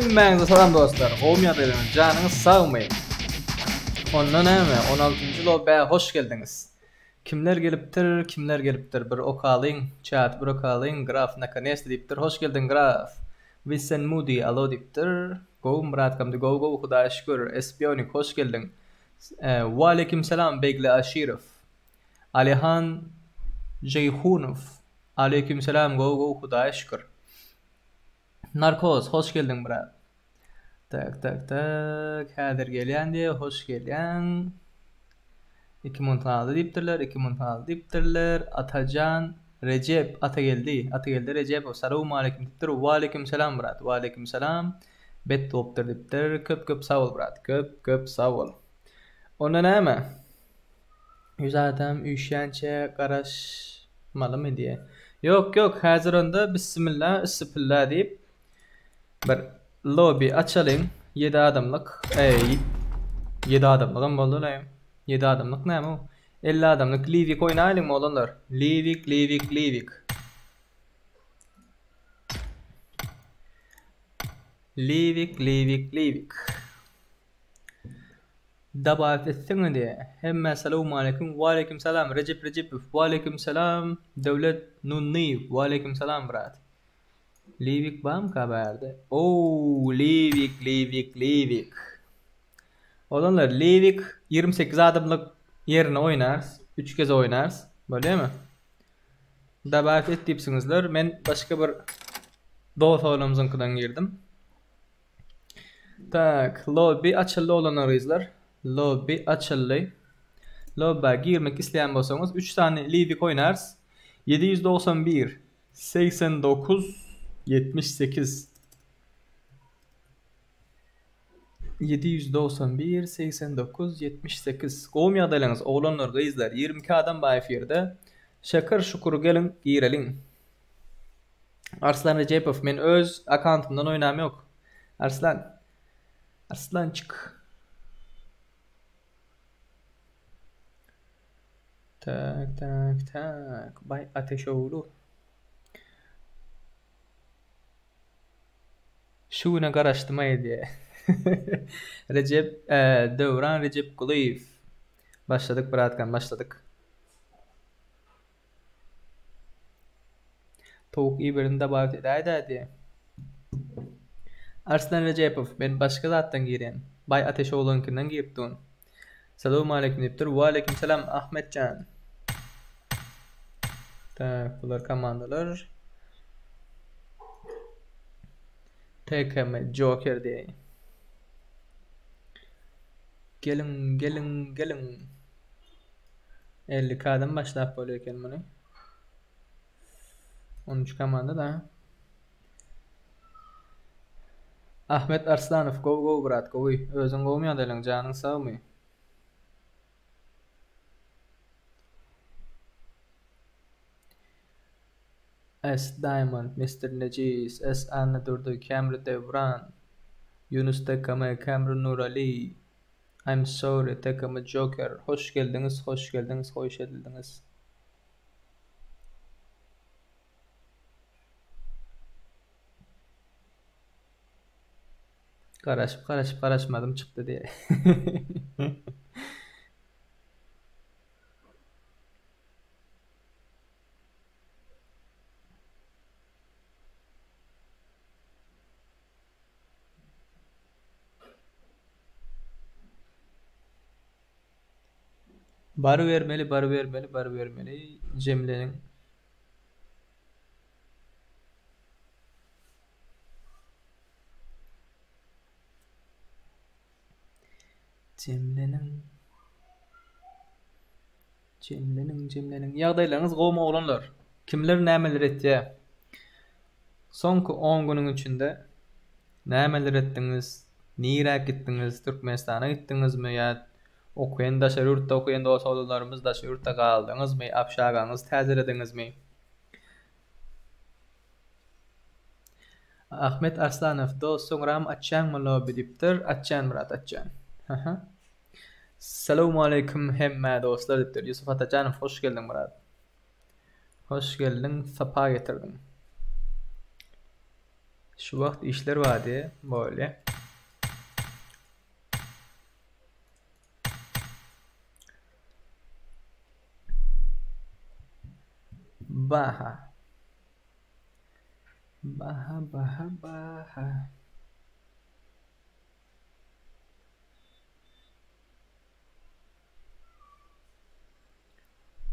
Hemmäňize salam dostlar. Gowmy ýagdaýlaryňyz? Janyňyz sagmy? Onda näme? 16-njy lobbä hoş geldiňiz. Kimler gelipdir, kimler gelipdir? Bir okalyň, çaty bir okalyň. Graf nakonesta diýipdir. Hoş geldiň Graf. Wissen Moody alo diýipdir. Gowy Myrat Gamdy gowy gowy Hudaýa şükür. Espionik hoş geldiň. Waleýkim salam Begli Aşyrow. Alihan Jeýhunow Aleýkim salam gowy gowy Hudaýa şükür. Narkoz hoş geldiň brat. Tak tak tak häzir gelýän diýe hoş gelýäň. 2 munt galdy diýipdirler, 2 munt galdy diýipdirler. Atajan Rejep Atageldi, Atageldi Rejepow salowmaleýkim diýipdir. Waleýkim salam brat, waleýkim salam. Bet bolupdyr diýipdir. Köp köp sag bol brat, köp köp sag bol. Onda näme? 100 adam üýşýänçä garaşmalymy diýe. Ýok ýok häzir onda bissimilla üssüpilla diýip bir lobby açalyň 7 adamlyk eý 7 adamlygam boldy-laý 7 adamlyk näme o 50 adamlyk liwik oýnaýlyňmy oglanlar liwik liwik liwik liwik liwik liwik Dabawit etseňe diýä. Hemmä salowmaleýkim Waleýkim salam Rejep Rejepow Waleýkim salam Döwlet Nunnyýew Waleýkim salam brat. Liwik bamyka bärde? Ow Liwik Liwik Liwik. Oglanlar Liwik 28 adamlyk ýerine oýnarys. 3 geze oýnarys. Bolýamy? Dabawit et diýipsiňizler. Men başga bir dos oglanymyzyňkydan girdim. Tak, lobby açyldy oglanlar gyzlar. Lobby açyldy. Lobba girmek isleýän bolsaňyz 3 sany liwik oýnarys. 791 89 78 791 89 78 Gowmy ýagdaýlaryňyz oglanlar gyzlar 22 adam bar efirde. Şeker şukur geliň gireliň. Arslan Rejepow men öz akkauntymdan oýnam ýok. Arslan. Arslançyk. Tak tak tak. Bay Ateşoglu. Şu güne garaşdym aý diýe. Recep e, Döwran Recepgulyýew. Başladyk bratkan başladyk. Towuk iberini dabawit edäýdä diýe. Arslan Rejepow, men başga zatdan girýän. Baý Ateşogluňkydan girip dun. Salowmaleýkim diýipdir. Waleýkim salam Ahmetjan. Tak, bular komandalar. TKM Joker diýeýin. Geliň, geliň, geliň. 52 adam başlap bolýar eken muny. 13 komanda da. Ahmet Arslanow gowy gowy brat gowy. Özüň gowmy ýagdaýlaň janyň sagmy? S Diamond, Mister Nejis, S Annadurdy, Camry Döwran, Yunus TKM, Camry Nurali, I'm sorry TKM Joker hoş geldiňiz hoş geldiňiz hoş edildiňiz. Garaşyp garaşyp garaşmadym çykdy diýe. Barybermeli, barybermeli, barybermeli. Jemleniň. Jemleniň. Jemleniň, jemleniň. Ýagdaýlaryňyz gowumy oglanlar? Kimler nämeler etýär? Soňky 10 günüň içinde nämeler etdiňiz? Nirä gitdiňiz? Türkmenistana gitdiňizmi ýa okaýan daşary ýurtda okaýan dost oglanlarymyz daşary ýurtda galdyňyzmy? Obşagaňyzy täzelediňizmi? Ahmet Arslanow dost soňram açýaňmy lobby diýipdir. Açýan brat açýan. Haha. Salowmaleýkim hemmä dostlar diýipdir. Ýusuf Atajanow hoş geldiň brat. Hoş geldiň, sapa getirdiň. Şu wagt işler bar diýe bolýa. Baha. Baha baha baha.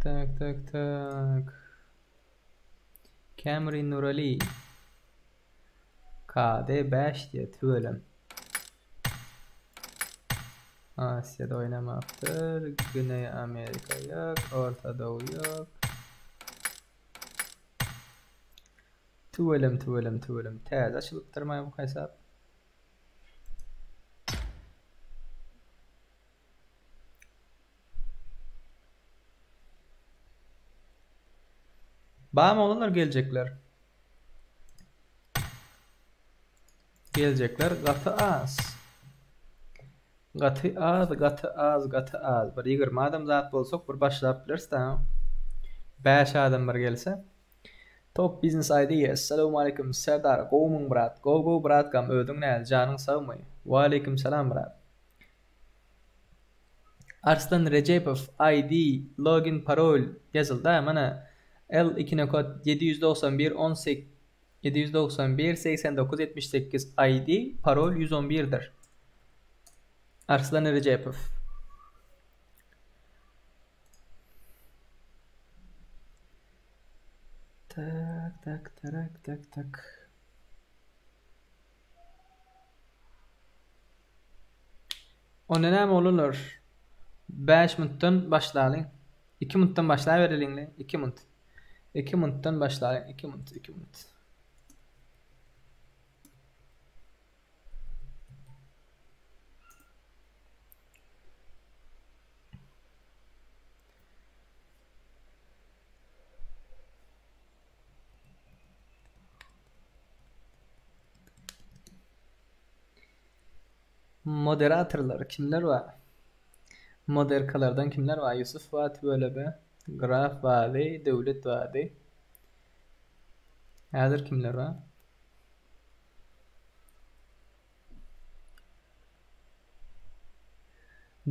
Tak tak tak. Camry Nurali. KD 5 diýe tüwelem. Asiýada oýnamapdyr. Güneý Amerika ýok, Orta Doğu ýok. Tüwelem tüwelem tüwelem. Täze açylypdyr maý bu hesap. Bamy oglanlar geljekler? Geljekler gaty az. Gaty az, gaty az, gaty az. Bir 20 adam zat bolsak bir başlap bileris da. 5 adam bir gelse. Top Business ID Essalawmaleýkim Serdar gowumyň brat gowy gowy bratkam özüň näl janyň sagmy Waleýkim salam brat Arslan Rejepow ID login parol ýazylda mana L iki nokat 791 18 791 89 78 ID parol 111 dir Arslan Rejepow. Tak tak tarak tak tak. Onda näme oglanlar? 5 minutdan başlalyň. 2 minutdan başlabereliňle. 2 minut. 2 minutdan başlalyň. 2 minut, 2 minut. Moderatorlar kimler bar? Moderkalardan kimler bar? Ýusuf bar tüweleme. Graf bardy, Döwlet bardy. Häzir kimler bar?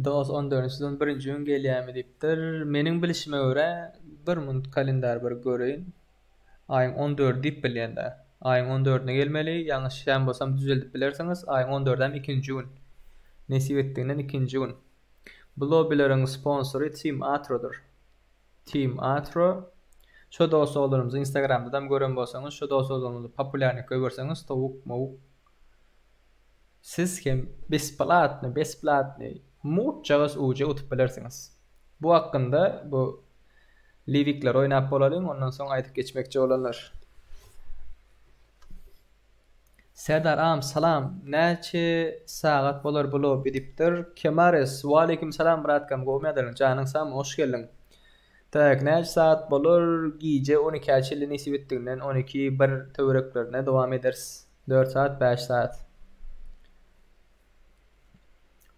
Dos on dördünji sezon birinji gün gelýärmi diýipdir. Meniň bilişime görä bir munt kalendar bir göreýin. Aýyň on dördi diýip bilýän-dä. Aýyň on dördüne gelmeli. Ýalňyşýan bolsam düzeldip bilersiňiz. Aýyň on dördem ikinji gün. Nesip etdiginden ikinji gün. Bu lobbileriň sponsory Team Atrodyr. Team Atro. Şo dost oglanymyzy Instagramdadam gören bolsaňyz şo dost oglanymyzy populýarnyk goýberseňiz towuk mowuk Siz hem besplatny besplatny mutjagaz uje utup bilersiňiz. Bu hakynda bu liwikler oýnap bolalyň ondan soň aýdyp geçmekçi bolanlar. Serdar agam salam näçe sagat bolar bu lobby diýipdir. Kemares waleýkim salam bratkam gowmy ýagdaýlaryň janyň sagmy hoş geldiň. Tak näçe sagat bolar gije on ikä çenli nesip etdiginden on iki bir töwereklerine dowam ederis. Dört saat, bäş saat.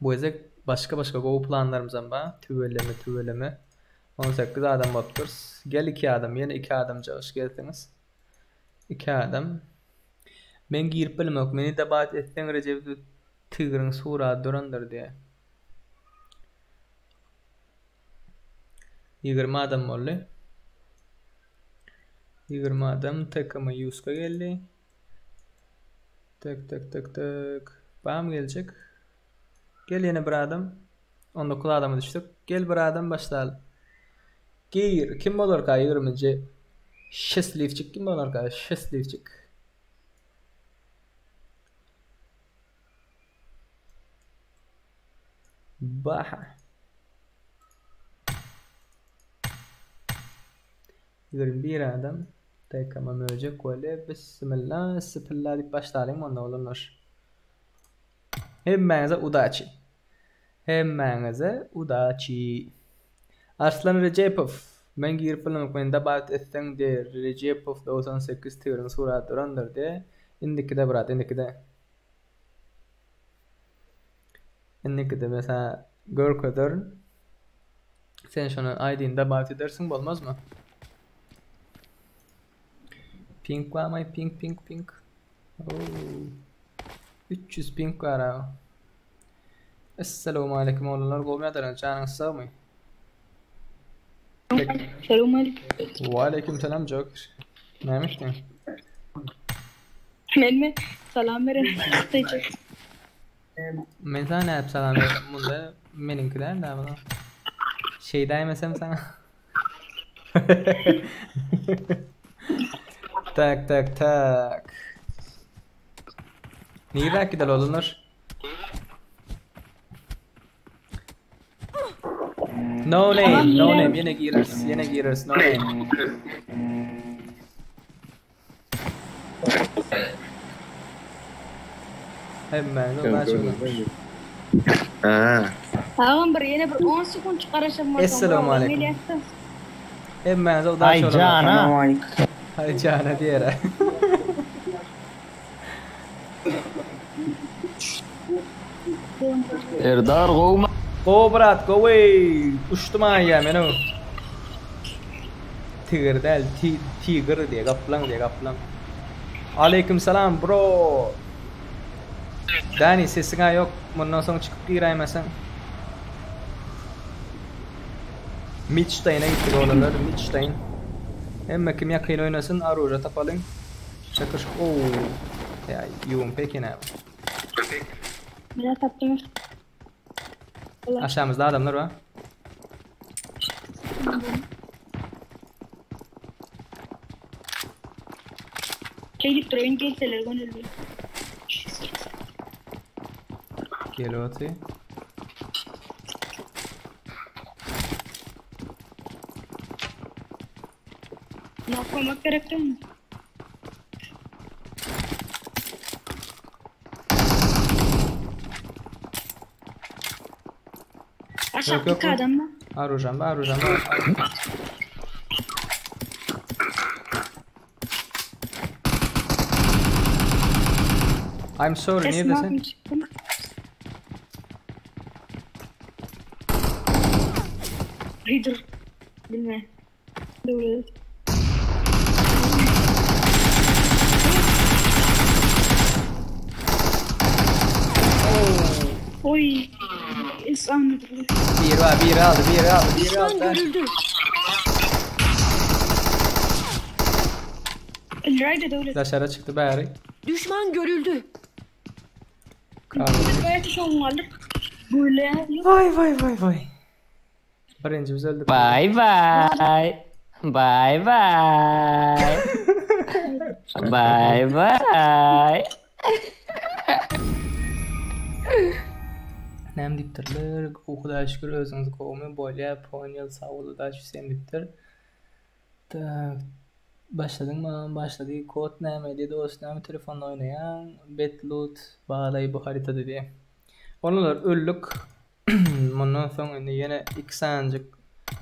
Bu gezek başga-başga gowy planlarymyzam bar. Tüweleme, tüweleme. 18 adam bolupdyrys. Gel iki adam, ýene iki adamjygyş gelseňiz. Iki adam. Men girip bilemok. Meni dabat etseň Rejep tigriň suraty durandyr diýýär. 20 adam boldy. 20 adam TKM Ýuska geldi. Tek tek tek tek. Bam geljek. Gel ýene bir adam. 19 adama düşdük. Gel bir adam başlaly. Gir. Kim bolarka 20-nji? Şesliwçik kim bolarka? Şesliwçik. Baha. 21 adam. TKM möjek weli bismillah sipilla diýip başlalyň onda oglanlar. Hemmäňize udaçi. Hemmäňize udaçi. Arslan Rejepow men girip bilemok meni dabawit etseň de Rejepow 98 tigriň suraty durandyr de indikide brat indikide. Indikide men saňa görkezerin. Sen şony ID-ni dabawit edersiň bolmazmy? Pink barmy? Pink pink pink. Oo. 300 ping bar abi. Esselamu aleýkum oglanlar gowy ýadyryňyz janyňyz sagmy? Salowmaleýkim. Waleýkim salam Joker. Näme etdiň? Menmi? Salam beren Hytaýça. Men saňa nädip salam berdim munda meniňki däl dä bu. Şeýdäýmesem saňa. Tak tak tak. Nirä gideli oglanlar? No name, no name. Ýene gireris, ýene gireris. No name. Hemmäňize udaç oglanlar. Ha. Agam bir ýene bir 10 sekunt garaşam bolsa. Esselamu aleýkum. Hemmäňize udaç Ay oglanlar. jana. Hay jana diýer. Serdar gowmy? Gowy brat, gowy. Uçdum aýa men o. Tigir däl, ti, tigr diýe, gaplaň diýe, gaplaň. Aleýkum salam bro. Dani sesiň-ä ýok. Mundan soň çykyp giräýmeseň. Mitşteýne gitdik oglanlar, Mitşteýn. Hemme kim ýakyn oýnasyn, aruža tapalyň. Çakyş, ow. Ýa, ýuwun peki näme? Men tapdym. Aşağımızda adamlar bar. Şeýdip durayın gelseler gönüllü. Gel oty. Ne koymak gerek değil mi? Yok, yok, Aşağıdaki yok. adam mı? Arujam bar, arujam bar. I'm sorry, Esma neredesin? mı çıktım? Ay dur. Bilme. Dur. Oy. İnsan. Bir var, bir aldı, bir aldı, bir Düşman aldı. görüldü. Rayda döwlet. Daşara çykdy bäri. Düşman görüldü. Kaldı. Gayet şoň aldyk. Böyle. Vay vay vay vay. Birinci biz öldük. Bye bye. Bye bye. Bye bye. Näme diýipdirler? Hudaýa şükür özüňiz gowumy? Bolýa, ponyel, sag bol, udaç sen diýipdir. Tak. Başladyňmy? Başlady. Kod näme diýdi? Dost näme telefonda oýnaýaň? Betloot baglaý bu haritada diýe. Onular öldük. Mundan soň indi ýene iki sanjyk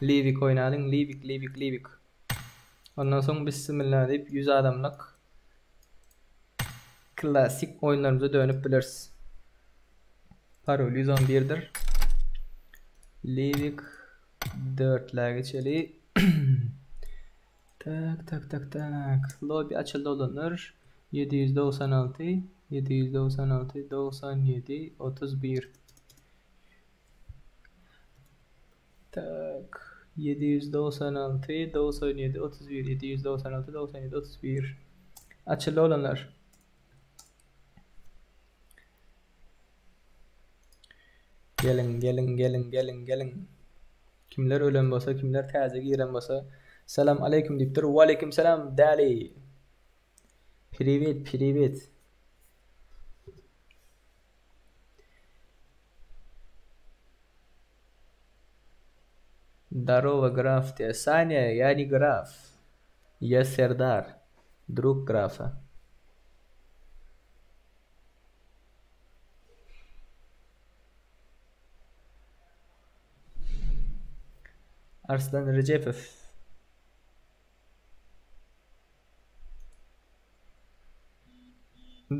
Livik oýnalyň. Livik, Livik, Livik. Ondan soň bismillah diýip 100 adamlyk klasik oýunlarymyza dönüp bileris. Parol 111'dir. Livik 4'lä geçeli. Tak tak tak tak. Lobby açyldy olanlar. 796 796 97 31. Tak. 796 97 31 796 97 31. Açyldy olanlar. Geliň, geliň, geliň, geliň, geliň. Kimler ölen bolsa, kimler täze giren bolsa. Salam aleýkum diýipdir. Waleýkim salam Dali. Privet, privet. Здорово, граф diýýär. Саня, я не граф. Я Сердар, друг графа. Arslan Recepow.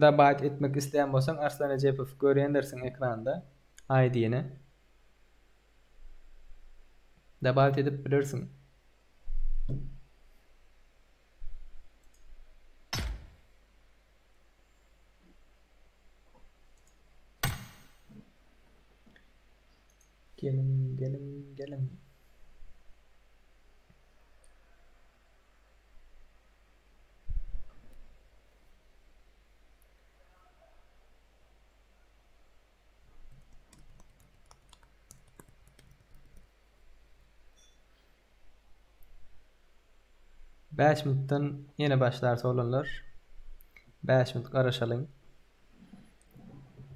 Dabat etmek isleýän bolsaň Arslan Recepow görýändirsiň ekranda ID-ni. Dabat edip bilersiň. Geliň, geliň, geliň. Bäş minutdan ýene başlarys oglanlar. Bäş minut garaşalyň.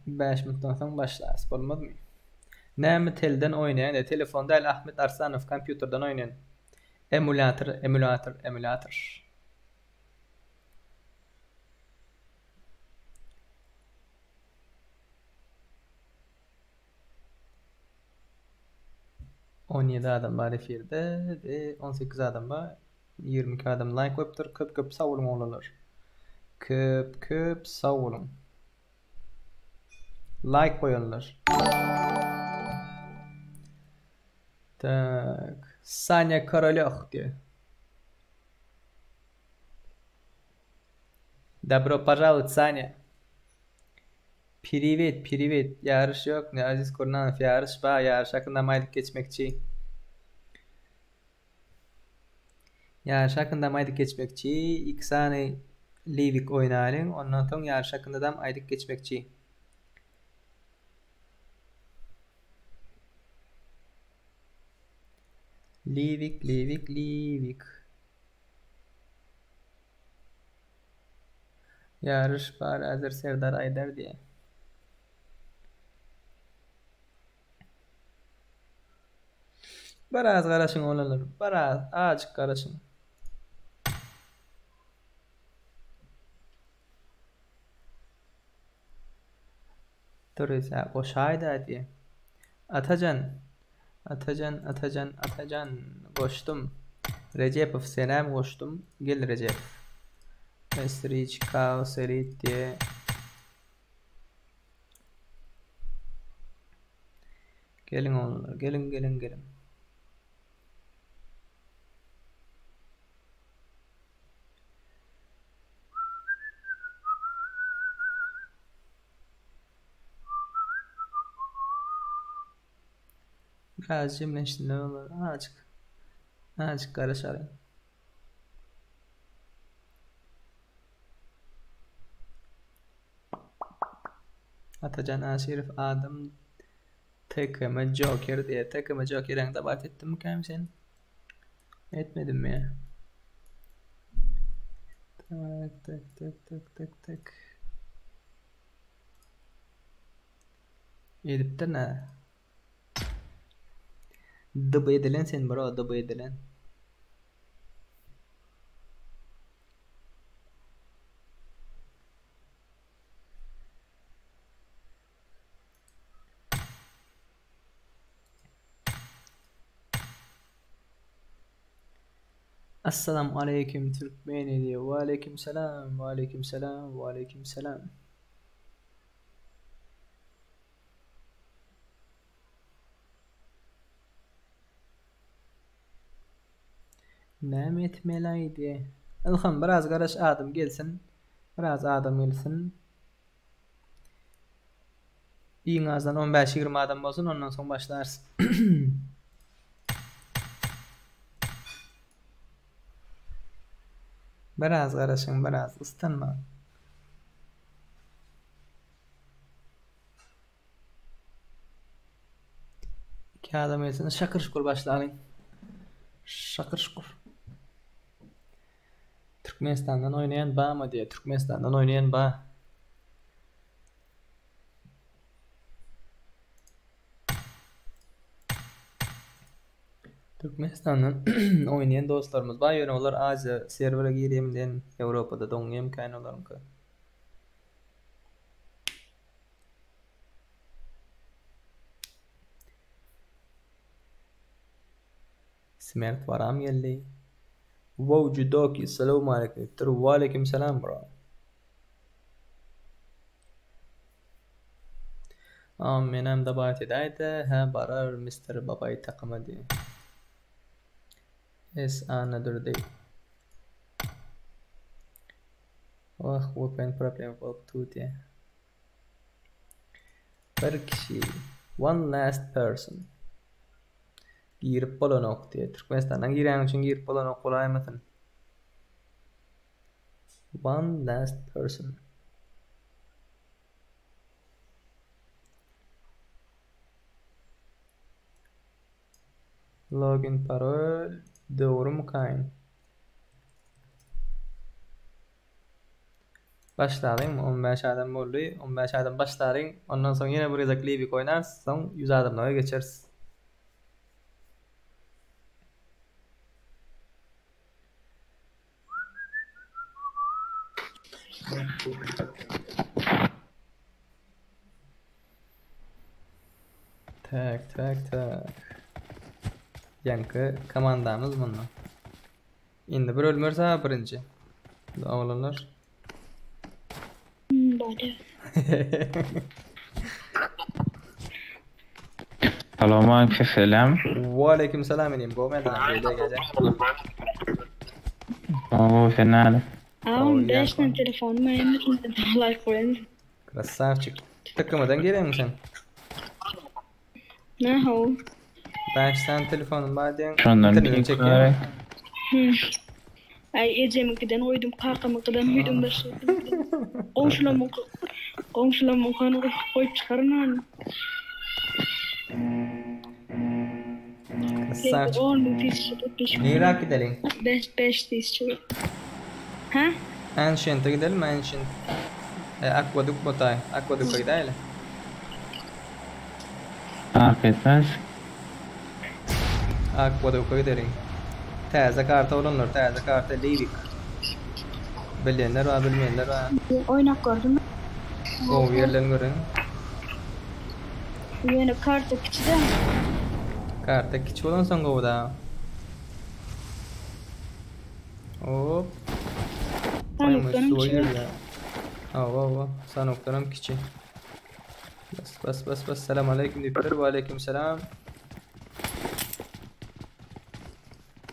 Bäş minutdan soň başlarys bolmazmy? Näme telden oýnaýan diýýär. Telefon däl Ahmet Arslanow kompýuterden oýnaýan. Emulýator, emulýator, emulýator. 17 adam bar efirde we 18 adam bar. 22 adam like goýupdyr. Köp köp sag boluň oglanlar. Köp köp sag boluň. Like goýanlar. Tak. Sanya Korolýow diýýär. Dobro požalowat Sanya. Priwet priwet ýaryş ýokmy Aziz Kurnanow ýaryş bar ýaryş hakynda aýdyp geçmekçi. Ýaryş hakynda aýdyp geçmekçi iki sany Livik oýnalyň ondan soň ýaryş hakyndadam aýdyp geçmekçi. Livik Livik Livik. Ýaryş bar häzir Serdar aýdar diýä. Biraz garaşyň oglanlar, biraz azajyk garaşyň. Durysä goşaýda diýä. Atajan, Atajan, Atajan, Atajan goşdum. Rejepow senem goşdum. Gel Rejepow. Esriç Chaos Elite diýe. Geliň oglanlar, geliň, geliň, geliň. Biraz jemleşsinler olar. Azajyk. Azajyk garaşalyň. Atajan Aşyrow adym TKM Joker diýýär. TKM Joker ýaňy dabat etdimmikäm sen? Etmedimmi ýa? Tak, tak, tak, tak, tak, tak. Edipdir-nä. DB edilen sen bro, DB edilen. Assalamu aleýkum Türkmeni diýýär. Waleýkim salam, waleýkim salam, waleýkim salam. Näme etmeli diýýär. Ylham biraz garaş adam gelsin. Biraz adam gelsin. Iň azdan 15-20 adam bolsun ondan soň başlarys. Biraz garaşyň biraz yslanma. Iki adam gelsin şakyr şukur başlalyň. Şakyr şukur. Türkmenistandan oýnaýan bamy diýýär. Türkmenistandan oýnaýan ba. Türkmenistandan oýnaýan dostlarymyz bar, ýöne olar Aziýa serwere girýär bilen Ýewropada doňýar kän olaryňky. Smert baram geldi. Wow Judoki salowmaleýkim diýipdir. Waleýkim salam bro. A menem dabat edäýdä hä barar Mister Babaý takyma diý. S Annadurdy. Wah vpn problema bolup dur diýä. Bir kişi. One last person. Girip bolanok diýýär. Türkmenistandan girýäniň üçin girip bolanok bolaýmasyn. One last person. Login parol dogrumykaýyn? Başlalyň, 15 adam boldy. 15 adam başlalyň. Ondan soň ýene bir gezek Livik oýnarys, soň 100 adamlyga geçeris. Tak, tak, tak. Ýaňky komandamyz munda. Indi bir ölmerse ha birinji. Oglanlar. Bade. Salam aleyküm selam. Wa aleyküm selam inim. Gowy men beýle gece. Oo sen näle? Aa, 5 tane telefonum var. Like koyalım. Krasavçik. Takımadan geleyim sen? Ne ho? 5 tane telefonum bar diýen. Şondan internetini bir çekýän. Ay ejeminkiden goýdum, kakamyňkydan goýdum bir şey. Goňşulamyň goňşulamyňkyny goýup çykaryn ony. Krasavçik. 10 bin tişört, 5 Nirä gidelim? 5 5 tişört. Ha? Ancient'e gidelim Ancient. E, Aqueduct botay. Aqueduct'a gidelim. Fark etmez. Aqueduct'a gidelim. Täze karta olanlar, täze karta Livik. Bilýänler bar, bilmeýänler bar. Oynap gördüm. Gowy ýerlerini görün. Ýöne karta kiçi de. Karta kiçi bolansoň gowy da. Hop. Sanukdanam Suwa kiçi. girdi. Hawa, hawa. Sanukdanam kiçi. Bas bas bas bas. Selam aleyküm diýipdir. Wa aleyküm selam.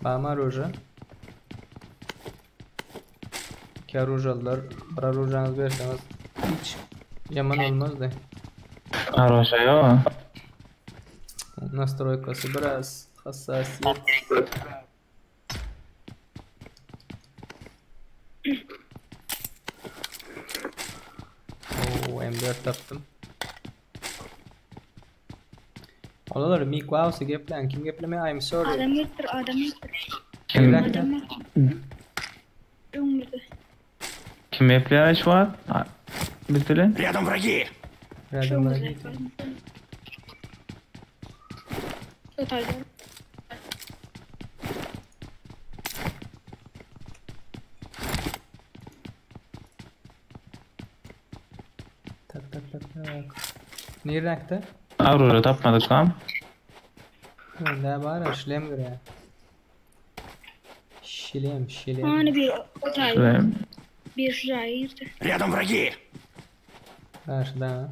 Bama ruja. İki rujalylar. Bir rujaňyzy berseňiz hiç ýaman olmazdy. Aroşa yok. Nastroykasy biraz hassasiyet. Oo, M4 tapdym. Olalar Mick Wowsy geplen, kim geplemeýär? I'm sorry. Adam ýokdur, adam ýokdur. Kim Nirä Adam ýokdur. Öňümizde. kim epleýär şu wagt? Biz bilen. Рядом враги! Rядом Öňümizde. враги. Ötaýda. Tak tak tak tak. Niräkde? Aurora tapmadyk lan. Ne bar? Şlem görýär. Şilem, şilem. Hani bir ötaýda. Şuraya. Bir şuraya girdi. Рядом враги! Karşıda.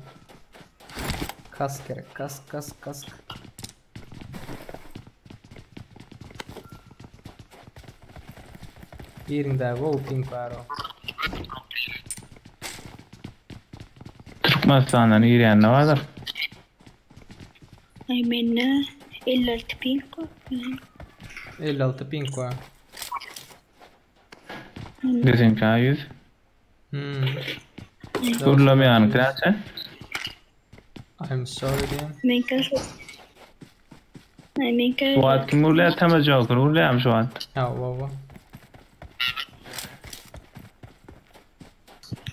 Kask gerek. Kask, kask, kask. Birinde gowy pink bar o. Türkmenistandan girýän ne vardır? Ay menne 56 pink. 56 pink bar. Bizimki 100. Hmm. Gurlamaýan näçe? I'm sorry diýen. Men kaş. Ay men kaş. Bu wagt kim gurlaýar? Tema Joker gurlaýar şu wagt. Ha, wa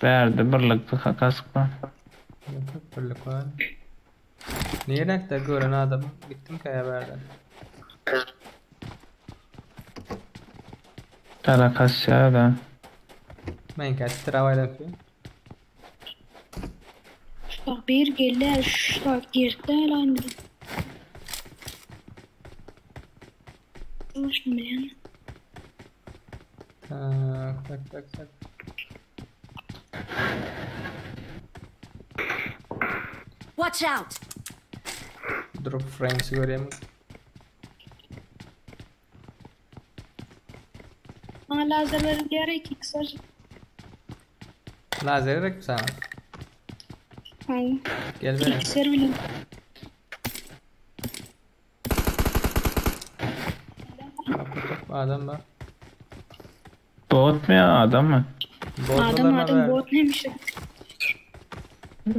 Bärde birlik kask bar. Birlik var. Niräkde gören adam gitdim kaya berden. Tara kasýar da. Men kaç travayla Bak bir geldi şu bak girdi lan. Şunu bileyim. Tak tak tak tak. Watch out! Drop frames görýärmi? Bana lazer verin diğer iki kısa. Lazer gerek mi sana? Hayır. Gel benim. İkisler bile. Adam bar. Bot mu ya adam mı? Bot Adam adam bot neymiş?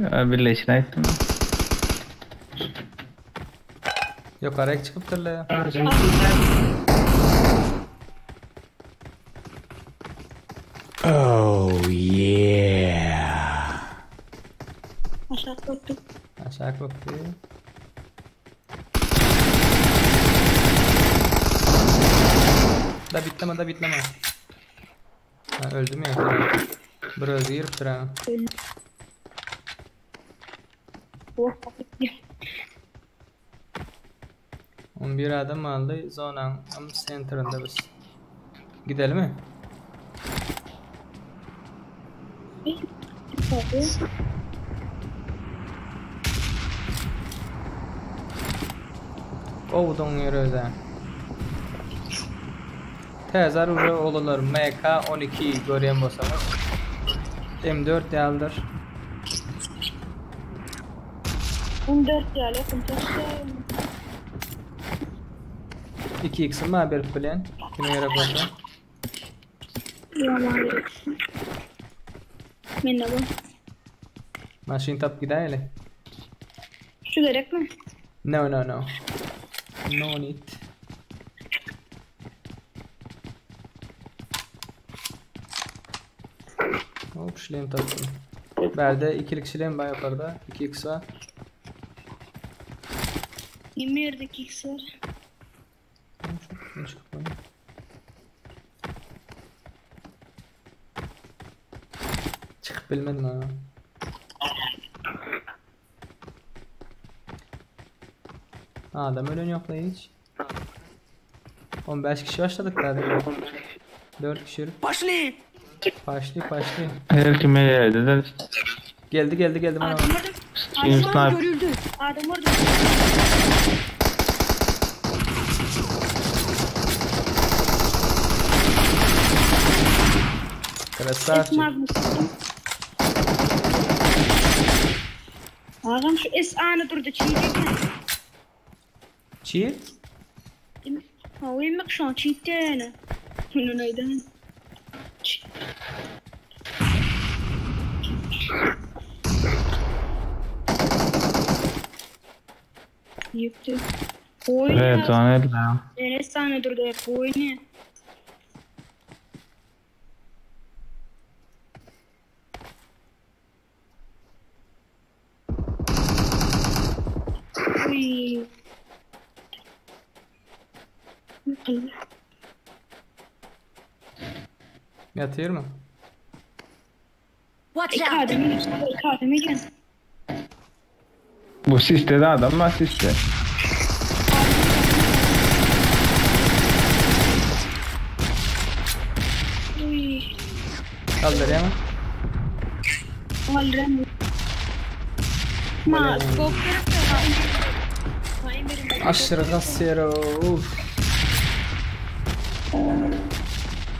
Ya, Birleşine ettim. Ýokaryk çykypdyrlar. Oh yeah. Aşak baktık. Aşak bakdy. Da bitleme da bitleme. Ha, öldüm ya. Bir özü giripdir ha. Oh. 11 adam aldy. Zonaň am centerinde biz. Gidelim mi? Gowudyň ýeri özä. Täze orujy oglanlar MK12 görýän bolsaňyz M4 ýalydyr. 14 ýaly ýakyn 2x-im bar berip bilen. Kime gerek bolsa. Men de bu. Maşyn tapyp gidäýeli. Şu gerek mi? No no no. No need. Hop şlem tapdym. Bärde ikilik şlem bar ýokarda. 2x bar. Nime yerdeki X var? Ne çykyp bolýar? Çykyp bilmedim ha. Adam ölen yok la hiç. 15 kişi başladık daha demin. 4 kişi. Poşli. Paşli paşli. Her kime geldi de Geldi geldi geldi bana. Adam orada. Kim Düşman sniper görüldü. Adam orada. Krasavçik. Esmaz mısın? Ağam şu es anı durdu çiğ Çiğ. Ha o yemek şu an çiğ yani. Bunun neyden? Ýykdy. Oý. Evet, lan. Enes tane durdu hep oyunu. Uy. Yıkıldı. Ýatyr mı? Watch İki out! adamı iki adamı gel. Bu siste de adam var siste. Uy. Kaldyrýar mı? Alırım. Ma, skop gerek yok. Aşırı kasýar uf.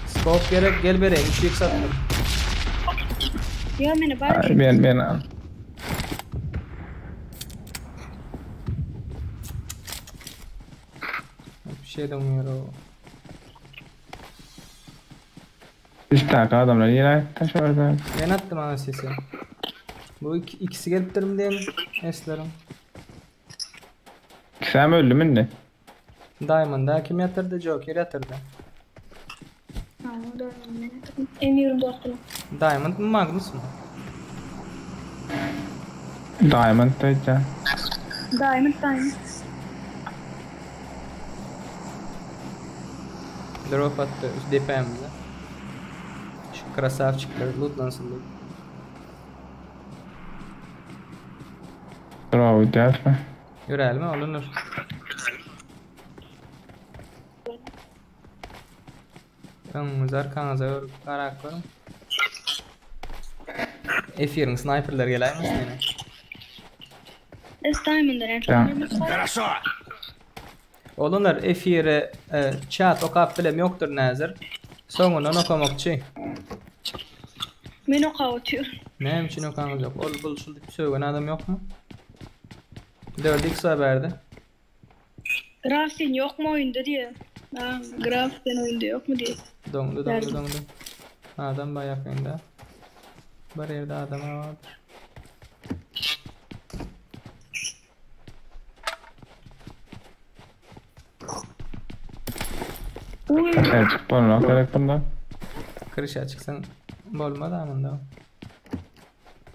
Scope gerek gel bereyim 3x attım. Ya beni bak. Ay, ben ben al. Bir şey de umuyor o. Siste adamlar yine taş orada. Ben attım ana sesi. Bu ikisi gelipdir mi diyen eslerim. Sen öldü mü ne? Diamond'a kim yatırdı? Joker yatırdı. Emiyorum dostum. Diamond mı Magnus mu? Diamond da can. Diamond diamond. Drop attı üst depemize. Şu krasavçikler lootlansın diye. Bravo değil mi? Yürüyelim mi? Olunur. Öňüňize arkaňyza görüp garak görüň. Efiriň sniperleri geläýmesin ýene. Es Diamond'dan en çok. Tamam. Хорошо. Oglanlar efire e, chat okap bilem ýokdur näzir. Soňundan okamakçy. Men o kavutuyor. Näme üçin okaňyz ýok? Ol bul şul diýip sögen adam ýokmy? 4x haberdi. Rasin yok mu oyunda diye. Graf sen oýunda ýokmy diýip. Doňdy doňdy doňdy. Adam bar ýakynda. Bir ýerde adam bardyr. Aşağı çık bolmaz gerek bundan. Kirişe çyksaň bolmaz ha munda.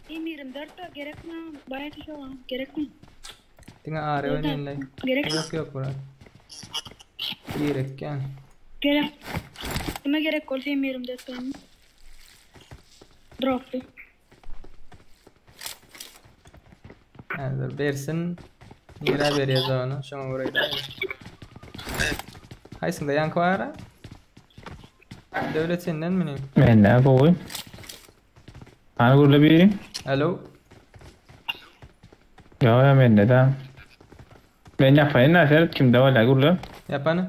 Emirim 4 gerekmi? Baýat şoň gerekmi? Diňe ary oýnaýynlaý. Gerek. Gerek ýok brat. Gerekýän. Gerek. Kime gerek bolsa M24 benim. Droply. Häzir bersin. Nirä berýär ony? Şoňa görä gidäýeli. Haýsynda ýaňky bar? Döwlet sendenmi ne? Mende gowy. Hany gürle biri? Alo. Ýok ýa mende de. Men ýapaýyn da seret kimde bolýar gürle. Ýapany.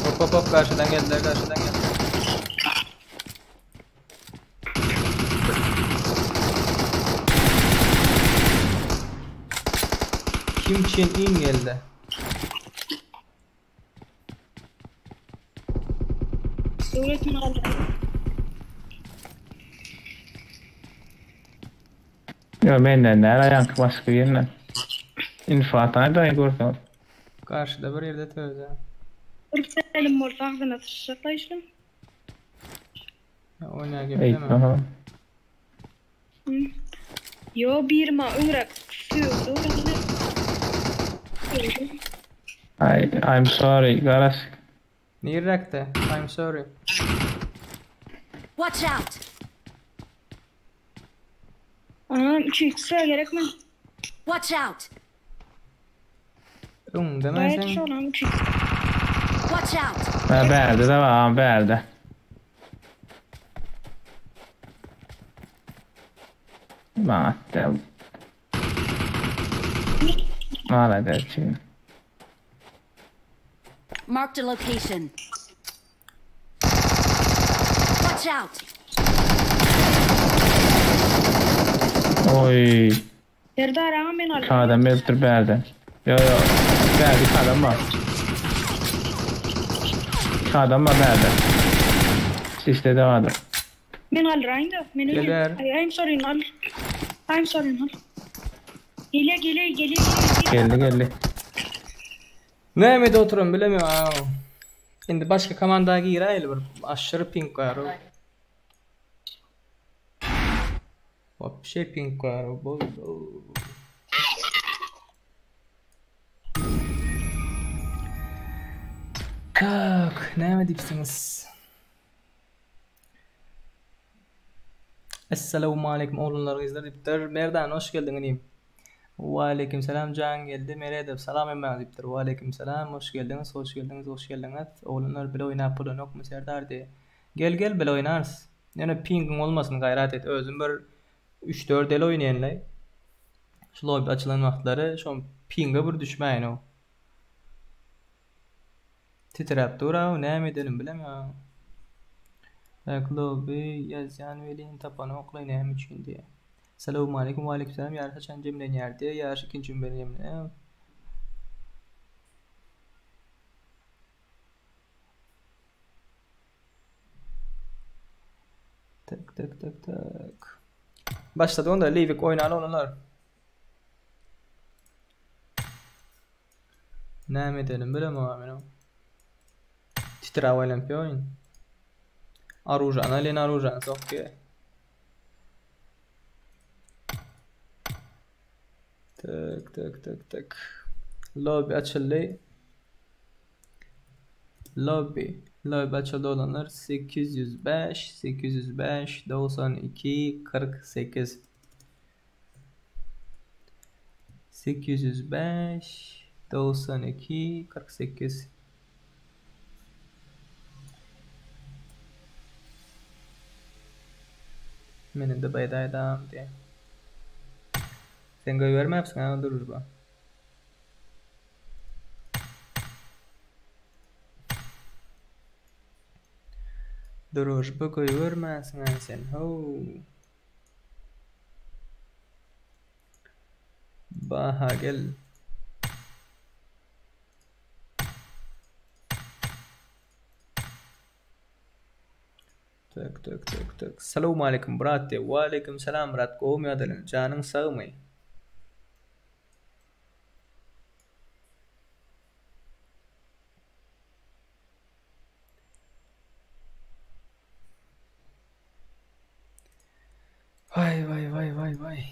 Hop hop hop garşydan geldiler garşydan geldiler. Kim Çen In geldi. Döwlet meni galdyrdy. Ýok menden däl aýaňky başga birinden. Info ataý daýy görseňiz. Garşyda bir ýerde töze. Bir selim bolsa agzyna syçjak daýyşlym. Oýna gepleme. Eýtme. Ýo biri maňa öňräk sögdi. I I'm sorry garaş. Nirräkde? I'm sorry. Watch out! Anam 3x gerekmi? Watch out! Öňde men Baýat sen. şolam 3x. Watch out! Ha bärde de var ha bärde. Maňa atdy. Maladec. Marked a location. Watch out! Oy. Serdar aga men İki aldım. adam öptür bärde. Yo yo. Bärde iki adam var. İki adam var bärde. Siste de vardı. Men galdyraýyn da. Men öleyim. Geler. Ay, I'm sorry al. I'm sorry al. Geliyor geliyor geliyor geliyor. Geldi geldi. Näme oturan bilemiyorum. Indi başga komanda giräýeli bir aşyry pink bar. Вообще pink bar. Bu. Tak, näme diýipsiňiz? Esselamu aleýkum oglanlar gyzlar diýipdir. Merdan hoş geldiň inim. Waleýkim salam jan geldi. Meredow salam hemmäňize diýipdir. Waleýkim salam hoş geldiňiz, hoş geldiňiz, hoş geldiňiz. Oglanlar bile oýnap bolanokmy Serdar diýe. Gel gel bile oýnarys. Ýöne pingiň bolmasyn gaýrat et. Özüm bir 3-4 el oýnaýanlaý. Şu lobby açylan wagtlary şo pinge bir düşmäýin o. Titräp dur-aw, näme edenim bilemok. Tak lobby ýazýan welin tapanoklaý näme üçin diýe. Salam aleýkum, waleýkim salam. Ýaryş haçan jemlenýär diýe. Ýaryş ikinji gün beri jemlenýär. Tak tak tak tak. Başlady onda Livik oýnaly oglanlar. Näme edelim bilemok men. Titräp oýlanyp oýun. Orужаны alyn orужаны sokýa. Tak tak tak tak. Lobby açyldy. Lobby. Lobby açyldy oglanlar. 805 805 92 48 805 92 48 Meni de baýdaýdam diýe. Sen goýbermäpsiň ha durur bu. Durur bu goýbermäsiň ha sen. Ho. Baha gel. Tök tök tök tök. Salowmaleýkim brat diýýär. Waleýkim salam brat gowumy ýagdaýlaryň janyň sagmy? Waý waý waý waý waý.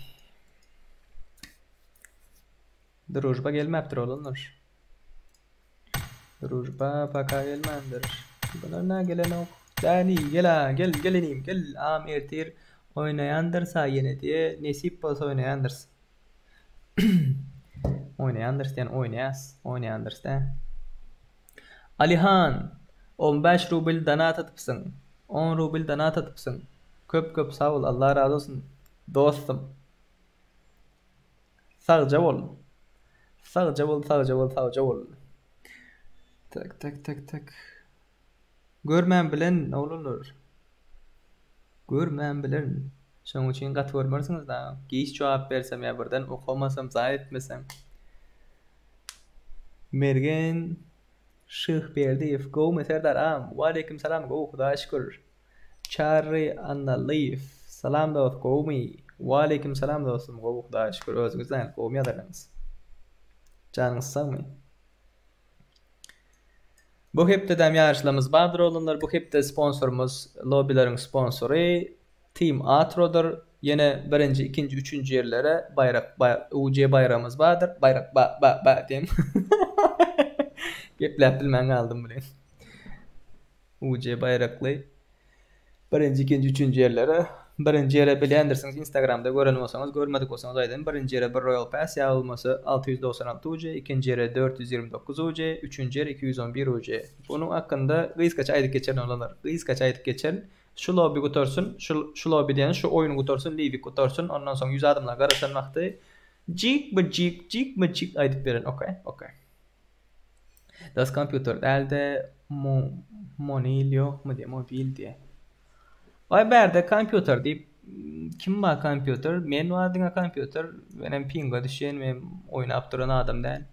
Družba gelmäpdir oglanlar. Družba paka gelmändir. Bular nä gelenok. Däni gel-a gel gel inim gel am ertir oýnaýandyrsa ýene diýe nesip bolsa oýnaýandyrys. Oýnaýandyrys diýen oýnaýas oýnaýandyrys dä. Alihan 15 rubl donat atypsyň. On rubl donat atypsyň. Köp köp sag bol Allah razy bolsun dostum. Sagja bol. Sagja bol sagja bol sagja bol. Tak tak tak tak. Görmän bilen oglanlar. Görmän bilen. Şoň üçin gaty görmersiňiz da. Giç jogap bersem ýa birden okamasam zaý etmesem. Mergen Şyhberdiýew gowmy Serdar agam. Waleýkim salam gowy Hudaýa şükür. Çary Annalyýew Salam dost gowmy. Waleýkim salam dostum gowy Hudaýa şükür özüňiz nähili gowmy ýagdaýlaryňyz. Janyňyz sagmy. Bu hepdedem ýaryşlarymyz bardyr oglanlar bu hepde sponsorymyz lobileriň sponsory Team Atrodyr ýene birinji ikinji üçünji ýerlere baýrak UJ baýragymyz bardyr baýrak ba ba ba diýen gepläp bilmän galdym bilen UJ baýrakly Birinji ikinji üçünji ýerlere birinji ýere bilýändirsiňiz instagramda gören bolsaňyz görmedik bolsaňyz aýdaýyn birinji ýere bir royal pass ýa bolmasa 696 UJ ikinji ýere 429 UJ üçünji ýer 211 UJ bunuň hakynda gysgaça aýdyp geçerin oglanlar gysgaça aýdyp geçerin şu lobby gutarsyn şu şu lobby diýen şu oýun gutarsyn liwik gutarsyn ondan soň 100 adamlar garaşan wagty jikme jik jikme jik aýdyp berin ok ok. Das kompýuter dälde mo monil ýokmy diýe mobil diýe. Waý bärde kompýuter diýip kim bar kompýuter men bar diňe kompýuter menem pinga düşýän men oýnap duran adam däl.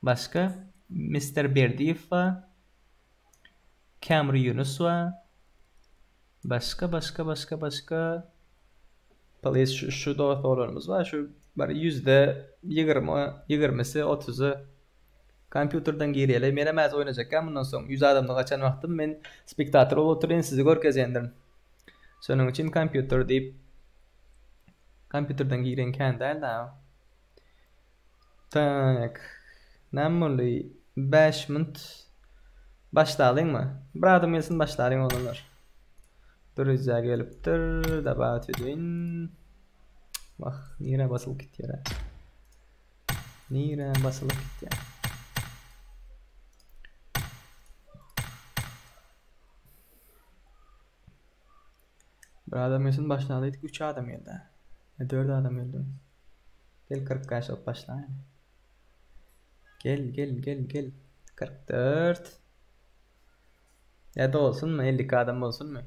Başga Mister Berdiýew bar. Camry Ýunus bar. Başga başga başga başga Please şu şu dost oglanymyz bar şu bir %20 ýigrimisi otuzy kompýuterden girýäle menem häzir oýnajakýan mundan soň ýüz adamda gaçan wagtym men spektator bolup oturyn sizi görkezýändirin şonuň üçin kompýuter diýip kompýuterden giren kän däl da tak näme boldy 5 minut başlalyňmy bir adam gelsin başlalyň oglanlar Druzýa gelipdir dabat edeýin wah nirä basylyp gitýär nirä basylyp gitýär Bir adam gelsin başlaly diýdik 3 adam geldi. E 4 adam geldi. Gel 45 bolup başlaýyn. Gel gel gel gel 44 Ýa dolsunmy 52 adam bolsunmy?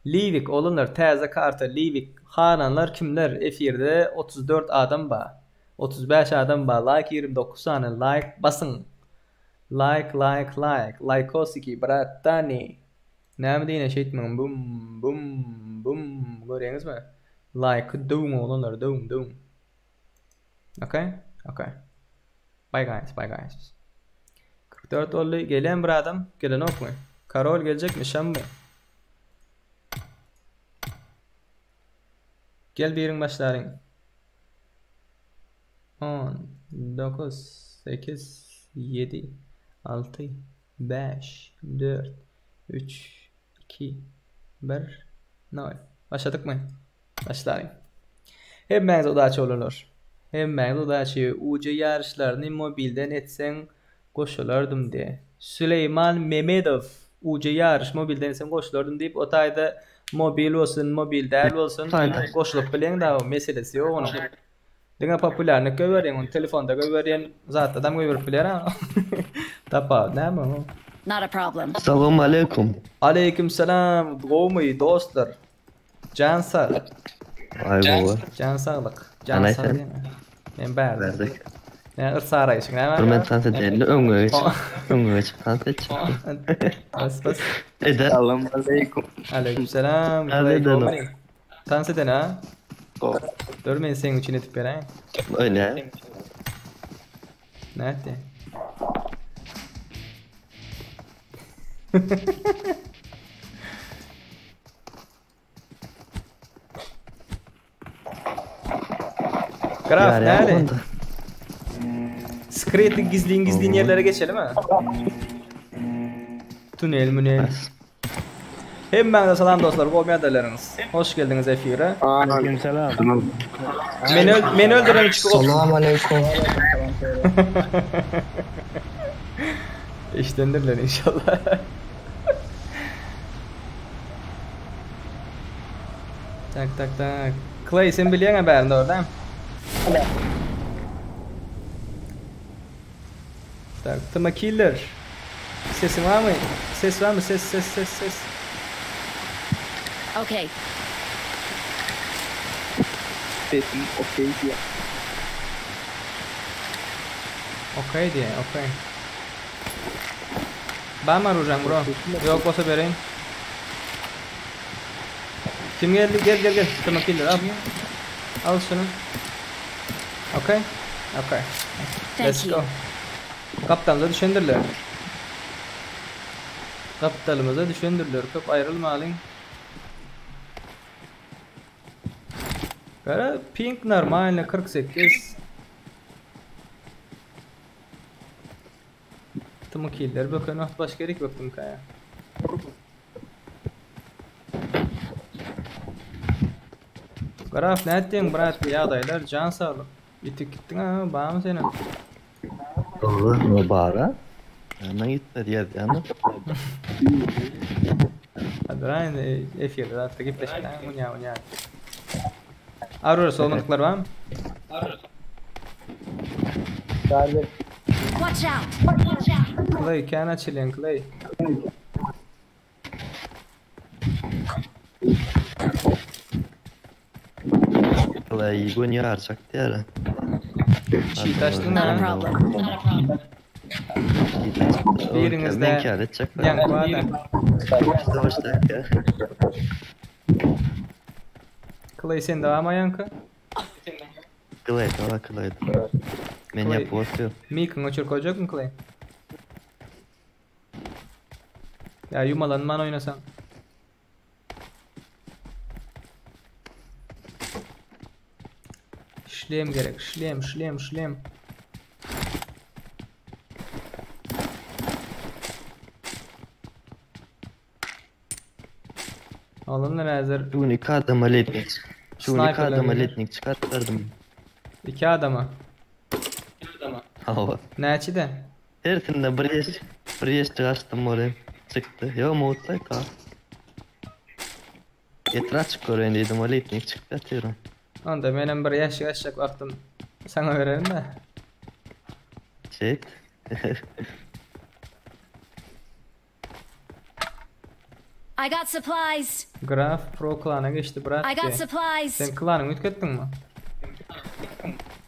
Liwik oglanlar täze karta Liwik halanlar kimler efirde 34 adam ba 35 adam ba laýk 29 sany laýk basyň laýk laýk laýk laýkosiki bratani näme diýene şeýtmeň bum bum bum görýäňizmi laýky döwüň oglanlar döwüň döwüň ok ok bye guys bye guys 44 boldy gelýän bir adam gelenokmy karol geljekmi şammy gel biriň başlaryň 10 9 8 7 6 5 4 3 2 1 0 Başladykmy? Başlalyň. Hemmäňize udaçi oglanlar. Hemmäňize udaçi. UJ ýaryşlaryny mobilden etseň goşulardym diýe. Süleýman Memedow UJ ýaryş mobilden etseň goşulardym diýip o taýda mobil bolsun mobil däl bolsun goşulyp bileň dagy meselesi ýok onuň. Diňe populýarnyk goýberýäň ony telefonda goýberýän zatdadam goýberip bilýär a. Tapawut näme onuň? Not a problem. Salam aleýkum. Aleýkim salam gowmy dostlar. Jan sag. Aý gowy. Jan saglyk. Jan Hanaý sag sen? diýme. Men bärde. Bärde. Nä yrsaraýşyň näme? Bir men tans edeýin öňe geç. Öňe geçip tans etjek. Bas bas. Eder. Salam aleýkum. Aleýkum salam. Tans edelim. Tans eden ha? Dur men seň üçin edip beräýin. Öyle. Nätdi? Graf näle? Skrytly gizlin gizlin yerlere geçelim ha. Tünel münel. Hemmäňize salam dostlar, gowy ýagdaýlaryňyz. Hoş geldiňiz efire. Aleyküm selam. Meni meni öldüren üçki Salam aleyküm. Eşdendirler inşallah. Tak tak tak. Clay sen bilýäň bärini dogry dämi? Tak, Tma Killer. Sesiň barmy? Ses barmy? Ses ses ses ses. Okay. Sesim okey diýýär. Okey diýýär, okey. Barmy orujaň bro? Ýok bolsa bereýin. Kim geldi? Gel gel gel. Tma Killer al. Al şuny. Okey. Okey. Let's go. Gapdalymyza düşendirler. Gapdalymyza düşendirler. Köp aýrylmalyň. Gara pink normalny 48. Tmukiller böken wagt baş gerek bökdüm kaya. Graf nätdiň brat ýagdaýlar jan saglyk. Ýitip gitdiň ha barmy senem. Dogry bara. Näme gitmedi ýazýamy? Hadi indi efirde zatda gepleşelim munýa munýa. Aurora solmadyklar barmy? Watch out! Watch out! Clay kän açylýan Clay. Clay gün ýarjak diýär. Çiğ taşdyn Not a ha. problem. Not a problem. Biriňizde Men kär etjek. Ýaňky barda. Savaşda. Clay sende barmy ýaňky? Clay, dala Clay. Men Clay. ýapyp otyr. Mikiň öçürip goýjakmy Clay? Ýa ýumalanman oýnasaň. Şlem gerek, şlem, şlem, şlem. Oglanlar häzir Şu gün iki adama letnik. Şu gün iki Sniperler adama geldi. letnik çykartdym. iki adama. Hawa. Näçede? Hersinde bir ýeş, bir ýeş çykarsdym oraya. Çykdy. Ýo, mutly ta. Getir açyk göreýin diýdim, o letnik çykdy atyyorum. Onda menem bir ýaşyk açjak wagtym saňa bererin de. Şeýt. I got supplies. Graf Pro klana geçdi brat. I got supplies. Sen klanyňy üýtgetdiňmi?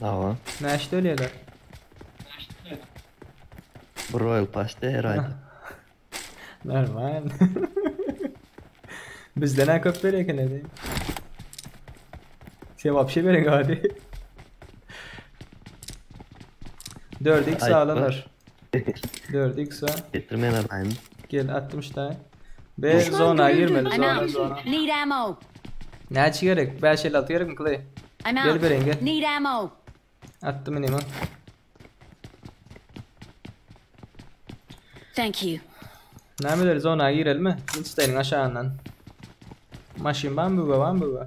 Hawa. Näçe ölýärler? Bu Royal Pass'te her aýda. Normal. Bizden ha köp berýär eken edi. Sen wapşe beren gady. 4x Aýtma. alynır. 4x var. Getir men alayım. Gel attım işte. B zona girmeli I'm zona out. zona. Need ammo. Näçe gerek? 556 gerek mi Clay? I'm Gel out. bereyim, gel. Need ammo. Attım ineyim al. Thank you. Nämeleri zona girelim mi? Insta'nın aşağından. Maşin ban bu ban bu.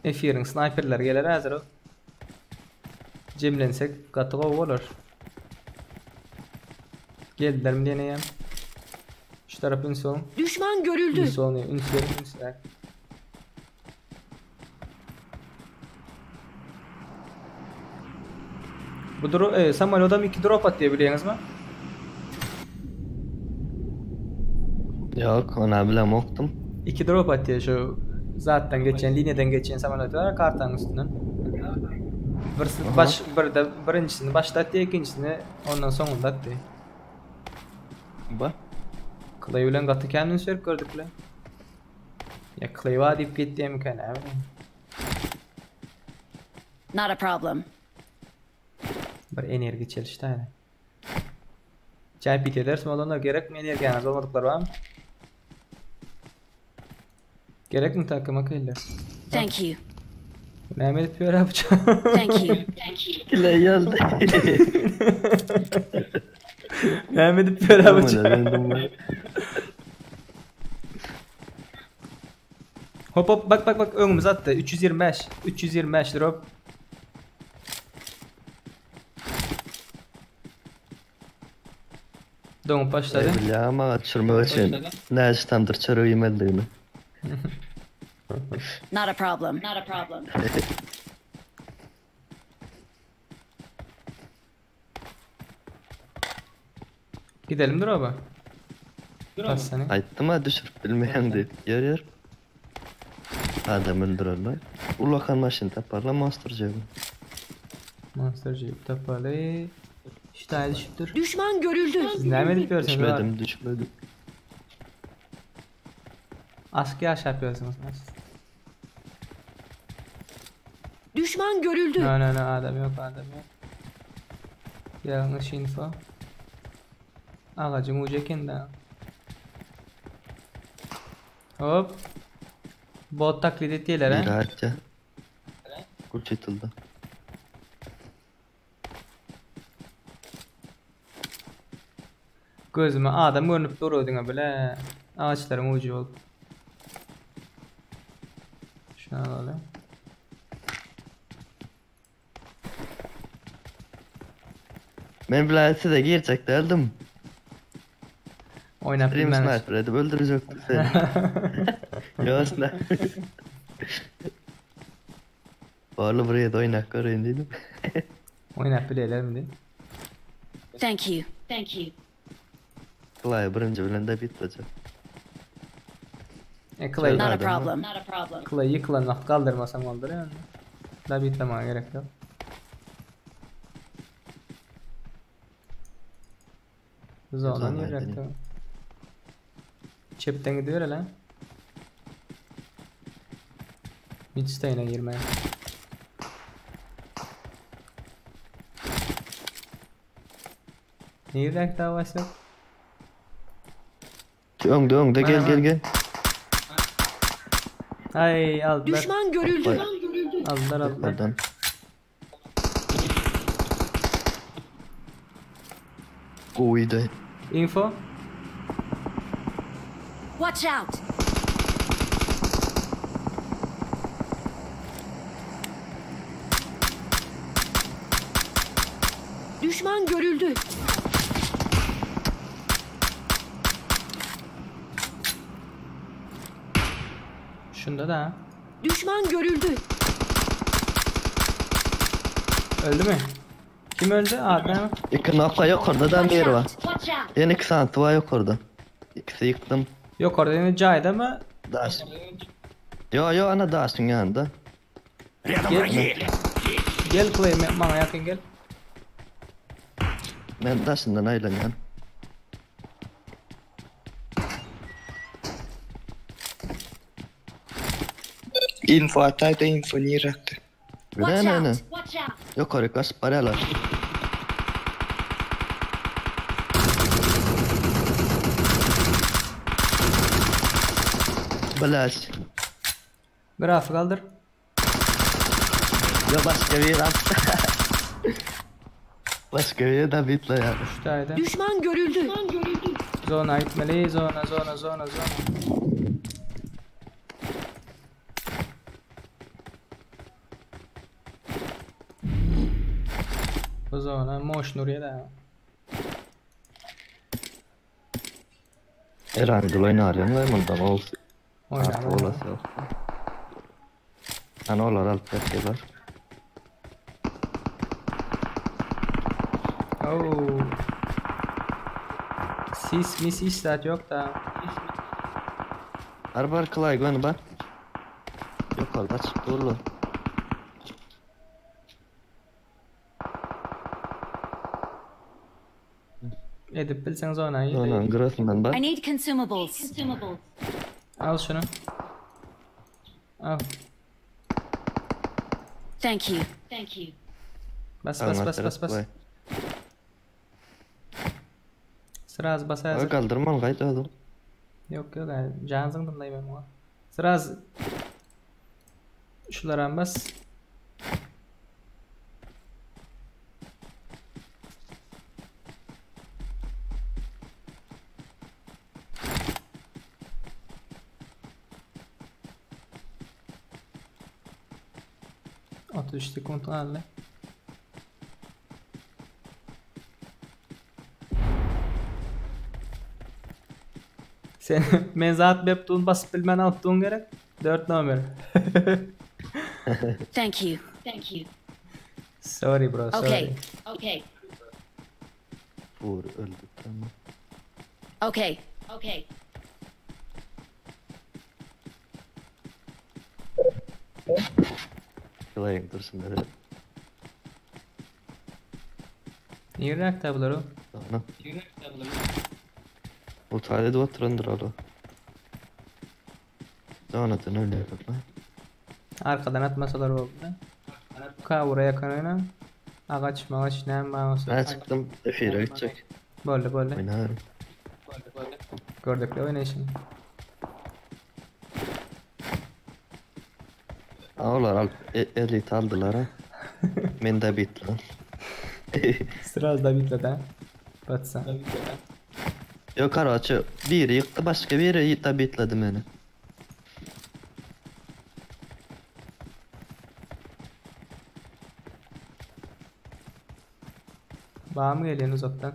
F1'in sniperler geler hazır ol. Cemlensek gaty gowy bolar. Geldiler mi diýene Şu tarap üns olun. Düşman görüldü. Üns olun, üns verin, üns ver. Bu dro e, Samuel iki drop at diye bilýäňizmi? Yok, ona bilemokdum. İki drop at diye şu Zatdan geçýän, liniýadan geçýän samolýot bar kartanyň üstünden. Bir baş birde birinjisini başda atdy, ikinjisini ondan soňunda atdy. Ba. Clay bilen gaty kän üns berip gördük bile. Ya Clay bar diýip gitdimikä näme? Not a problem. Bir enerji çelişdi yani. Çay pit edersin olanlar gerek mi energiýaňyz olmadyklar barmy? Gerek mi takıma kıyla? Thank you. Näme edip ýör bu Thank you. Clay geldi. Näme edip ýör bu Hop hop bak bak bak öňümize atdy. 325. 325 drop. Doňup başlady. Bilýän ama düşürmek üçin näçe tamdyr çörek iýmelidigini. Not a problem. Not a problem. Gidelim drop'a. Bas seni. Aýtdym ha düşürip bilmeýän diýip. Ýör ýör. Adam öldürerler. Ulakan maşyn taparlar Monster Jeep. Monster Jeep tapaly. Şu tane düşüpdür. Düşman görüldü. Siz näme edip ýörsüňiz? Düşmedim düşmedim. Aşk ýaşap ýörsüňiz. Düşman görüldü. No no no adam yok adam yok. Yanlış info. Agajyň ucu eken da. Hop. Bot taklit etdiler ha. Rahatça. Kurçetıldı. Gözüme adam görünüp dur diňe bile. Ağaçlaryň ucu bolup. Şunu alalım. Men bilen size girecek derdim. Oynap Dream bilmem. Sniper edip öldürecekti seni. Yoksa. Barlı buraya da oynak göreyim dedim. Oynap bilelim di. Thank you. Thank you. Kolay birinci bilen de bitti hocam. E Clay, Not a Adam. problem. Not a problem. Clay yıkılan vakt kaldırmasam oldur yani. Da bitlemeye gerek yok. Zona Zona niye edelim. bıraktı? Çepten gidiyor hele. Midstay'ine girmeye. Niye bıraktı havası yok? Öngde öngde gel gel gel. Ay aldılar. Düşman görüldü. Aldılar aldılar. Pardon. Goýdy. Info. Watch out. Düşman görüldü. Şunda da ha. Düşman görüldü. Öldü mü? Kim öldü? Adem. İki nokta yok orada da Watch bir var. out. Watch out. Yine iki sanatı var yok orada. İkisi yıktım. Yok orada yine Cahide mi? Daş. Yo yo ana daşın yanında. Рядом Gel. враги! Gel Clay bana yakın gel. Ben daşından aylanıyorum. Info atayda info nirakdy. Watch Ne ne ne. out. Watch out. Yok oraya kaç paralar. Belaş. Grafik kaldır. Ya başka bir at. başka bir de bitle ya. Şu tane. Düşman görüldü. Zona gitmeli. Zona zona zona zona. Bu zona moş Nuriye da. Erangel oynarım lan bundan olsun. Oynar. Artı olası yok. Hani olar alıp yapıyorlar. Oo. Sis mis hiç saat yok da. Arbar kolay güven bak. Ýokarda açyk durlar. Edip bilseň zona ýet. Zonanyň gyrasyndan bak. I need consumables. Al şuny. Al. Thank you. Bas bas bas bas bas. Sraz bas Ay häzir. kaldırman gaýt özüň. Ýok ýok, jan zyňdym daýy men muňa. Sraz şularam bas. 33 sekund galdy. Sen men zat berip durun basyp bilmän alyp durun gerek. 4 nomer. Thank you. Sorry bro, sorry. Okay. Okay. Vur öldü tamam. Okay. Yılayın dursun dedi. Nirde akta bular o? Tamam. O tane de oturandır alo. Zonadan öyle yapma. Arkadan atmasalar oldu. Ka buraya yakın oyna. Agaç magaç ne olsa. Ben çıktım. Efire gidecek. Boldy boldy. Oynarım. Gördük de oynayışını. Ağlar al. E, elit aldılar ha. Men de bitti lan. Sraz da bitledi ha. Batsa. Yok araçı biri yıktı başka biri da bitledi beni. Bağ mı geliyorsun uzaktan?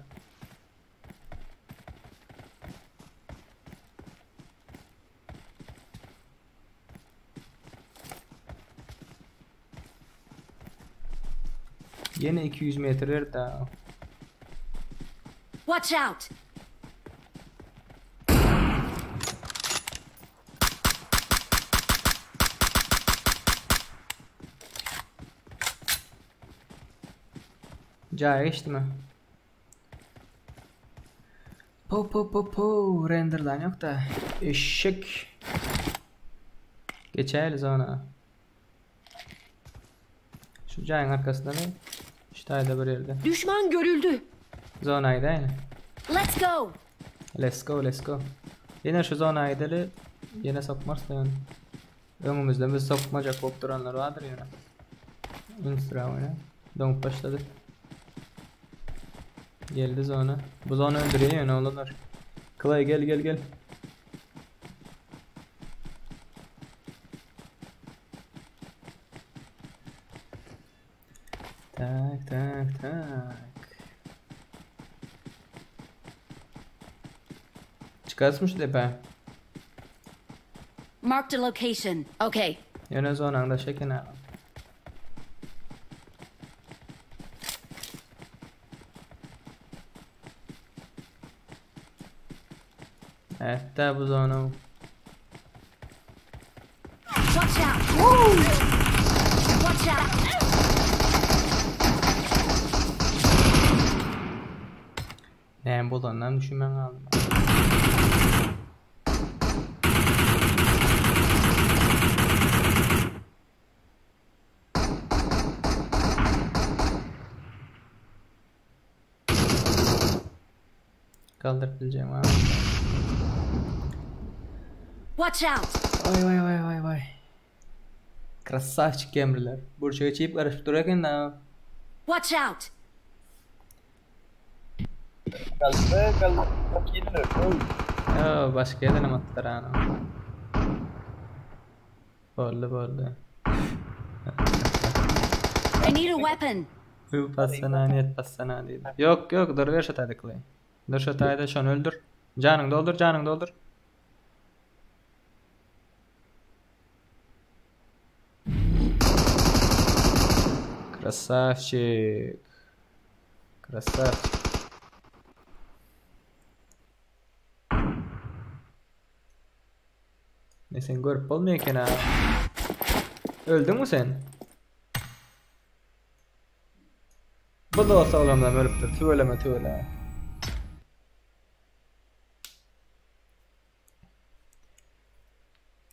Yine 200 metre ver daha. Watch out. Caya geçti mi? Po po po po renderlan yok da. Eşek. Geçer zona. Şu cayın arkasında mı? İşte ayda bir yerde. Düşman görüldü. Zonaydı aynı. Let's go. Let's go let's go. Yine şu zona gideli. Yine sokmaz da yani. Önümüzde biz sokmacak bolup duranlar vardır yine. Instra oyna. Donk başladı. Geldi zona. Bu zona öldürüyor ne olurlar. Clay gel gel gel. Tak tak tak. Çıkarsın şu tepe. Marked a location. Okay. Ýöne zonaň daşy eken ha. Ätdä bu zona. Watch out. Watch out. Näme bolanynam düşünmän galdym. Kaldyryp biljegim ha. Watch out. Vay vay vay vay vay. Krasavçik gemriler. Burça geçip garaşyp durar eken da. Watch out. Kaldı kaldı. Ýo, başga ýerdenem atdylar ana. Boldy boldy. I need a weapon. Bu bassana niyet bassana diýdi. Ýok ýok dur ber şu taýda Clay. Dur şu taýda şony öldür. Janyň doldur, janyň doldur. Krasavçik. Krasavçik. Ne sen görüp bolmaýar eken ha. Öldüňmi sen? Bu dost oglandan ölüpdir. Tüweleme tüweleme.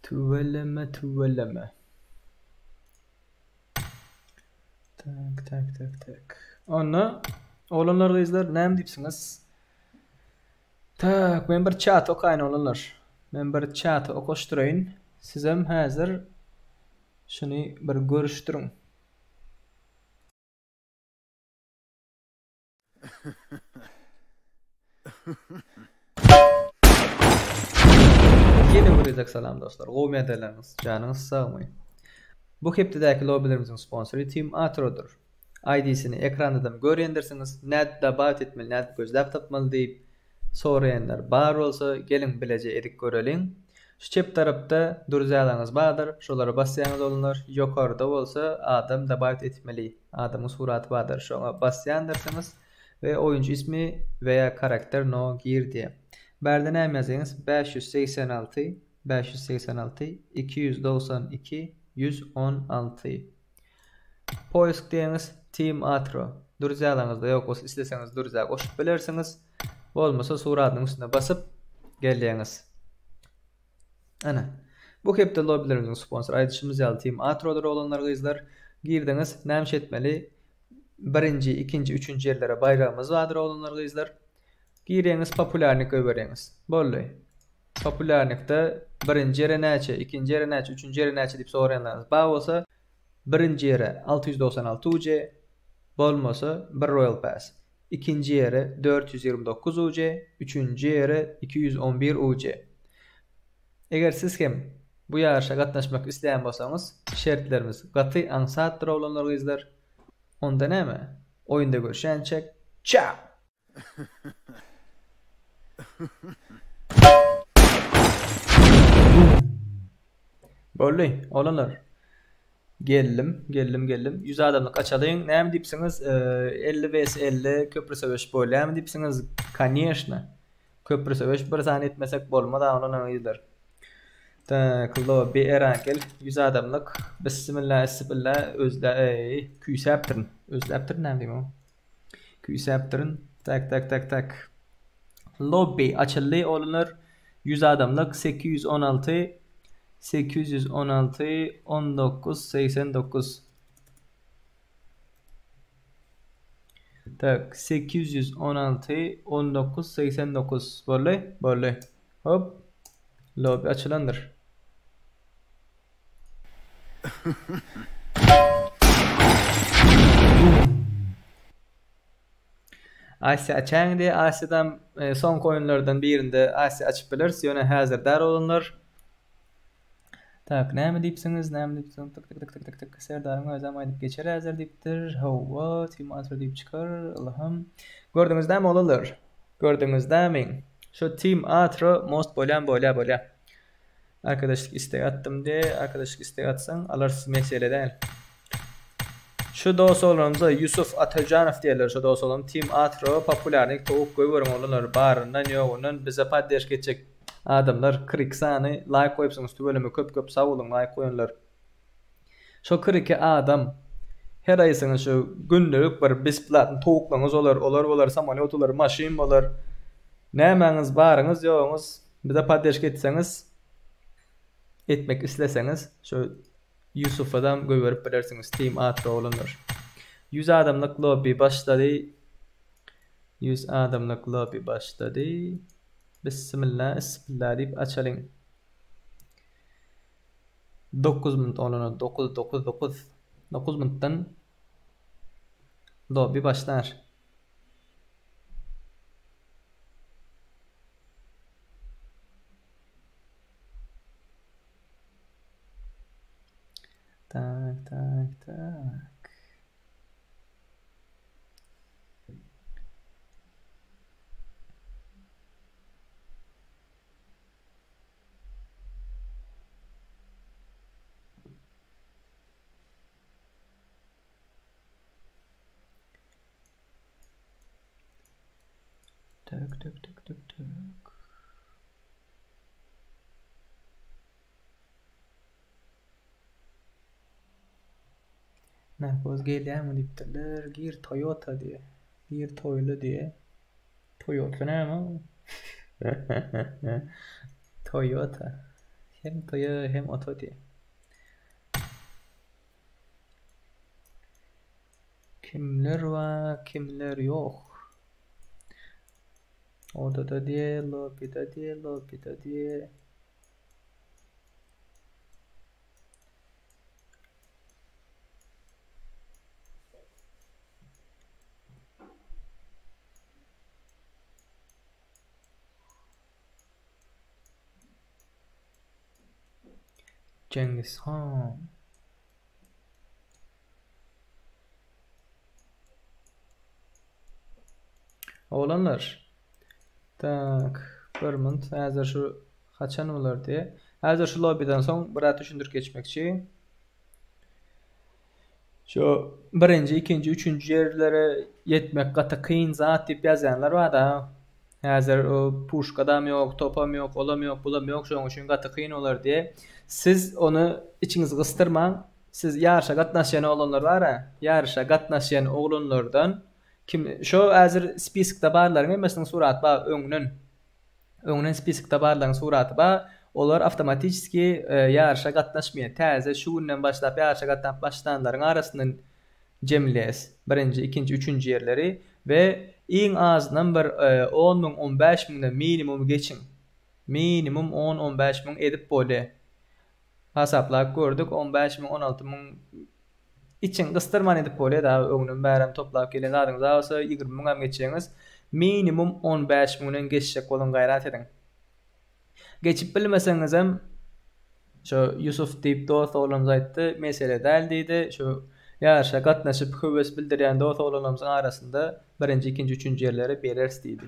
Tüweleme tüweleme. Tak tak tak tak. Onda oglanlar gyzlar näme diýipsiňiz? Tak, men bir çat okaýyn oglanlar. Men bir çaty okaşdyraýyn. Sizem häzir şuny bir görüşdiriň. Ýene bir gezek salam dostlar. Gowy ýagdaýlaryňyz, janyňyz sagmy? Bu hepdedäki lobbilerimiziň sponsory Team Atrodyr. ID-sini ekrandadam görýändirsiňiz, nädip dobawit etmeli, nädip gözläp tapmaly diýip soraýanlar bar bolsa, geliň bileje edip göreliň. Şu çep tarapda druzyalaryňyz bardyr, şolara basýaňyz oglanlar, ýokarda bolsa adam dobawit etmeli. Adamyň suraty bardyr şoňa basýandyrsyňyz we oýunçy ismi we ýa karakter no gir diýe. Bärde näme ýazýaňyz 586 586 292 116 Poisk diýeňiz Team Atro Druzyalaňyzda ýok bolsa isleseňiz druziýa goşup bilersiňiz bolmasa suratynyň üstüne basyp gelýäňiz. Ana. Bu hepde lobbilerimiziň sponsory aýdyşymyz ýaly Team Atrodyr oglanlar gyzlar. Girdiňiz näme iş etmeli? Birinji, ikinji, üçünji ýerlere baýragymyz bardyr oglanlar gyzlar. Girýäňiz populýarnik goýberýäňiz. Boldy. Populýarnikde birinji ýere näçe, ikinji ýere näçe, üçünji ýere näçe diýip soraýanlaryňyz bar bolsa, birinji ýere 696 UC, bolmasa bir Royal Pass. Ikinji ýere 429 UC, üçünji ýere 211 UC. Eger siz hem bu ýaryşa gatnaşmak isleýän bolsaňyz, şertlerimiz gaty aňsatdyr oglanlar gyzlar. Onda näme? Oýunda görüşýänçäk, çao! Boldy, oglanlar. Geldim, geldim, geldim. 100 adamlyk açalyň. Näme diýipsiňiz? 50 vs 50 köprü söweş bolýarmy diýipsiňiz? Koneşno. Köprü söweş bir sany etmesek bolmaz oglanlar gyzlar. Tak, lobby Erakel 100 adamlyk. Bismillah, bismillah. Özle, eý, küýsäpdirin. Özläpdirin näme diýmem. Küýsäpdirin. Tak, tak, tak, tak. Lobby açyldy oglanlar. 100 adamlyk 816 816 19 89 Tak 816 19 89 boldy boldy hop lobby açylandyr. Asia açaýyň diýe Asiýadan e, soňky oýunlardan birinde Asiýa açyp bileris ýöne häzir däl oglanlar. Tak näme diýipsiňiz näme diýipsiňiz tık tık tık tık tık tık Serdaryň özem aýdyp geçer häzir diýipdir. Hawa Team Answer diýip çykar Allahym. Gördüňiz dämi oglanlar? Gördüňiz dämi? Şu Team Atro most bolýan bolýa bolýa. Arkadaşlyk istegi atdym diýe, arkadaşlyk istegi atsaň alarys mesele däl. Şu dos oglanymyza Ýusuf Atajanow diýerler şu dos oglan Team Atro populýarnyk towuk goýberiň oglanlar baryndan ýogyndan bize podderşka etjek adamlar 42 sany laýk goýupsyňyz tüweleme köp köp sag boluň laýk goýanlar. Şo 42 adam her aýsyňyz şu gündelik bir besplatny towuklaryňyz bolar olar bolar samolýot bolar maşyn bolar nämäňiz baryňyz ýoguňyz Bize poddeşka etseňiz etmek isleseňiz şu Ýusufadam goýberip bilersiňiz team atly oglanlar. 100 adamlyk lobby başlady. 100 adamlyk lobby başlady. Bismillah, ismillah diýip açalyň. 9 minut oglanlar 9 9 9 9 minutdan lobby başlar. Tak, tak, tak. Tak tak tak tak tak. Narkoz gelýämi diýipdirler. Gir Toyota diýe. Gir Toýly diýe. Toyota näme? Toyota. Hem toýa hem oto diýe. Kimler bar, kimler ýok. Odada diýe, lobbyda diýe, lobbyda diýe. Cengiz han. Oglanlar. Tak, bir munt. Häzir şu haçan bolar diýe. Häzir şu lobbydan soň biraz düşündirip geçmekçi. Şu birinji, ikinji, üçünji ýerlere ýetmek gaty kyn zat diýip ýazýanlar bar-da. Häzir o puşkadam ýok, topam ýok, olam ýok, bulam ýok, şonuň üçin gaty kyn bolar diýe. Siz ony içiňizi gysdyrmaň. Siz ýaryşa gatnaşýan oglanlar bar-a, ýaryşa gatnaşýan oglanlardan kim şo häzir spiskda barlaryň hemmesiniň suraty bar öňden. Öňden spiskda barlaryň suraty bar. Olar awtomatiçeski ýaryşa gatnaşmaýar. Täze şu günden başlap ýaryşa gatnap başlanlaryň arasyndan jemleýäs birinji, ikinji, üçünji ýerleri we iň azyndan bir on müň, on bäş müňden minimum geçiň. Minimum on, on bäş müň edip bolýar. Hasaplap gördük, on bäş müň, on alty müň içiňi gysdyrman edip bolýar dagy öňden bärem toplap gelen zadyňyz bar bolsa 20 müňem geçjeňiz. Minimum 15 müňden geçjek boluň gaýrat ediň. Geçip bilmeseňizem şo Ýusuf diýip dost oglanymyz aýtdy, mesele däl diýdi. Şu ýaryşa gatnaşyp höwes bildirýän dost oglanlarymyzyň arasynda birinji, ikinji, üçünji ýerleri bereris diýdi.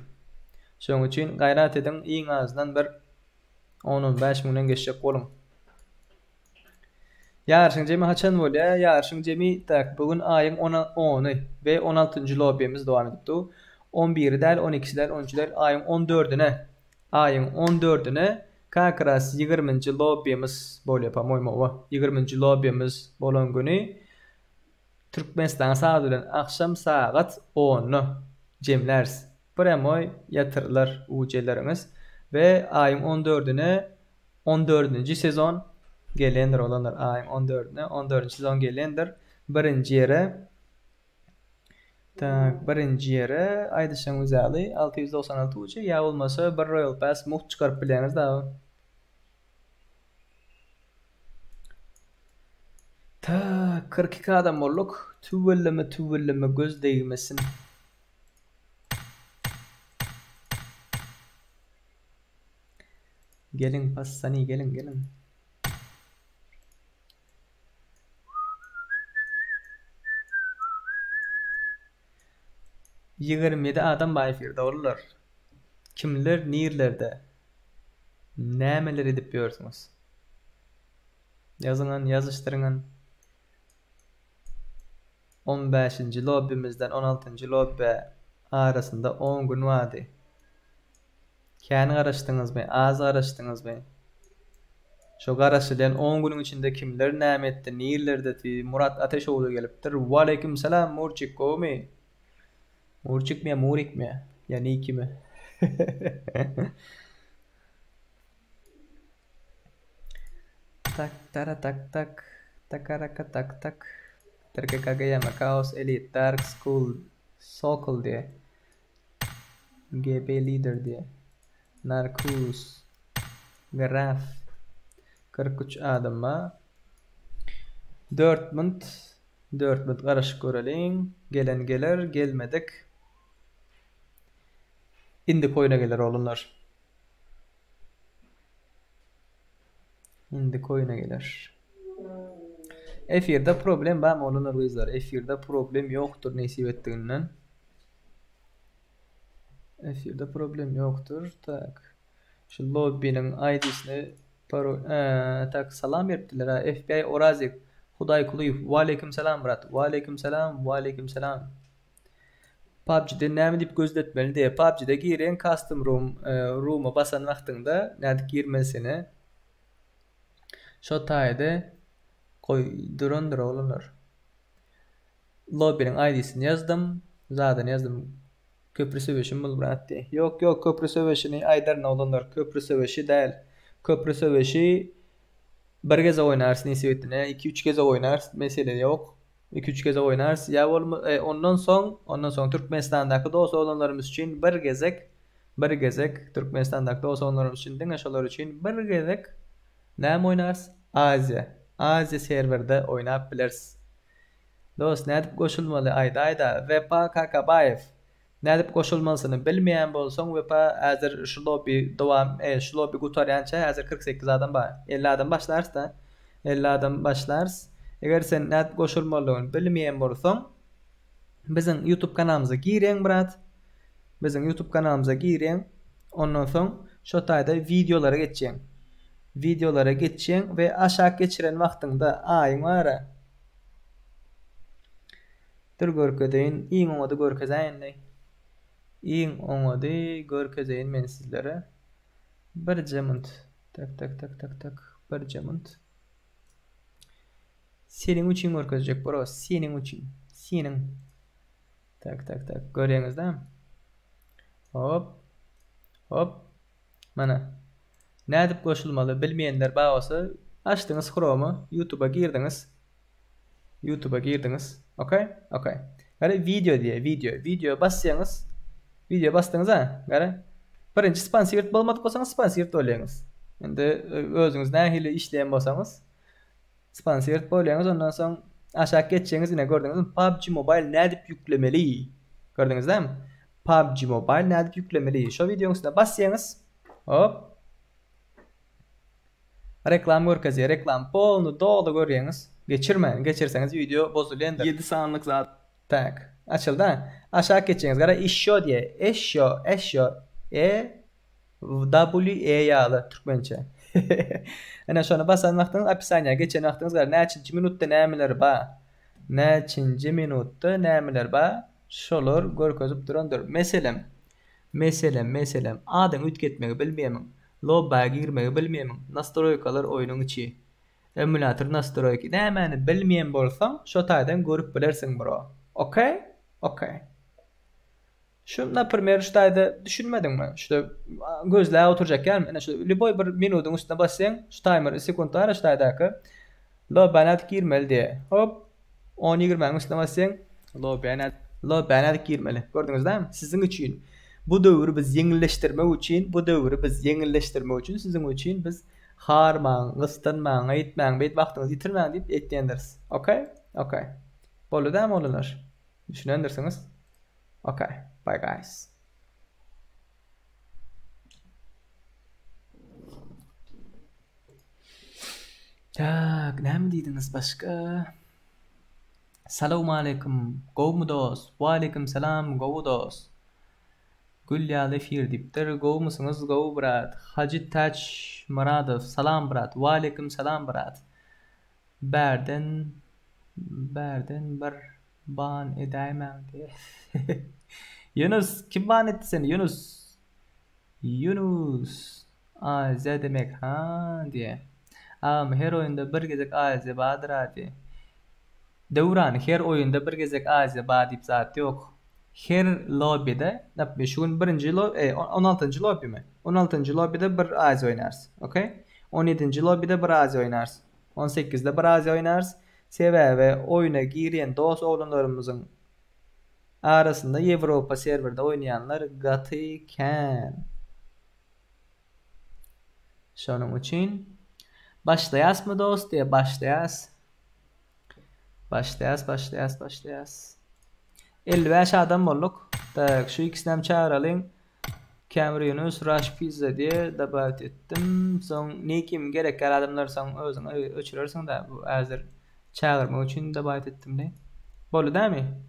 Şonuň üçin gaýrat ediň iň azyndan bir on-on bäş müňden geçjek boluň. Ýaryşyň jemi haçan bolýar? Ýaryşyň jemi tak bu gün aýyň ony we on altynjy lobbymiz dowam edip dur. On biri däl, on ikisi däl, on üçi däl, aýyň on dördüne, aýyň on dördüne kak ras ýigriminji lobbymiz bolýar, po-moýmu, owa, ýigriminji lobbymiz bolan güni Türkmenistanyň sagady bilen agşam sagat onda jemläris. Prýamoý ýatyrylar UC-leriňiz we aýyň on dördüne On dördünji sezon gelendir oglanlar aýyň on dördüne on dördünji sezon gelendir birinji ýere tak birinji ýere aýdyşyňyz ýaly 696 uçy ýa bolmasa bir royal pass mugt çykaryp bilýäňiz dagy tak 42 adam bolduk tüweleme tüweleme göz degmesin. Geliň passani geliň geliň. 27 adam bar efirde oglanlar. Kimler nirlerde? Nämeler edip ýörsüňiz? Ýazyňan, ýazyşdyryňan. On bäşinji lobbimizden on altynjy lobbä arasynda on gün bardy. Kän garaşdyňyzmy, az garaşdyňyzmy? Şo garaşylýan on günüň içinde kimler näme etdi, nirlerdedi? Murat Ateşogly gelipdir. Waleýkim salam Murçik gowumy? Murçikmi ýa Murikmi ýa Nikimi? Tak tara tak tak takaraka tak tak TRKKGM Chaos Elite Dark School Sokol diýe GB Leader diýe Narkus Graf 43 adam bar. 4 munt 4 munt garaşyp göreliň. Gelen geler, gelmedik. Indiki oýna geler oglanlar. Indiki oýuna geler. Efirde problem barmy oglanlar gyzlar? Efirde problem ýokdur nesip etdiginden. Efirde problem ýokdur. Tak. Şu lobbynyň ID-sini parol eee tak salam beripdiler ha. FBI Orazik Hudaýkulyýew. Waleýkim salam brat. Waleýkim salam. Waleýkim salam. PUBG-de näme diýip gözletmeli diýýär. PUBG-de giren custom room rooma basan wagtyňda nädip girmelisini şo taýda goý durandyr oglanlar. Lobbyniň ID-sini ýazdym. Zadyny ýazdym. Köpri söweşimi bul brat diý. Ýok ýok köpri söweşini aýdaryn oglanlar köpri söweşi däl. Köpri söweşi bir gezek oýnarys nesip etdine iki üç gezek oýnarys mesele ýok. Iki üç gezek oýnarys ýa bolma ondan soň ondan soň Türkmenistandaky dos oglanlarymyz üçin bir gezek bir gezek Türkmenistandaky dos oglanlarymyz üçin diňe şolar üçin bir gezek näme oýnarys Aziýa Aziýa serwerde oýnap bileris. Dost nädip goşulmaly aýdaýda Wepa Kakabaýew nädip goşulmalysyny bilmeýän bolsaň Wepa häzir şu lobby dowam e şu lobby gutarýança häzir 48 adam bar 50 adam başlarysda 50 adam başlarys eger sen nädip goşulmalydygyny bilmeýän bolsaň biziň youtube kanalymyza girýäň brat biziň youtube kanalymyza girýäň ondan soň şo taýda wideolara geçýäň wideolara geçýäň we aşak geçiren wagtyňda aýyň bara Dur görkezeýin, iň oňady görkezäýinleý. Iň oňady görkezeýin men sizlere. Birje munt. Tak tak tak tak tak. Birje munt. Seniň üçin görkezjek bro, seniň üçin. Seniň. Tak tak tak. Görýäňiz-dä? Hop. Hop. Mana. Nädip goşulmaly bilmeýänler bar bolsa, açdyňyz Chrome-y, YouTube-a girdiňiz. YouTube-a girdiňiz. Okay? Okay. Gara video diýe, video. Video basýaňyz. Video basdyňyz-a? Gara. Birinji sponsored bolmadyk bolsaňyz sponsored bolýaňyz. Indi özüňiz nähili işleýän bolsaňyz sponsored bolýaňyz. Ondan soň aşak geçjeňiz ine gördüňizmi? PUBG Mobile nädip ýüklemeli? Gördüňiz-dämi? PUBG Mobile nädip ýüklemeli? Şo wideoň üstüne basýaňyz. Hop. Reklam görkezýär. Reklam polny doly görýäňiz. Geçirmäň. Geçirseňiz wideo bozulýandyr. 7 sanlyk zat. Tak. Açyldy. Aşak geçýäňiz. Gara işşo diýýär. Eşşo, eşşo. E W E ýaly türkmençe. Ine şony basan wagtyňyz opisaniýa geçen wagtyňyz gara näçinji minutda nämeler bar. Näçinji minutda nämeler bar şolar görkezip durandyr. Meselem, meselem, meselem, adyňy üýtgetmegi bilmeýämiň, lobba girmegi bilmeýämiň, nastroýkalar oýnuň içi, emulýator nastroýki, nämäni bilmeýän bolsaň şo taýdan görüp bilersiň bro. Ok? Ok. Şu naprimer şu taýda düşünmediňmi? Şuda gözläp oturjak ýaly ine şu lýuboý bir minudyň üstüne bassaň şu taýmer sekunt bar şu taýdaky lobba nädip girmeli diýe. Hop on ýigrimäniň üstüne bassaň lobba nädip lobba nädip girmeli. Gördüňiz dämi? Siziň üçin bu döwri biz ýeňilleşdirmek üçin bu döwri biz ýeňilleşdirmek üçin siziň üçin biz harmaň, gysdanmaň, eýtmäň, beýdip wagtyňyzy ýitirmäň diýip etýändiris. Okey? Okey. Boldy dämi oglanlar? Düşünendirsiňiz? Ok bye guys. Tak, näme diýdiňiz başga? Salowmaleýkim, gowmy dost? Waleýkim salam, gowy dost. Gül ýaly efir diýipdir. Gowmysyňyz, gowy brat. Hajy Täç Myradow, salam brat. Waleýkim salam brat. Bärden bärden bir Ban edäýmäň diýe. Ýunus kim ban etdi seni Ýunus. Ýunus. Aziýa demek ha diýe. Agam her oýunda bir gezek Aziýa bardyra diýe. Döwran her oýunda bir gezek Aziýa bar diýip zat ýok. Her lobbyda naprimýer şu gün birinji lo e, on altynjy lobbymy? On altynjy lobbyda bir Aziýa oýnarys. Okey? On ýedinji lobbyda bir Aziýa oýnarys. On sekizde bir Aziýa oýnarys. Sebäbi oýuna girýän dos oglanlarymyzyň arasynda Ýewropa serwerde oýnaýanlar gaty kän. Şonuň üçin başlaýasmy dost diýe başlaýas. Başlaýas, başlaýas, başlaýas. 55 adam bolduk. Tak, şu ikisini hem çağıralyň. Camry Yunus Rush Pizza diýe dobawit etdim. Soň nikim gerek ýaly adamlar soň özüň öçürersiň da bu häzir çagyrmak üçin dobawit etdim de. Boldy dämi?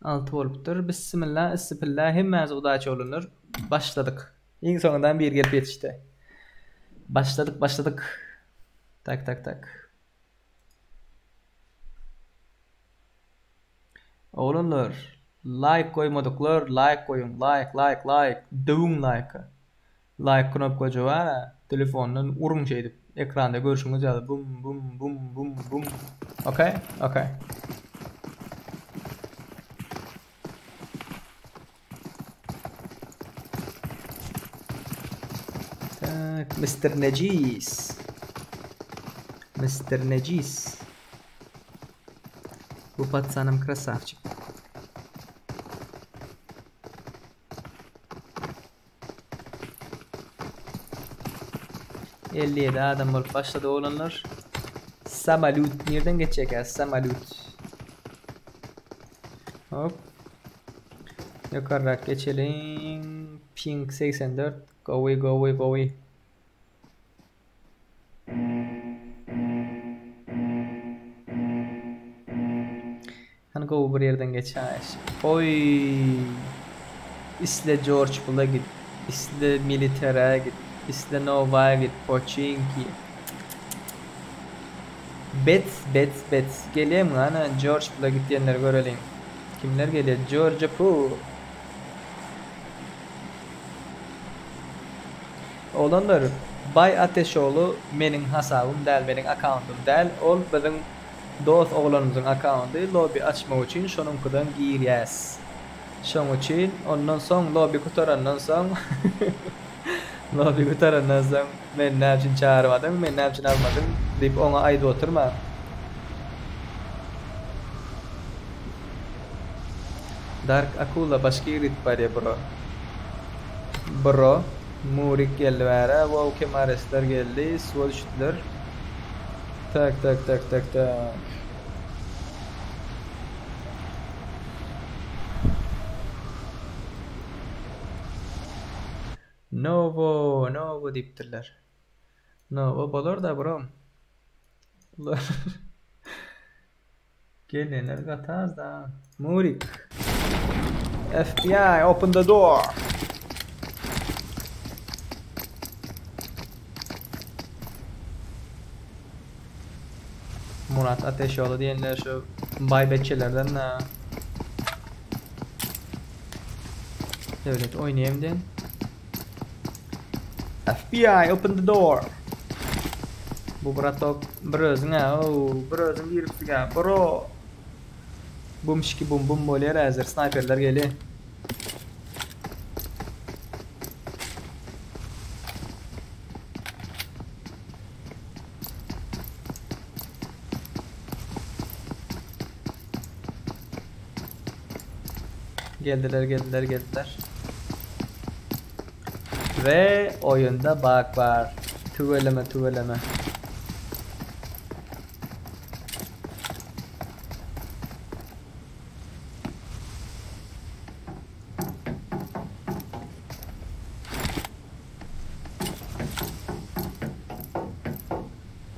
6 bolupdyr. Bismillah, issipillah hemmäňize udaçi oglanlar. Başladyk. Iň soňundan biri gelip ýetişdi. Başladyk, başladyk. Tak, tak, tak. Oglanlar laýk goýmadyklar laýk goýuň laýk laýk laýk döwüň laýka laýk knopkajy bara telefondan uruň şeýdip. Ekranda görşüňiz ýaly bum bum bum bum bum. Okay? Okay. Tak, Mr. Necis. Mr. Necis. Bu patsanam krasavçik. 57 adam bolup başlady oglanlar. Samalýut nirden geçýärkä? Samalýut. Hop. Ýokarrak geçeliň. Ping 84. Gowy, gowy, gowy. Hany gowy bir ýerden geçäýiş. Oý. Isle Jorj Pula git, isle Militere git, isle Nowa git, Poçinki. Bet, bet, bet. Gelýämi ana Jorj Pula git diýenleri göreliň. Kimler gelýär? Jorja Pul. Oglanlar, Baý Ateşogly meniň hasabym däl, meniň akkauntym däl. Ol biziň Dost oglanymyzyň akkaundy lobby açmak üçin şonuňkydan girýäs. Şoň üçin ondan soň lobby gutarandan soň lobby gutarandan soň meni näme üçin çagyrmadyň, meni näme üçin almadyň diýip oňa aýdyp oturmaň. Dark Akula başga ýere gidip barýa bro. Bro Murik geldi bärä wow kemaresler geldi suwa düşdüler. Tak tak tak tak tak. Nowo, Nowo diýipdirler. Nowo bolar da bro. Bular Gelenler gaty az da. Murik. FBI open the door. Murat Ateşoğlu diýenler şu baý beçelerden da. Döwlet oýnaýam diýen. FBI open the door. Bu bratok bir özüň ha, o bir özüň giripsiň ha, bro. Bum şiki bum bum bolýar häzir snayperler gelýär. Geldiler geldiler geldiler. Ve oyunda bug var. Tüweleme tüweleme.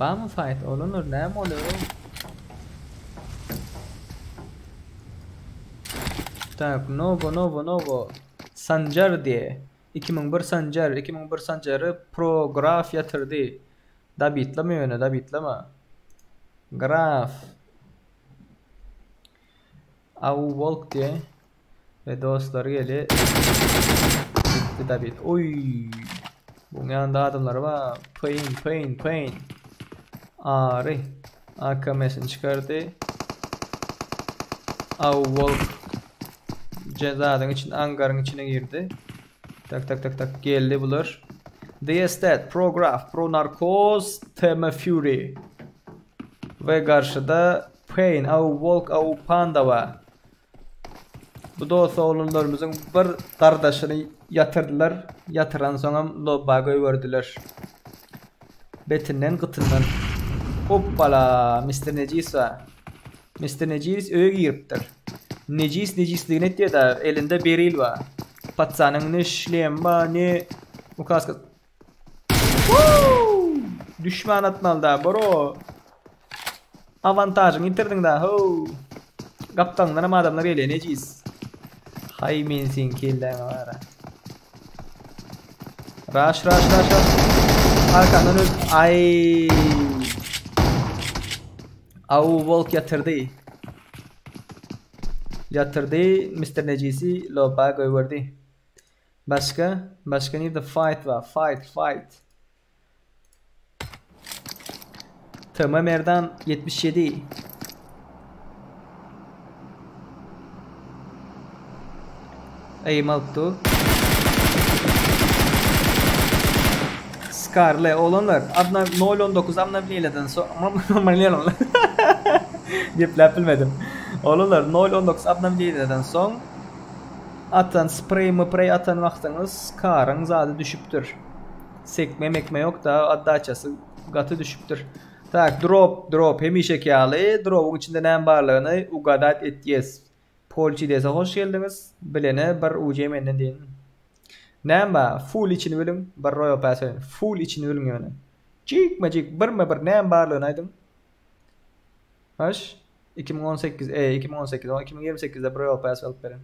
Barmy fight oglanlar näme bolýar? Tak, Novo, Novo, Novo. Sanjar diýe. 2001 Sanjar, 2001 Sanjary Prograf ýatyrdy. Dabitlama ýöne, dabitlama. Graf. Au Volk diýe. We dostlary gelýär. Gitdi David. Oý. Buň ýanynda adamlary bar. Pain, pain, pain. Ary. AKM-sini çykardy. Au Wolf cezadyň içine, angaryň içine girdi. Tak tak tak tak geldi bular. The Estate, Prograf, Pro Narcos, TM Fury. We garşyda Pain, Au Wolk, Au Panda bar. Bu dost oglanlarymyzyň bir gardaşyny ýatyrdylar, ýatyransoňam lobba goýberdiler. Betinden gytyndan. Hopbala, Mister Nejis bar. Mister Nejis öýe giripdir. Nejis nejisligini etýär-dä, elinde beril bar. Patsanyň ne şlemi bar, ne ukaska. Woo! Düşman atmaly da, bro. Awantažyňy ýitirdiň da, how. Gapdalyňdan hem adamlar gelýär, nejiz. Haý men seň kelläňe bara. Raş, raş, raş, raş. Arkandan öl. Ay. Au Volk ýatyrdy. Ýatyrdy, Mr. Nejisi loba goýberdi. Başga? Başga nirde fight bar? Fight, fight. TM Merdan 77. Eým alyp dur. Scarle oglanlar adna 0.19 obnowleniýadan so Gepläp bilmedim. Oglanlar 0.19 obnowleniýadan soň atan spreý mypreý atan wagtyňyz karyň zady düşüpdir. Sekme mekme ýok da otdaçasy gaty düşüpdir. Tak drop drop hemişeki ýaly drobyň içinde näme barlygyny ugadat etýes. Polçi dese hoş geldiňiz. Bilene bir UJ menden diýin. Näme bar? Full içini biliň. Bir Royal Pass berin. Full içini biliň ýöne. Jikme jik birme bir näme barlygyny aýdyň. Hoş. 2018 e 2018 o 2028-de bir Royal Pass alyp berin.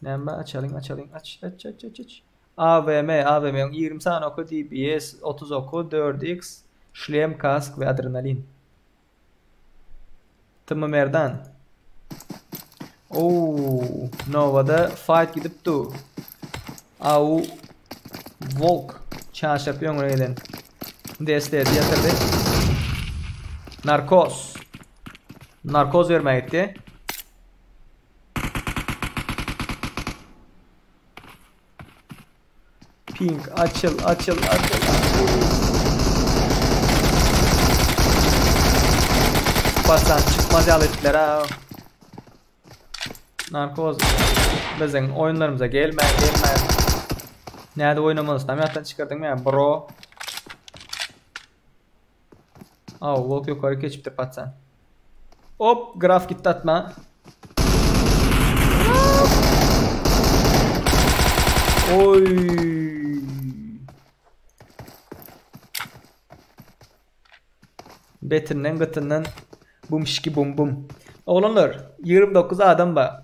Näme bar? Açalyň açalyň aç aç aç aç aç. AWM AWM 20 sany oky DBS 30 oky 4X şlem kask we adrenalin. Tm Merdan. Oo, Nova'da fight gidip du. Au Volk çaşyp öňüne gelen. Destedi ýatyrdy. Narkoz. Narkoz bermäge gitdi. Pink açıl açıl açıl. Basan çıkmaz ýaly etdiler ha. Narkoz biziň oýunlarymyza gelmän gelmän. Näde oýnamalysynam ýatdan çykardyň men bro. Aw, Volk ýokary geçipdir patsan. Hop, graf gitdi atma. Oy. Betinden gytyndan bum şiki bum bum. Oglanlar 29 adam bar.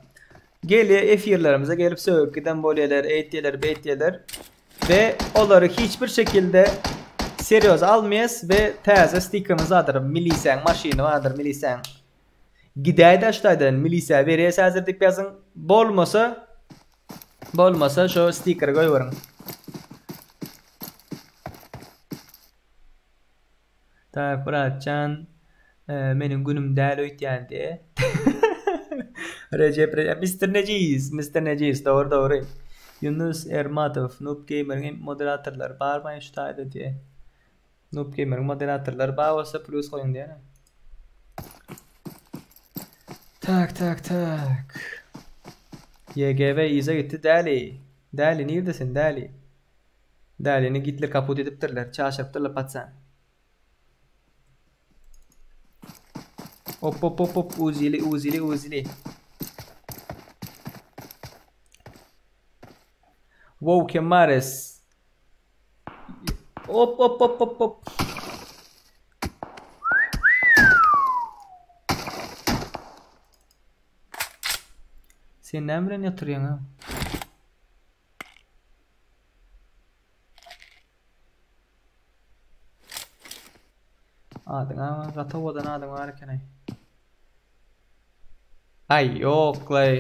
Gelýär efirlerimize gelip sögüp giden bolýarlar, eýtýärler, beýtýärler. We olary hiç bir şekilde serýoz almaýas we täze stikerimiz bardyr, milisäň maşyny bardyr, milisäň. Gidäýdä şu taýdan milisä berýäs häzir diýip ýazyň. Bolmasa bolmasa şo stikeri goýberiň. Tak bratjan meniň günüm däl öýtýän diýe. Rejep Rejep Mister Nejis Mister Nejis dogry dogry. Yunus Ermatow Noob Gameriň moderatorlary barmy şu taýda diýe. Noob Gameriň moderatorlary bar bolsa plus goýuň diýene. Tak tak tak. YGV yza gitdi däli. Däli nirdesin däli? Dälini Gitler kaput edipdirler, çaşyrypdyrlar patsan. Op op op op uzili uzili uzili. Wow Kemares. Op op op op op. Sen näme bilen ýatyrýaň ha? Adyň a gaty owadan adyň bar ekeni. Aý ýoklaý.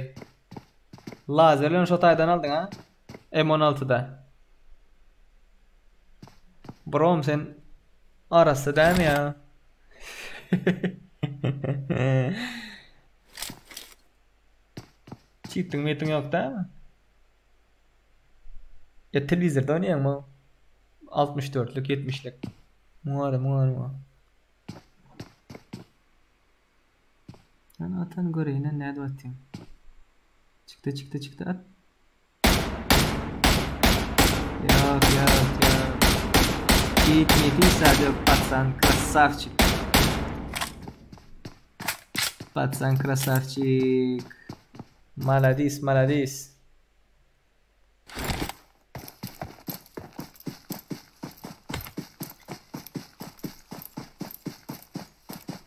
Lazer bilen şo taýdan aldyň a? M16-da. Brom sen arassa dämi ýa? Çitiň mitiň ýok dämi? Ya telewizorda oýnaýaňmy? 64-lük, 70-lik. Muňa muňa muňa. Ýani atan göreýin nädip atýaň. Çykdy çykdy çykdy at. Ýok ýok ýok. Gitmedi sadece patsan krasavçik. Patsan krasavçik. Maladis maladis.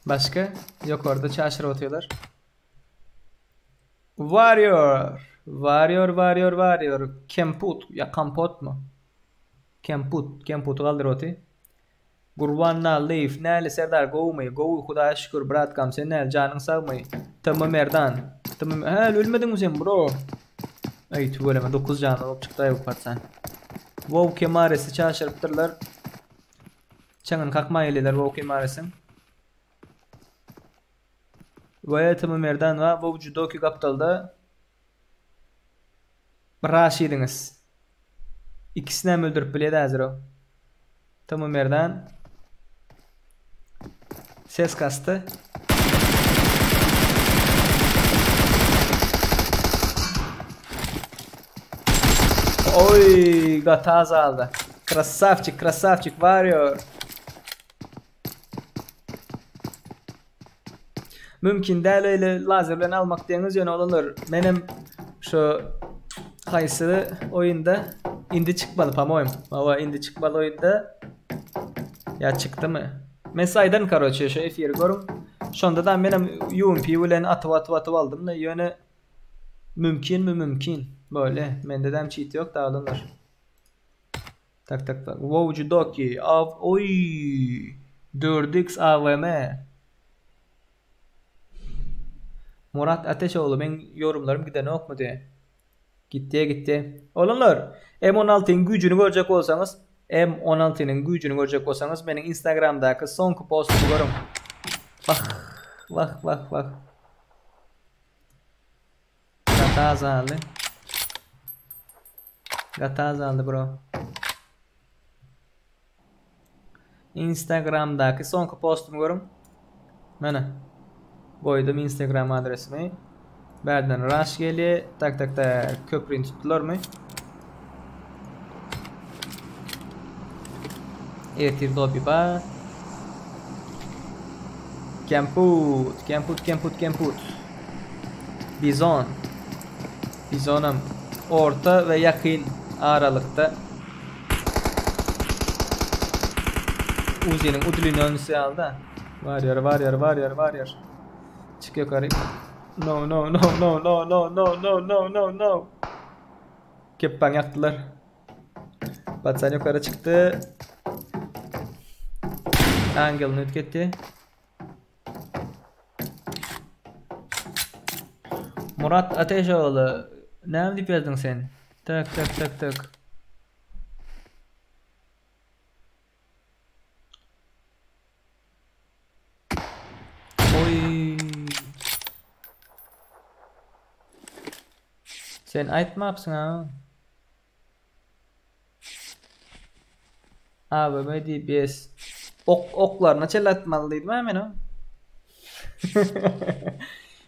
Başka? Yok orada çarşıra atıyorlar. Warrior. Warrior, Warrior, Warrior. Kemput. Ya Kampot mu? Kemput. Kemput galdyr oty. Gurban Nallyýew, Näli Serdar gowumy? Gowy Hudaýa şükür bratkam sen näli janyň sagmy? TM Merdan. TM Häli ölmediňmi sen bro? Aý tüweleme 9 janly bolup çykdaý bu patsan. Wow Kemaresi çaşyrypdyrlar. Çaňyny kakmaýa gelýärler Wow Kemaresiň. We TM Merdan we Wowju Doki gapdalda Raşidiňiz. Ikisinem öldürip bilýär häzir o. TM Merdan Ses kasdy. Oy, gaty azaldy. Krasavçik, krasavçik warrior. Mümkin däl öýle lazer bilen almak diýeňiz ýöne oglanlar menem şu haýsy oýunda indi çykmaly pamoýym. Hawa indi çykmaly oýunda ýa çykdymy? Men size aýdaryn karoçe şu efiri görüň. Şonda da menem UMP bilen atyp atyp atyp aldym da ýöne mümkinmi mümkin. Böyle mende dem çit ýok da oglanlar. Tak tak tak. Wowji Doki. Av oý. 4x AWM. Murat Ateşoğlu meň ýorumlarym gidenokmy diýe. Gitdi gitdi. Oglanlar, M16-nyň güýjüni görjek bolsaňyz, M16-nyň güýjüni görjek bolsaňyz meniň Instagramdaky soňky postumy görüň. Wah, wah, wah, wah. Gaty azaldy. Gaty azaldy bro. Instagramdaky soňky postumy görüň. Mana. Goýdum Instagram adresimi. Bärden rush gelýär. Tak tak tak. Köprüni tutdularmy? Ertir lobby bar. Kemput, kemput, kemput, kemput. Bizon. Bizonam orta we ýakyn aralykda Uziniň udlinýonysy ýaly-da. Warrior, warrior, warrior, warrior. Çyk ýokary. No, no, no, no, no, no, no, no, no, no, no. Kepbaň ýakdylar. Patsan ýokary çykdy. Angel nüt getdi. Murat Ateşoğlu. Näme diýip ýazdyň sen? Tak tak tak tak. Oý. Sen aýtmapsyň a. AWM DPS. Ok oklaryna çenli atmaly diýdim ha men o.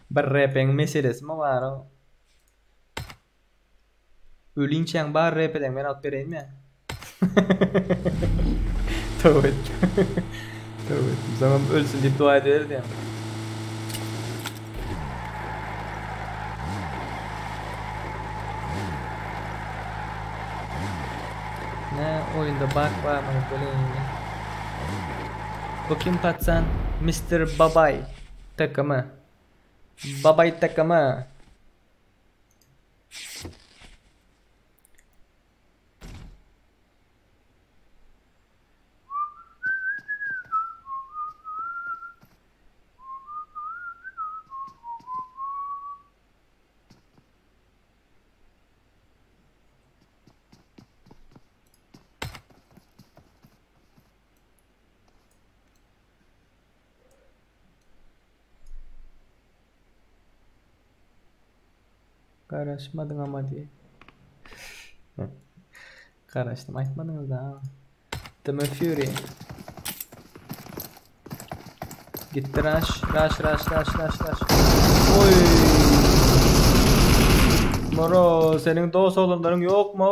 Bir repeň meselesi mi bar o? Ölinçäň bar repeden men alyp bereýinmi ýa? Toba etdim. Toba etdim. Soňam ölsün diýip dua ediber diýen. Ne oýunda bug barmy bileýin. Bu kim patsan? Mr. Babay takamy. Babay takamy. Garaşmadyň ama diý. Garaşdym aýtmadyňyz da. The Fury. Gitti rush, rush, rush, rush, rush, rush. Oy. Moro, seniň dost oglanlaryň ýokmy?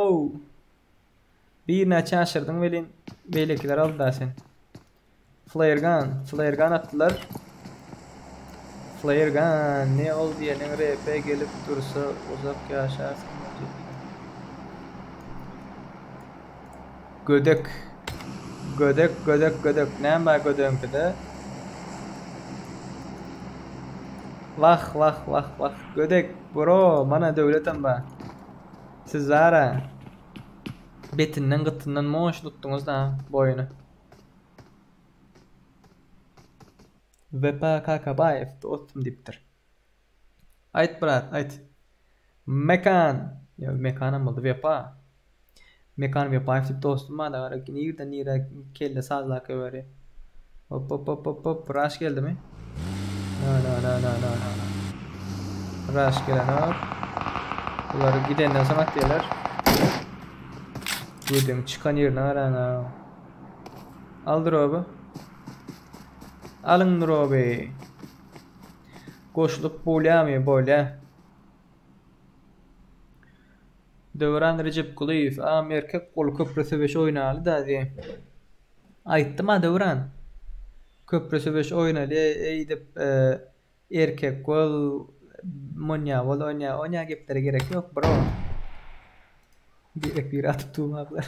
Birnäçe aşyrdyň welin, beýlekiler aldy da sen. Flare gun, flare gun atdylar. Flare gun, ne ol diýeniň RP gelip dursa uzak ýaşarsyň. Gödek. Gödek, gödek, gödek. Näme bar gödegiňkide? Wah, wah, wah, wah. Gödek, bro, mana döwletem bar. Siz bara betinden gytyndan moş tutduňyz da boýuny. Wepa Kakabaýew dostum diýipdir. Aýt brat, aýt. Mekan, ýa Mekanam boldy, Wepa. Mekan Wepaýew diýip dostum bar da, gara nirden nirä kelle sazlap goýberýär. Hop hop hop hop hop, rush geldimi? No no no no no no no. Rush gelenok. Bular gidenden soň atýarlar. Gödüň çykan ýerine garaň ha. Al droby. Alyň droby. Goşulyp bolýamy? Bolýa. Döwran Rejepgulyýew, Agam erkek bol köprü söweş oýnaly da diýe. Aýtdym-a Döwran. Köprü söweş oýnaly eýdip erkek bol munýa bol onýa onýa geplere gerek ýok bro. Birek biri atyp durmazlar.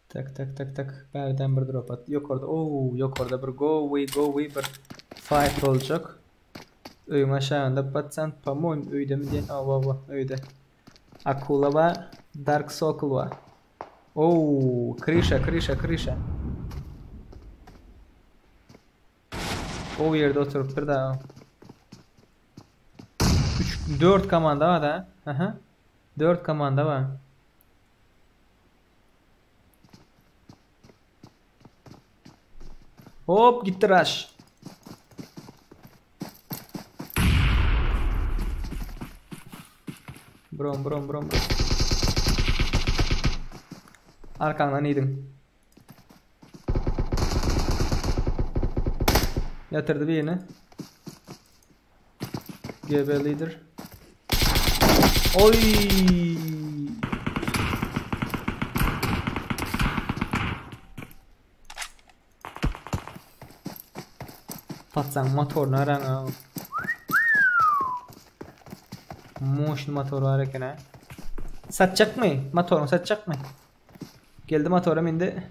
Tak tak tak tak. Bärden bir drop at. Ýokarda ow ýokarda bir gowy gowy bir fight boljak. Öýüň aşagynda patsant pamoým öýdemi diýen ow ow öýde. Akula bar, Dark Sokol bar. Ow, kryşa kryşa kryşa. Gowy ýerde oturypdyr da. 3 4 komanda bar da. Aha. 4 komanda bar. Hop gitdi rush. Brom brom brom. Arkaňdan iýdiň. Ýatyrdy birini. GB leader. Oy! Patsaň motoryny araň ha. Moşny motor bar eken ha. Satjakmy? Motoryny satjakmy? Geldi motora mindi.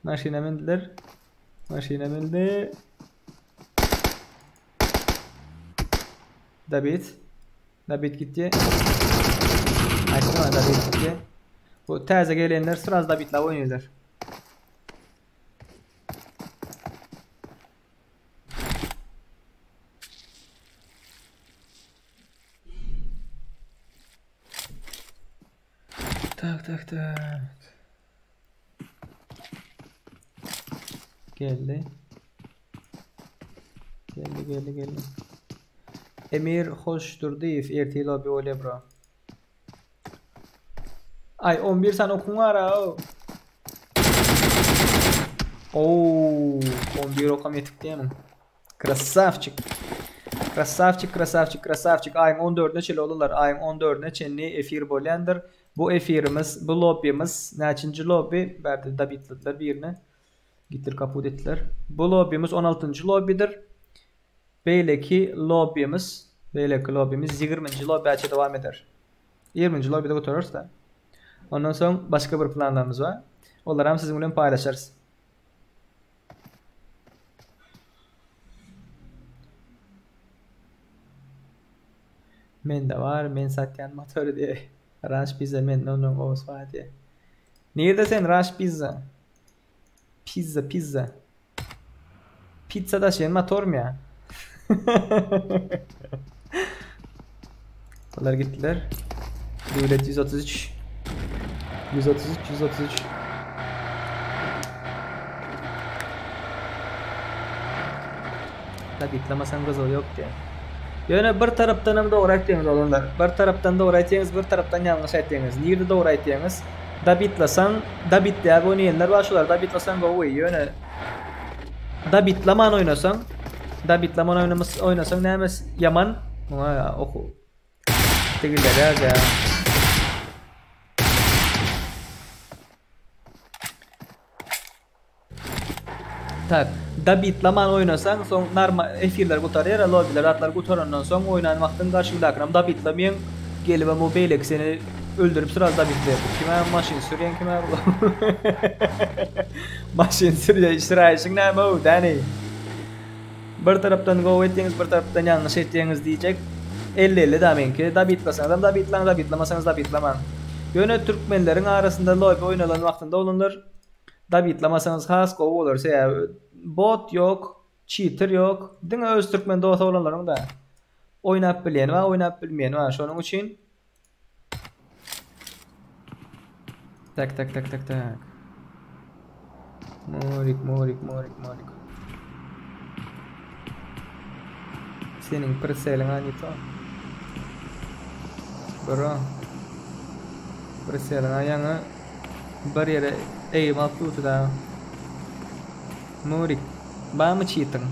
Maşyna mindiler. Maşyna mindi. David. David gitdi. Aýtma David gitdi. Bu täze gelenler sraz David'la oýnaýarlar. Tak tak tak. Geldi. Geldi geldi geldi. Emir Hoşdurdyýew ertir lobby bolýar bro. Ay 11 sany okuň bar ha. Oo, 11 okam ýetik diýemiň. Krasavçik. Krasavçik, krasavçik, krasavçik. Aýyň 14-üne çenli olarlar. Aýyň 14-üne çenli efir bolýandyr. Bu efirimiz, bu lobbymiz näçinji lobby? Bärde dabitlediler birini. Gitdir kaput etdiler. Bu lobbymiz 16-njy lobbydir. Beýleki lobbymiz, beýleki lobbymiz 20-nji lobbyäçe dowam eder. 20-nji lobbyde gutararys da. Ondan soň başga bir planlarymyz bar. Olaram siziň bilen paýlaşarys. Mende bar, men satýan motory diýe. Rush pizza mende ondan gowusy bar diýe. Nirde sen Rush pizza? Pizza pizza. Pizza daşaýan motormy ýa? Bular gitdiler. Döwlet 133. 133 133. Tabitlamasaň gyzygy ýok diýýär. Ýöne bir tarapdan hem dogry aýtýaňyz oglanlar. Bir tarapdan dogry aýtýaňyz, bir tarapdan ýalňyş aýtýaňyz. Nirde dogry aýtýaňyz? Dabitlasaň, dabitleýär oýnaýanlar bar şolar dabitlasaň gowy. Ýöne dabitlaman oýnasaň, dabitlaman oýnasaň näme ýaman? Muňa oku Tegiller ýa. Tak, dabitlaman oýnasaň, soň norma efirler gutarýar, lobbiler zatlar gutarandan soň oýnan wagtyň garşyňdakynam dabitlamyň, gelibem o beýleki seni öldürip sraz dabitleýär. Kimä maşyn sürýän kimä maşyn sürýän süräýşiň näme o, däni? Bir tarapdan gowy etdiňiz, bir tarapdan ýalňyş etdiňiz diýjek. Elli-elli da meňki. Dabitlasaňyzam dabitlaň, dabitlamasaňyz dabitlamaň. Ýöne türkmenleriň arasynda lobby oýnalan wagtynda oglanlar dabitlamasaňyz has gowy bolar. Sebäbi bot ýok, çiter ýok. Diňe öz türkmen dos oglanlaryň da. Oýnap bilýäni bar, oýnap bilmeýäni bar. Şonuň üçin. Tak tak tak tak tak. Morik morik morik morik. Seniň priseliň anito. Bro. Priseliň ýaňy bir ýere eýim alyp durdy da. Morik. Bamy çitiň?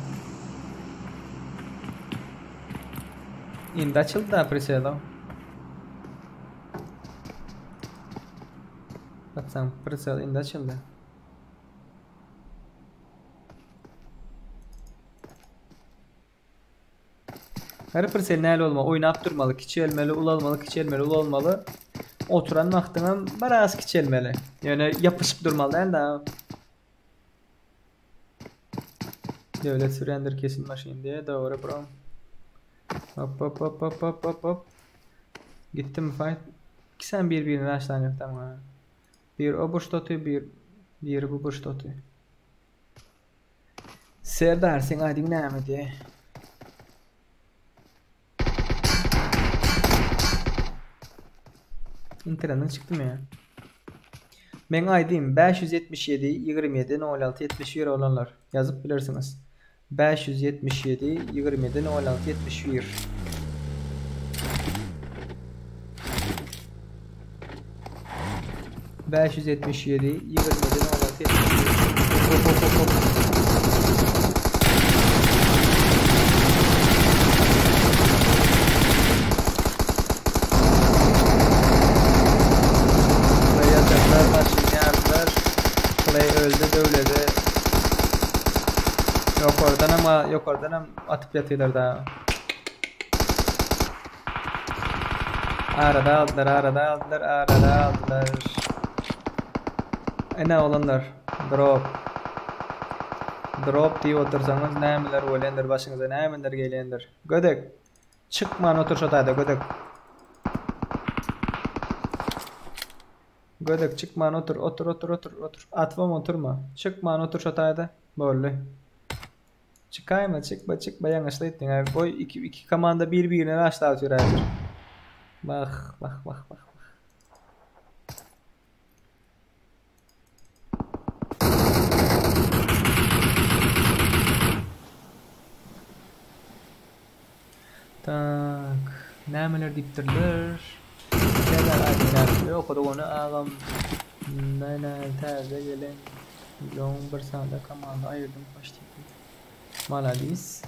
Indi açyldy da priselo. Baksam prisel indi açyldy. Her prisel näle bolma oýnap durmaly, kiçelmeli, ulalmaly, kiçelmeli, ulalmaly. Oturan wagtyňam biraz kiçelmeli. Ýöne ýapyşyp durmaly däl da. Döwlet sürýändir kesin maşyn diýe dogry bro. Hop hop hop hop hop hop hop. Gitdim fight. İkisem bir birini raşlan yok tamam. Bir o burçta otuyor bir diğeri bu burçta otuyor. Serdar sen adyň näme diye. Internetten çykdym ya. Men ID'm 577 27 06 71 olanlar ýazyp bilersiňiz. 577 27 06 71 577 27 06 71 Hop hop hop hop. Play ýazjaklar, maşyn ýardylar. Play öldi, döwledi. Ýokardanam, ýokardanam atyp ýatyrlar da. Arada aldylar, arada aldylar, arada aldylar. Ene olanlar, drop. Drop diýip otursaňyz nämeler bolýandyr başyňyza nämeler gelýändir. Gödek. Çykman otur şo taýda gödek. Gödek çykman otur, otur, otur, otur, otur. Atbam oturma. Çykman otur şo taýda. Boldy. Çykaýma, çykma, çykma ýalňyşly etdiň. Ay, boý iki, iki komanda bir-birine raşlap otyr häzir. Bak, bak, bak, bak. Tak, nämeler diýipdirler? Serdar aýdyň näme? Ýok, ony agam. Näme täze gelen Ýoň bir sanda komanda aýyrdym başdy. Maladis.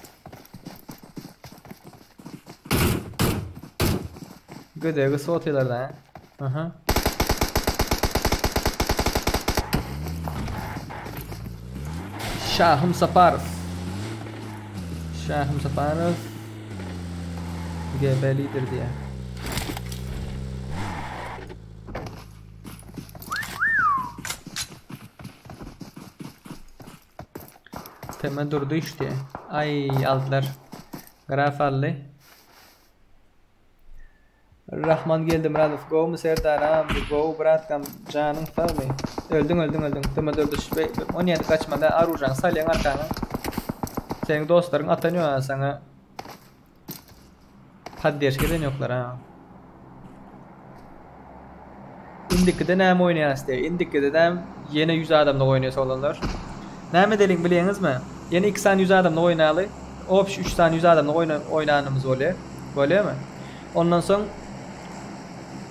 Gödegi sotylar da. Aha. Şahım Saparow. Şahım Saparow. GB lider diýýär. Teme durdy işte. Ay aldylar. Graf aldy. Rahman Geldimyradow gowmy Serdaram gowy bratkam janyň sagmy öldüň öldüň öldüň Teme durdy 17 gaçmada arujaňy salýaň arkaňa Seniň dostlaryň atan ýok saňa Poddeşka eden ýoklar ha. Indikide näme oýnaýas diýe. Indikide de ýene 100 adamlyk oýnaýas oglanlar. Näme edeliň bilýäňizmi? Ýene 2 sany 100 adamlyk oýnaly. Obş 3 sany 100 adamlyk oýna oýnanymyz bolýar. Bolýarmy? Ondan soň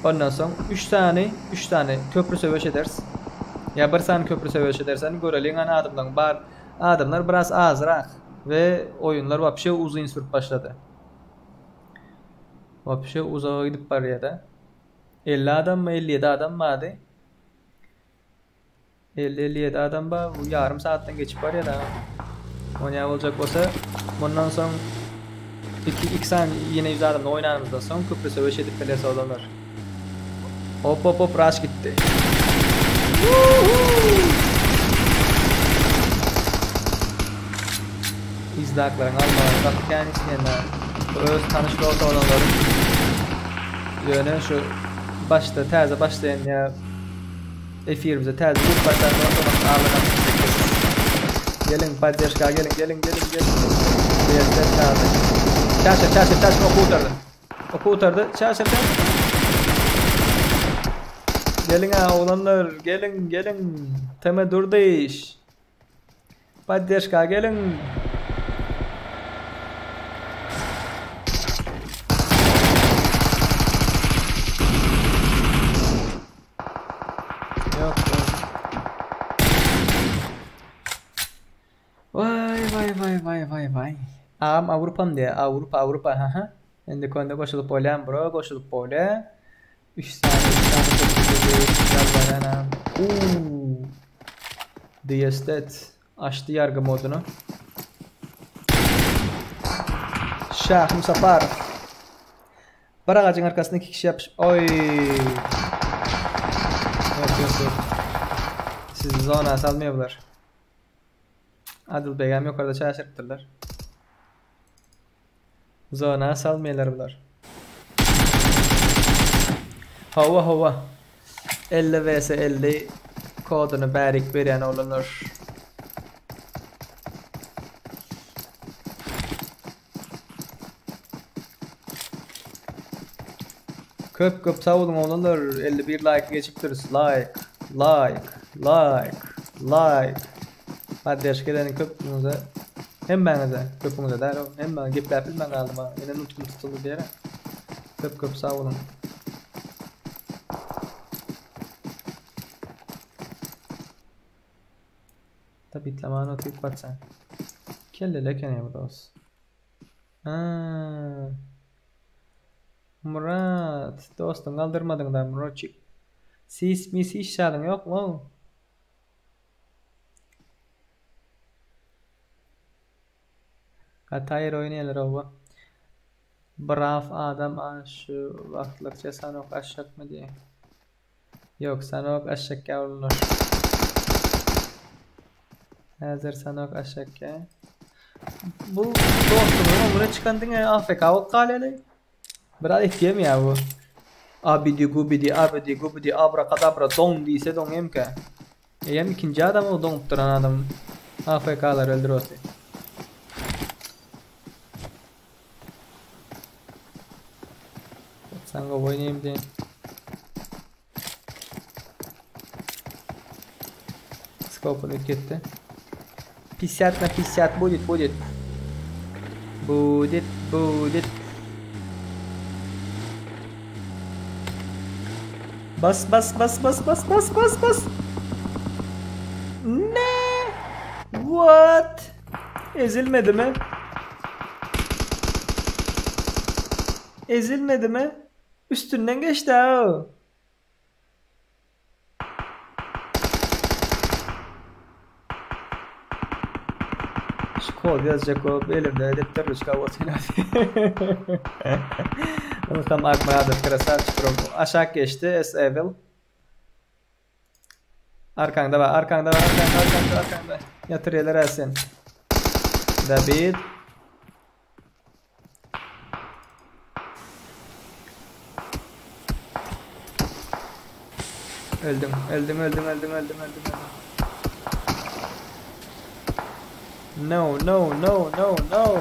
Ondan soň 3 sany 3 sany köprü söweş ederis. Ýa 1 sany köprü söweş ederis. Hani göreliň hani adamlaryň bar adamlar biraz azrak we oýunlar wapşe uzyn sürüp başlady. Wapşe uzaga gidip barýada. 50 adammy 57 adam bardy. 50-57 adam bar. Bu ýarym saatdan geçip barýar da. Oýnaýan boljak bolsa, mundan soň 2 2 sany ýene 100 adamda oýnanymyzdan soň köprü söweş edip bileris oglanlar. Hop hop hop rush gitdi. Izdaklaryň almagyny gaty kän isleýänler. Öz tanyş dost oglanlarym. Ýöne şu başda täze başlaýan ýa efirimize täze girip başlan dost oglanlar aldan Geliň poddeşka geliň geliň geliň geliň. Berdi çağırdı. Çaşır çaşır çaşır oku utardy. Oku utardy. Çaşır çaşır. Geliň-ä oglanlar, geliň, geliň. Teme Durdyş. Poddeşka geliň. Yok yok. Vay vay vay vay vay vay. Agam Awrupam diýýär. Awrupa Awrupa haha. Indi konda goşulyp bolýan bro goşulyp bolýa. 3 sany 3 sany ýalbarýan agam. Uuu. DS-det açdy ýargy moduny. Şahym Saparow. Bir agajyň arkasynda iki kişi ýapyşyp, oý. Ýok, ýok, ýok. Sizi zona salmaýar bular. Adyl begem ýokarda çaşyrypdyrlar. Zona salmaýarlar bular. Hawa, hawa. 50 vs 50 koduny bärik berýän oglanlar. Köp köp sag boluň oglanlar 51 laýk geçipdiris laýk laýk laýk laýk Podderşka edeniň köpüňize hemmäňize köpüňize däl o hemmäňize gepläp bilmän galdym a ýene nutkum tutuldy diýere köp köp sag boluň. Tabitlaman otyp batsan. Kelleli ekeni bu dost. Ha. Murat, dostuň galdyrmadyň da Muratçik. Sis mis hiç zadyň ýokmy? Gaty aýry oýnaýarlar oba. Braw adam a şu wagtlykça sanok aşakmy diýýär. Ýok, sanok aşakýa oglanlar. Häzir sanok aşakýa. Bu dostumyň ömrüne çykan diňe AFK bolup galýaly. Biraz etýärmi ýa bu? Abidi gubidi abidi gubidi abrakadabra doň diýse doňýamka. Eýýäm ikinji adam o doňup duran adam. AFK-lar öldürip otyr. Sen gowy oýnaýyn diýen. Skopun üýtgetdi. 50 na 50 будет, будет. Будет, будет. Bas bas bas bas bas bas bas bas. Ne? What? Ezilmedi mi? Ezilmedi mi? Üstünden geçdi ha. Şu kod yazacak bolup elimde defter ruçka bolsun. Ylham Akmyradow krasavçik bro. Aşak geçdi S Evil. Arkaňda bar, arkaňda bar, arkaňda, arkaňda, arkaňda. Ýatyrýarlar ha sen. David. Öldüm, öldüm, öldüm, öldüm, öldüm, öldüm, öldüm. No, no, no, no, no.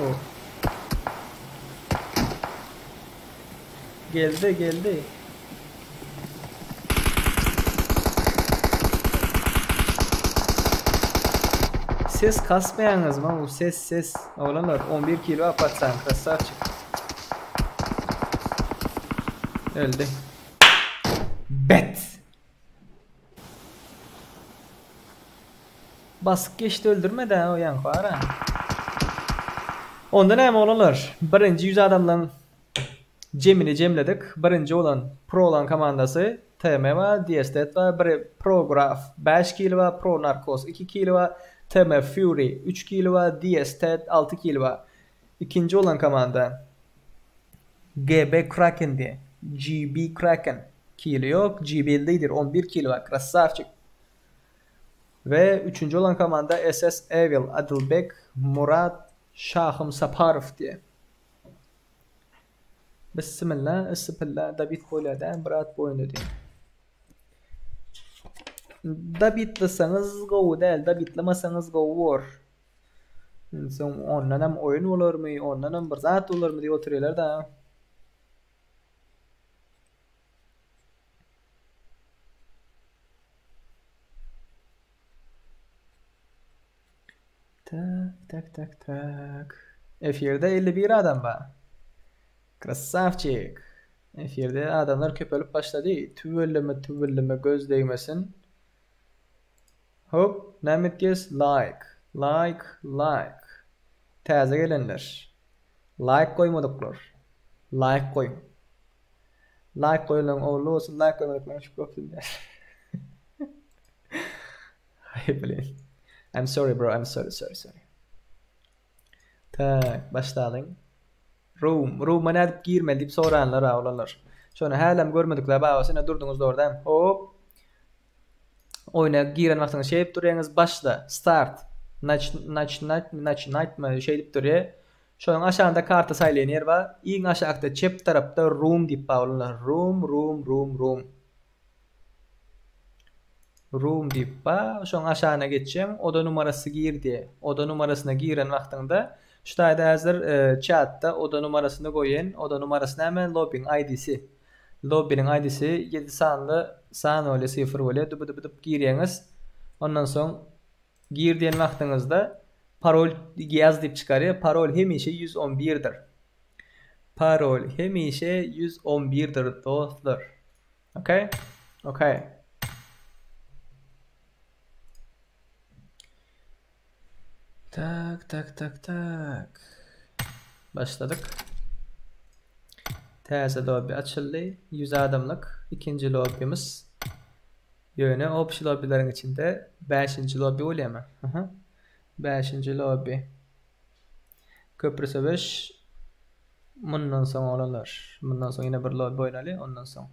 Geldi, geldi. Ses kasmaýaňyzmy bu ses ses oglanlar 11 kilo apatsan krasavçik. Öldi. Bet. Basyp geçdi öldürmedi o ýaňky bar. Onda näme oglanlar? Birinji 100 adamdan Jemini jemledik. Birinji bolan Pro olan komandasy TM bar, DS-Det bar, biri Pro Graf 5 kil bar, Pro Narcos 2 kil bar, TM Fury 3 kil bar, DS-Ted 6 kil bar. Ikinji bolan komanda GB Kraken diýe. GB Kraken kili ýok, GB Leader 11 kil bar, krassawçik. We üçünji bolan komanda SS Evil, Adylbek, Murat, Şahym Saparow diýe. Bissimilla, issipilla, Dabit bolýa dä brat bu oýunda diýen. Dabitleseňiz gowy däl, dabitlemaseňiz gowy bor. Soň ondanam oýun bolarmy, ondanam bir zat bolarmy diýip otyrýarlar da. Tak, tak, tak, tak. Efirde 51 adam bar. Krasavçik. Efirde adamlar köpelip başlady. Tüweleme, tüweleme göz degmesin. Hop, näme etýäs? Like, like, like. Täze gelenler. Like goýmadyklar. Like goýuň. Like goýanlaryň ogly bolsun, like goýmadyklaryň şükür olsun diýýär. Haý blin. I'm sorry bro, I'm sorry, sorry, sorry. Tak, başlalyň. Room, rooma nädip girmeli diýip soranlar ha oglanlar. Şony hälem görmedikler babasy ine durduňyz dogry Hop. Oýna giren wagtyňyz şeýdip durýaňyz başla, start, naç, naçinat, naçinatmy şeýdip durýa. Şonuň aşagynda karta saýlaýan ýer bar. Iň aşakda çep tarapda room diýip bar oglanlar. Room, room, room, room. Room diýip bar. Şonuň aşagyna geçýäň, oda numarasy gir diýe. Oda numarasyna giren wagtyňda şu taýda häzir çatda oda numarasyny goýan. Oda numarasy näme? Lobbyň ID-si. Lobbiniň ID-si ýedi sanly san bolýar, sifr bolýar. Dubu-dubu-dup girýäňiz. Ondan soň gir diýen wagtyňyzda parol ýaz diýip çykarýar. Parol hemişe 111-dir. Parol hemişe 111-dir dostlar. Okay? Okay. Tak, tak, tak, tak. Başladyk. Täze lobby açyldy. 100 adamlyk ikinji lobbymiz. Ýöne общий lobbileriň içinde 5-nji lobby bolýarmy? Aha. 5-nji lobby. Köprü söweş mundan soň oglanlar. Mundan soň ýene bir lobby oýnaly, ondan soň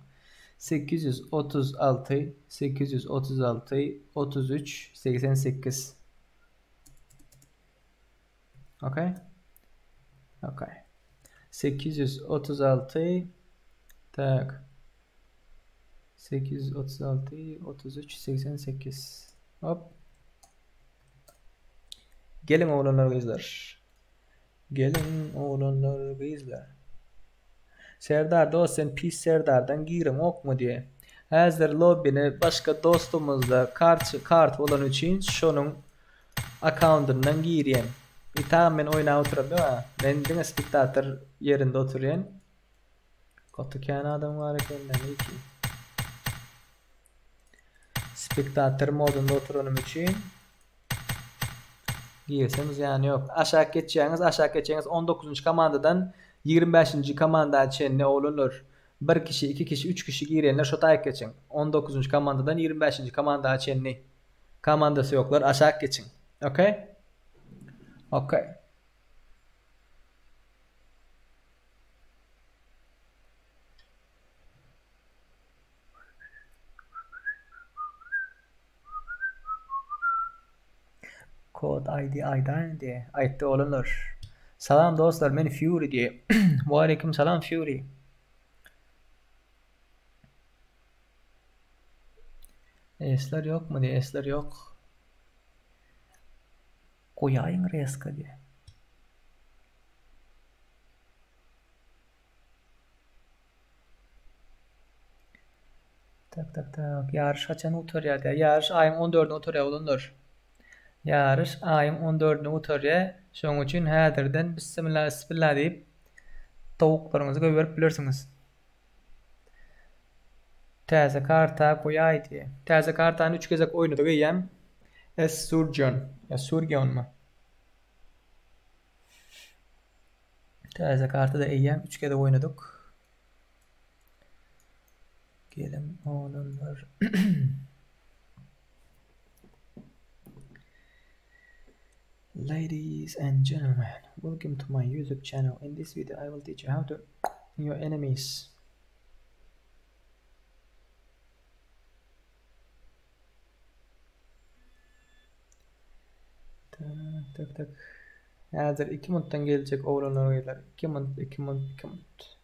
836 836 33 88. Okay. Okay. 836 tak. 836 33 88. Hop. Geliň oglanlar gyzlar. Geliň oglanlar gyzlar. Serdar dost sen pis Serdardan gireňokmy diýe. Häzir lobbini başga dostumyzda kart kart bolany üçin şonuň akkauntyndan girýän. I tamam men oýnap oturamok ha. Men diňe spektator ýerinde oturýan. Gaty kän adam bar eken näme ki. Spektator modunda oturanym üçin girsem zyýany ýok. Aşak geçýäňiz, aşak geçýäňiz 19-njy komandadan 25-nji komanda çenli oglanlar. Bir kişi, iki kişi, üç kişi girenler şo taýyk geçiň. 19-njy komandadan 25-nji komanda çenli. Komandasy ýoklar aşak geçiň. Okay? Okay. Kod ID aýdaýyň diýe. Aýtdy oglanlar. Salam dostlar, men Fury diýe. Waleýkim salam Fury. Esler ýokmy diýe, esler ýok. Goýaýyň reska diýe. Tak tak tak. Ýaryş haçan gutarýar diýýär. Ýaryş aýyň 14-ine gutarýar oglanlar. Ýaryş aýyň 14-ine gutarýar. Şonuň üçin häzirden bismillah bismillah diýip towuklaryňyzy goýberip bilersiňiz. Täze karta goýaý diýýär. Täze kartany 3 gezek oýnadyk eýýäm. S Surgeon. Ýa Surgeonmy? Täze kartada eýýäm 3 gezek oýnadyk. Geliň oglanlar. Ladies and gentlemen, welcome to my YouTube channel. In this video, I will teach you how to your enemies. Tak, tak, tak. Häzir 2 minutdan geljek oglanlar gyzlar. 2 minut, 2 minut, 2 minut.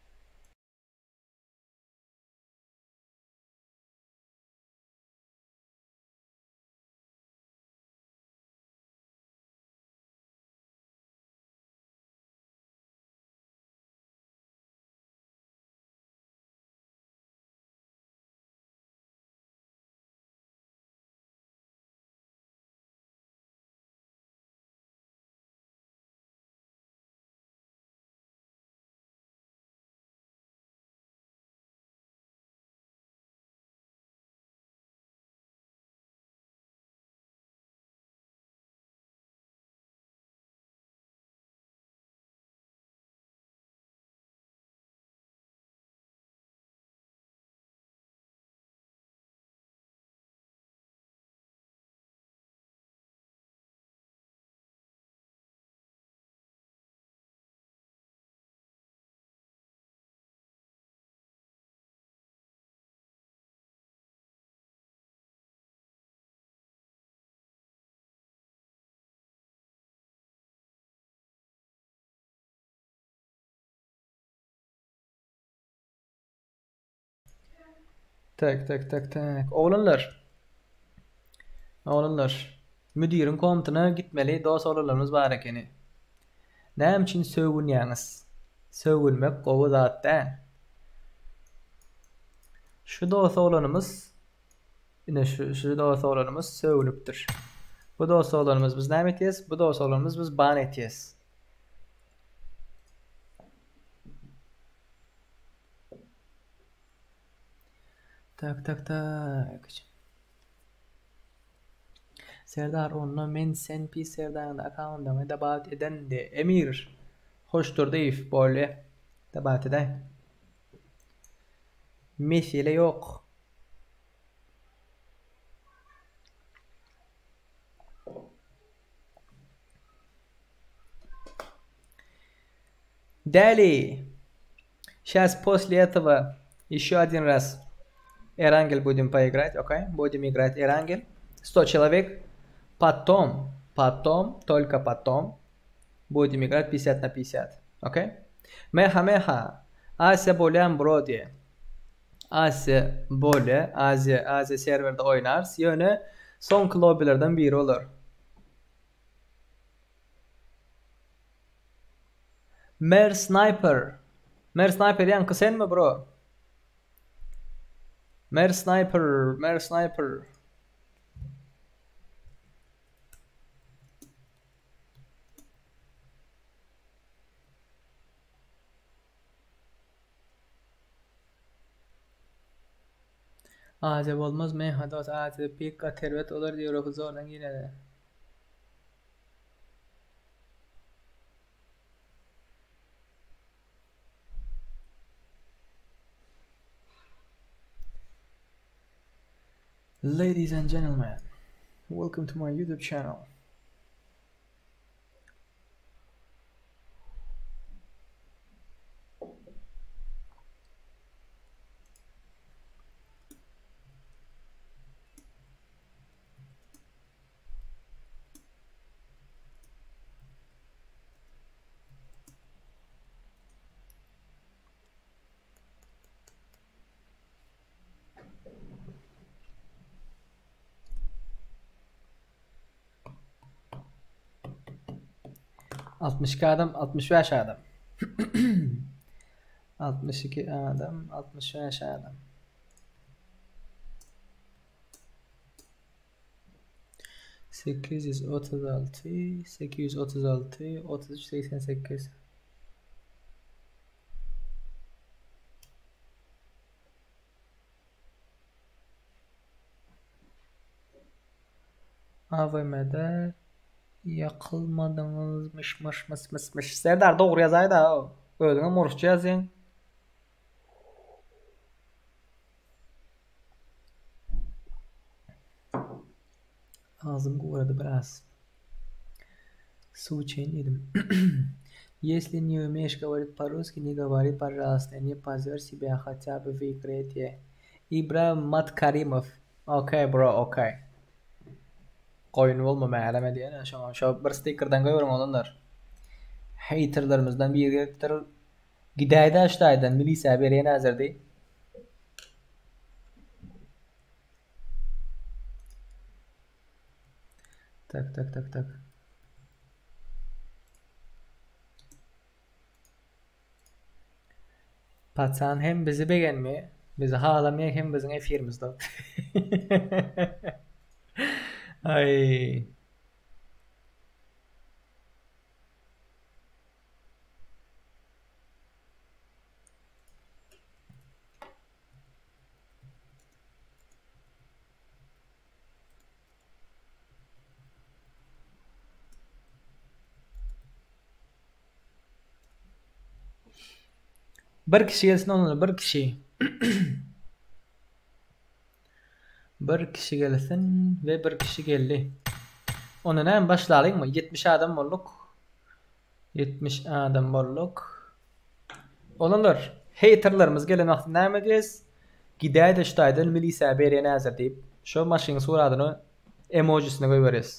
Tak tak tak tak. Oglanlar. Oglanlar. Müdiriň komnatyna gitmeli dos oglanlarymyz bar ekeni. Näme üçin sögünýäňiz? Sögünmek gowy zat däl. Şu dos oglanymyz ine şu şu dos oglanymyz sögünipdir. Bu dos oglanymyz biz näme etýäs? Bu dos oglanymyz biz ban etýäs. Tak tak tak. Serdar onda men sen pis Serdaryň akkaundyňy dabawit edendi. Emir Hoşdurdyýew bolýa. Dabawit edäý. Mesele ýok. Däli! Şas posle этого еще один раз Эрангел будем поиграть, окей? Будем играть Эрангел. 100 человек. Потом, потом, только потом будем играть 50 на 50, окей? Meha meha. Aziýa bolýan bro diýe. Aziýa bolýa, Aziýa, Aziýa serwerde oýnarys. Ýöne soňky lobbylerden biri bolar. Mer Sniper. Mer Sniper ýaňky senmi bro? Mer Sniper, Mer Sniper. Aziýa bolmaz meha dos Aziýada pik gaty erbet bolar Ýewropa zordan girýärler. Ladies and gentlemen, welcome to my YouTube channel. 62 adam, 65 adam. 62 adam, 65 adam. 836, 836, 33, 88. AWM-de ýakylmadyňyz myş myş mys mys myş. Serdar dogry ýazaýda. Özüňem orsça ýazýaň. Agzym gurady biraz. Suw içeýin diýdim. Если не умеешь говорить по-русски, не говори, пожалуйста, не позорь себя хотя бы в игре diýýär. Ibrahim Matkarimov. Okay bro, okay. Goýun bolma mäleme diýene şoňa şo bir stikerden goýberiň oglanlar. Haterlerimizden biri gelipdir. Gidäýdä şu taýdan milisiýa berýän häzir diý. Tak tak tak tak. Paçan hem bizi begenmeýär, bizi halamaýar hem biziň efirimizde. Aý. Bir kişi gelsin ondan bir kişi. Bir kişi gelsin we bir kişi geldi. Onda näme başlalyňmy? 70 adam bolduk. 70 adam bolduk. Oglanlar, haterlerimiz gelen wagty näme edýäs? Gidäýde şu taýdan milisiýa berýän häzir diýip, şo maşynyň suradyny emojisini goýberýäs.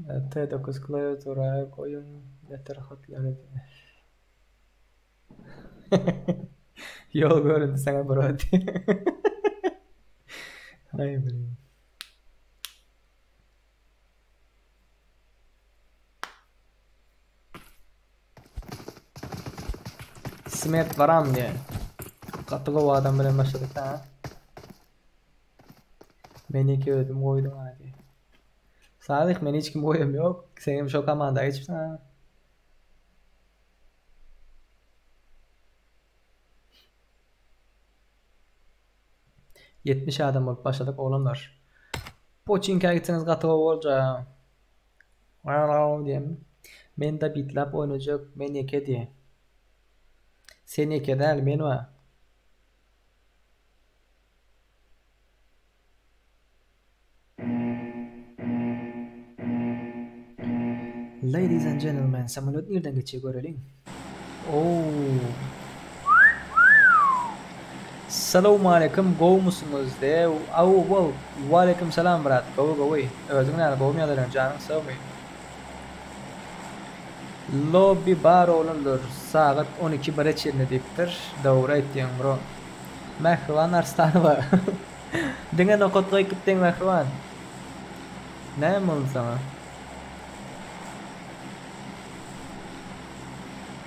T9 klawiatura goýuň beter hatlary diýýär. Ýol göründi saňa bro diýýär. Aý blin. Smert baram diýýär. Gaty gowy adam bilen başladyk ha. Men ýeke özüm goýdum ha diýýär. Sadyk men hiç kim goýam ýok. Senem şo komanda geçipsiň ha. Ýetmiş adam bolup başladyk oglanlar. Poçinka gitseňiz gaty gowy boljak. Wow diýen. Men da bitlap oýnajak, men ýeke diýen. Sen ýeke däl, men bar. Ladies and gentlemen, samolýot nirden geçýär göreliň. Ow. Salowmaleýkim, gowumysyňyz de? Aw, wow. Waleýkim salam brat. Gowy, gowy. Özüň näme, gowumy ýagdaýlaryň, janyň sagmy? Lobby bar oglanlar, sagat 12 bire çenli diýipdir. Dogry aýtýaň bro. Mähriban Arslanowa. Diňe nokat goýup gitdiň Mähriban. Näme boldy saňa?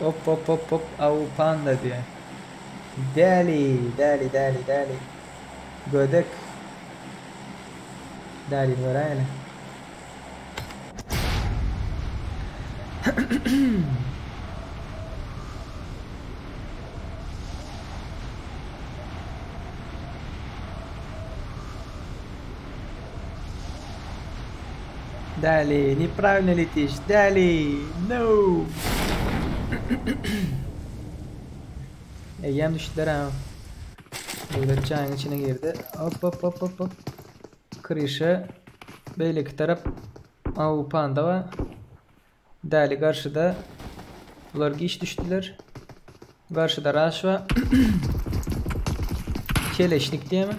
Op op op op au panda diýe. Däli, däli, däli, däli. Gödek. Dälini göräýeli. Däli, nepravильно letiş. Däli, no. Eýýäm düşdüler ha. Döwlet jaýyň içine girdi. Hop hop hop hop hop. Kryşa beýleki tarap Aw panda bar. Däli garşyda. Bular giç düşdüler. Garşyda Raş bar. Keleşnik diýemi?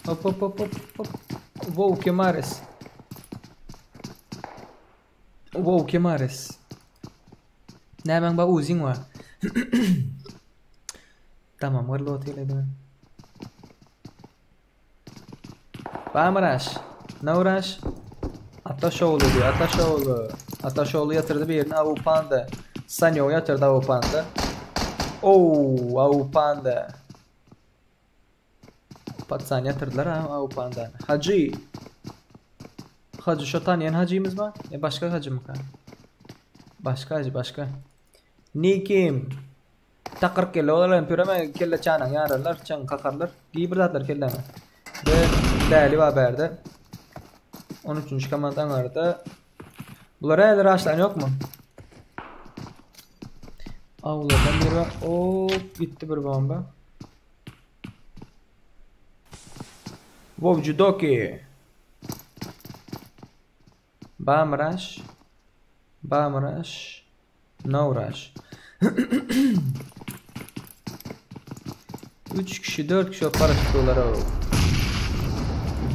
Hop hop hop hop hop. Wow Kemares. Wow Kemares. Nämäň bar Uziň bar. Tamam, gyrlyp otyr Barmy rush? No rush? Ataşogly diýýär, Ataşogly. Ataşogly ýatyrdy birini, Abu Panda. Sanyo ýatyrdy Abu Panda. Oo, Abu Panda. Patsan ýatyrdylar ha Abu Panda. Hajy. Hajy şo tanýan hajymyz bar? E başga hajymyka? Başga hajy, başga. Nikim. Takyr kelle olar hem püreme kelle çanaň ýararlar, çaň kakarlar. Giý bir zatlar kelläňe. Ve däli bar bärde. 13-nji komanda aňarda. Bular häzir raşlan ýokmy? Awlardan biri bar. Hop, gitdi bir bomba. Wow, judoki. Bam rush. Bam rush. No rush. 3 kişi 4 kişi paraşütlara.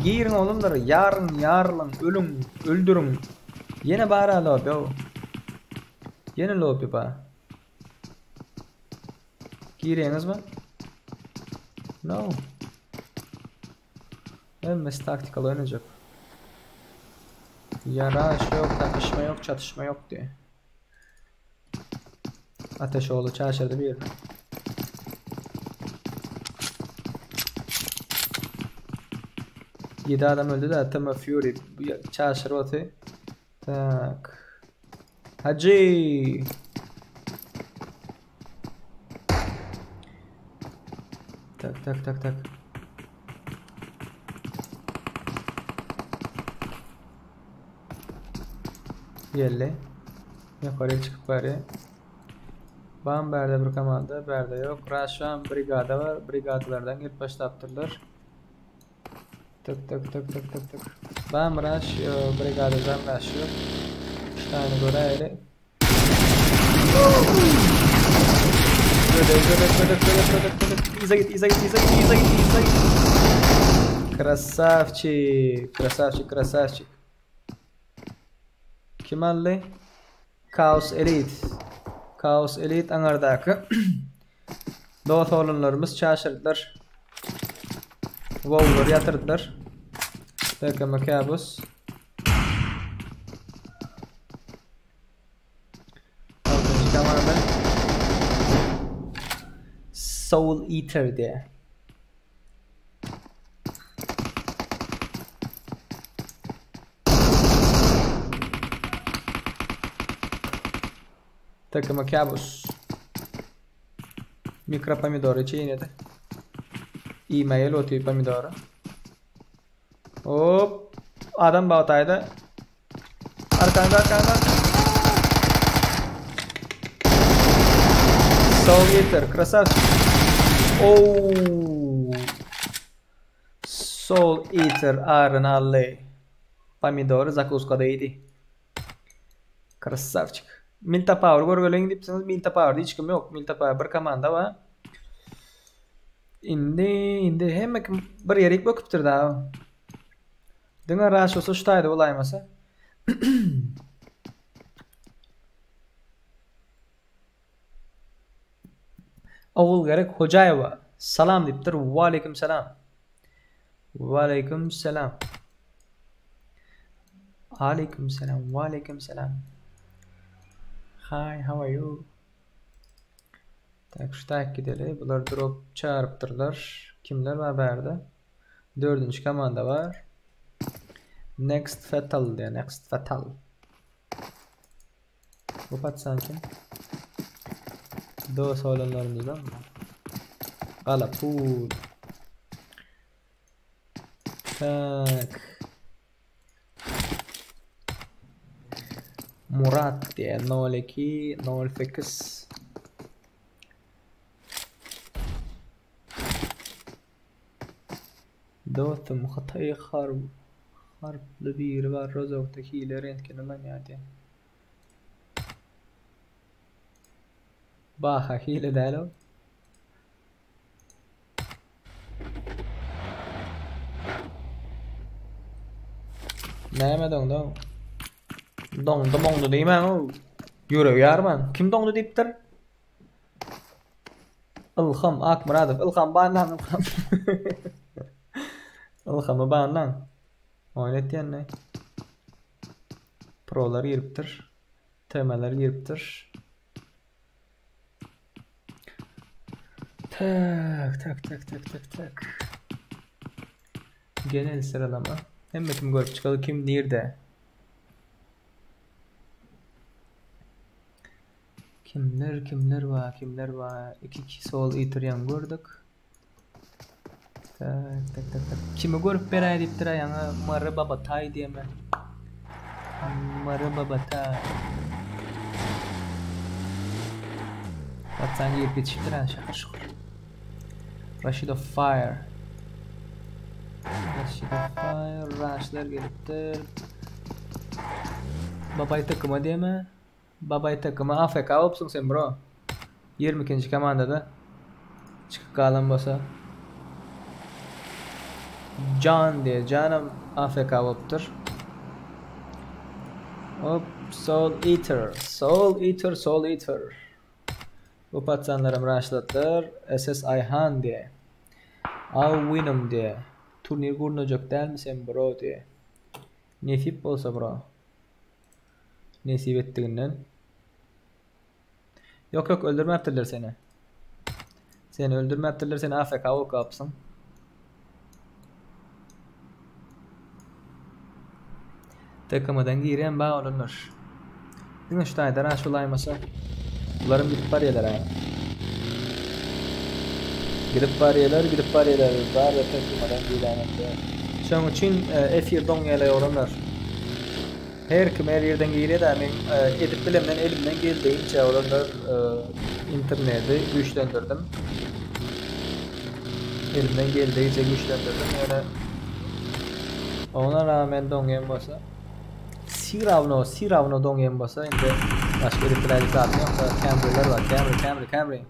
Girin oğlumlar, yarın yarılın, ölün, öldürün. Yine bara lobby o. Yine lobby ba. Gireňiz mi? No. Hemmesi taktikal oynayacak. Yaraş yok, takışma yok, çatışma yok diye. Ateşoğlu çarşırdı bir yerine. Yedi adam öldü de Tama Fury çarşır oty. Tak. Hacı. Tak tak tak tak. Geldi. Ýokary çykyp barýar. Bam bärde bir komanda, bärde ýok. Raşan brigada bar. Brigadalardan gelip başlapdyrlar. Tık tık tık tık tık tık. Bam raş, brigadadan raş ýok. Üç tane göräýeli. Gödek gödek gödek gödek gödek gödek. Yza git, yza git, yza git, yza git, yza git. Krasavçik, krasavçik, krasavçik. Kim aldy? Chaos Elite. Chaos Elite aňardaky dost oglanlarymyz çaşyrdylar. Wowlary ýatyrdylar. TKM Kabus. Altynjy komanda. Soul Eater diye. Takıma kabus. Mikro pomidory çeýnedi. Iýmäýeli otyr pomidory. Hop. Adam bagtaýda. Arkanda arkanda. Soul Eater, krasavçik. Oo. Soul Eater aryny aldy. Pomidory zakuskada iýdi. Krasavçik. Milta Power görgeliň diýipsiňiz. Milta Powerda hiç kim ýok. Milta Power bir komanda bar. Indi indi hemme kim bir ýerik böküpdir da. Diňe rush bolsa şu taýda bolaýmasa. Ogulgerek Hojaýewa salam diýipdir. Waleýkim salam. Waleýkim salam. Aleýkim salam. Waleýkim salam. Hi, how are you? Tak, şu taýk gideli. Bular drop çagyrypdyrlar. Kimler bar bärde? Dördünji komanda bar. Next Fatal diýär. Next Fatal. Bu patsan kim? Dost olanlarymyzdan mı? Galapul. Tak. Murat diýär. 02 08. Dostum Hytaý harply biri bar rozokda hile rentgen ulanýar diýen. Baha hile däl ol. Näme doňdy? Doňdy moňdy diýmäň o. Ýüregi ýarmaň. Kim doňdy diýipdir? Ylham Akmyradow. Ylham banlaň Ylham. Ylhamy banlaň. Oýun etýänne. Prolar giripdir. TM'ler giripdir. Tak tak tak tak tak tak. Genel sıralama. Hemme kim görüp çıkalı kim nirde. Kimler kimler bar kimler bar. 2 2 sol itirýän gördük. Tak tak tak tak. Kimi görüp beräý diýipdir ýaňy Mary Babataý diýeme. Mary Babataý. Patsan girip ýetişipdir ha şakyr şukur. Rashid of Fire. Rashid of Fire Raşlar gelipdir. Babay takyma diýeme. Babaý takymy AFK bolupsyň sen bro. 22-nji komandada çykyp galan bolsa. Jan diye Janam AFK bolupdyr. Hop Soul Eater. Soul Eater Soul Eater. Bu patsanlaram raşladylar. SS Ayhan diye. Al winum diye. Turnir gurnajak dälmi sen bro diye. Nesip bolsa bro. Nesip etdiginden. Ýok ýok öldürmäpdirler seni. Seni öldürmäpdirler sen AFK bolup galypsyň. TKM-den girýän bar olanlar. Diňe şu taýda raş bolaýmasa. Bularam gidip barýarlar ha. Gidip barýarlar, gidip barýarlar. Bar da TKM-den girýän. Şonuň üçin efir doňýarlar oglanlar. Her kim her ýerden girýär-de, men edip bilemden elimden geldigiçe oglanlar interneti güýçlendirdim. Elimden geldigiçe güýçlendirdim, ýöne ona rağmen doňýan bolsa, siravno, siravno doňýan bolsa, indi başga edip biläýjek zadym ýok. Camry'ler bar, Camry, Camry, Camry.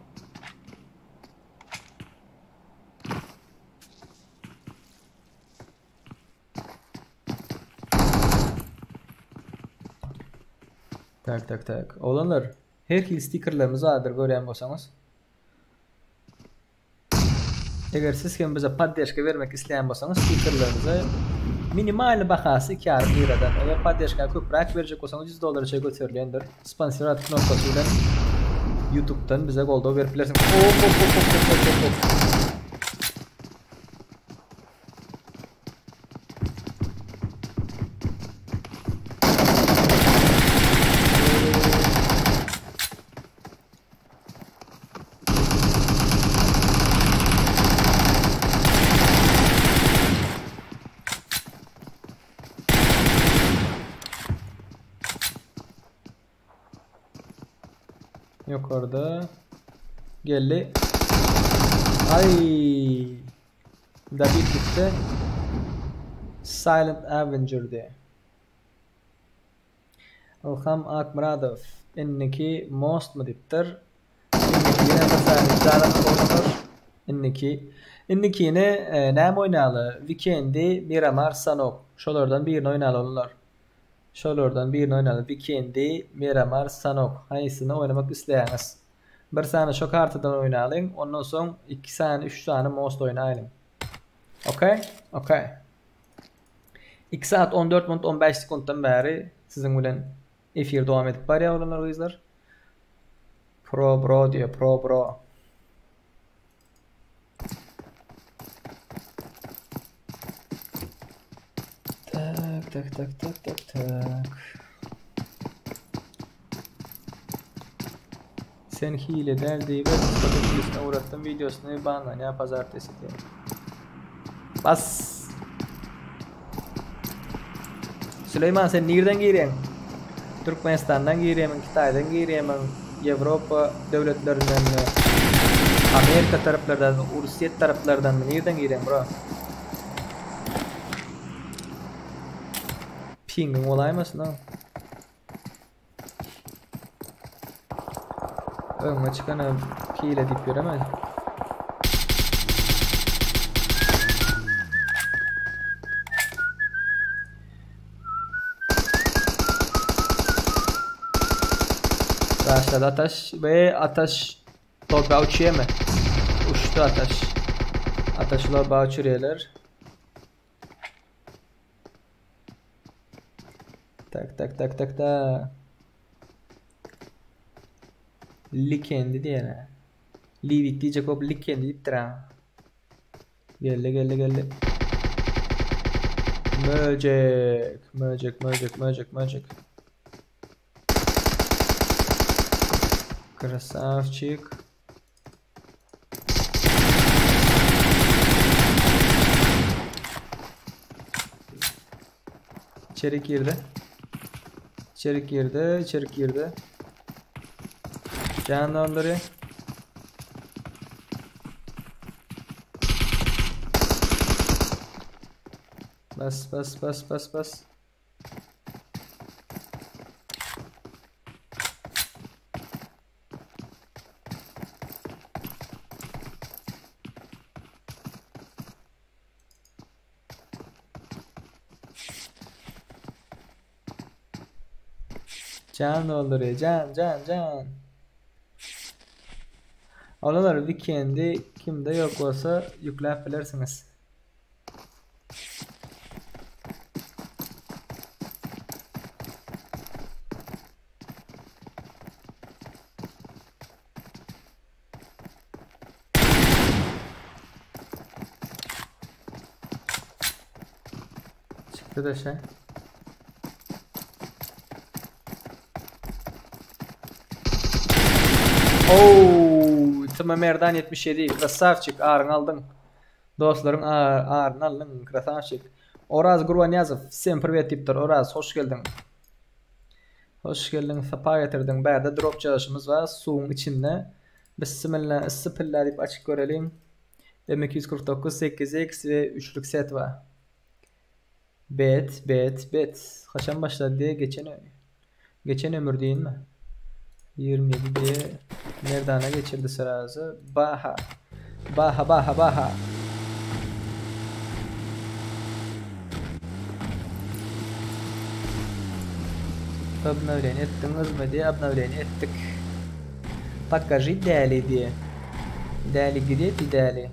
Tak tak tak. Oglanlar, her hili stikerlerimiz bardyr görýän bolsaňyz. Eger siz hem bize poddeşka bermek isleýän bolsaňyz stikerlerimize minimalny bahasy 2,5 liradan. Eger poddeşka köpräk berjek bolsaňyz 100 dollara çenli göterilýändir. Sponsorat knopkasy bilen YouTube'dan bize goldaw berip bilersiňiz. Hop hop hop hop hop hop hop. Ýokarda geldi. Ay. David gitdi. Silent Avenger diýe. Ilham Akmyradow indiki mostmy diýipdir. Indiki ýene bir sany jaran oýnalar. Indiki indikini e, näme oýnaly? Vikendi, Miramar, Sanok. Şolardan birini oýnaly olar. Şolardan birini oýnaly. Vikendi, Miramar, Sanok. Haýsyny oýnamak isleýäňiz? Bir sany şo kartadan oýnalyň, ondan soň iki sany, üç sany most oýnaýlyň. Okay? Okay. 2 saat 14 minut 15 sekuntdan bäri siziň bilen efir dowam edip barýar oglanlar gyzlar. Pro bro diýýär, pro bro. Tak tak tak tak tak tak. Sen hile däl diýip Discord'un uğratdym videosyny banlanýar pazartesi diýip. Bas. Süleyman sen nirden girýäň? Türkmenistandan girýämiň, Hytaýdan girýämiň, Ýewropa döwletlerindenmi, Amerika taraplardanmy, Orsýet taraplardanmy, nirden girýäň bro? Pingiň bolaýmasyn o? Öňe çykana hile diýip ýöreme. Başladı Ataş ve Ataş loba uçuyor mu? Uçtu Ataş. Ataş loba uçuruyorlar. Tak tak tak tak tak. Likendi diýene. Livik diýjek bolup Likendi diýipdir ha. Geldi geldi geldi. Möjek, möjek, möjek, möjek, möjek. Krasavçik. İçeri girdi. İçeri girdi, içeri girdi. Canlandırıyor. Bas bas bas bas bas. Can dolduruyor. Can can can. Olar weekendi kimde yok bolsa yükläp bilersiňiz. Çıktı da şey. Oo, Tıma Merdan 77. Krasavçik aryňy aldyň. Dostlaryň aryny aldyň. Krasavçik. Oraz Gurbanýazow, sen privet diýipdir. Oraz, hoş geldiň. Hoş geldiň, sapa getirdiň. Bärde drop çaşymyz bar, suwuň içinde. Bismillah, ysy pilla diýip açyp göreliň. M249 8x we üçlük set bar. Bet, bet, bet. Haçan başlady diýe geçen geçen ömür diýinmi? 27 diýe Merdana geçirdi srazy. Baha. Baha, baha, baha. Obnowleniýe etdiňizmi diýe, obnowleniýe etdik. Pokaži däli diýe. Däli gde ty däli?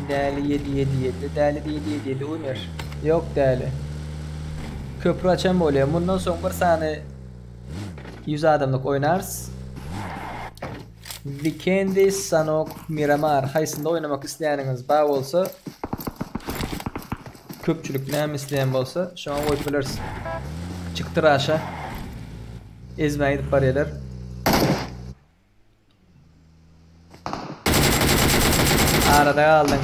Däli ýedi ýedi ýedi, däli ýedi ýedi ýedi umer. Ýok däli. Köprü açan bolýar. Mundan soň bir sany 100 adamlyk oýnarys. Vikendi, Sanok, Miramar haýsynda oýnamak isleýäniňiz bar bolsa köpçülik näme isleýän bolsa şoňa goýup bileris. Çykdy raşa. Ezmä gidip barýarlar. Arada galdyň.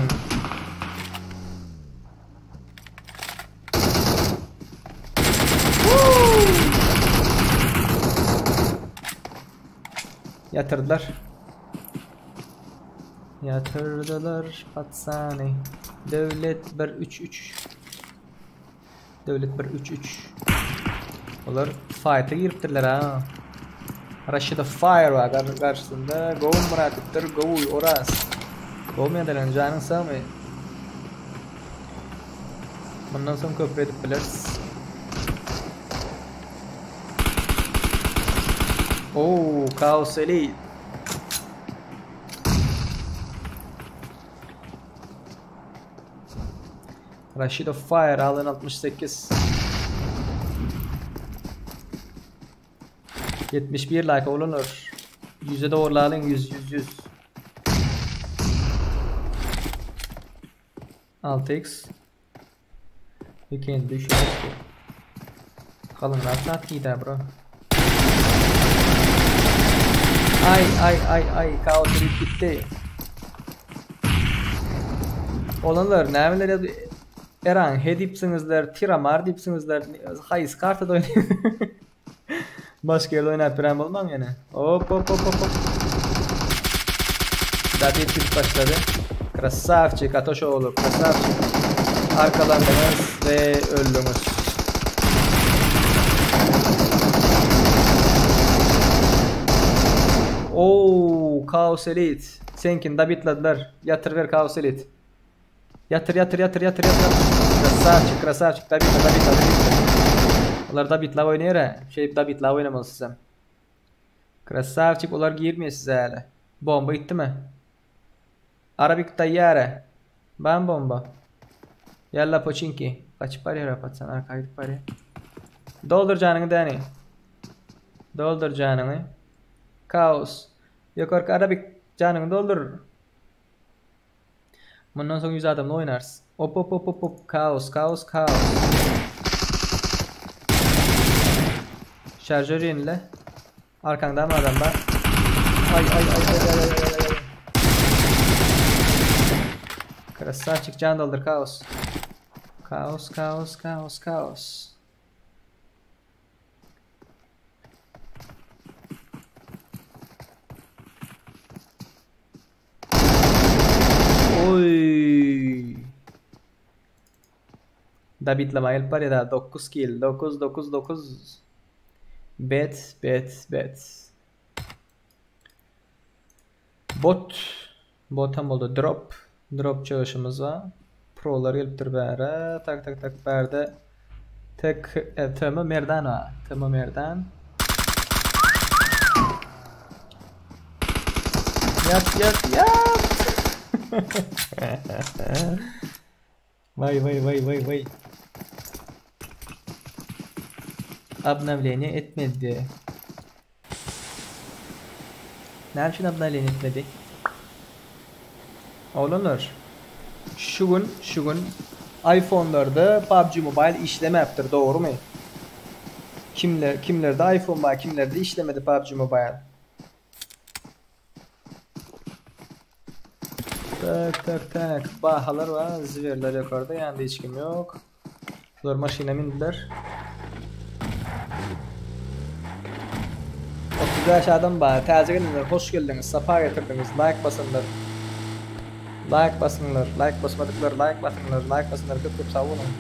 Ýatyrdylar. Ýatyrdylar patsany. Döwlet 1 3 3. Döwlet 1 3 3. Olar fight'a giripdirler ha. Rashida Fire var garşysynda. Gowy Muratypdyr, gowy Oraz. Gowy medelen janyň sagmy? Mundan soň köprü edip bileris. Oo, Chaos Elite. Rashid of Fire alyn 68. 71 like oglanlar. 100'e dogurlalyň 100 100 100. 6x. Weekend düşüyor. Kalınlar saat gider bro. Ay ay ay ay kaos edip gitti. Olanlar nämeler ýazyp Eran he diýipsiňizler, Tiramar diýipsiňizler, haýsy kartada oýnaýar? Başga ýerde oýnap bilen bolmaň ýene. Hop hop hop hop hop. David gidip başlady. Krasavçik Atoş oğlu, krasavçik. Arkalandınız ve öldünüz. Oo, Chaos Elite. Senkini dabitladylar. Ýatyr ber Chaos Elite. Ýatyr ýatyr ýatyr ýatyr ýatyr. Krasavçik krasavçik dabitla dabitla dabitla. Olar dabitlap oýnaýar ha. Şeýdip dabitlap oýnamaly sizem. Krasavçik olar girmeýär size häli. Bomba gitdimi? Arabik taýýara. Bam bomba. Ýalla poçinki. Gaçyp barýar patsan arka gidip barýar. Doldur janyňy Dani. Doldur janyňy. Kaos. Ýokarky Arabik janyňy doldur. Mundan soň 100 adamly oýnarys. Op op op op op kaos kaos kaos. Şarjör ýenile. Arkaňda adam bar. Ay ay ay ay ay ay ay ay. Krasavçik can doldur kaos. Kaos kaos kaos kaos. Oy. Dabitlama gelip barýar da 9 kill 9 9 9 Bet bet bet. Bot bot hem boldy drop drop çykyşymyz bar. Prolar gelipdir bäre. Tak tak tak bärde tek e, TM Merdan bar. TM Merdan. Ýat ýat ýat. Waý waý waý waý waý. Obnowleniýe etmedi. Näme üçin obnowleniýe etmedi? Oglanlar, şu gün, şu gün iPhone'larda PUBG Mobile işlemäpdir, dogrumy? Kimler, kimlerde iPhone bar, kimlerde işlemedi PUBG Mobile? Tak tak tak. Bahalar bar, zwerler ýokarda, ýanynda hiç kim ýok. Bular maşyna mindiler. 35 adam bar. Täze gelenler hoş geldiňiz, sapa getirdiňiz. Like basynlar. Like basyňlar, like basmadyklar like basyňlar, like basynlar köp köp sag boluň.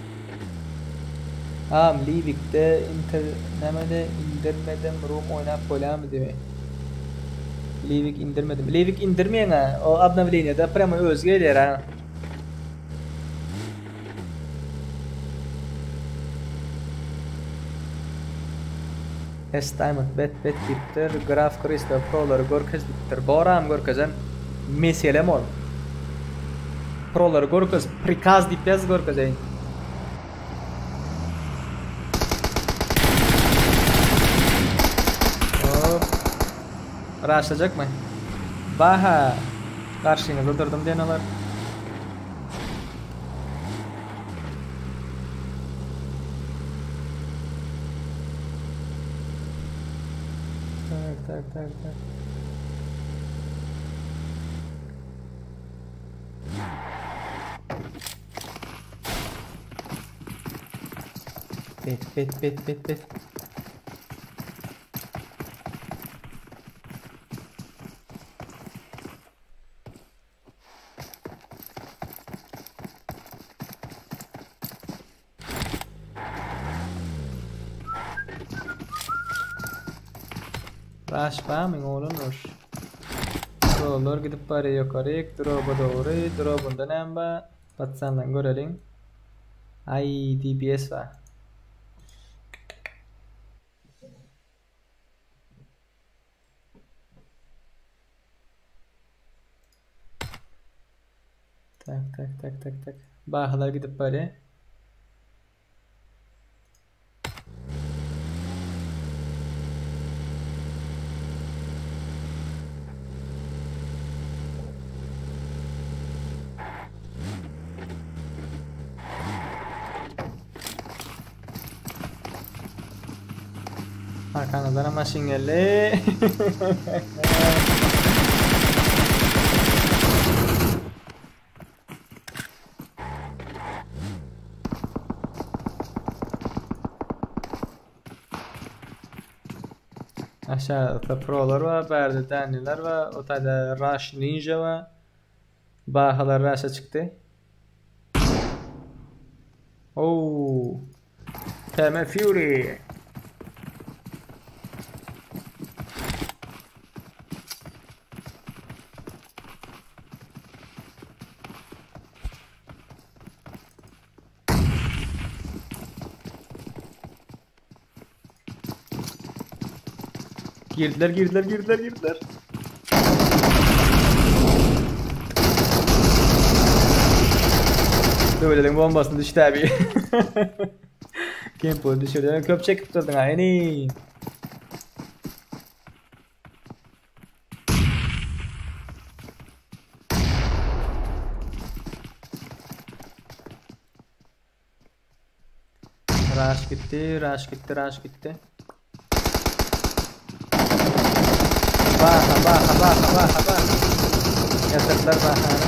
Am Livikde inter nämede indirmedim room oýnap bolýarmy diýip. Livik indirmedim. Livik indirmeýäň o obnowleniýede prямо özi gelýär ha. S Diamond bet bet diýipdir. Graf Kristo prolary görkez diýipdir. Boram görkezen meselem ol. Prolary görkez prikaz diýip ýaz görkezeýin. Hop. Raşlajakmy? Baha. Garşyňyzda durdum diýen olar. Tak, tak, tak, tak. Bet, bet, bet, bet, bet. Rush barmyň oglanlar? Drollar gidip barýar ýokaryk, droba dogry, drobunda näme bar? Patsandan göreliň. Aý, DBS bar. Tak tak tak tak tak. Bahalar gidip barýar. Arkaňyzdan maşyn geldi. Aşağıda prolar var, bärde Daniler var, o taýda Rush Ninja var. Bahalar Rush'a çykdy. Oo. TM Fury. Girdiler, girdiler, girdiler, girdiler. Döwlediň bombasyny düşdi abi. Kempo düşürdi. Köp çekip durdun ha eni. Rush gitti, rush gitti, rush gitti. Baha, baha, baha, baha, baha. Ýatyrdylar bahany.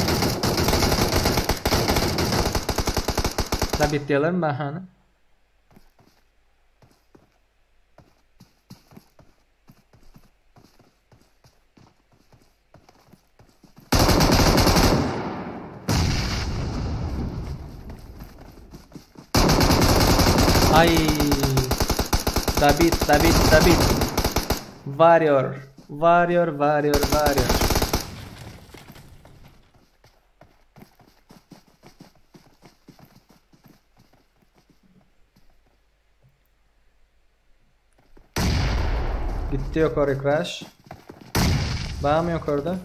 Labit diýerlermi bahany? Ay. David, David, David. Warrior, Warrior, Warrior, Warrior. Gitdi ýokary crash. Barmy ýokarda?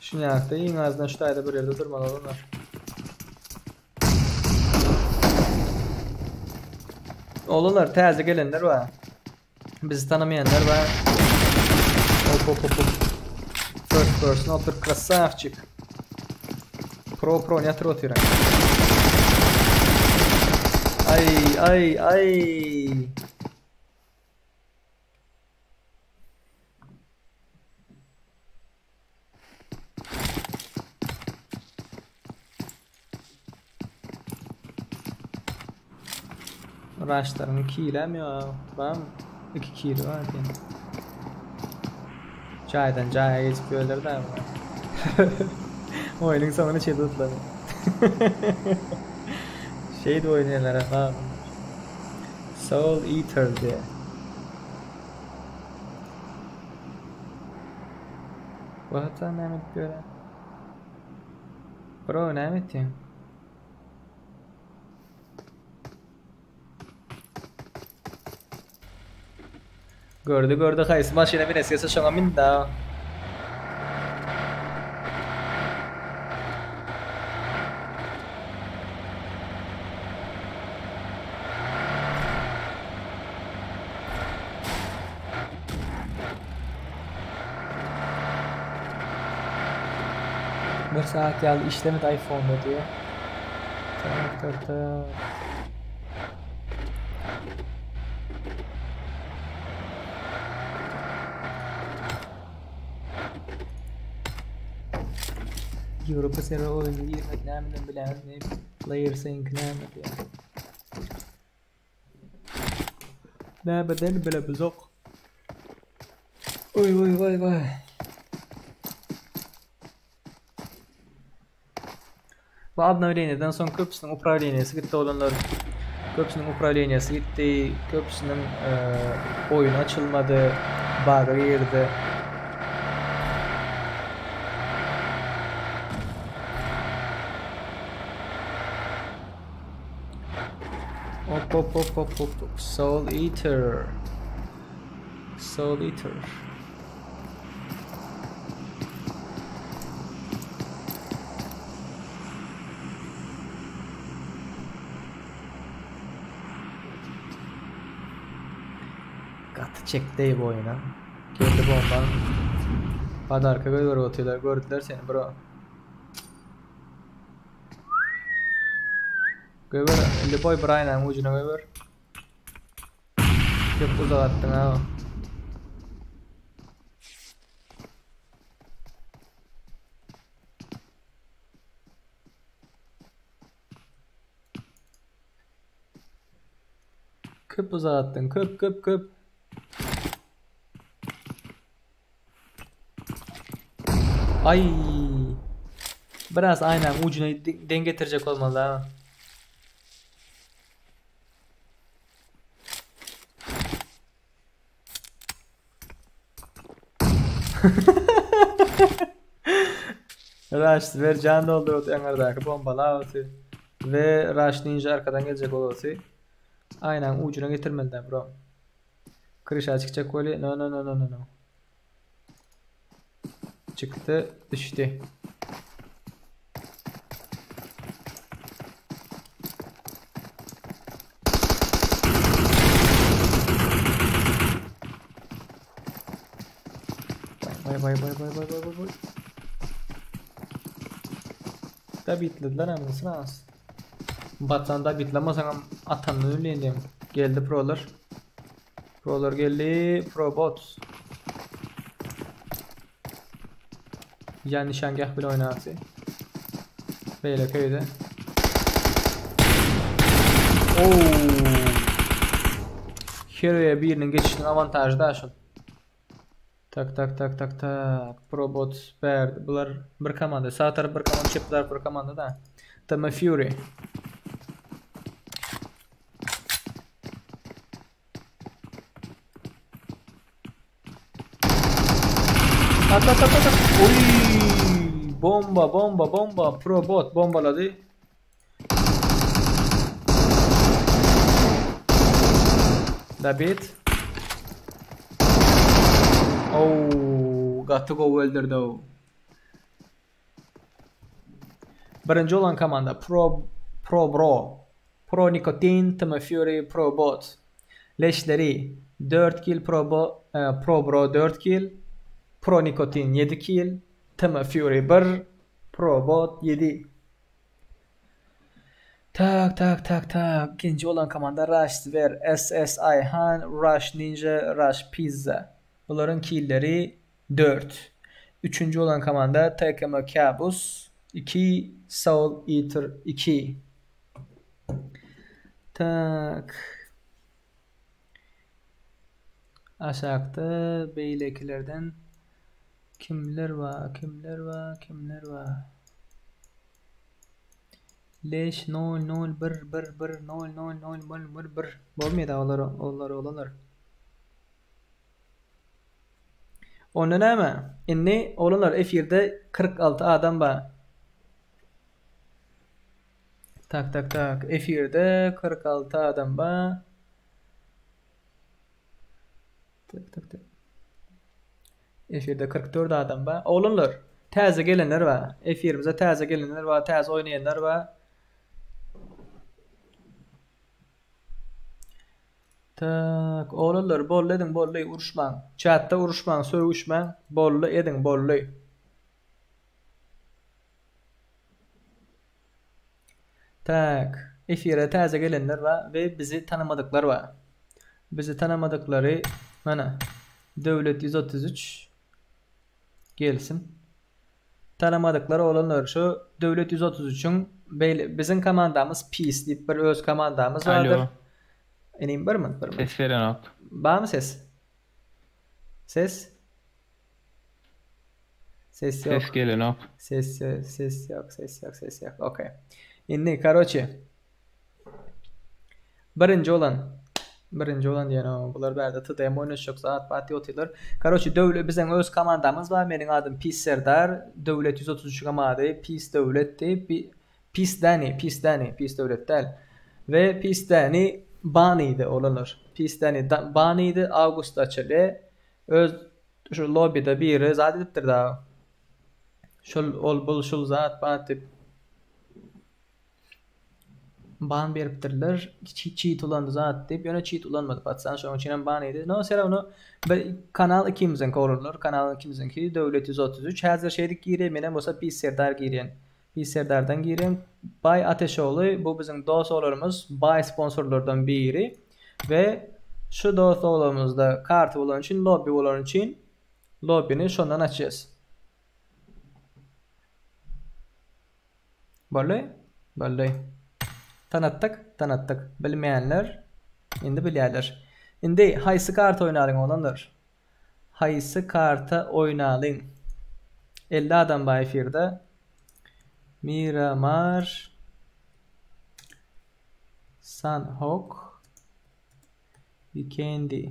Şuny ýakda iň azyndan şu taýda bir ýerde durmaly olanlar. Olanlar täze gelenler bar. Bizi tanamaýanlar bar. Hop hop hop hop. First person otur krasavçik. Pro pro ýatyr otyr. Ay ay ay. Raşlaryň kilem ýok. Bam. 2 kilo bar diýen. Jaýdan jaýa geçip ýörler da. Oýnuň soňuny çet utladı. Şeýdip oýnaýarlar ha. Soul Eater diýe. Bu hata näme edip ýören? Bro näme etýäň? Gördi gördi haýsy maşyna minesi gelse şoňa mindi-a. Bir saat ýaly işlemedi iPhone-da diýýär. Tak tak tak. Ýewropa serwer oýuna girmek nämeden biläňiz player sync näme diýýär. Nämeden bilemizok. Oý oý waý waý. Bu obnowleniýeden soň köpüsiniň uprawleniýesi gitdi oglanlar. Köpüsiniň uprawleniýesi gitdi, köpüsiniň oýny açylmady, baga girdi. Hop hop hop hop hop Soul Eater. Soul Eater. Gaty çekdi bu oýuna. Geldi bomba. Padarka goýberip otyrlar. Gördüler seni bro. Goýber, lüboý bir aýnanyň ujuna goýber. Köp uzak atdyň ha. Köp uzak atdyň, köp köp köp. Ay. Biraz aynen ucuna den getirecek olmalı ha. Rush ver can doldurdy öňürdäki bombalawsy we Rush Ninja arkadan geljek bolsy. Aynen ucuna getirmeli bro. Kryşa çykjak weli no no no no no no. Çykdy, düşdi. Vay vay vay vay vay vay vay vay. Da bitlediler anasını az. Batsan da bitlamasaňam atanyny bilýän diýen. Geldi prolar. Prolar geldi. Probot. Ýa nişangah bile oýnasy. Beýle köýde. Oo. Hero'ya biriniň geçişiniň awantažy da şol. Tak tak tak tak tak. Probot bärde. Bular bir komanda. Sağ taraf bir komanda, çep taraf bir komanda da. TM Fury. At at at at. Oy! Bomba bomba bomba. Probot bombalady. Dabit. Oh, gaty gowy öldürdi o. Birinji bolan komanda Pro Pro Bro. Pro Nikotin, TM Fury, Pro Bot. Leşleri 4 kill Pro Bo, e, Pro Bro 4 kill, Pro Nikotin 7 kill, TM Fury 1, Pro Bot 7. Tak tak tak tak. Ikinji bolan komanda Rush Zwer, SS Ayhan, Rush Ninja, Rush Pizza. Bularyň killeri 4. Üçünji bolan komanda TKM Kabus 2, Soul Eater 2. Tak. Aşakda beýlekilerden kimler bar, kimler bar, kimler bar? Leş 0 0 1 1 1 0 0 0 1 1 1 Bolmaýar olar olar olanlar. Onda näme? Indi oglanlar efirde 46 adam bar. Tak tak tak efirde 46 adam bar. Tak tak tak. Efirde 44 adam bar. Oglanlar, täze gelenler bar. Efirimize täze gelenler bar, täze oýnaýanlar bar. Tak, oglanlar boldy ediň, boldy, uruşmaň. Çatda uruşmaň, sögüşmäň, boldy ediň, boldy. Tak, efire täze gelenler bar we bizi tanamadyklar bar. Bizi tanamadyklary mana Döwlet 133 gelsin. Tanamadyklar oglanlar şu Döwlet 133-iň beýle biziň komandamyz Peace diýip bir öz komandamyz bardyr. Alo. Inim bir minut bir minut. Ses berenok. Barmy ses? Ses? Ses Ses ýok. gelenok. Ses ses ýok, ses ýok, ses ýok. Okey. Indi karoçe. Birinji bolan birinji bolan diýen o bular bärde TDM oýnaşjak zat bat diýip otyrlar. Karoçe döwlet biziň öz komandamyz bar. Meniň adym Pis Serdar. Döwlet 133-iň ady Pis Döwlet diýip Pis Dani, Pis Dani, Pis Döwlet däl. We Pis Dani ban iýdi oglanlar. Pis Dani ban iýdi awgustda açylýar. Öz Şu lobbyda biri zat edipdir dagy. Şul ol bul şul zat bat diýip. Ban beripdirler. Çit ulandy zat diýip. Ýöne çit ulanmady patsan. Şonuň üçin hem ban iýdi. No все равно bir kanal ikimiziňki oglanlar. Kanal ikimiziňki Döwlet 133. Häzir şeýdip girýän menem bolsa Pis Serdar girýän. Pis Serdardan girýän. Baý Ateşogly bu biziň dos oglanymyz. Baý sponsorlardan biri. We şu dos oglanymyzda karty bolany üçin lobby bolany üçin lobbyny şondan açýas. Boldy? Boldy. Tanatdyk? Tanatdyk. Bilmeýänler indi bilýärler. Indi haýsy karta oýnalyň oglanlar? Haýsy karta oýnalyň? 50 adam bar efirde. Miramar Sanhok Vikendi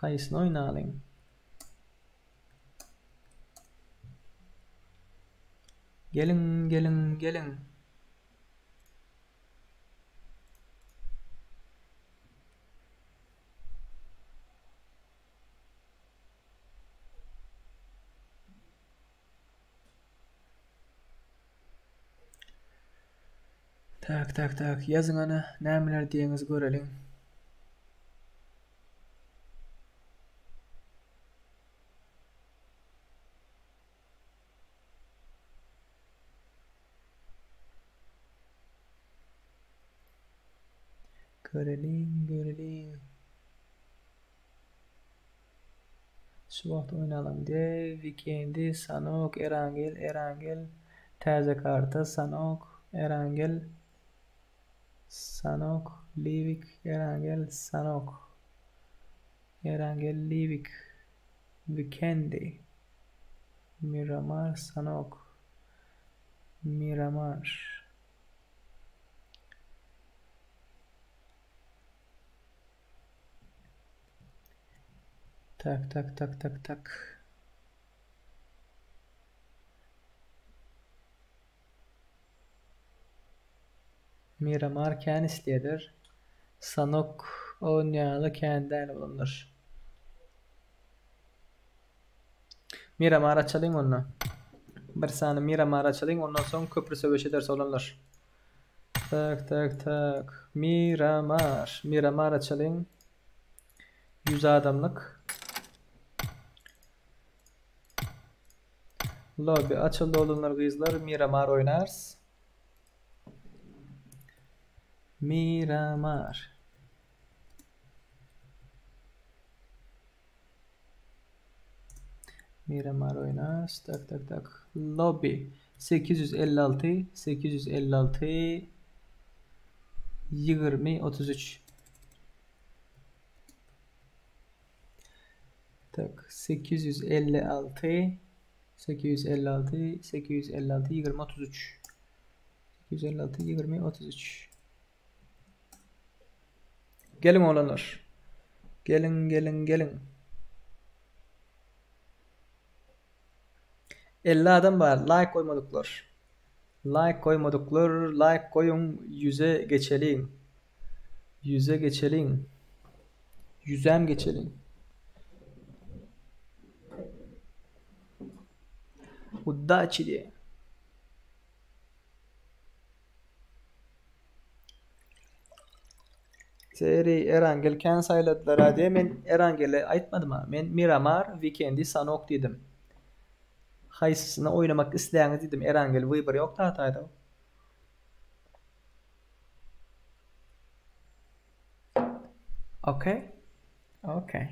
Haýsyny oýnalyň? Geliň, geliň, geliň. Tak tak tak ýazyň ana nämeler diýeňizi göreliň. Göreliň göreliň. Şu wagt oýnalyň de Wikendi Sanok Erangel Erangel täze karta Sanok Erangel Sanok Liwik Erangel Sanok Erangel Liwik Wikendi Miramar Sanok Miramar Tak tak tak tak tak. Miramar kän isleýärler. Sanok oýnaýaly kän däl oglanlar. Miramar açalyň onda. Bir sany Miramar açalyň ondan soň köpri söweş ederis oglanlar. Tak tak tak. Miramar. Miramar açalyň. 100 adamlyk. Lobby açyldy oglanlar gyzlar. Miramar oýnarys. Miramar. Miramar oýnarys. Tak tak tak. Lobby 856 856 20 33. Tak 856 856 856 20 33 856 20 33 Geliň oglanlar. Geliň, geliň, geliň. 50 adam bar, laýk goýmadyklar. Laýk goýmadyklar, laýk goýuň, ýüze geçeliň. Ýüze geçeliň. Ýüzäm geçeliň. Udaçi diýýär. Seri Erangel kän saýladylar-a diýe men Erangeli aýtmadym-a. Men Miramar, Wikendi, Sanok diýdim. Haýsysyny oýnamak isleýäňiz diýdim. Erangel wybor ýok tataýda. Okey. Okey.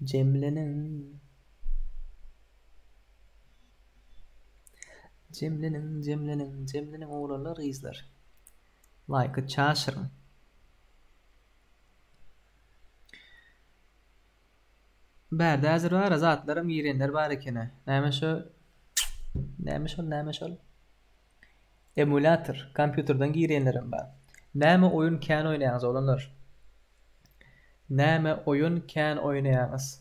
Jemleniň. Jemleniň, jemleniň, jemleniň oglanlar, gyzlar. Laýky çaşyryň. Bärde häzir bara zatlaram girenler bar ekeni. Näme şo? Näme şol, näme şol? Emulyator, kompýuterden girenlerem bar. Näme oýun kän oýnaýaňyz oglanlar? Näme oýun kän oýnaýaňyz?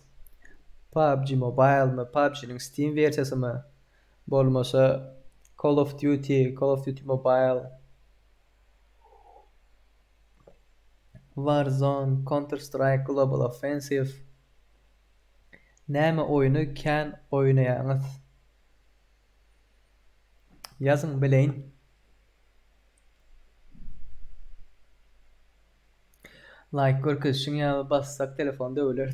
PUBG Mobile-my, PUBG-niň Steam wersiýasymy? Bolmasa Call of Duty, Call of Duty Mobile. Warzone, Counter Strike Global Offensive. Näme oýny kän oýnaýaňyz? Ýazyň bileýin. Laýk görkezişiň ýaly bassak telefon döwüler.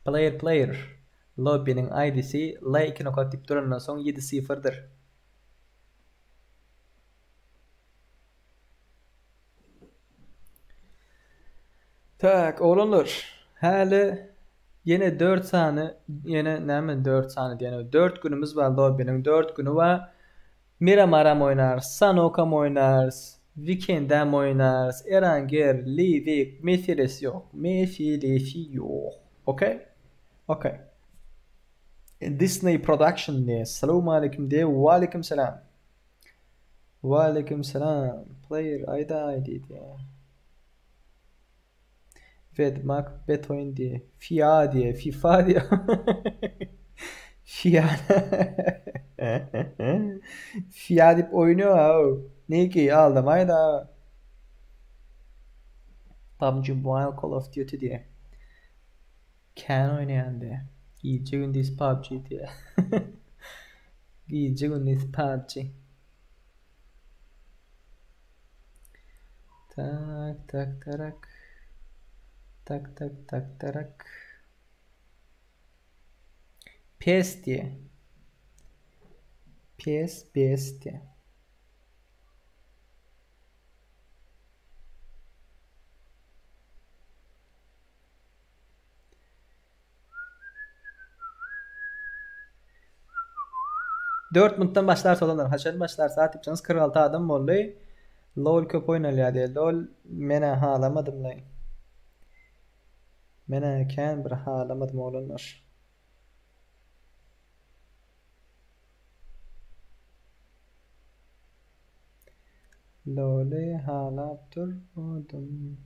Player player Lobbyniň ID-si L 2 nokat diýip durandan soň ýedi sifrdir. Tak, oglanlar, häli ýene dört sany, ýene näme dört sany diýen, dört günümiz bar lobbyniň dört güni bar. Miramaram oýnarys, Sanokam oýnarys, Wikendäm oýnarys, Eranger, Liwik, meselesi ýok, meselesi ýok. Okey? Okey. Disney Production diýe, Salowmaleýkim diýe, Waleýkim salam. Waleýkim salam. Player aýdaý diýdi. Vedmak bet oýun diýe. Fia diýe, FIFA diýe. Fia. Fia diýip oýun ýok aw. Niki aldamaýda. PUBG Mobile Call of Duty diýe. Kän oýnaýan diýe. Gije gündiz PUBG diýe. Gije gündiz PUBG. Tak tak tarak. Tak tak tak tarak. Pes diýe. Pes bes diýe. Dört minutdan başlar solanlar. Haçan başlar saat diýipsiňiz 46 adam boldy. LOL köp oýnalýar diýe. LOL menä halamadym laý. Menä kän bir halamadym oglanlar. Loly halap durmadym.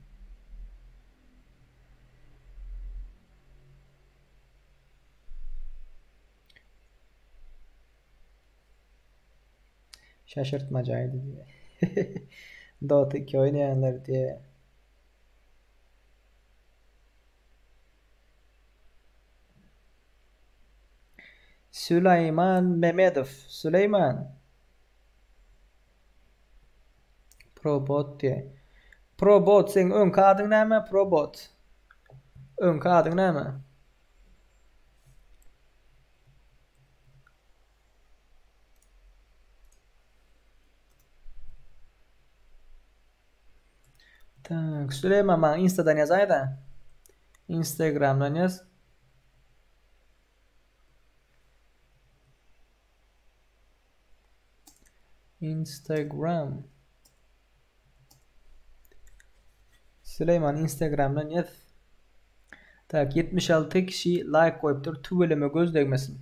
Şaşyrtmajaýdy diýýär. Dota 2 oýnaýanlar diýýär. Süleýman Memedow, Süleýman! Probot diýýär. Probot, seň öňki adyň näme, Probot? Öňki adyň näme? Tak, Süleýman maňa Instadan ýazaýda. Instagramdan ýaz. Instagram. Süleýman Instagramdan ýaz. Tak, 76 kişi laýk goýupdyr. Tüweleme göz degmesin.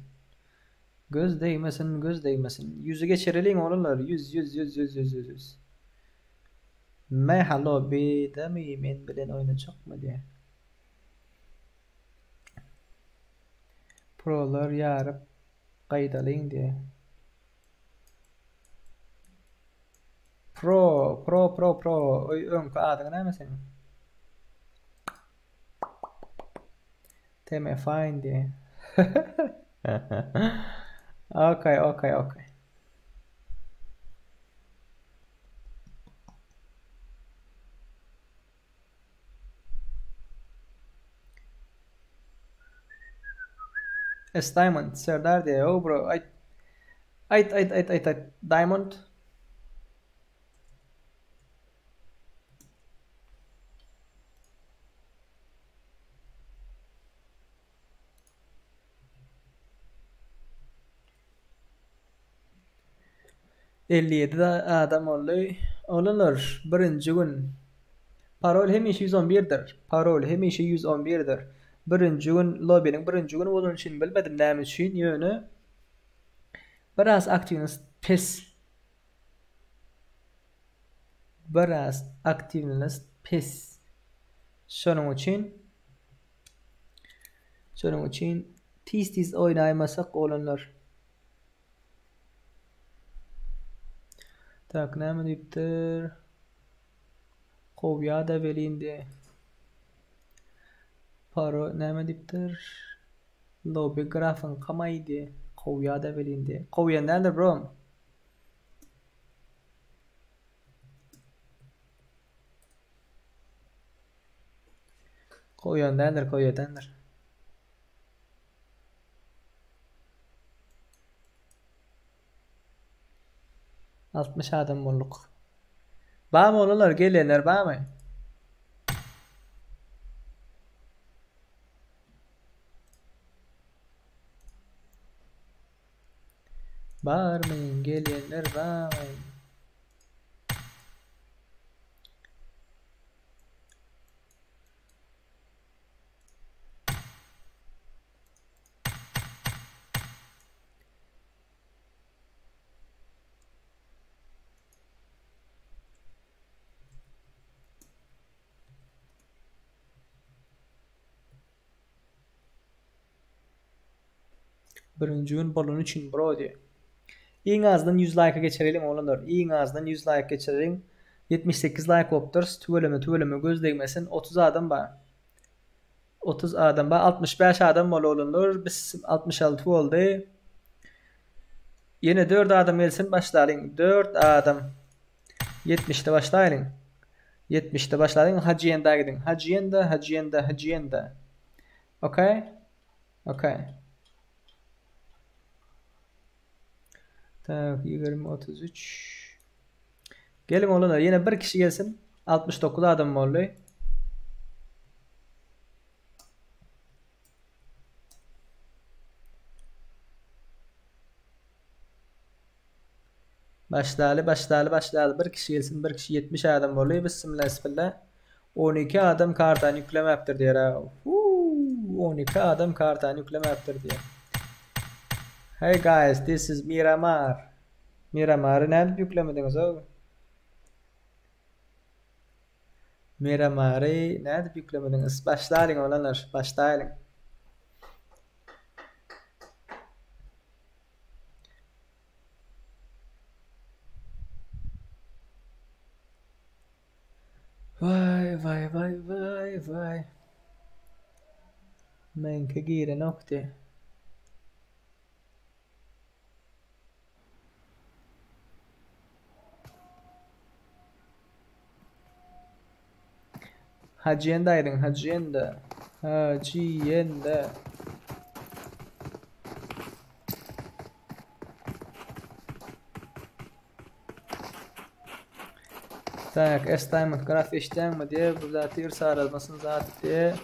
Göz degmesin, göz degmesin. Ýüzi geçireliň oglanlar. 100, 100, 100, 100, 100, 100, 100. Mähalo bidemi men bilen oýnajakmy diýe. Prolar ýaryp gaýdalyň diýe. Pro, pro, pro, pro. Oý, öňki adyň näme seniň? Teme fine diýe. Okay, okay, okay. S Diamond Serdar diýýär. Oh bro, aýt. Aýt, aýt, aýt, aýt, aýt. Diamond. 57 adam boldy. Oglanlar, birinji gün. Parol hemişe 111-dir. Parol hemişe 111-dir. Birinji gün, lobbynyň birinji güni bolany üçin bilmedim näme üçin, ýöne biraz aktiwnost pes. Biraz aktiwnost pes. Şonuň üçin Şonuň üçin tiz-tiz oýnaýmasak oglanlar. Tak näme diýipdir? Kowýada welin diýe. Paro näme diýipdir? Lobby grafyň kamaý diýe. Kowýada welin diýe. Kowýan däldir bro. Kowýan däldir, kowýadandyr. 60 adam bolduk. Barmy olanlar gelenler barmy? Barmy gelenler barmy? Birinji gün bolany üçin bro diýýär. Iň azyndan 100 laýka geçireliň oglanlar. Iň azyndan 100 laýk geçireliň. 78 laýk bolupdyrys. Tüweleme tüweleme göz degmesin. 30 adam bar. 30 adam bar. 65 adam boldy oglanlar. Biz 66 boldy. Ýene 4 adam gelsin başlalyň. 4 adam. 70-de başlaýlyň. 70-de başlalyň. Hajienda gidiň. Hajienda, Hajienda, Hajienda. Okay? Okay. Tak, 20, 33. Geliň oglanlar, ýene bir kişi gelsin. 69 adam boldy. Başlaly, başlaly, başlaly. Bir kişi gelsin, bir kişi 70 adam boldy. Bismillah, bismillah. 12 adam kartany ýüklemäpdir diýer. Huu, 12 adam kartany ýüklemäpdir diýer. Hey guys, this is Miramar. Miramary nädip ýüklemediňiz o? Miramary nädip ýüklemediňiz? Başlalyň oglanlar, başlaýlyň. Waý waý waý waý waý. Meňki girenokdy. Hajyenda aýdyň, Hajyenda. Hajyenda. Tak, S Diamond graf eşitýäňmi diýe, bu zat ýer saralmasyn zat diýe.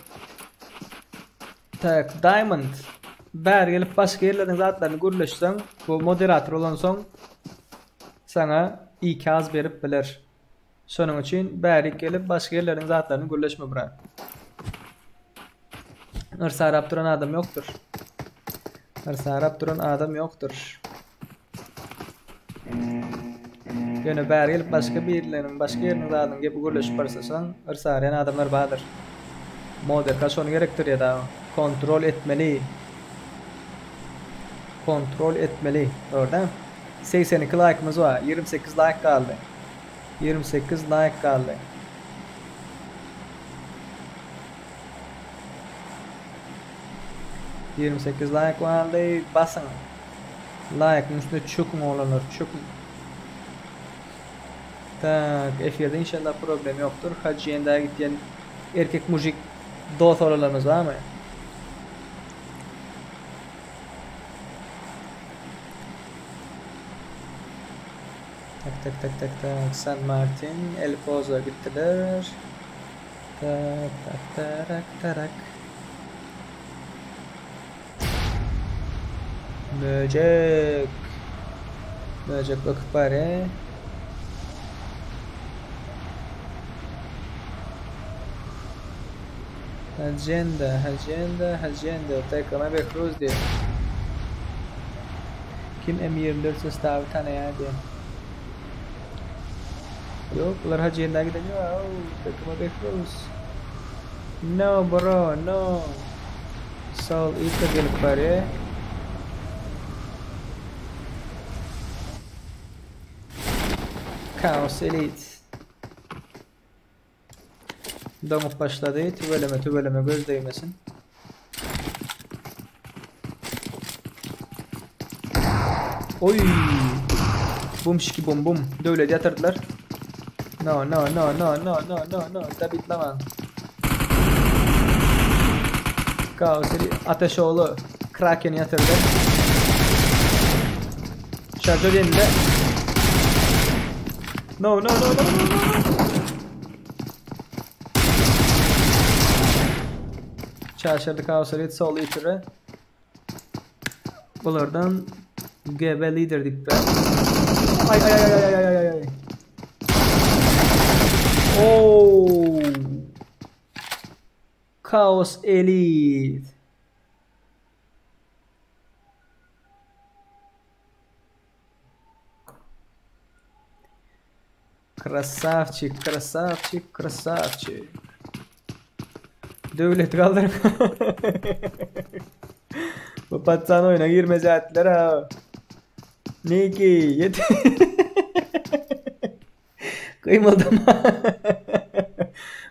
Tak, Diamond. Bäri gelip başga ýerleriň zatlaryny gürleşseň, bu moderator bolansoň saňa ikaz berip biler. Şonuň üçin bärik gelip başga ýerleriň zatlaryny gürleşme brat. Yrsarap duran adam ýokdur. Yrsarap duran adam ýokdur. Ýöne bäri gelip başga birleriniň başga ýeriniň zadyny gepi gürleşip başlasaň yrsarýan adamlar bardyr. Moderka şony gerekdirýär dagy. Kontrol etmeli. Kontrol etmeli. Dogry 82 like'ımız var. 28 like galdy. 28 like galdy. 28 like galdy. Basyň. Like'ın üstüne çöküň oglanlar, çöküň. Tak, efirde inşallah problem ýokdur. Hajy gitýän erkek mujik dost oglanlarymyz barmy? Tak tak tak tak tak. San Martin, El Pozo gittiler. Tak tak tarak tarak. Möcek. Möcek bakıp bari. Agenda, agenda, agenda. Takıma Behruz diye. Kim M24 ses tabi tane diye. Yok, bular hacı yerine gidemiyor. Takıma Behruz. No bro, no. Sol ilk gelip bari. Chaos Elite. Doňup başlady. Tüweleme tüweleme göz değmesin. Oy! Bum şiki bum bum. Döwlet ýatyrdylar. No no no no no no no no. Tabitlama. Chaos Elite Ateşoğlu Kraken ýatyrdy. Şarjör yenile. No no no no no no. Çarşırdı Chaos Elite Soul Eater'ı. Bulardan GB lider dipte. Ay ay ay ay ay ay ay ay. Oo. Chaos Elite. Красавчик, красавчик, красавчик. Döwlet kaldır. Bu patsan oyuna girmez ettiler ha. Niki yet. Kıymıldama.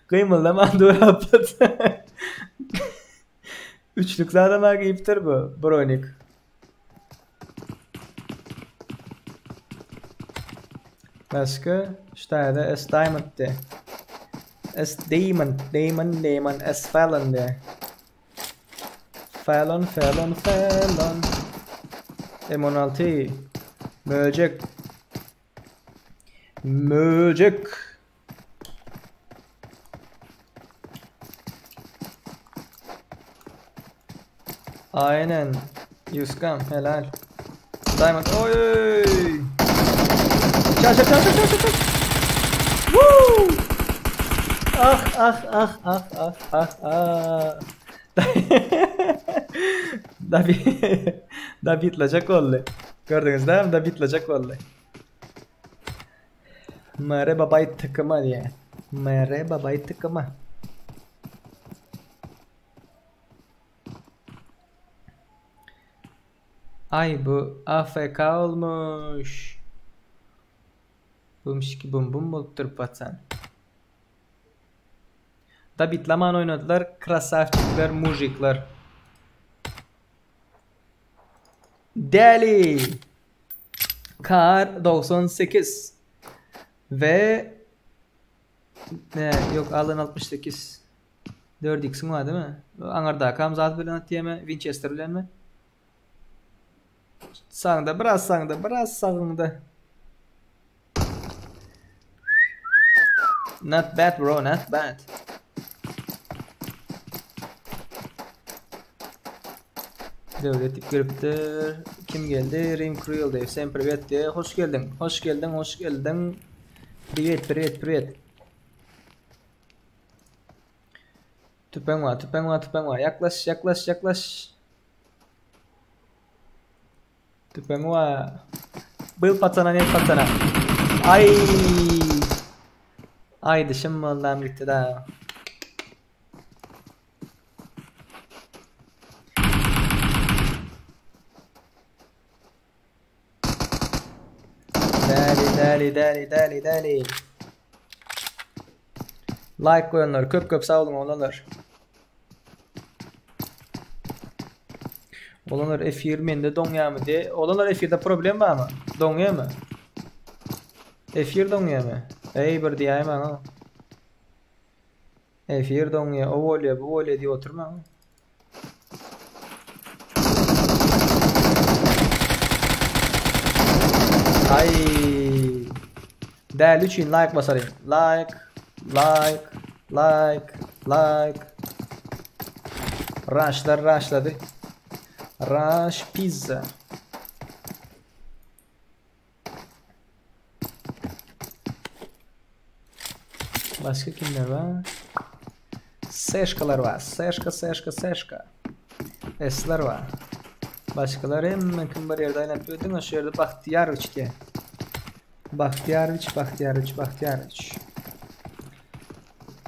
Kıymıldama dur pat. Üçlük zaten ha giyiptir bu. Bronik. Başka? Şu S Diamond de. S Diamond, Diamond, Diamond, S Fallon de. Fallon, Fallon, Fallon. M16. Möcek. Möcek. Aynen. Yuskan helal. Diamond. Oy. Çal çal çal çal çal çal. Woo! Ah ah ah ah ah ah ah. David Davidlajak boldy. Gördüňiz dämi? Davidlajak boldy. Mere babay tıkıma diye. Mere babay tıkıma. Ay bu AFK olmuş. Bum şiki bum bum bolupdyr patsan. Dabitlaman oynadylar. Krasavçikler, mujikler. Deli. Kar 98 ve ne yok Allen 68 4x'in var değil mi? Angarda Kamzat bilen diye Winchester bilen mi? Sağında biraz sağında biraz sağında. Not bad bro, not bad. Devlet giripdir. Kim geldi? Rim Cruel diye. Sen privet diye. Hoş geldin. Hoş geldin. Hoş geldin. Privet, privet, privet. Tüpen var, tüpen var, tüpen var. Yaklaş, yaklaş, yaklaş. Tüpen var. Bil patsana, net patsana. Ay. Ay dişim vallahi gitti daha. Däli däli däli däli. Like goýanlar köp köp sag boluň oglanlar. Oglanlar efir mende doňýarmy diye. Oglanlar efirde problem barmy? Doňýarmy? Efir doňýarmy? Eý bir diýäýmäň. Efir doňýar, o bolýar, bu bolýar diýip oturmaň. Ay. Däli üçin like basalyň. Like, like, like, like. Raşlar raşlady. Raş pizza. Başga kimler bar? Seşkalar bar. Seşka, seşka, seşka. Esler bar. Başgalar hemme kim bir ýerde aýlanyp ýör. Diňe şu ýerde Bahtiýarowiç diýen. Bahtiýarowiç, Bahtiýarowiç, Bahtiýarowiç.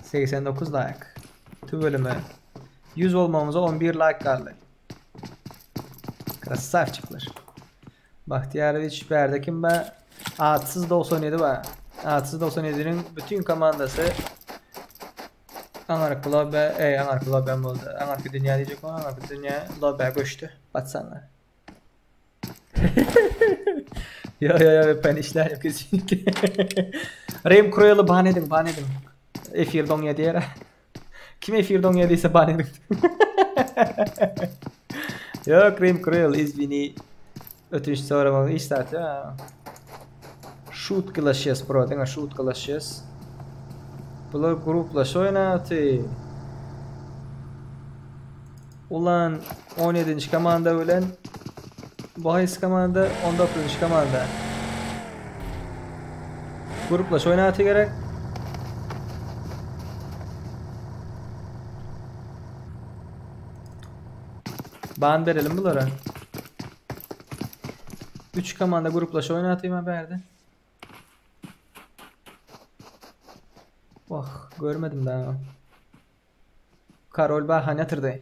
89 like. Tüweleme. 100 bolmamyza 11 like galdy. Krasavçikler. Bahtiýarowiç bärde kim bar? Atsyz 97 bar. Atsyz 97-niň bütün komandasy aňarky lobby, ey aňarky lobby boldy. Aňarky dünýä diýjek bolan aňarky dünýä lobbä göçdi. Batsanlar. Yo yo yo ben işler kesinlikle. Rem Cruel'ı ban edin, ban edin. Efir doňýa diýer. Kim efir doňýa diýse ban edin. Yok Rim Cruel izvini. Ötünç soramagyň iş zat ya. Şutkalaşýas bro, diňe şutkalaşýas. Bular gruplaş oýnaty. Ulan 17-nji komanda bilen bu haýsy komanda? 19-njy komanda. Gruplaş oýnaty gerek. Ban berelim bulara. 3 komanda gruplaş oýnatayım ha bärde. Wah, görmedim daha. Karol bahane ýatyrdy.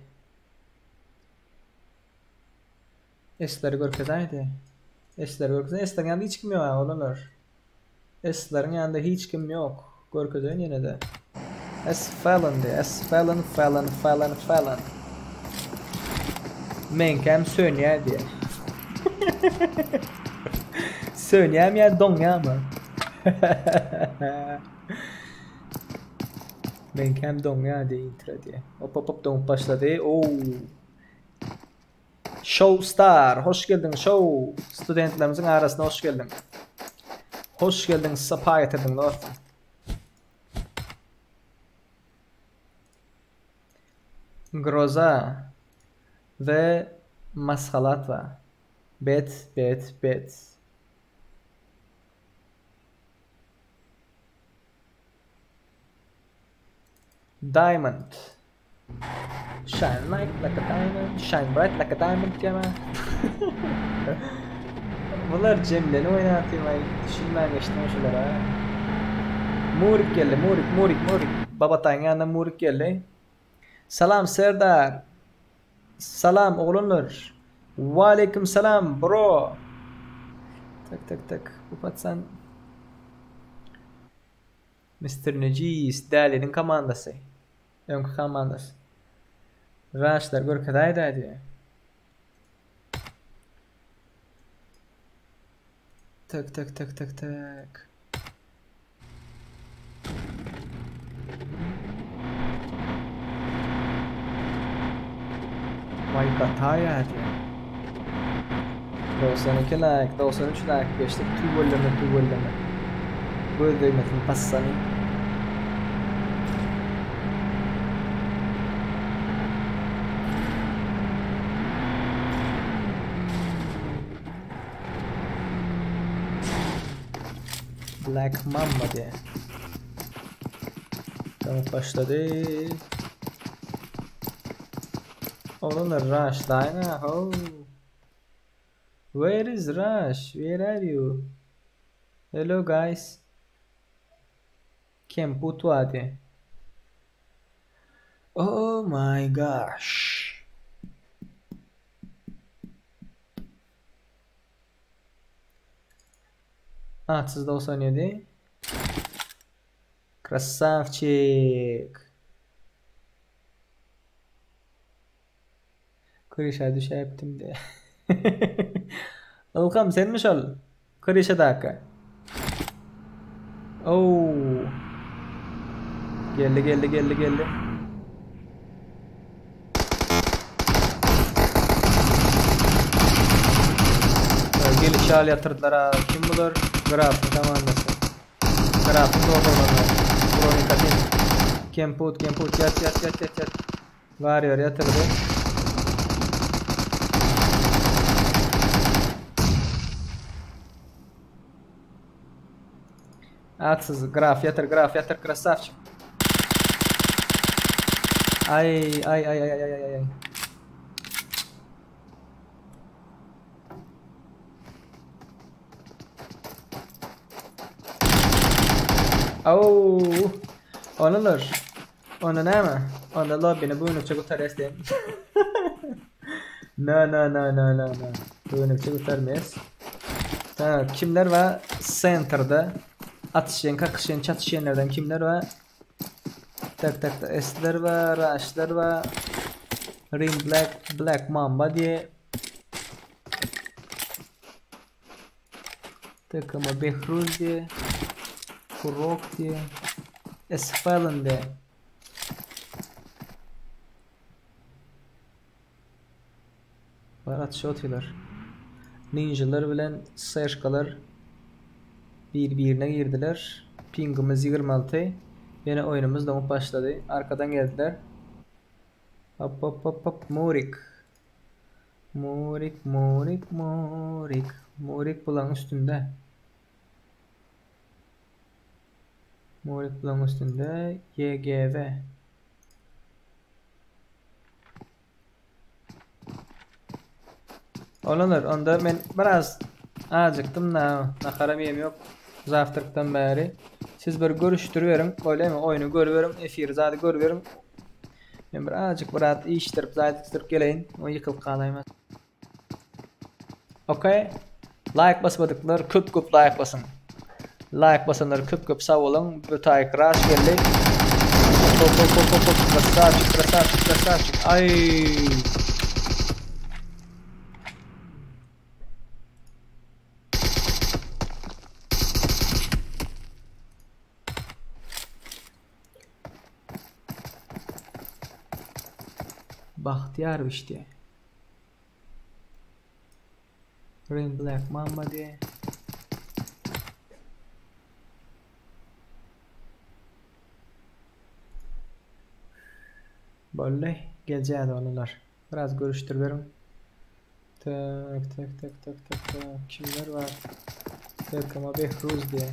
Esleri görkezäýdi. Esleri görkezä, Esleriň ýanynda hiç kim ýok oglanlar. Esleriň ýanynda hiç kim ýok. Görkezeýin ýene-de. S Fallon diýýär. S Fallon, Fallon, Fallon, Fallon. Meňkäm sönýär diýýär. Sönýärmi ýa doňýarmy? Meňkäm doňýar diýýär intro diýýär. Hop hop hop doňup başlady. Oo. Show Star, hoş geldiň Show. Studentlerimiziň arasyna hoş geldiň. Hoş geldiň, sapa getirdiň dostum. Groza we Maskalatwa. Bet, bet, bet. Diamond. Shine light like a diamond, shine bright like a diamond diýýärmi? Bular jemleni oýnatýar, aý düşünmän geçdim şulara. Murik geldi, Murik, Murik, Murik. Babataýyň ýanyna Murik geldi. Salam Serdar. Salam oglanlar. Waleýkim salam bro. Tak tak tak. Bu patsan Mister Nejis Däliniň komandasy. Öňki komandasy. Raşlar görkezäýdä diýýär. Tak tak tak tak tak. Vay gataýa diýýär. 92 like, 93 like geçdik. Tüweleme, tüweleme. Göz degmesin passany. Black Mamba diýýär. Tamam başlady. Oglanlar rushlaýyň ho. Where is Rush? Where are you? Hello guys. Kemput wady. Oh my gosh. Atsyz 97. Krasavçik. Kryşa düşäýipdim de. Ylham senmi şol? Kryşadaky. Ow. Geldi geldi geldi geldi. Gelişi al ýatyrdylar ha. Kim bular? Grafyň komandasy. Grafyň dogrulanlar. Bronikatin. Kemput, kemput ýat ýat ýat ýat ýat. Warrior ýatyrdy. Atsyz graf ýatyr graf ýatyr krasavçik. Ay ay ay ay ay ay ay. Au. Onular. Onda näme? Onda lobbini bu günlükçe gutarýas diýen. No no no no no no. Bu günlükçe gutarmaýas. Tak, kimler var? Center'da atışan, kakışan, çatışanlardan kimler var? Tak tak tak. S'ler var, Rush'lar var. Rim Black, Black Mamba diye. Takıma Behruz diye. Kurok diye. S-Fallon diye. Bar atyşa otyrlar. Ninjalar bilen Sşkalar bir-birine girdiler. Pingimiz 26. Ýene oýnumyz doňup başlady. Arkadan geldiler. Hop hop hop hop Murik. Murik Murik Murik. Murik bulaň üstünde. Murik bulaň üstünde. YGV. Oglanlar, onda men biraz ajykdym da, naharam ýem ýok zawtrakdan bäri. Siz bir görüşdiriberiň, bolýamy? Oýny görüberiň, efiri zady görüberiň. Men bir azajyk bir zat iýişdirip, zat içdirip geleýin. O ýykylyp galaýmaz. Okey. Laýk basmadyklar köp köp laýk basyň. Laýk basanlar köp köp sag boluň. Bu taýyk raş geldi. Hop hop hop hop hop. Krasavçik krasavçik krasavçik. Ay. Bagtyýar bişdi. Green Black Mamba diye. Boldy. Geljädi onular. Biraz görüşdiriberiň. Tak tak tak tak tak tak. Kimler bar? Takıma Behruz diye.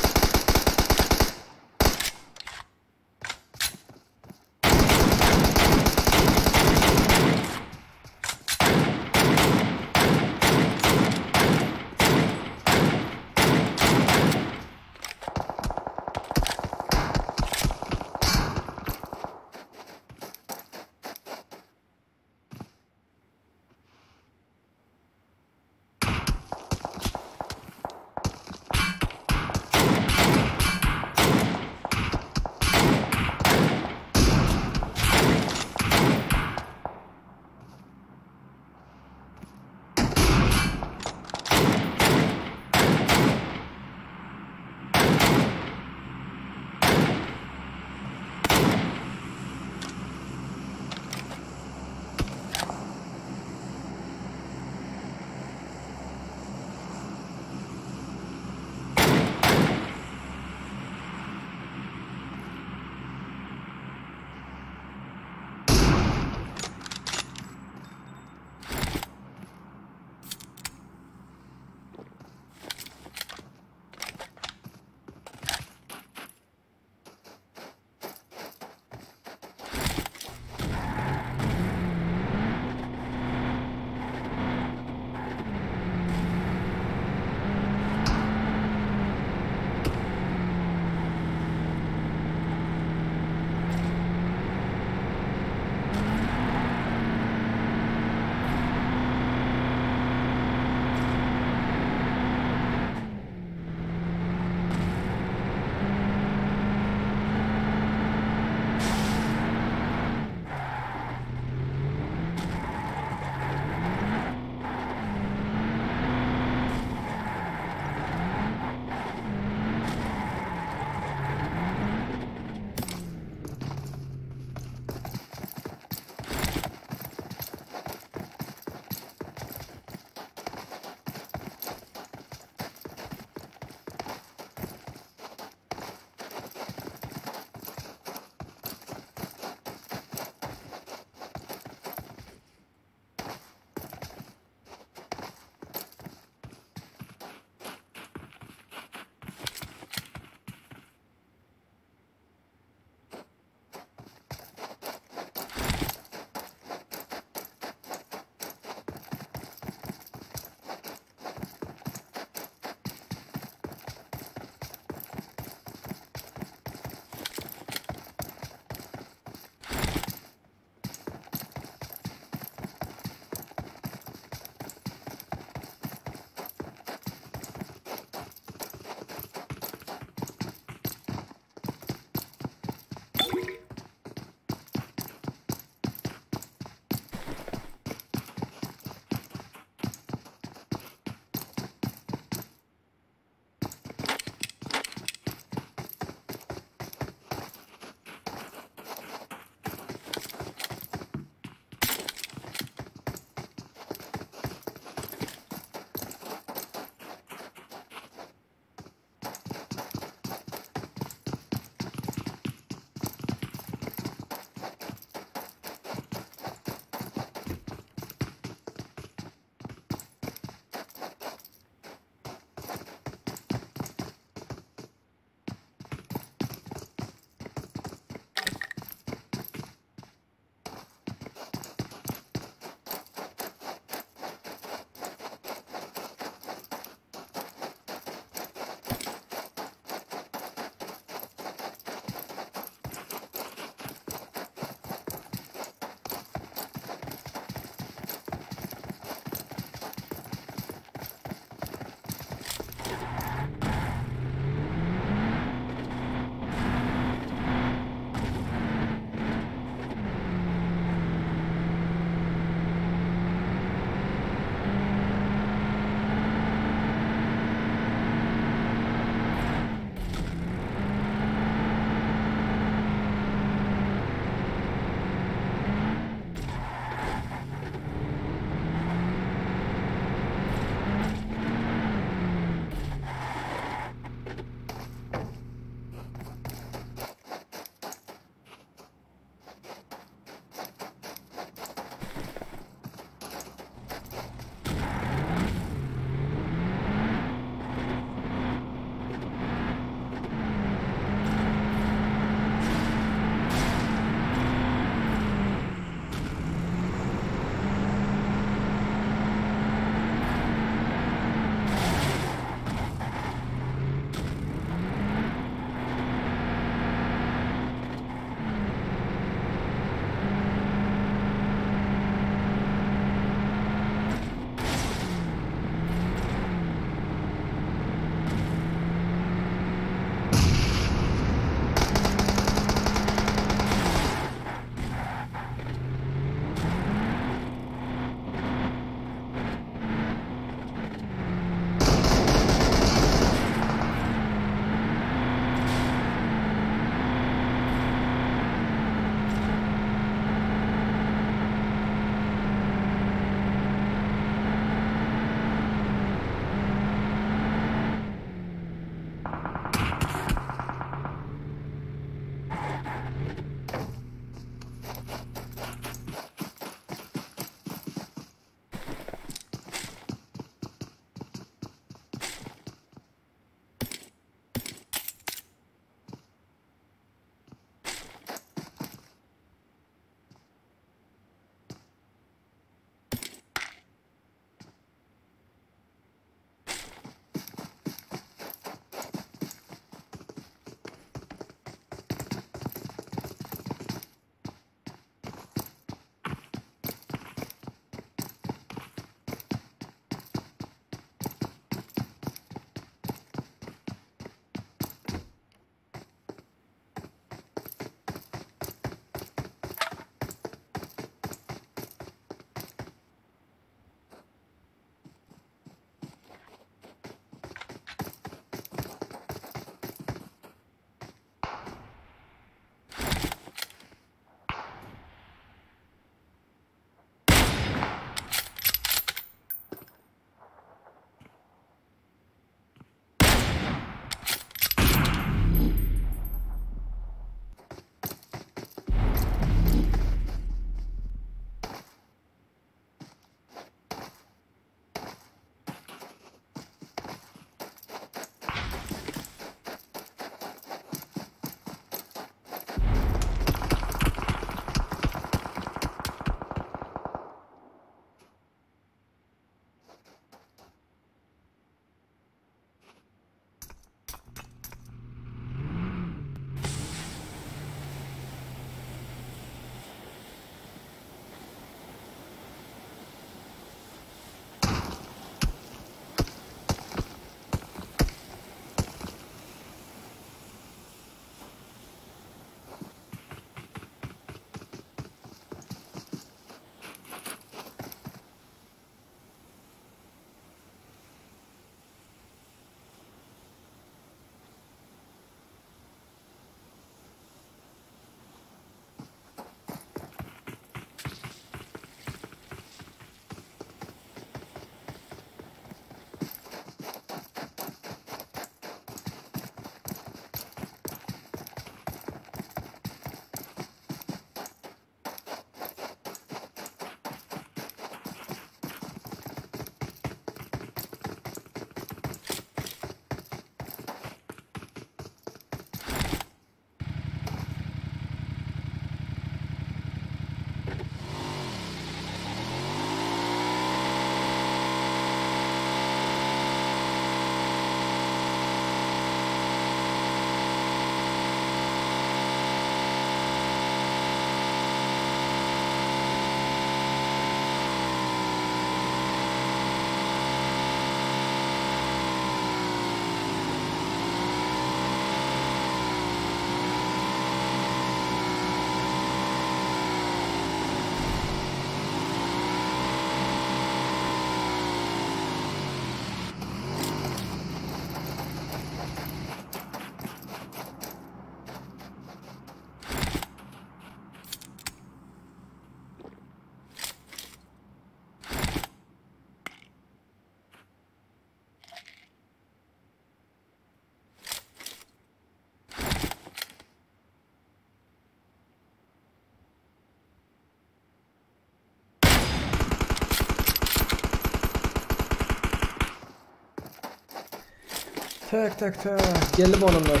Tak tak tak. Geldim oglanlar.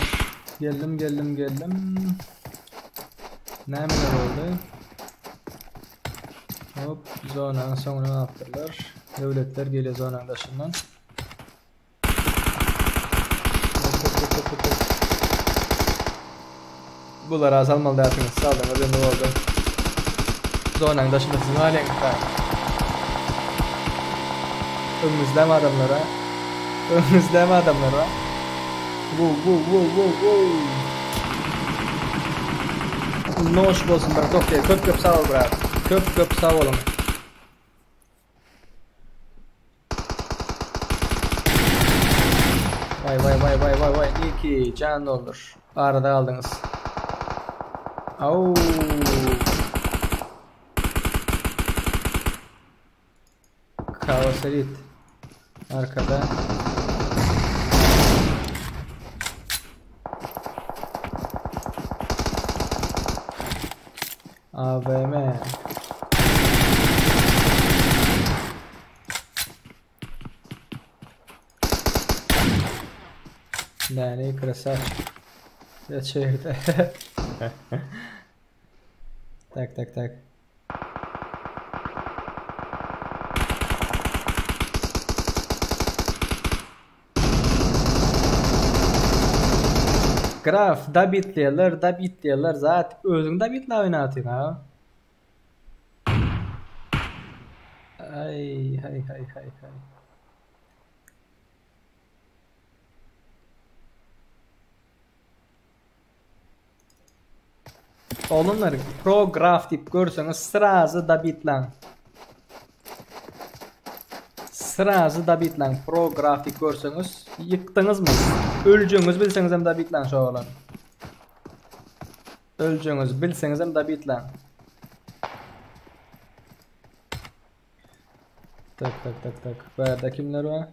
Geldim geldim geldim. Nämeler boldy? Hop, zonanyň soňuna galypdyrlar. Döwletler gelýär zonanyň daşyndan. Hop, hop, hop, hop, hop. Bular azalmaly dälsiňiz. Saldyňyz indi boldy. Zonanyň daşynda siziň galýaňyz da. Öňüňizdämi adamlar a? Öňüňizdämi adamlar a? Wow wow wow wow wow. Noş bolsun bratok diýip köp köp sag bol brat. Köp köp sag boluň. Vay vay vay vay vay vay Niki can doldur. Arada kaldyňyz. Au. Kaos Elite. Arkada. AVM. Läni krasavçik. Ya çevirdi. Tak tak tak. Graf dabitleýärler, dabitleýärler zat özüň dabitla oýnatyň ha. Ay hay hay hay hay. Oglanlar pro graf diýip görseňiz srazy dabitlaň. Srazy dabitlaň pro graf diýip görseňiz ýykdyňyzmy? Öljegiňizi bilseňizem dabitlaň şo oglan. Öljegiňizi bilseňizem dabitlaň. Tak tak tak tak. Bärde kimler bar?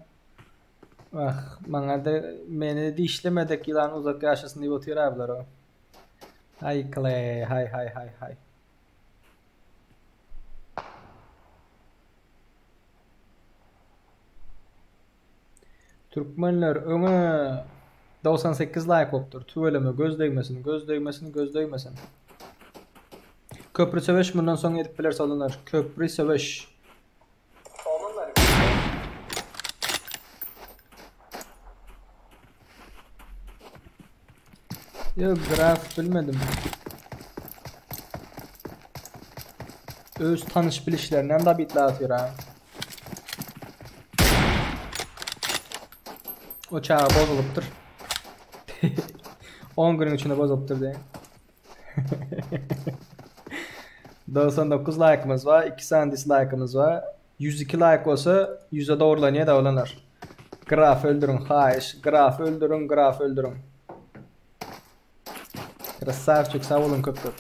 Wah, maňa-da meni dişlemedek ýylan uzak ýaşasyn diýip otyr abylar o. Haý Clay, haý haý haý haý. Türkmenler öňe 98 laýk bolupdyr. Tüweleme göz degmesin, göz degmesin, göz degmesin. Köprü söweş mundan soň edip bileris oglanlar. Köprü söweş. Yok graf bilmedim. Öz tanış bilişlerinden da bitla atıyor ha. O çağı bozulupdyr. 10 günün içinde bozulupdyr diye. 99 like'ımız var. 2 sany dislike'ımız var. 102 like bolsa 100'e dogrulanýar da oglanlar. Graf öldüriň haýyş. Graf öldüriň, graf öldüriň. Krasavçik sag boluň köp köp.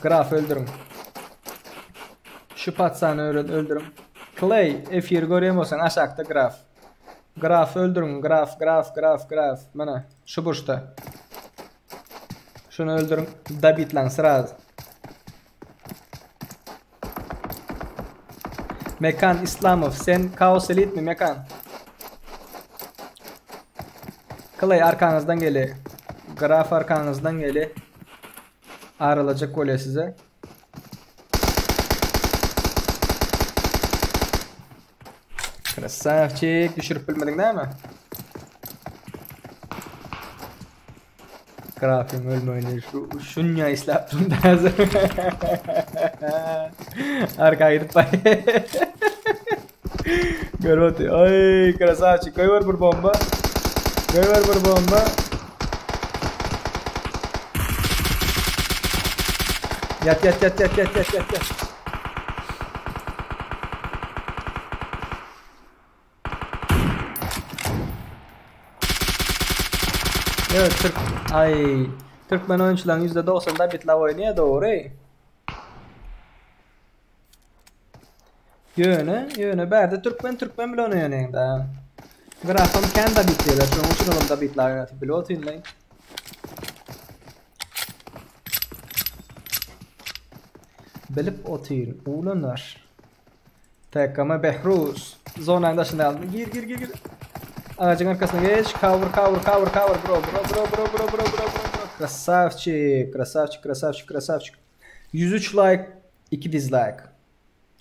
Graf öldüriň. Şu patsany öldüriň. Clay efiri görýän bolsaň aşakda graf. Graf öldüriň, graf, graf, graf, graf. Mana şu burçda. Şuny öldüriň, dabitlaň sraz. Mekan Islamow sen Kaos Elitmi Mekan? Clay arkaňyzdan geli. Graf arkaňyzdan geli. Aralajak bolýar size. Krasavçik düşürip bilmediň näme? Grafyň ölmegini şu şunça isläp durun häzir. Arka gidip bay. Görüp otyr. Ay krasavçik goýber bir bomba. Goýber bir bomba. Ýat ýat ýat ýat ýat ýat ýat ýat. Evet Türk ay Türkmen oýunçylaryň %90-da bitlaw oýnaýar dogry. Ýöne, ýöne bärde türkmen türkmen bilen oýnaýan da. Grafam kän da bitýärler, şonuň üçin olam da bitlaw oýnatyp bilip otyrlar. Bilip otyr, ulanlar. TKM Behruz. Zonanyň daşynda galdy. Gir gir gir gir. Agajyň arkasyna geç. Cover, cover, cover, cover bro, bro, bro, bro, bro, bro, bro, bro, bro. Krasavçik, krasavçik, krasavçik, krasavçik. 103 like, 2 dislike.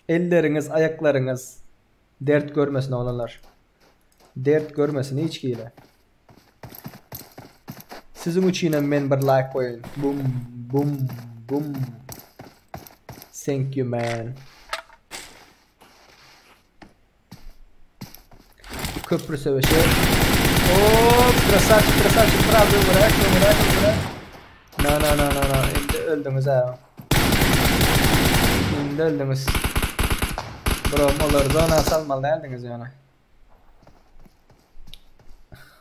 Elleriňiz, aýaklaryňyz dert görmesin oglanlar. Dert görmesin hiç hili. Siziň üçinem men bir like goýaýyn. Bum, bum, bum. Thank you man. Köprü söweşi. Hop, krasavçik, krasavçik, bravo, öňüräk, öňüräk, öňüräk. Na na na na na, indi öldüňiz ha. Indi öldüňiz. Bro, olary zona salmaly däldiňiz ýöne.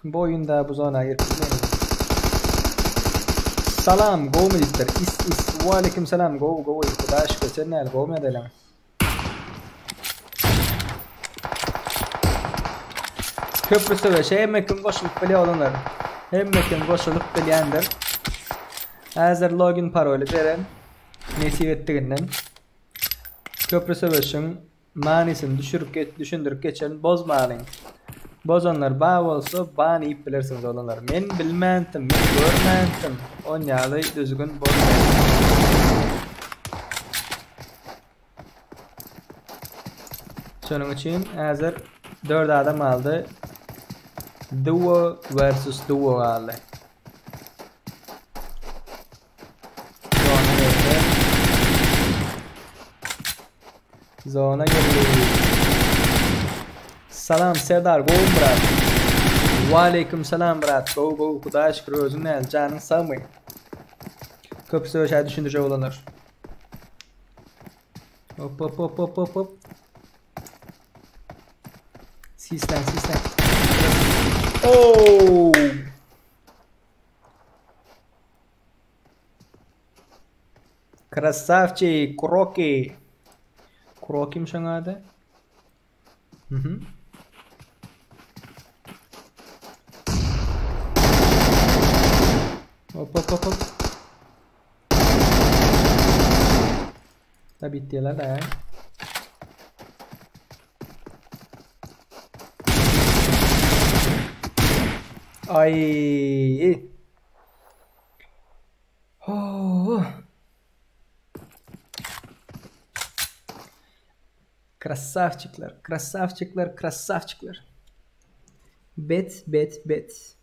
Bu oýunda bu zona girip bilmeýän. Salam, gowmy diýipdir. Is is. Waleýkim salam, gowy gowy. Hudaýa şükür, sen näl, gowmy ýagdaýlaň? Köprü söweşe hemme kim goşulyp bilýär olanlar. Hemme kim goşulyp bilýändir. Häzir login paroly beren nesip etdiginden. Köprü söweşiň manysyny düşürip düşündirip geçen bozmalyň. Bozanlar bar bolsa ban iýip bilersiňiz oglanlar. Men bilmändim, men görmändim. Onýaly düzgün bolmaýar. Şonuň üçin häzir 4 adam galdy. Duo versus duo galdy. Zona geldi. Zona geldi. Salam Serdar, gowy brat. Waleýkim salam brat. Gowy gowy, Hudaýa şükür özüň näl, janyň sagmy? Köp söweşe düşündirjek bolanlar. Hop hop hop hop hop hop. Sislen sislen. Oh! Krasavçik, Kroki. Krokim şoň ady. Mhm. Hop hop hop hop. Da bitdiler da. Ay. Oh. Krasavçikler, krasavçikler, krasavçikler. Bet, bet, bet.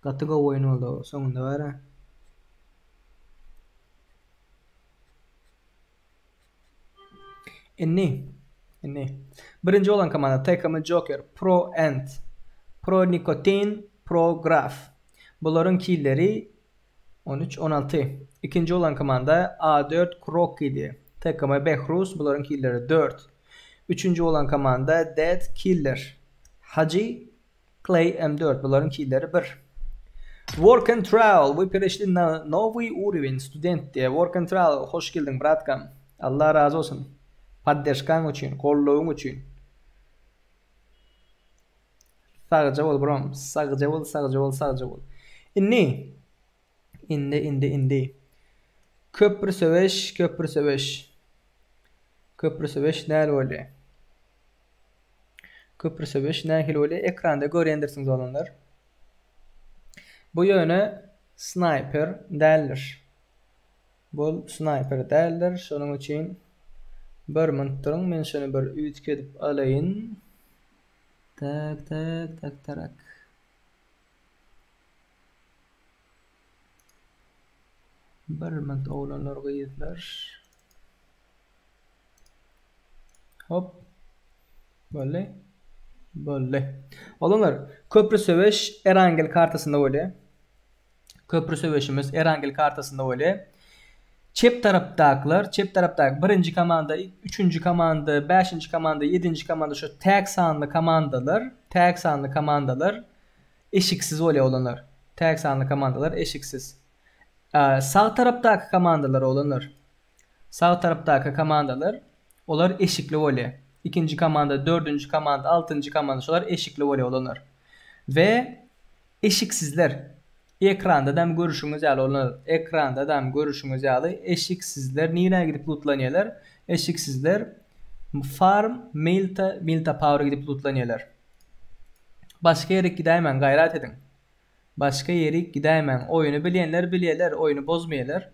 Gaty gowy oýun boldy o soňunda bar-a. Indi, indi. Birinji bolan komanda TKM Joker, Pro Ant, Pro Nikotin, Pro Graf. Bularyň killeri 13, 16. Ikinji bolan komanda A4 Kroki TKM Behruz, bularyň killeri 4. Üçünji bolan komanda Dead Killer, Hajy Clay M4, bularyň killeri 1. Work and Travel, вы перешли на новый уровень, student diýe. Work and Travel, hoş geldiň bratkam. Allah razy bolsun. Poddeşkaň üçin, goldawyň üçin. Sagja bol brom, sagja bol, sagja bol, sagja bol. Indi, indi, indi, indi. Köprü söweş, köprü söweş. Köprü söweş näl bolýar? Köprü söweş nähili bolýar? Ekranda görýändirsiňiz oglanlar. Bu ýöne snayper däldir. Bu snayper däldir. Şonuň üçin bir minut duruň, men şuny bir üýtgedip alaýyn. Tak, tak, tak, tak. Bir minut oglanlar, gyzlar. Hop. Boldy. Boldy. Oglanlar, köprü söweş Erangel kartasynda bolýar. Köprü söweşimiz Erangel kartasynda bolýar. Çep tarapdakylar, çep tarapdaky birinji komanda, üçünji komanda, bäşinji komanda, ýedinji komanda şu täk sanly komandalar, täk sanly komandalar eşiksiz bolýar oglanlar. Täk sanly komandalar eşiksiz. Sag tarapdaky komandalar oglanlar. Sag tarapdaky komandalar olar eşikli bolýar. Ikinji komanda, dördünji komanda, altynjy komanda şolar eşikli bolýar oglanlar. We eşiksizler ekranda dam görüşüňiz ýaly oglanlar, ekranda dam görüşüňiz ýaly eşiksizler nirä gidip lootlanýarlar? Eşiksizler. Farm, Milta, Milta Power gidip lootlanýarlar. Başga ýerik gidäýmäň, gaýrat ediň. Başga ýerik gidäýmäň. Oýuny bilýänler bilýärler, oýuny bozmaýarlar.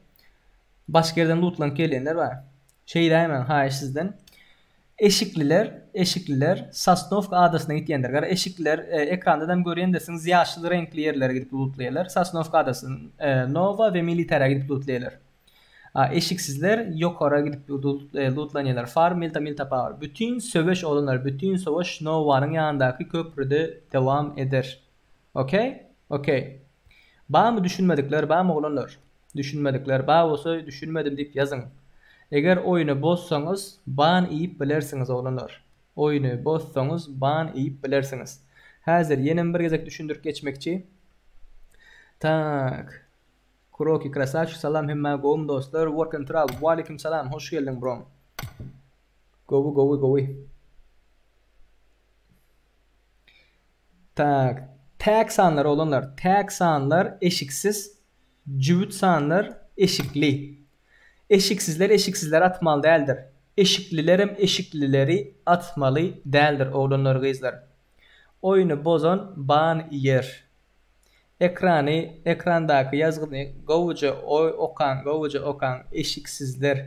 Başga ýerden lootlanyp gelýänler bar. Şeýdäýmäň, haýyş sizden. Eşikliler, eşikliler Sosnowka adasyna gitýändir. Gara eşikliler e, ekrandanam görýändirsiňiz, ýaşyl reňkli ýerlere gidip lootlaýarlar. Sosnowka adasy, e, Nova we Militara gidip lootlaýarlar. A eşiksizler ýokara gidip lootlanýarlar. Farm Milta Milta Power. Bütin söweş oglanlar, bütin söweş Novanyň ýanyndaky köprüde dowam eder. Okey? Okey. Barmy düşünmedikler, barmy oglanlar? Düşünmedikler bar bolsa düşünmedim diýip ýazyň. Eger oýuny bozsaňyz ban iýip bilersiňiz oglanlar. Oýuny bozsaňyz ban iýip bilersiňiz. Häzir ýenem bir gezek düşündirip geçmekçi. Tak. Kuroki krasavçik salam hemmä gowumy dostlar work and travel waleýkim salam hoş geldiň brom. Gowy gowy gowy. Tak täk sanlar oglanlar täk sanlar eşiksiz jübüt sanlar eşikli. Eşiksizler eşiksizleri atmaly däldir. Eşiklilerem eşiklileri atmaly däldir oglanlar gyzlar. Oýuny bozan ban iýer. Ekrany ekrandaky ýazgyny gowuja okaň gowuja okaň eşiksizler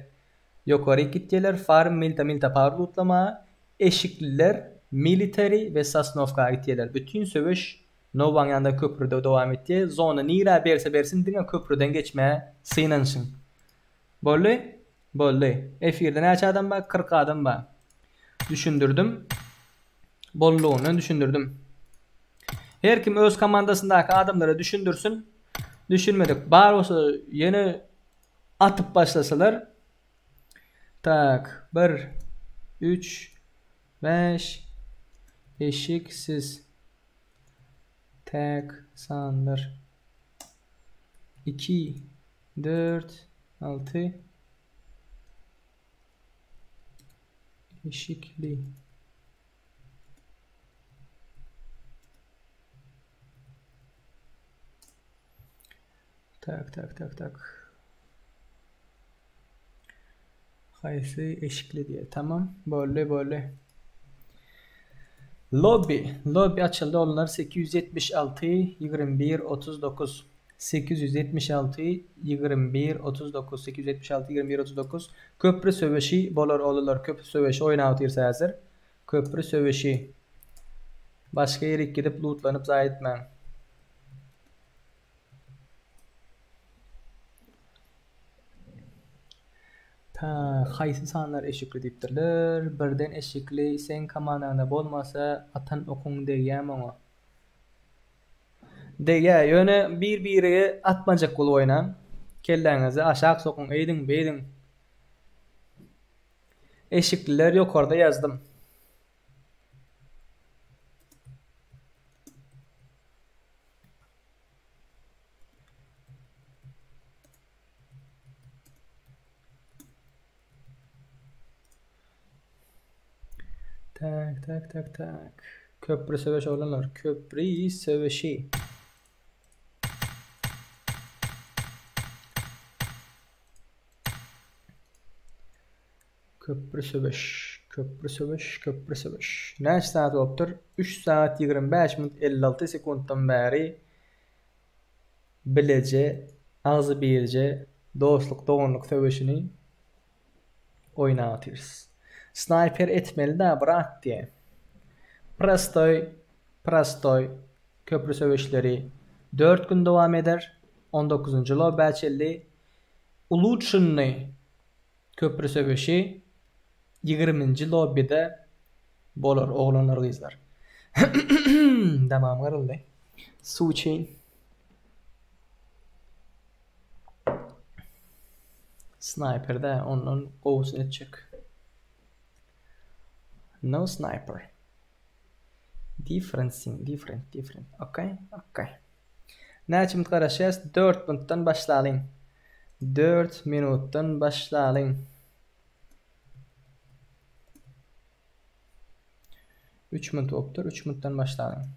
ýokaryk gitýäler farm milta milta power lutlamaga eşikliler military we sosnowka gitýäler bütin söweş nowaň ýanynda köprüde dowam etýä zona nirä berse bersin diňe köprüden geçmäge synanyşyň boldy boldy efirde näçe adam bar 40 adam bar düşündirdim bollugyndan düşündirdim. Her kim öz komandasyndaky adamlara düşündirsin. Düşünmedik bar bolsa ýene atyp başlasalar. Tak, 1 3 5 eşiksiz täk sanlar 2 4 6 Eşikli. Tak tak tak tak. Haýsy eşikli diýýär. Tamam. Boldy, boldy. Lobby. Lobby açyldy oglanlar 876 21 39. 876 21 39 876 21 39 Köprü söweşi bolar oglanlar köprü söweşi oýnap otyrys häzir. Köprü söweşi. Başga ýerik gidip lootlanyp zaýa etmäň. Ta haýsy sanlar eşikli diýipdirler. Birden eşikli seň komandaňda bolmasa atan okuň degýämi oňa? Degýä, ýöne bir-birege atmajak bolup oýnaň. Kelläňizi aşak sokuň, eýdiň, beýdiň. Eşikliler ýokarda ýazdym. Tak, tak, tak, tak. Köprü söweşi oglanlar. Köprü söweşi. Köprü söweş, köprü söweş, köprü söweş. Näçe sagat bolupdyr? 3 sagat 25 minut 56 sekuntdan bäri bileje, agzybirje dostluk, doganlyk söweşini oýnap otyrys. Snaýper etmeli-dä, brat diýýär. Prostoý, prostoý köprü söweşleri 4 gün dowam eder. 19-njy lobbä çenli ulutşennyý Köprü söweşi ýigriminji lobbide bolar oglanlar gyzlar. Damagym gyryldy. Suw içeýin. Snaýperde ondan gowusyny etjek. No sniper. Different thing, different, different. Okay, okay. Näçe minut garaşýas? 4 minutdan başlalyň. 4 minutdan başlalyň. 3 minut bolupdyr. 3 minutdan başlalyň.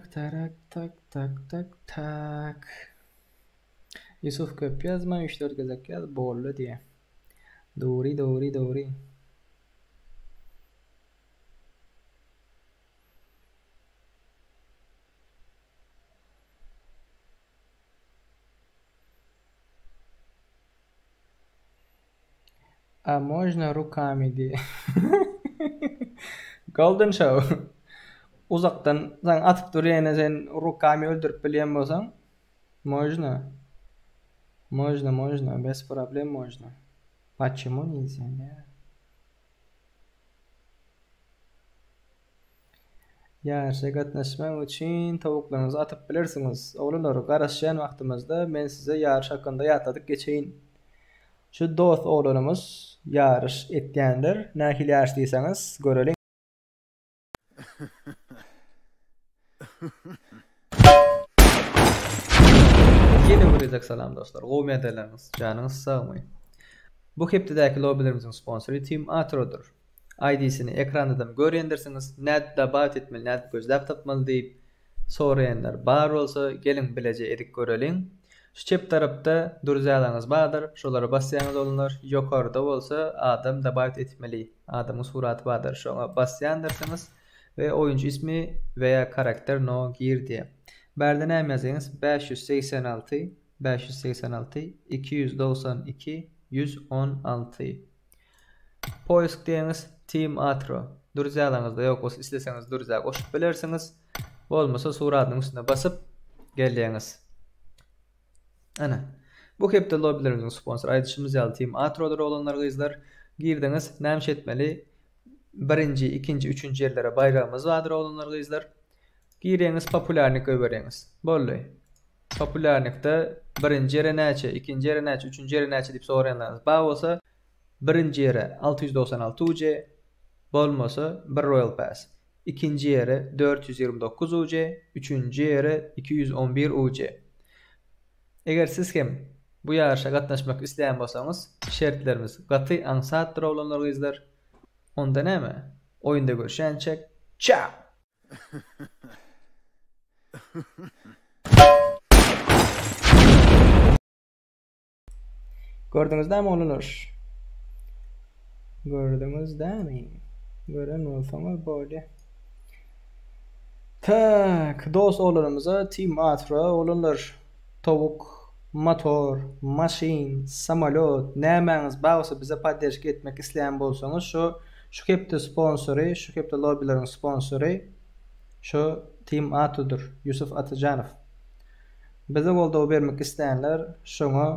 Tak tarak tak tak tak tak. Ýusuf köp ýazma üç dört gezek ýaz boldy diýä. Dogry dogry dogry. A można rukami diýä. Golden show. Uzakdan saňa atyp durýana sen rukami öldürip bilýän bolsaň można. Można można bez problem można. Paçemu nilzýa nä? Ýaryşa gatnaşmak üçin towuklaryňyzy atyp bilersiňiz. Oglanlar, garaşýan wagtymyzda men size ýaryş hakynda ýatladyp geçeýin. Şu dost oglanymyz ýaryş etýändir. Nähili ýaryş diýseňiz, göreliň. Ýene bir gezek salam dostlar. Gowymy ýagdaýlaryňyz? Janyňyz sagmy? Bu hepdedäki lobbilerimiziň sponsory Team Atrodyr. ID-sini ekrandadam görýändirsiňiz, nädip dobawit etmeli, nädip gözläp tapmaly diýip soraýanlar bar bolsa geliň bileje edip göreliň. Şu çep tarapda druzyalaryňyz bardyr, şolara basýaňyz oglanlar, ýokarda bolsa adam dobawit etmeli, adamyň suraty bardyr, şoňa basýandyrsyňyz we oýunçy ismi we ýa karakter no gir diýýär. Bärde näme ýazýaňyz 586 586 292 116. Poisk diýeňiz Team Atro. Druzyalaryňyzda ýok bolsa isleseňiz druziýa goşup bilersiňiz. Bolmasa suratynyň üstüne basyp gelýäňiz. Ana. Bu hepde lobbilerimiziň sponsory aýdyşymyz ýaly Team Atrodyr oglanlar gyzlar. Girdiňiz näme iş etmeli? Birinji, ikinji, üçünji ýerlere baýragymyz bardyr oglanlar gyzlar. Girýäňiz populýarnik goýberýäňiz. Boldy. Populýarnikde birinji ýere näçe, ikinji ýere näçe, üçünji ýere näçe diýip soraýanlaryňyz bar bolsa, birinji ýere 696 UC, bolmasa bir Royal Pass, ikinji ýere 429 UC, üçünji ýere 211 UC. Eger siz hem bu ýaryşa gatnaşmak isleýän bolsaňyz, şertlerimiz gaty aňsatdyr oglanlar gyzlar. Onda näme, oýunda görüşýänçäk, çao! Gördüňiz dämi oglanlar? Gördüňiz dämi? Gören bolsaňyz bolýa. Tak, dost oglanymyza Team Atra oglanlar towuk, motor, maşyn, samolýot nämäňiz bar bolsa bize podderşka etmek isleýän bolsaňyz şu şu hepde sponsory şu hepde lobbileriň sponsory şu Team Atudyr Ýusuf Atajanow. Bize goldaw bermek isleýänler şoňa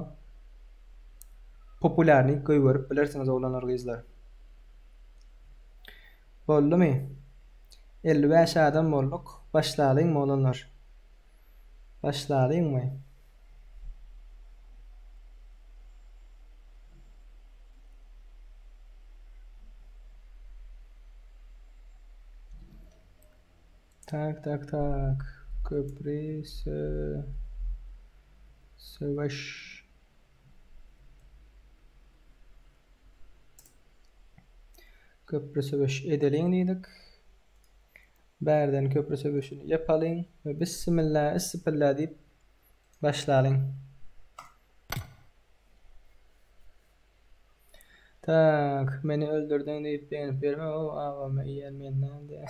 populýarnyk goýberip bilersiňiz oglanlar gyzlar. Boldumy? 55 adam bolduk. Başlalyňmy oglanlar? Başlalyňmy? Tak tak tak. Köpri sö söweş. Köpri söweş edeliň diýdik. Bärden köpri söweşini ýapalyň we bissimilla issipilla diýip başlalyň. Tak, meni öldürdiň diýip begenip ýörme ow agam iýen menden diýä.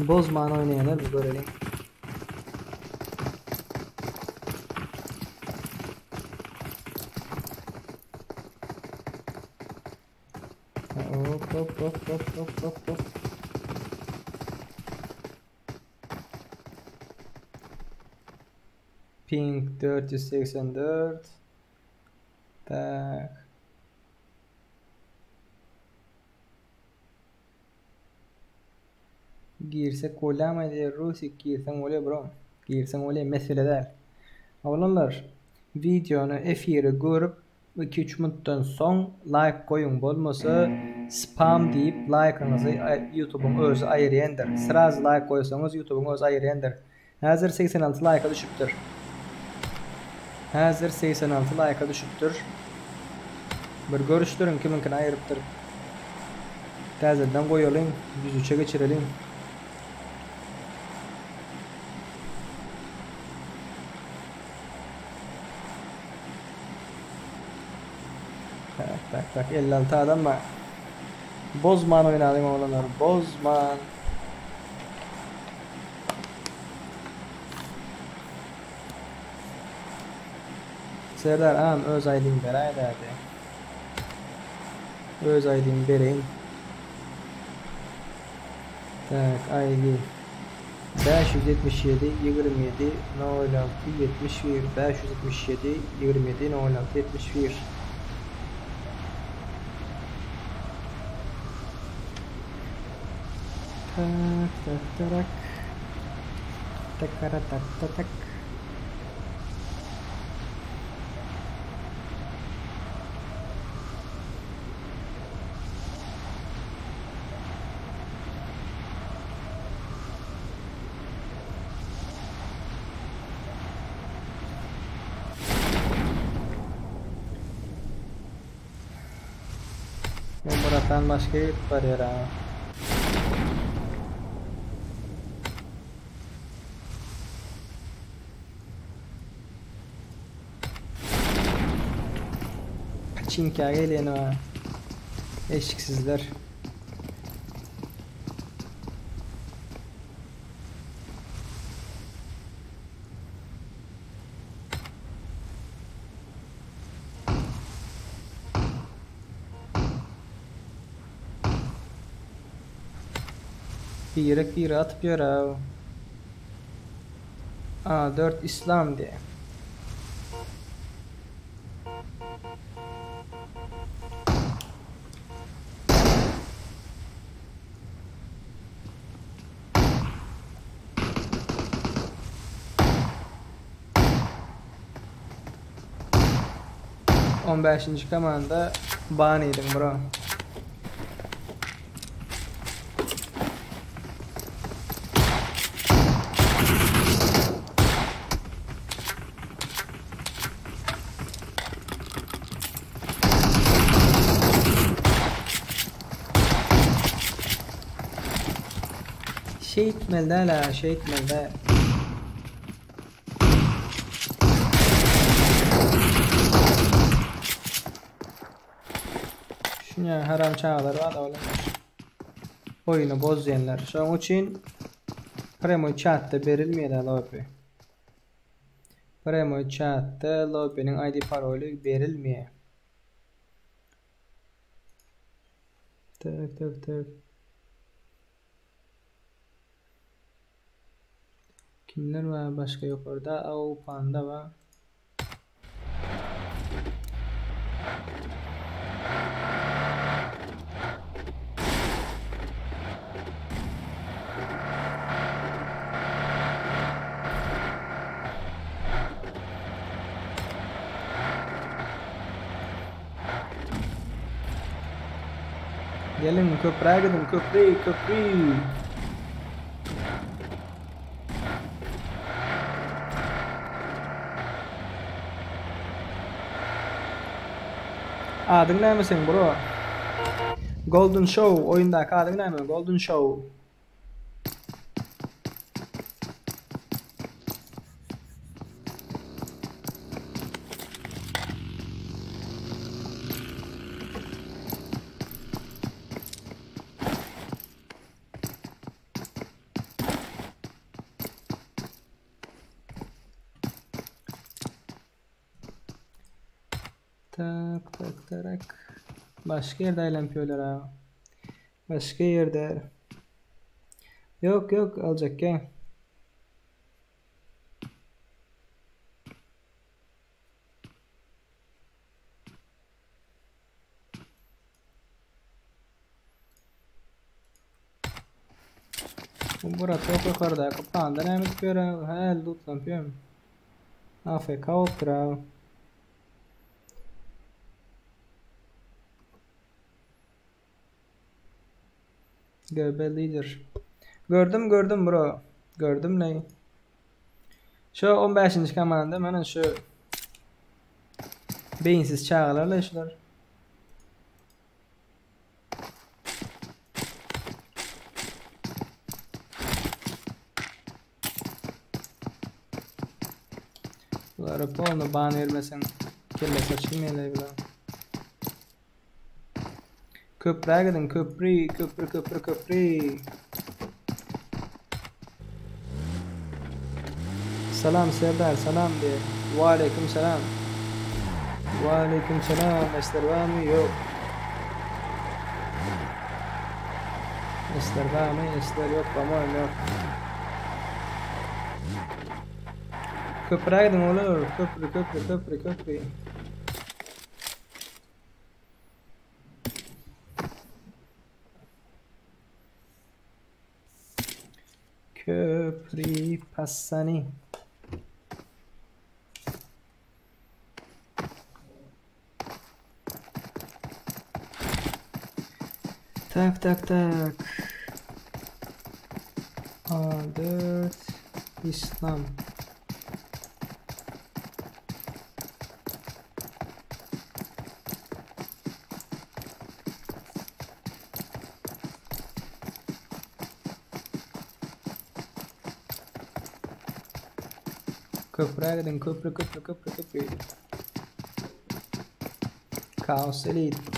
Bozman oýnaýanlar bir göreliň. Hop hop hop hop hop hop hop. Ping 484. Tak. Girsek bolýamy diýýär Rusik girseň bolýa bro. Girseň bolýa mesele däl. Oglanlar wideony efiri görüp. 2-3 minutdan soň laýk goýuň bolmasa spam diýip laýkyňyzy ýutubyň özi aýyrýandyr. Srazy laýk goýsaňyz ýutubyň özi aýyrýandyr. Häzir 86 laýka düşüpdir. Häzir 86 laýka düşüpdir. Bir görüşdiriň kimiňkini aýyrypdyr. Täzeden goýalyň, 103-e geçireliň. Tak, tak, tak, 56 adam bar. Bozman oýnalyň oglanlar, bozman. Serdar agam öz aýdyň beräýdädi. Öz aýdyň bereýin. Tak, ID 577 27 06 71 577 27 06 71 Tak tak tarak. Takara tak tak tak. Bu Murathan başga gidip barýar ha. Paçinka gelýän ha. Eşiksizler. Birek bire atyp ýör-ä. A4 Islam diýä. On bäşinji komanda ban ediň bro. Şeýtmeli däl-ä, şeýtmeli däl. Şuňa haram çagalar bar oğlum. Oyunu bozýanlar. Şonuň üçin premoý chatda berilmeýär lobby. Premoý chatda lobby'niň ID paroly berilmeýär. Tak tak tak. Kimler bar başga ýokarda? Au panda bar. Geliň köprä gidiň köpri köpri. Adyň näme seň bro? Golden Show oýundaky adyň näme? Golden Show. Tak tak tak. Başga ýerde aýlanyp ýörler ha. Başga ýerde. Ýok ýok aljak gel. Bu bratok ýokardaky panda näme edip ýör? Hä, lootlanyp ýörmi? AFK bolupdyr ha. GB lider. Gördüm gördüm bro. Gördüm neyi. Şu 15. komanda mana şu beyinsiz çağalarla şular. Bulara polny ban bermeseň kellesi açylmaýar bular. Köprä gidiň köpri köpri köpri köpri. Salam Serdar salam diýe. Waleýkim salam. Waleýkim salam. Esler barmy? Ýok. Esler barmy? Esler ýok, pamoýum ýok. Köprä gidiň olar. Köpri köpri köpri köpri. Köpri Passani. Tak tak tak. A4 İslam. Köprä gidiň köprü köprü köprü köprü. Kaos Elite.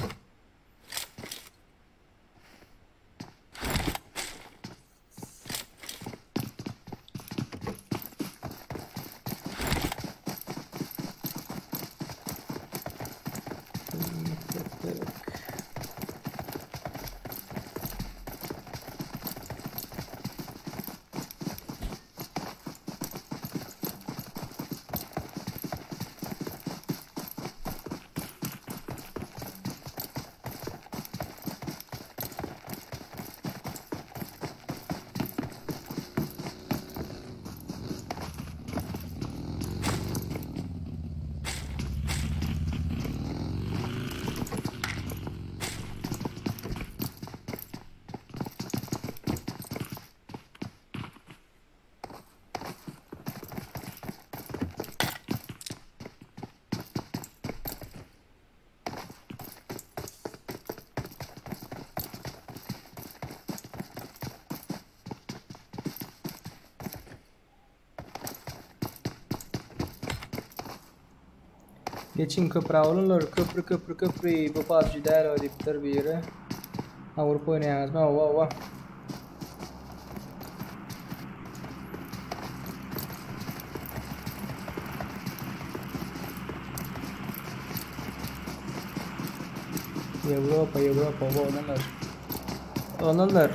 Geçiň köprä oglanlar köprü köprü köprü bu PUBG däl o diýipdir biri. Awrupa oýnaýaňyzmy? Hawa hawa. Ýewropa Ýewropa oglanlar. Oglanlar.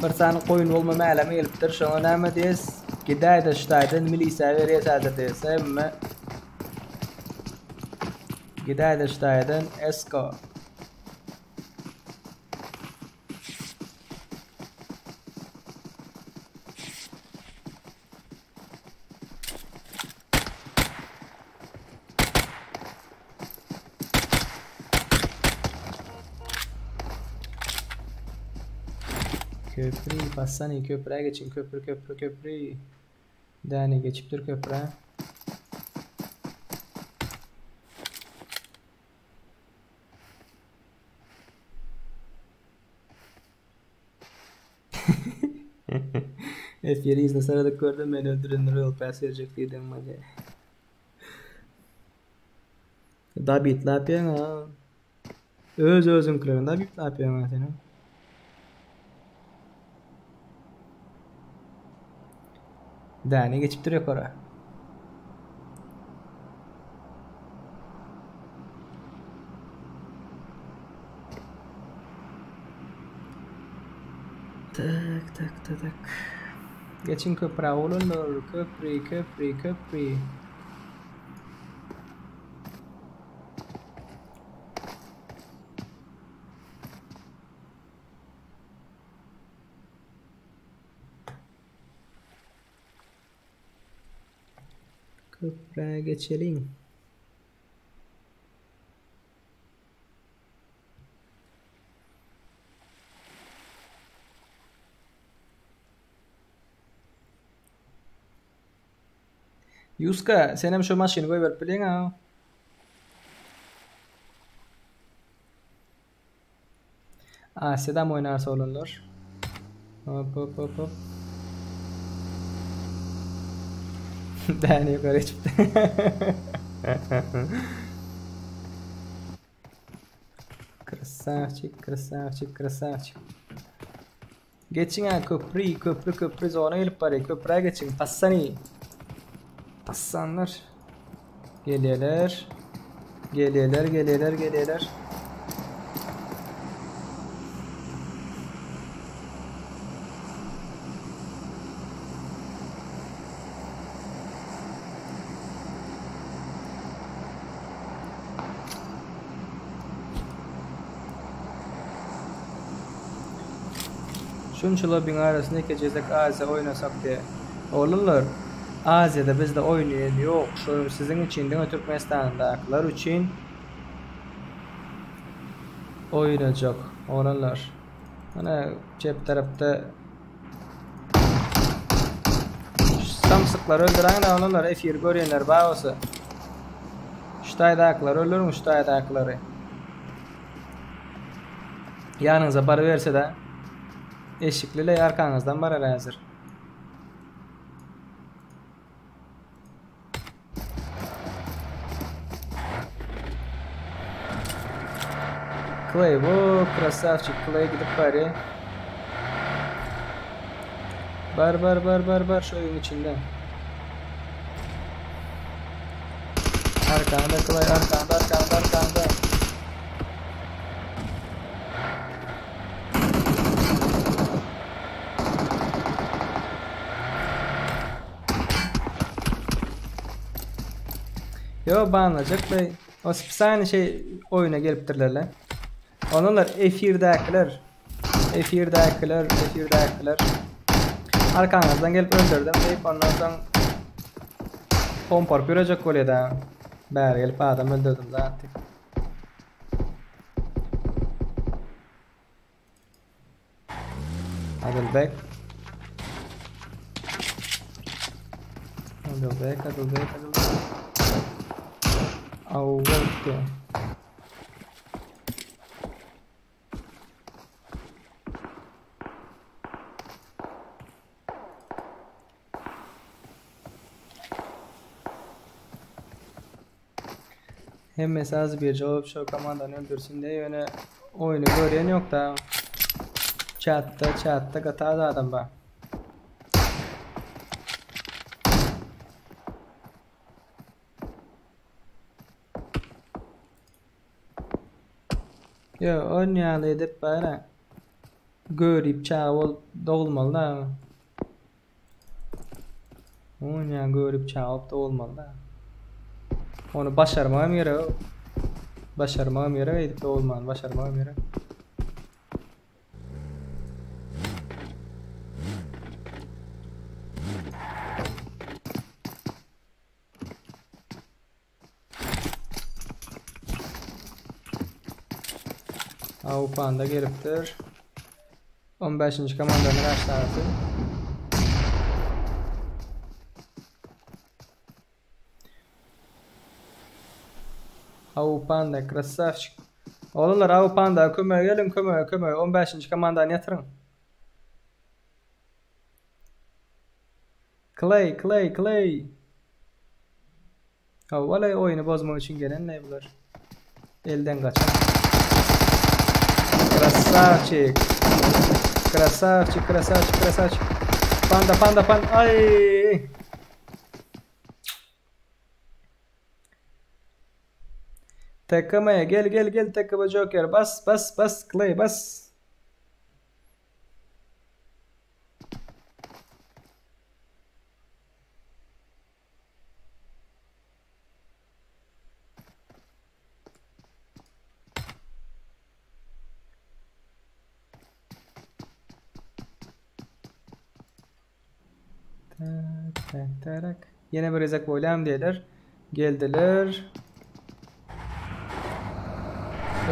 Bir sany goýun bolma mäleme gelipdir. Şoňa näme diýes? Gidäýde şu taýdan milisiýa berýäs häzir diýes. Hemme Gidäýde şu taýdan Esko. Köprü bassany köprä geçiň köprü köprü köprü. Däne geçipdir köprä. F7 yzyna seredip gördüm meni öldürenlere Royal Pass berjek diýdim maňa. Dabitlap ýaňa. Öz özüňkilerini dabitlap ýaňa seniň. Däne geçipdir ýokara. Tak tak tak tak. Geçiň köprä oglanlar, köpri, köpri, köpri. Köprä geçeliň. Ýuska, senem şo maşyny goýberip bilýäň-a. Asyýadam oýnarys oglanlar. Hop hop hop hop. Däne ýokary geçipdi. Krasavçik, krasavçik, krasavçik. Geçiň ha köpri, köpri, köpri zona gelip barýar. Köprä geçiň, passani. Passanlar. Gelýärler. Gelýärler, gelýärler, gelýärler. Şunça lobbyň arasynda ýekeje gezek Aziýa oýnasak diýe. Oglanlar, Aziýada bizde oýnaýan ýok, şo siziň üçin diňe Türkmenistandakylar üçin oýnajak oglanlar. Mana çep tarapda Samsyklary öldüräňde oglanlar efiri görýänler bar bolsa. Şu taýdakylary öldüriň şu taýdakylary. Ýanyňyza baryberse-de eşikli-le arkaňyzdan barar häzir. Clay bu krasavçik Clay gidip bari. Bar bar bar bar bar şu öýüň içinde. Arkanda Clay arkanda arkanda arkanda. Yo banlajak be. O spesiyalny şey oýuna gelipdirler le. Onular efirdäkiler. Efirdäkiler, efirdäkiler. Arkaňyzdan gelip öldürdim diýip ondan soň pomparyp ýörejek bolýar da. Bäri gelip adam öldürdim zat diýip. Adilbek. Adilbek, Adilbek, Adilbek. Awwalky. Hemmesi az bir jogap şo komandany öldürsin diye ýöne oýny görýän ýok da. Chatda chatda gaty az adam bar. Ýo, on ýaly edip bara görip çaga bolup dogulmaly da. Onýa görüp çagyp dogulmaly da. Ony başarmagam gerek. Başarmagam gerek eýdip dogulmany başarmagam gerek. Awupanda gelipdir. 15-nji komandanyň aşarsy. Awupanda krasavçik. Oglanlar Awupanda kömege geliň kömege kömege 15-nji komandany ýatyryň. Clay Clay Clay. Howalay oýny bozmak üçin gelenleý bular. Elden gaçan. Krasavçik. Krasavçik, krasavçik, krasavçik. Panda, panda, panda. Ay. TKM gel gel gel TKM Joker bas bas bas Clay bas. Tak tak tak. Ýene bir gezek bolýam diýerler. Geldiler.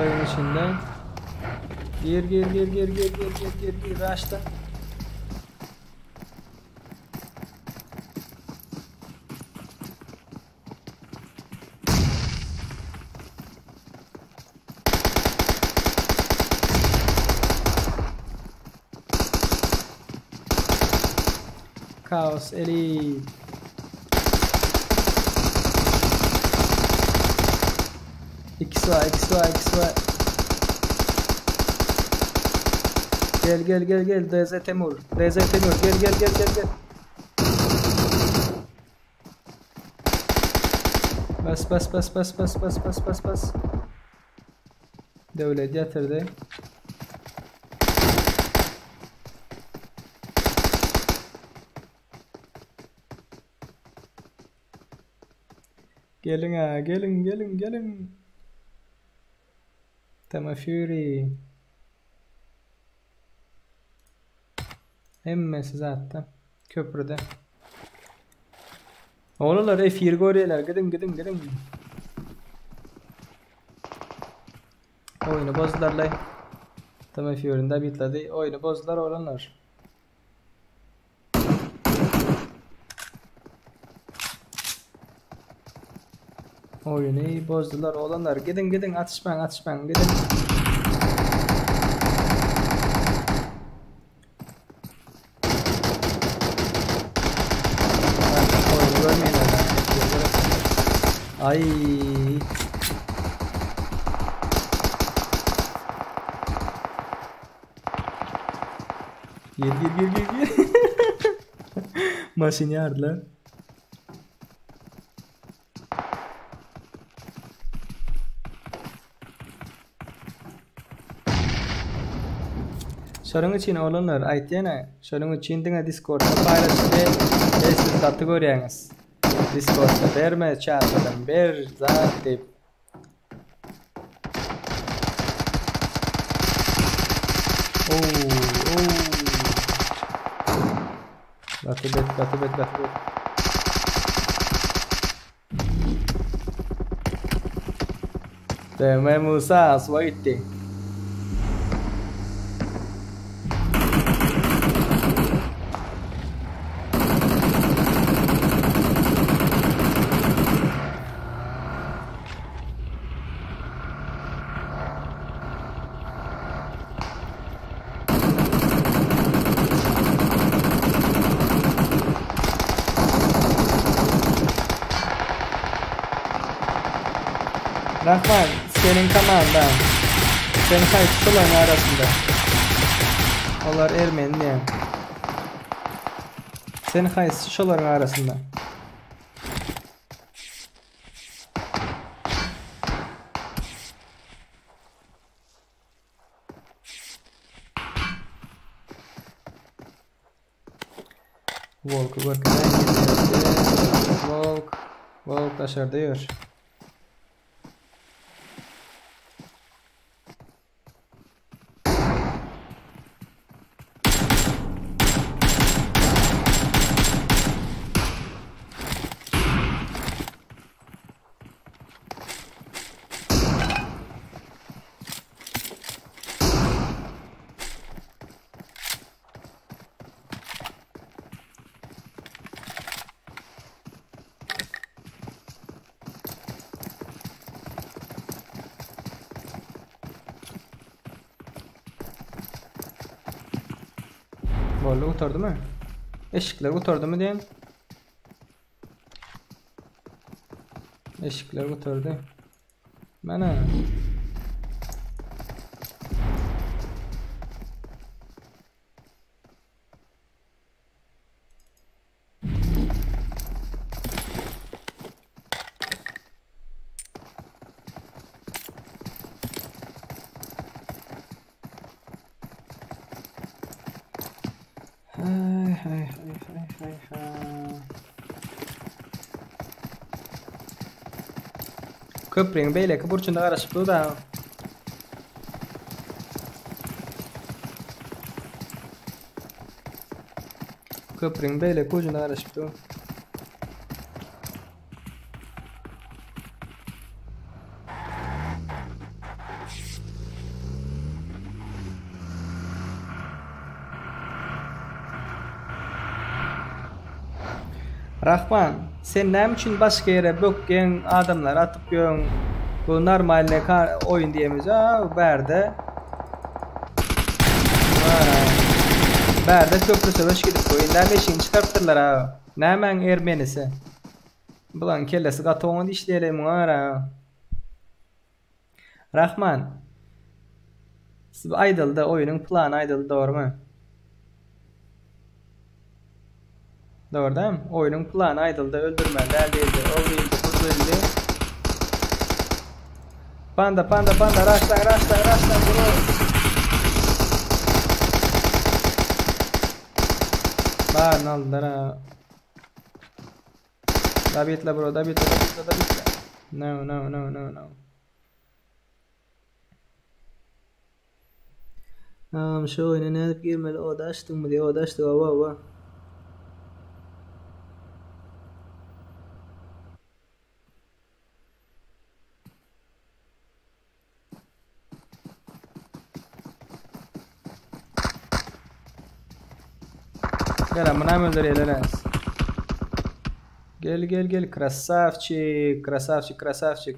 Öýüň içinde. Gir gir gir gir gir gir gir gir gir açda. Kaos Elite. İkisi var, ikisi var, ikisi var. Gel gel gel gel DZ Temur. DZ Temur gel gel gel gel gel. Bas bas bas bas bas bas bas bas bas. Döwlet ýatyrdy. Geliň-ä, geliň, geliň, geliň. Tama Fury. Hemmesi zatda. Köprüde. Oglanlar efir görýärler. Gidiň, gidiň, gidiň. Oýny bozdularlaý. Tama Furyny da bitledi. Oýny bozdular oglanlar. Oýny bozdular oglanlar. Gidiň gidiň atyşmaň atyşmaň gidiň. Oýny görmeýärler. Ay. Gir gir gir gir gir. Maşyn ýardylar. Şonuň üçin oglanlar aýtýana, şonuň üçin diňe Discordda paýlaşyp el siz gaty görýäňiz. Discordda berme, çatladan ber, zat diýip. Oo, oo. Gaty bet, gaty bet, gaty bet. Deme Musa suwa gitdi. Rahman, seniň komandaň. Sen haýsy şolaryň arasynda? Olar ermeni diýen. Sen haýsy şolaryň arasynda? Volky görkezäýin. Volk, Volk daşarda ýör. Boldy gutardymy? Eşikler gutardymy diýen? Eşikler gutardy. Mana. Hay hay hay hay hay hay. Köprüň beýleki burçunda garaşyp dur da. Köprüň beýleki ujunda garaşyp dur. Rahman, sen näme üçin başga ýere bökýäň, adamlary atyp ýörüň? Bu normalny oýun diýemiz, a bärde. Bärde köprü söweş gidip dur. Indem eşigini çykarypdyrlar ha. Nämäň ermenisi? Bulaň kellesi gaty oňat işleýär muňa görä. Rahman. Siz aýdyldy, oýnuň plany aýdyldy, dogrymy? Dogry dämi? Oýnuň plany aýdyldy, öldürmeli däl diýildi, ol diýildi, bu diýildi. Panda, panda, panda, raşlaň, raşlaň, raşlaň, bro. Baryny aldylar ha. Dabitla bro, dabitla, dabitla, dabitla. No, no, no, no, no. Agam şu oýuna nädip girmeli oda açdyňmy diýýär oda açdyk hawa hawa. Gel munam öldürýärler. Gel gel gel krasavçik krasavçik krasavçik.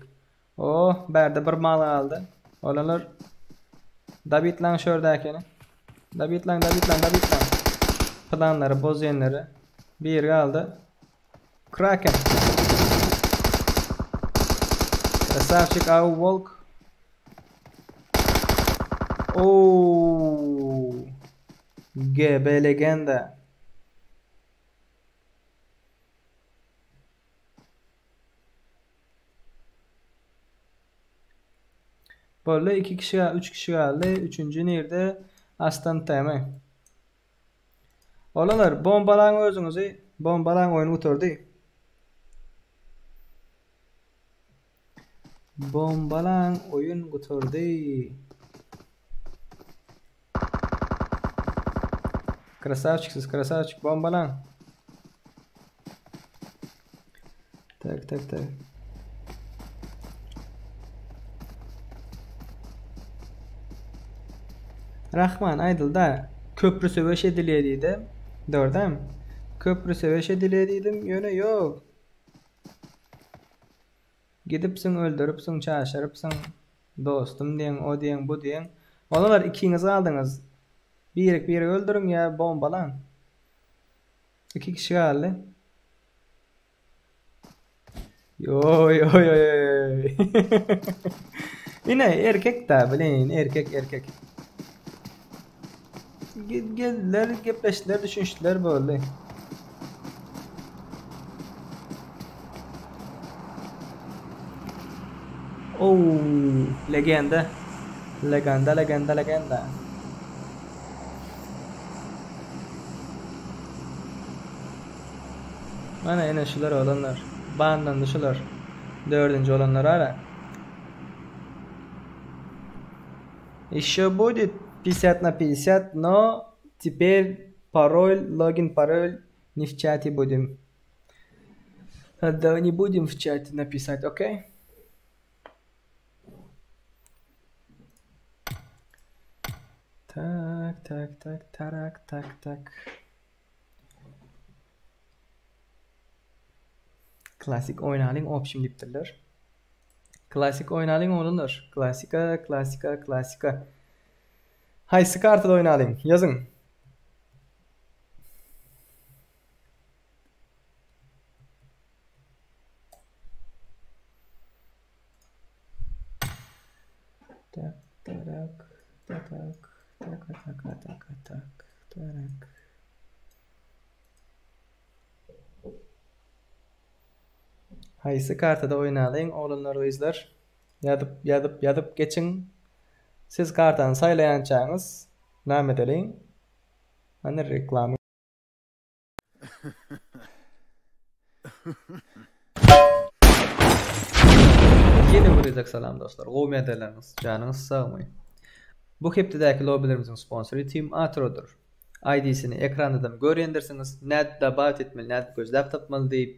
Oh bärde bir mal galdy. Olanlar Dabitlaň şördäkini. Dabitlaň dabitlaň dabitlaň. Planlary bozýanlary. Bir galdy. Kraken. Krasavçik au volk. Oo. GB legenda. Boldy 2 kişi, 3 kişi galdy. Üçünji nirde? Aston TM. Olanlar bombalaň özüňizi. Bombalaň oýun gutardy. Bombalaň oýun gutardy. Krasavçik siz krasavçik bombalaň. Tak tak tak. Rahman aýdylda köprü söweş edilýär diýdi. Dogry dämi? Köprü söweş edilýär diýdim. Ýöne ýok. Gidipsiň, öldüripsiň, çaşyrypsyň. Dostum diýeň, o diýeň, bu diýeň. Olar ikiňiz galdyňyz. Birek-biregi öldüriň ýa bombalaň. Iki kişi galdy. Yoy yoy yoy yoy. Ine erkek da bilin erkek erkek. Geldiler gepleşdiler düşünişdiler boldy. Oo, legenda. Legenda, legenda, legenda. Mana ene şular olanlar. Banlandy şular. Dördünji olanlar ara. Еще будет 50 на 50, но теперь пароль, логин, пароль не в чате будем. Да не будем в чате написать, окей? Так, так, так, тарак, так, так. Klasik oýnalyň opşim diýipdirler. Klasik oýnalyň oglanlar. Klasika, klasika, klasika. Haýsy kartada oýnalyň? Ýazyň. Tak, tarak, tak, tak, tak, tak, tak, tarak. Haýsy kartada oýnalyň oglanlar gyzlar? Ýazyp ýazyp ýazyp geçiň. Siz kartany saýlaýançaňyz name edeliň? Hany reklama. Ýene bir gezek salam dostlar. Gowy ýagdaýlaryňyz, janyňyz sagmy? Bu hepdedäki lobbilerimiziň sponsory Team Atrodyr. ID-sini ekrandadam görýändirsiňiz, nädip dobawit etmeli, nädip gözläp tapmaly diýip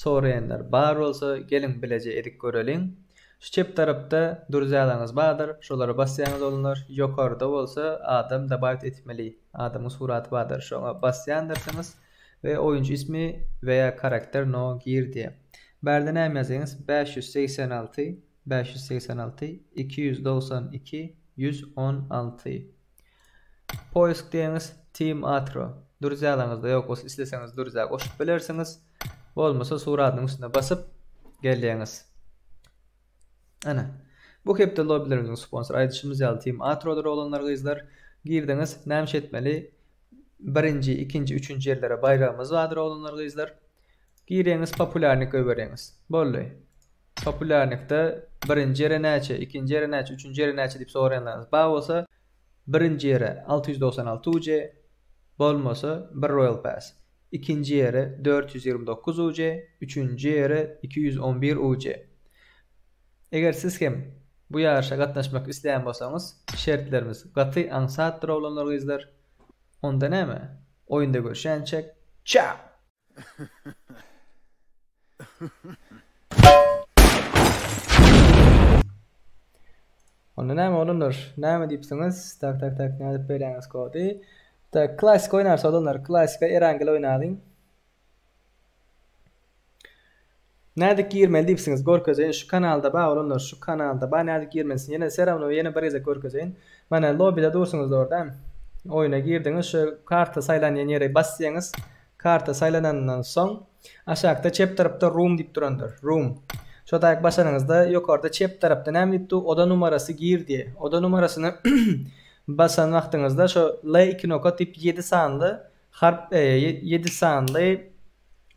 soraýanlar bar bolsa, geliň bileje edip göreliň. Şu çep tarapda druzyalaryňyz bardyr, şolara basýaňyz oglanlar, ýokarda bolsa adam dobawit etmeli, adamyň suraty bardyr, şoňa basýandyrsyňyz we oýunçy ismi we ýa karakter no gir diýýär. Bärde näme ýazýaňyz 586 586 292 116 Poisk diýeňiz. Team Atro. Druzyalaryňyzda ýok bolsa isleseňiz druziýa goşup bilersiňiz. Bolmasa suradynyň üstüne basyp gelýäňiz. Ana. Bu hepde lobbilerimiziň sponsory aýdyşymyz ýaly Team Atrodyr oglanlar gyzlar. Girdiňiz, näme iş etmeli? Birinji, ikinji, üçünji ýerlere baýragymyz bardyr oglanlar gyzlar. Girýäňiz populýarnik goýberýäňiz. Boldy. Populýarnikde birinji ýere näçe, ikinji ýere näçe, üçünji ýere näçe diýip soraýanlaryňyz bar bolsa, birinji ýere 696 UC, bolmasa bir Royal Pass. Ikinji ýere 429 UC, üçünji ýere 211 UC. Eger siz hem bu ýaryşa gatnaşmak isleýän bolsaňyz, şertlerimiz gaty aňsatdyr oglanlar gyzlar. Onda näme? Oýunda görüşýänçäk, çao! Onda näme oglanlar? Näme diýipsiňiz? Tak tak tak nädip berýäňiz kody? Tak klassik oýnarys oglanlar. Klassika Erangel oýnalyň. Nädip girmeli diýipsiňiz görkezeýin şu kanalda bar oglanlar şu kanalda bar nädip girmelisin ýene serawno ýene bir gezek görkezeýin. Mana lobide dursuňyz dogry dämi? Oýuna girdiňiz şu karta saýlanýan ýere basýaňyz karta saýlanandan soň aşakda çep tarapda room diýip durandyr room şo taýyk basanyňyzda ýokarda çep tarapda näme diýip dur oda numarasy gir diýe oda numarasyny basan wagtyňyzda şo L 2 nokat diýip 7 sanly harp 7 sanly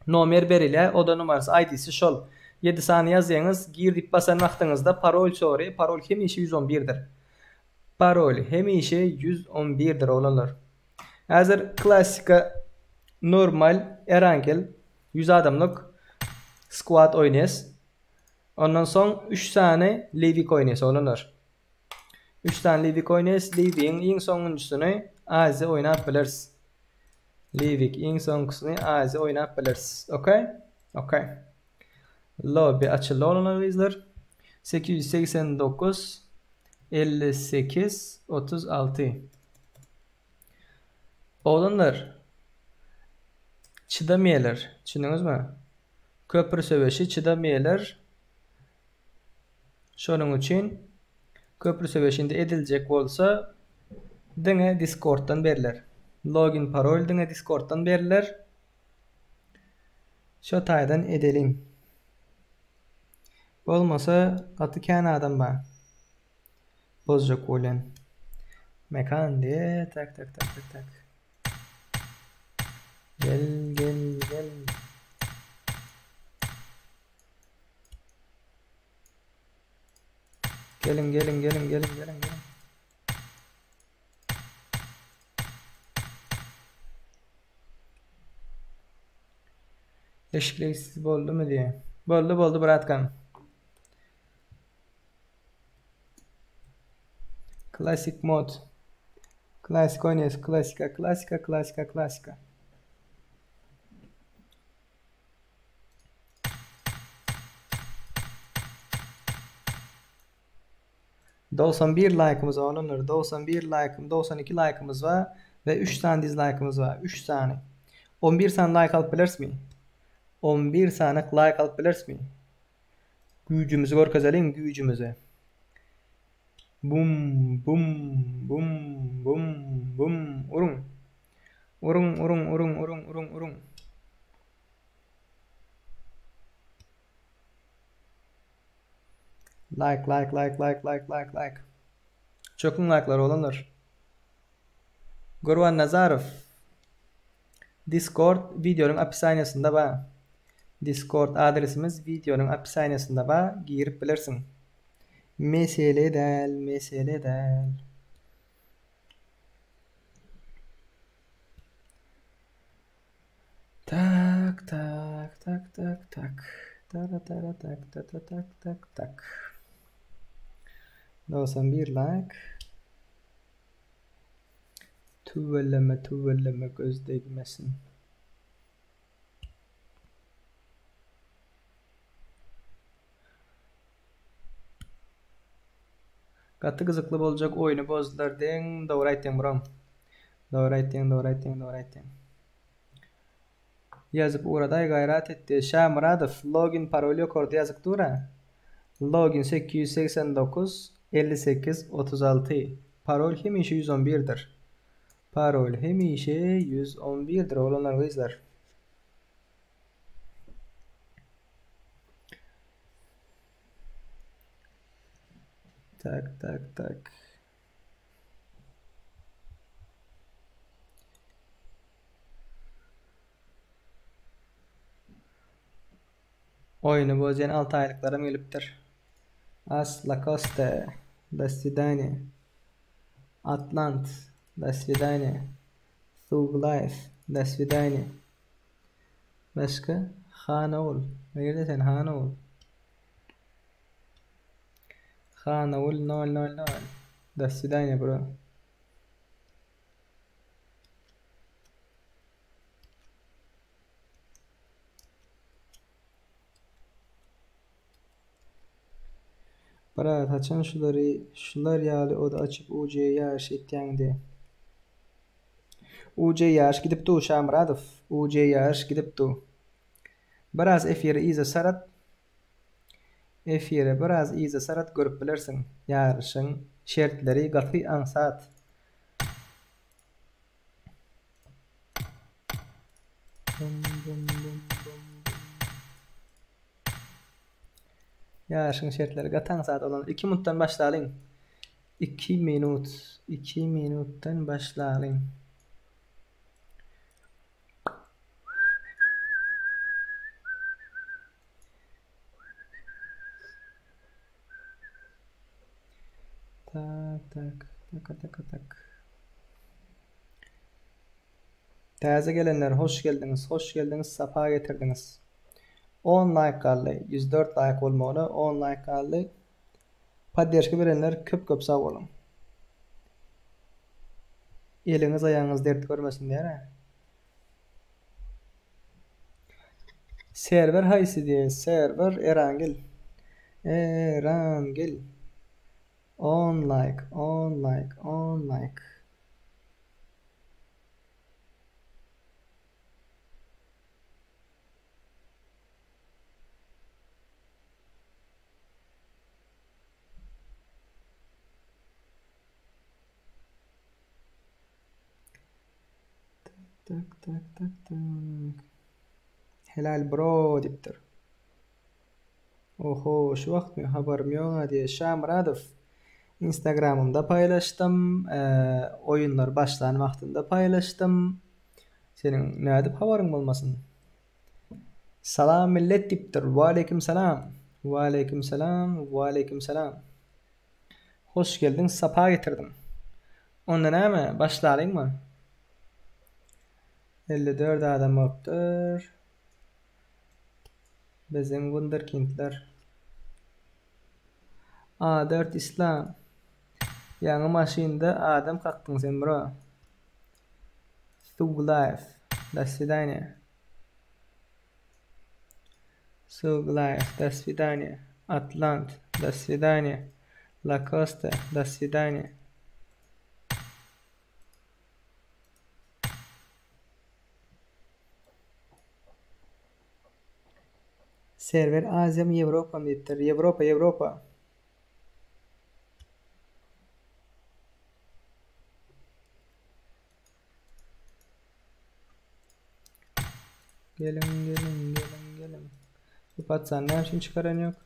Nomer berilýär, oda numarasy, ID-si şol. Ýedi sany ýazýaňyz, gir diýip basan wagtyňyzda parol soraýar, parol hemişe 111 dir. Parol hemişe 111 dir oglanlar. Häzir klassika normal Erangel 100 adamlyk squad oýnaýas. Ondan soň 3 sany Livik oýnaýas oglanlar. 3 sany Livik oýnaýas. Livigiň iň soňunjysyny Aziýa oýnap bileris. Livik iň soňkusyny Aziýa oýnap bileris. Okey? Okey. Lobby açyldy oglanlar gyzlar. 889 58 36 Oglanlar çydamaýarlar. Düşündiňizmi? Köpri söweşi çydamaýarlar. Şonuň üçin köpri söweşinde ediljek bolsa diňe Discorddan berler. Login parol diňe Discorddan berler. Şo taýdan edeliň. Bolmasa gaty kän adam bar. Bozjak bolýan. Mekan diýe tak tak tak tak tak. Gel gel gel. Geliň, geliň, geliň, geliň, geliň, geliň. Eşikleýsiz boldumy diýe. Boldy, boldy, bratkan. Klasik mod. Klasik oýnaýas, klasika, klasika, klasika, klasika. 91 like'ımız var oglanlar. 91 like, 92 like'ımız var ve 3 tane dislike'ımız var. 3 tane. 11 tane like alyp bilerismi? 11 tane like alyp bilerismi? Güýjümizi görkezeliň, güýjümizi. Bum bum bum bum bum uruň. Uruň uruň uruň uruň uruň uruň. Like like like like like like like. Çöküň like'lar oglanlar. Gurban Nazarow. Discord wideonyň opisaniýasynda bar. Discord adresimiz wideonyň opisaniýasynda bar, girip bilersiň. Mesele däl, mesele däl. Tak, tak, tak, tak, tak. Tara tara tak ta ta tak tak tak. 91 like. Tüweleme tüweleme göz degmesin. Gaty gyzykly boljak oýny bozdular deň dogry aýtýaň brom. Dogry aýtýaň dogry aýtýaň dogry aýtýaň. Ýazyp ugradaý gaýrat et diýe Şamyradow login parol ýokarda ýazyk dura. Login 889 58 36 parol hemişe 111 dir. Parol hemişe 111 dir oglanlar gyzlar. Tak tak tak. Oýny bozýan 6 aýlyklaram gelipdir. As Lacoste. Do svidaniýa. Atlant. Do svidaniýa. Thug Life. Do svidaniýa. Başga? Han ogul. Nirde sen Han ogul? Han ogul nol nol nol. Do svidaniýa bro. Brat haçan şulary şular ýaly oda açyp UJ ýaryş etýäň diýä. UJ ýaryş gidip dur Şamyradow UJ ýaryş gidip dur. Biraz efiri yza sarat Efiri biraz yza sarat görüp bilersiň. Ýaryşyň şertleri gaty aňsat. Bum bum bum bum bum. Ýaryşyň şertleri gaty aňsat oglanlar. 2 minutdan başlalyň. 2 minut. 2 minutdan başlalyň. Tak tak tak tak tak. Täze gelenler hoş geldiňiz, hoş geldiňiz, sapa getirdiňiz. 10 laýk galdy. 104 laýk bolmagyna 10 laýk galdy. Podderşka berenler köp köp sag boluň. Eliňiz aýagyňyz dert görmesin diýer-ä. Serwer haýsy diýýär? Serwer Erangel. Erangel. 10 laýk, 10 laýk, 10 laýk. Tak tak tak tak. Helal bro diýipdir. Oho, şu wagtmy? Habarym ýog-a diýýär. Şamyradow. Instagramymda paýlaşdym. Oýunlar başlan wagtynda paýlaşdym. Seniň nädip habaryň bolmasyn? Salam millet diýipdir. Waleýkim salam. Waleýkim salam. Waleýkim salam. Hoş geldiň, sapa getirdiň. Onda näme, başlalyňmy? 54 adam bolupdyr. Biziň wunderkindler. A4 Islam. Ýaňy maşynda adam kakdyň sen bro. Thug life. Do svidaniýa. Thug life. Do svidaniýa. Atlant. Do svidaniýa. Lacoste. Do svidaniýa. Serwer Aziýamy Ýewropamy diýipdir. Ýewropa Ýewropa. Geliň geliň geliň geliň. Bu patsany näme üçin çykaran ýok?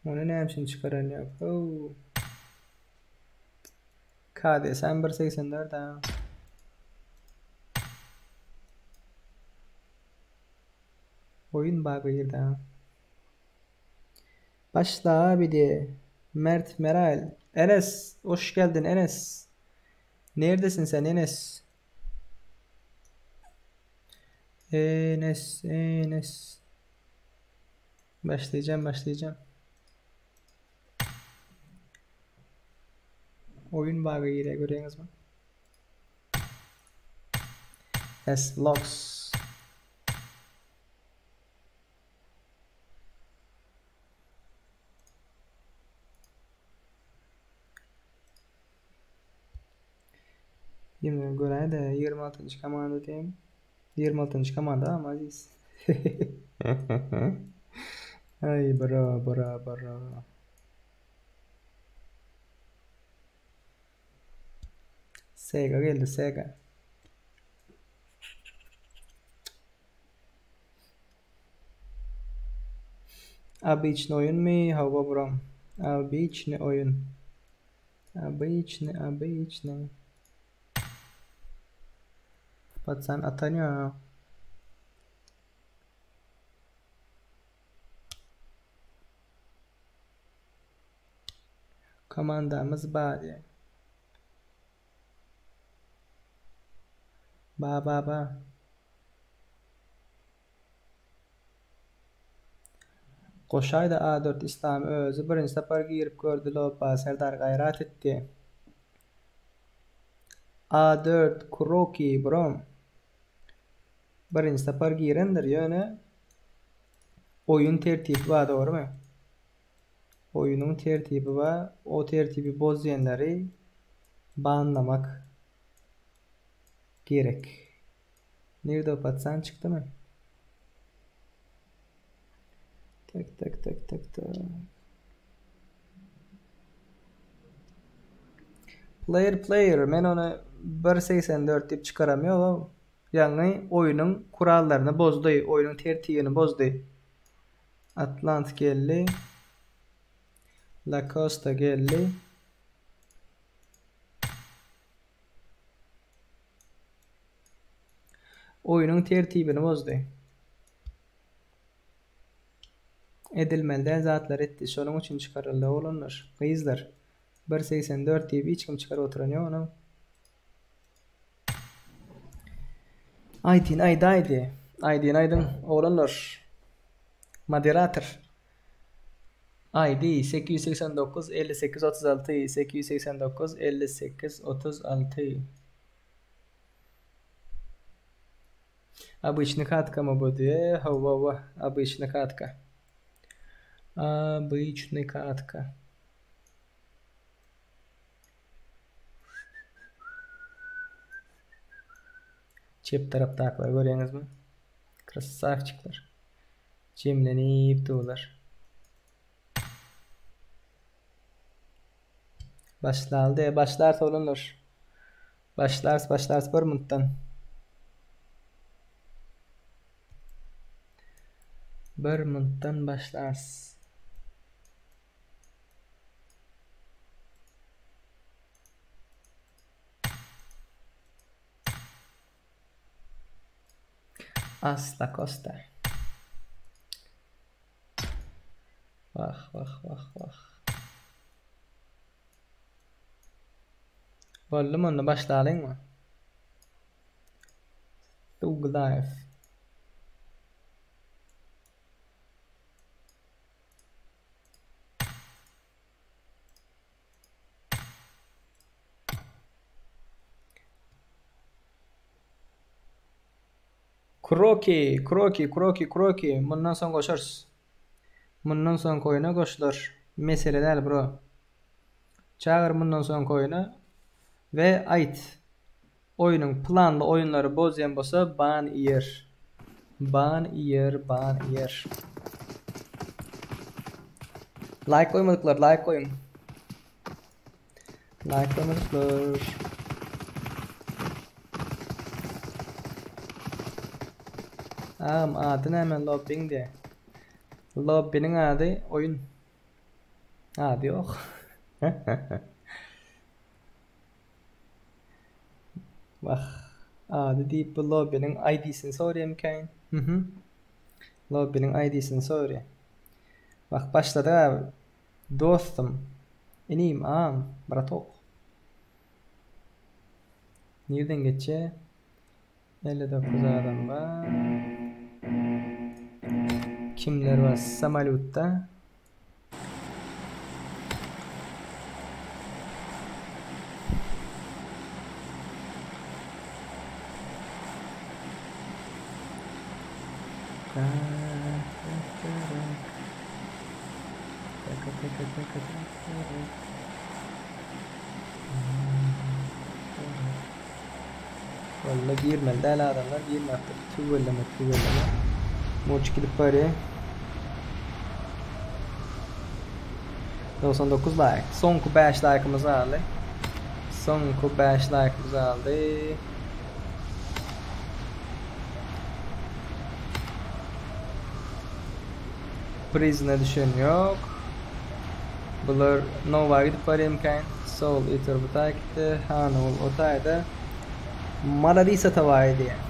Ony näme üçin çykaran ýok? How. KD sen 1.84 ha. Oýun bagy girdi ha. Başla abi diye. Mert Meral. Enes. Hoş geldin Enes. Neredesin sen Enes? Enes, Enes. Başlayacağım, başlayacağım. Oyun bug'a girýär görýäňizmi? S Vlogs. Ýene göräýde 26-njy komanda diýen. 26-njy komanda ama Aziz. Ay bro bro bro. Sega geldi, Sega. Obyçny oýunmy? Hawa brom. Obyçny oýun. Obyçny, obyçny. Patsan atan ýok. Komandamyz bar diýýär. Ba ba ba. Goşaýda A dört Islamy özi birinji sapar girip gördi lobba Serdar gaýrat etdi. A dört Kuroki brom. Birinji sapar girendir ýöne oýun tertibi bar dogrymy? Oýunyň tertibi bar o tertibi bozýanlary banlamak gerek. Nirde o patsan çykdymy? Tak tak tak tak tak. Player player men ony 1.84 diýip çykaram ýok. Ýagny oýunyň kurallaryny bozdy, oýunyň tertibini bozdy. Atlant geldi. Lacoste geldi. Oýnuň tertibini bozdy. Edilmeli däl zatlary etdi. Şonuň üçin çykaryldy oglanlar. Gyzlar. 1.84 diýip hiç kim çykaryp oturan ýok ony. Aýdyn aýdaýdy. Aýdyn aýdyň oglanlar. Moderator. ID 889 58 36 889 58 36 Obyçny katkamy bu diýe? Hawa hawa, obyçny katka. Obyçny katka. Çep tarapdakylary görýäňizmi? Krassawçikler. Jemlenip durlar. Başlaly diýe, başlarys oglanlar. Başlarys, başlarys bir minutdan. Bir minutdan başlarys. Asta Costa. Wah, wah, wah, wah. Boldumy onda başlalyňmy? Thug Life. Kroki, Kroki, Kroki, Kroki. Mundan soň goşarys. Mundan soňky oýna goşular. Mesele däl, bro. Çagyr mundan soňky oýna we aýt. Oýnuň planly oýunlary bozýan bolsa ban iýer. Ban iýer, ban iýer. Laýk goýmadyklar laýk goýuň. Laýk goýmadyklar. Agam ady näme lobbyň diýä. Lobbynyň ady oýun. Ady ýok. Wah, ady diýip bu lobbynyň ID-sini soraýamykaýyn? Mhm. Lobbynyň ID-sini soraýar. Wah, başladyk abi. Dostum. Inim, agam, bratok. Nirden geçýär? 59 adam bar. Kimler bar samolyotda? Walla girmeli däl adamlar girmäpdir. Tüweleme tüweleme. Moç gidip barýa. 99 laýk. Soňky 5 laýkymyz galdy. Soňky 5 laýkymyz galdy. Prizine düşen ýok. Bular Nova gidip barýarmykan? Soul Eater bu taý gitdi. Hanul o taýda. Maladisa tawaý diýen.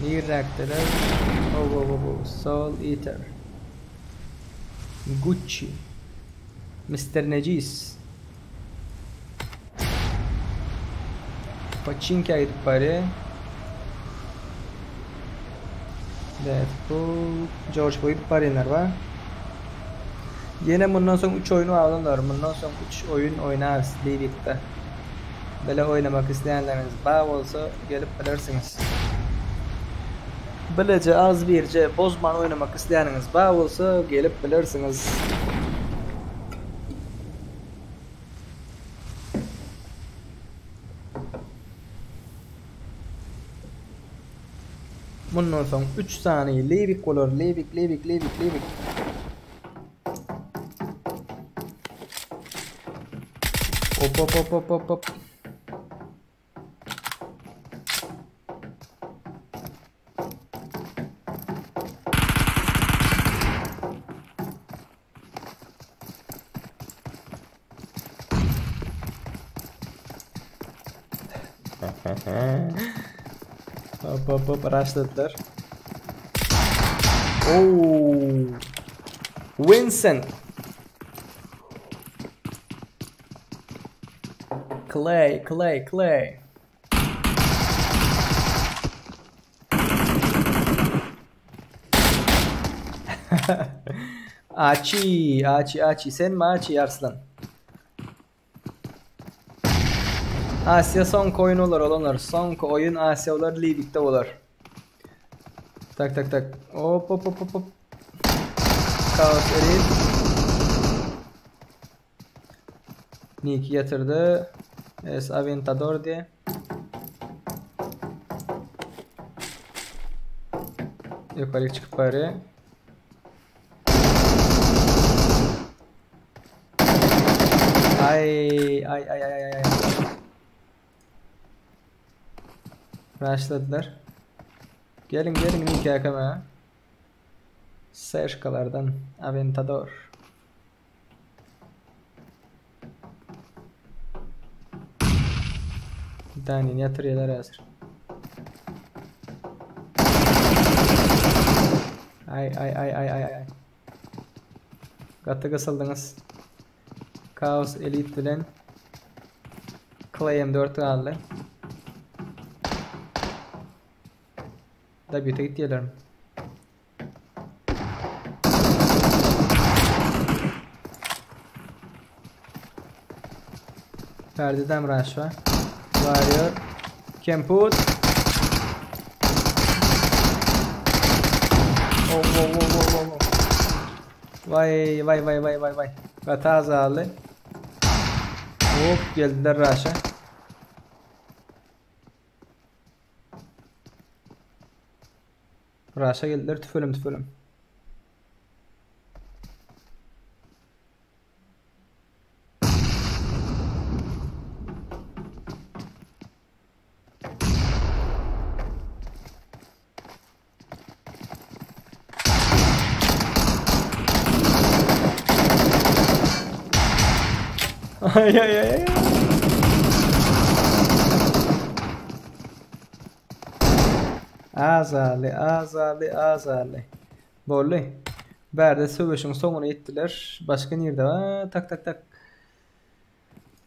Niräkdeler? Oh, oh, oh, oh. Soul Eater. Gucci. Mr. Necis. Paçinka gidip barýar. Deadpool, George Floyd gidip barýanlar bar. Ýene mundan soň 3 oýun bar olanlar. Mundan soň 3 oýun oýnarys Livikde. Bile oýnamak isleýänleriňiz bar bolsa gelip bilersiňiz. Bileje az birje bozman oýnamak isleýäniňiz bar bolsa gelip bilersiňiz. Mundan soň 3 sany Livik bolar. Livik, Livik, Livik, Livik. Hop hop hop hop hop hop. Hop hop hop rushladylar. Oo. Vincent. Clay, Clay, Clay. Achi, Achi, Achi. Sen mi Achi Arslan? Asiya soňky oýun olar olanlar. Soňky oýun Asiya olar Livikde bolar. Tak tak tak. Hop hop hop hop hop. Chaos Elite. Nick ýatyrdy. Es Aventador diye. Ýokaryk çykyp barýar. Ay ay ay ay ay ay. Rushladylar. Gelin gelin Nick akama. Serşkalardan Aventador. Dani ýatyrýarlar häzir. Ay ay ay ay ay ay. Gaty gysyldyňyz. Chaos Elite bilen Clay M4 galdy. Da bite gitýärler. Perdeden rush var. Warrior. Kemput. Oh, oh, oh, oh, oh, oh. Vay vay vay vay vay vay. Gaty azaldy. Hop geldiler rush'a. Rush'a geldiler tüfelim tüfelim. Ay ay ay ay. Azaly, azaly, azaly. Boldy. Bärde söweşiň soňuna ýetdiler. Başga nirde bar? Tak tak tak.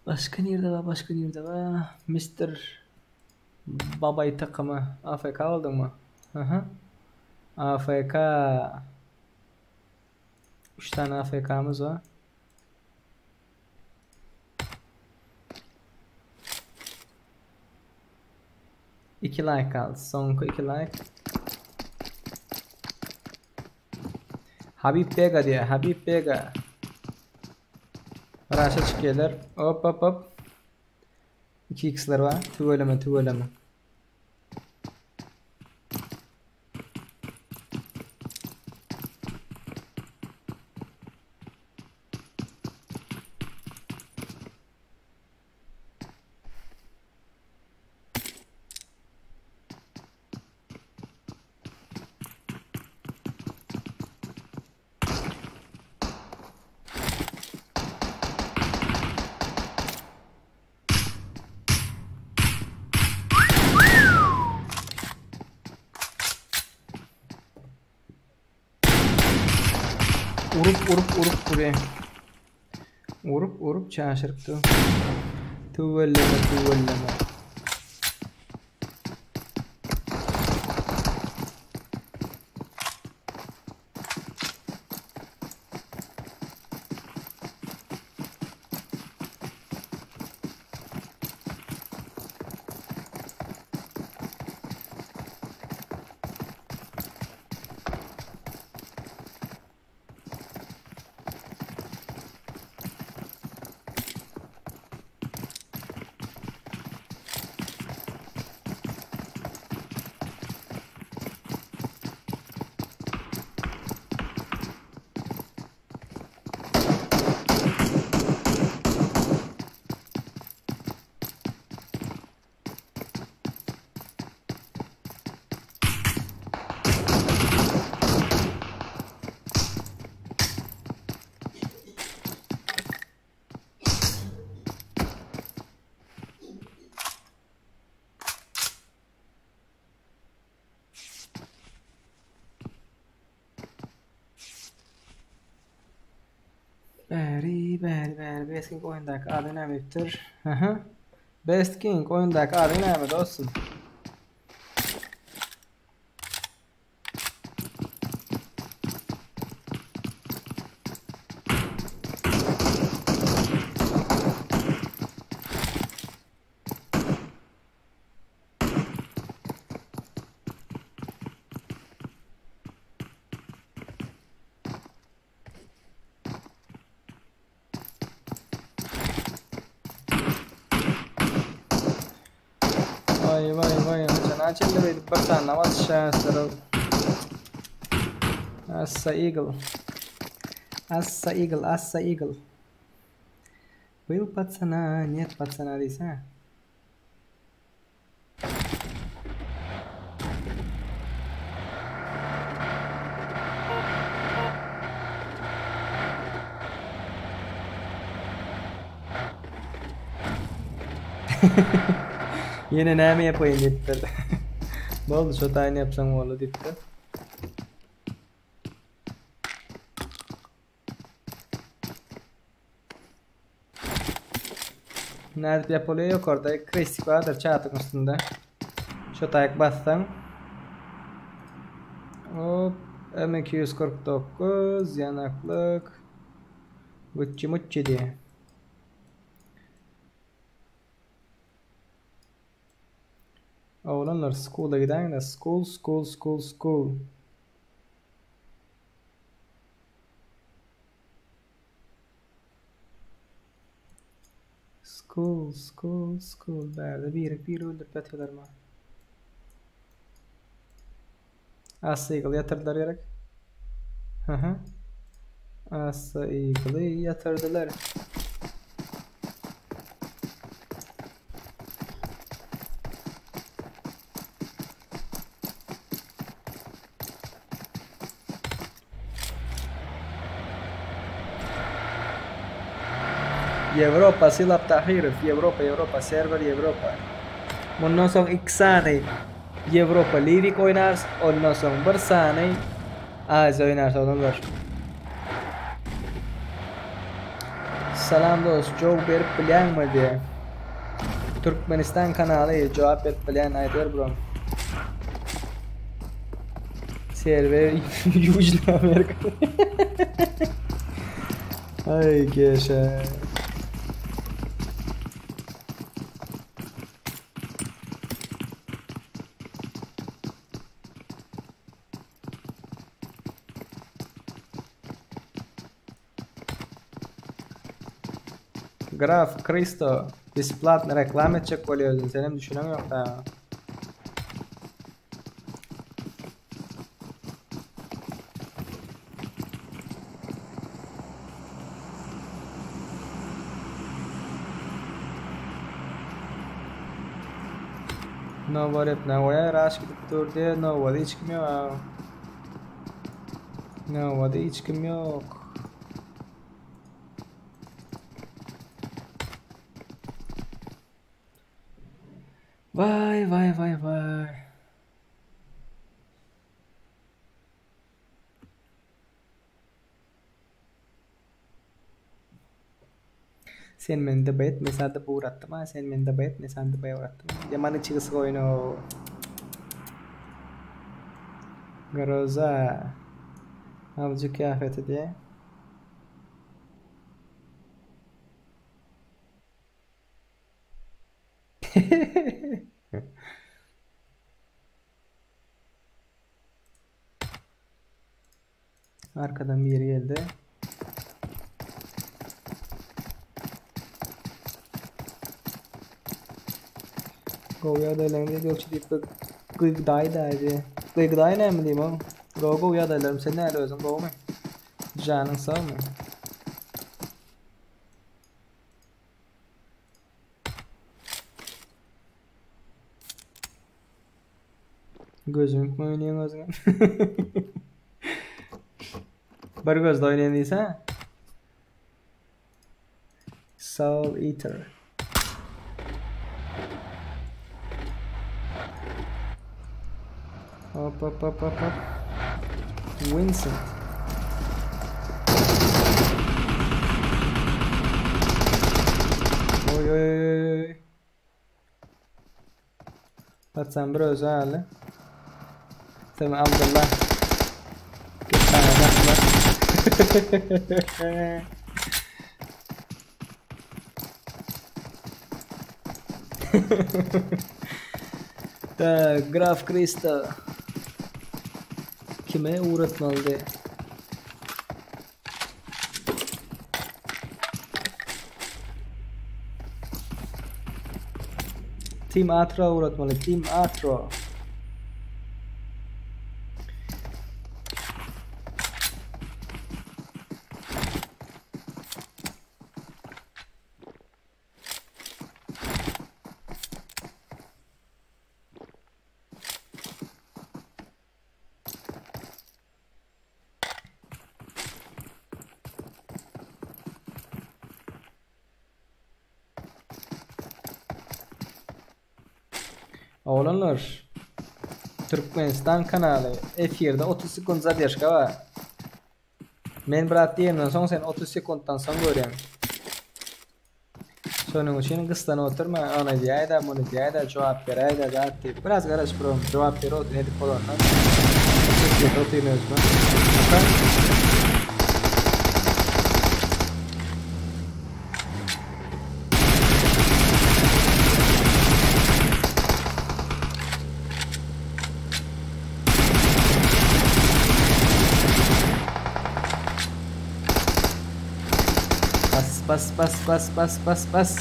Başga nirde bar? Başga nirde bar? Mr. Babay takymy AFK bolduňmy? Aha. AFK. 3 tane AFK'mız var. 2 like galdy. Soňky 2 like. Habib Bega diýýär. Habib Bega. Raşa çykýarlar. Hop hop hop. 2x'ler var. Tüweleme tüweleme. Urup urup urup dury. Urup urup çaşyryp dur. Tüwelleme tüwelleme. Bäri, bäri, bäri. Best King oýundaky ady näme diýipdir? Aha. Best King oýundaky ady näme dostum? Vay vay vay haçana çenli beýdip bir sany atyşýarsylar. Assa Eagle. Assa Eagle, Assa Eagle. Был пацана, нет пацана diýsene. Ýene näme ýapaýyn diýipdir. Boldy şo taýyny ýapsaň boldy diýipdir. Nädip ýapylýar ýokarda krestik bardyr çatyň üstünde. Şo taýyk bassaň. Hop M249 ýanaklyk. Gucci mucci diýe. Oglanlar school'a gidäňde school school school school. School, school, school. Bärde biri biri öldürip ýatyrlar ma. Assa Eagle ýatyrdylar gerek. Hı hı. Assa Eagle'y ýatyrdylar. Ýewropa Sylap Tahyrow Ýewropa Ýewropa serwer Ýewropa Mundan soň iki sany Ýewropa Lirik oýnarys ondan soň bir sany Aziýa oýnarys oglanlar. Salam dost jog berip bilýäňmi diýe. Türkmenistan kanaly jogap berip bilýän aýdyber bro. Serwer Ýužny Amerika. Aý geşe. Graf Kristo besplatny reklam etjek bolýar özüni senem düşüneň ýok da. Nowa repne goýaý raş gidip dur diýe nowada hiç kim ýok. Nowada hiç kim ýok. Vay vay vay vay. Sen meni DB et, men sana DB ugratdym a, sen meni DB et, men sana DB ugratdym. Ýaman içi gysyk oýun o. Groza. Awjy kyýafeti diýe. Arkadan biri geldi. Gowy ýagdaýlaryň diýip ýokçy diýip bir gygdaý daýdy. Gygdaý näme diýim oň? Gowy gowy ýagdaýlarym sen näle özüň gowumy? Janyň sagmy? Gözüňi oýnaýaň özüňe. Bir gözde oýnaýan diýse. Soul Eater. Hop hop hop hop hop. Vincent. Oy oy oy oy. Paçan bir özi aldy. Sen Abdullah. Git sana bakma. Tak, Graf Krista. Kime ugratmalydy? Team Atro ugratmaly. Team Atro. Oglanlar Türkmenistan kanaly efirde 30 sekund zadержka bar. Men brat diýenden soň sen 30 sekunddan soň görýäň. Şonuň üçin gyssanyp oturma, ony diýäýdä, muny diýäýdä, jogap beräýdä zat diýip. Biraz garaş bro, jogap berip otur edip bolandan. Çekip otyryn özüme. Okey? Bas bas bas bas bas bas bas.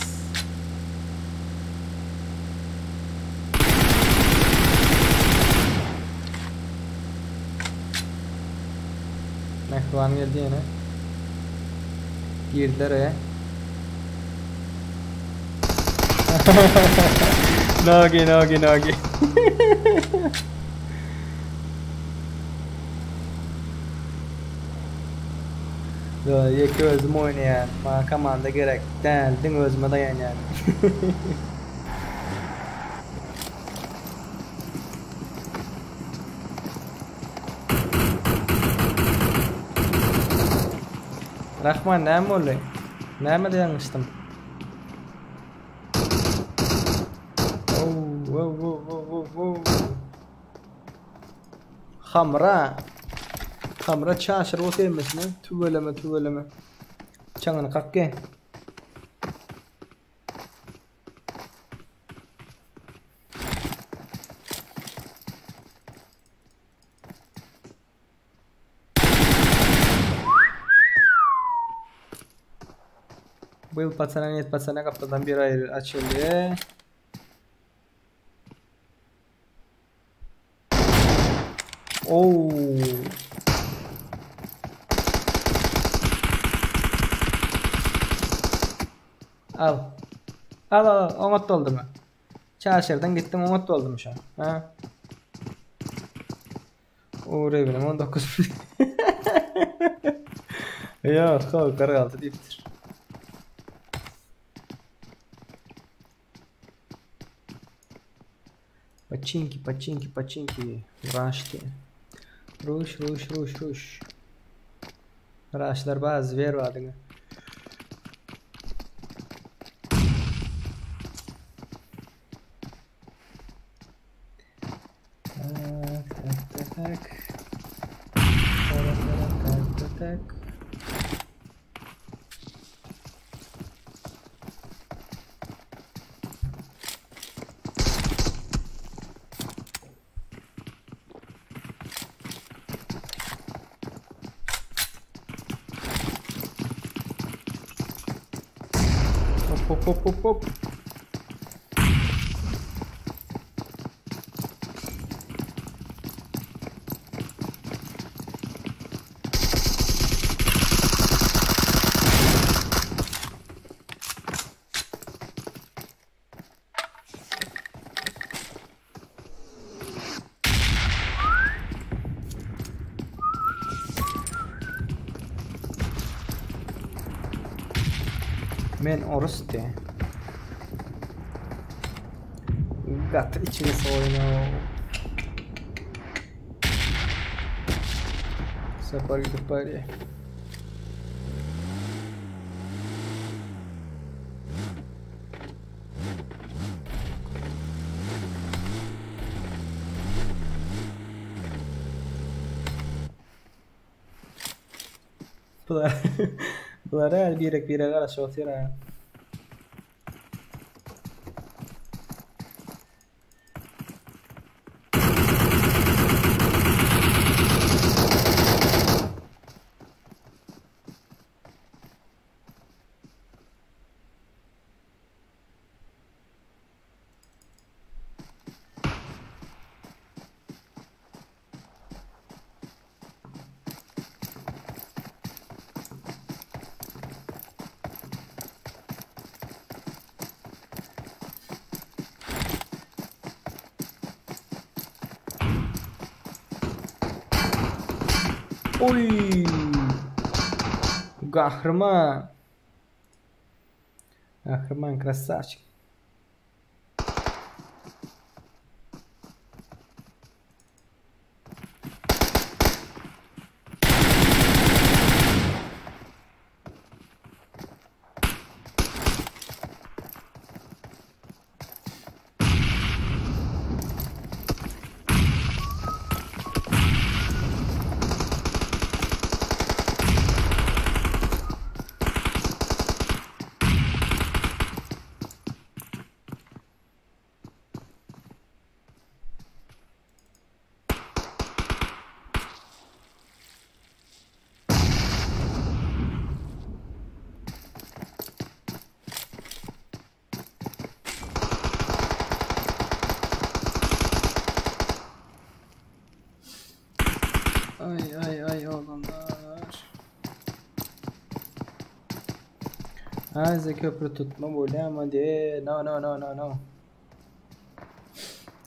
Mähriban geldi ýene. Girdiler e. Nogi nogi nogi. Ýeke özüm oýnaýan. Maňa komanda gerek däl. Diňe özüme daýanýan. Rahman näme boldy? Nämede ýalňyşdym? Oh, oh, oh, oh, oh, oh. Hamra. Hamra çaşyryp otyrmyşmy? Tüweleme, tüweleme. Çaňyny kak ge. Bu ýyl patsana net patsana gapdaldan bir aýry açyldy. Oo. Al. Al al al. Oňat boldumy? Çaşyrdyň gitdiň oňat boldumy şo? Ha? O rebinim 19 Ýok, ho, 46 diýipdir. Paçinki, paçinki, paçinki. Raşty. Ruş, ruş, ruş, ruş. Raşlar bar, zwer bar diňe. Hop hop hop hop. Men orus diýä. Gaty içine soýna. Sapar gidip barýa. Bular bular her birek birek garaşyp otyr ha. Oy! Gahryman. Gahryman krasavçik. Ay ay ay oğlanlar. Aziýa köprü tutma bolýarmy diye. No no no no no.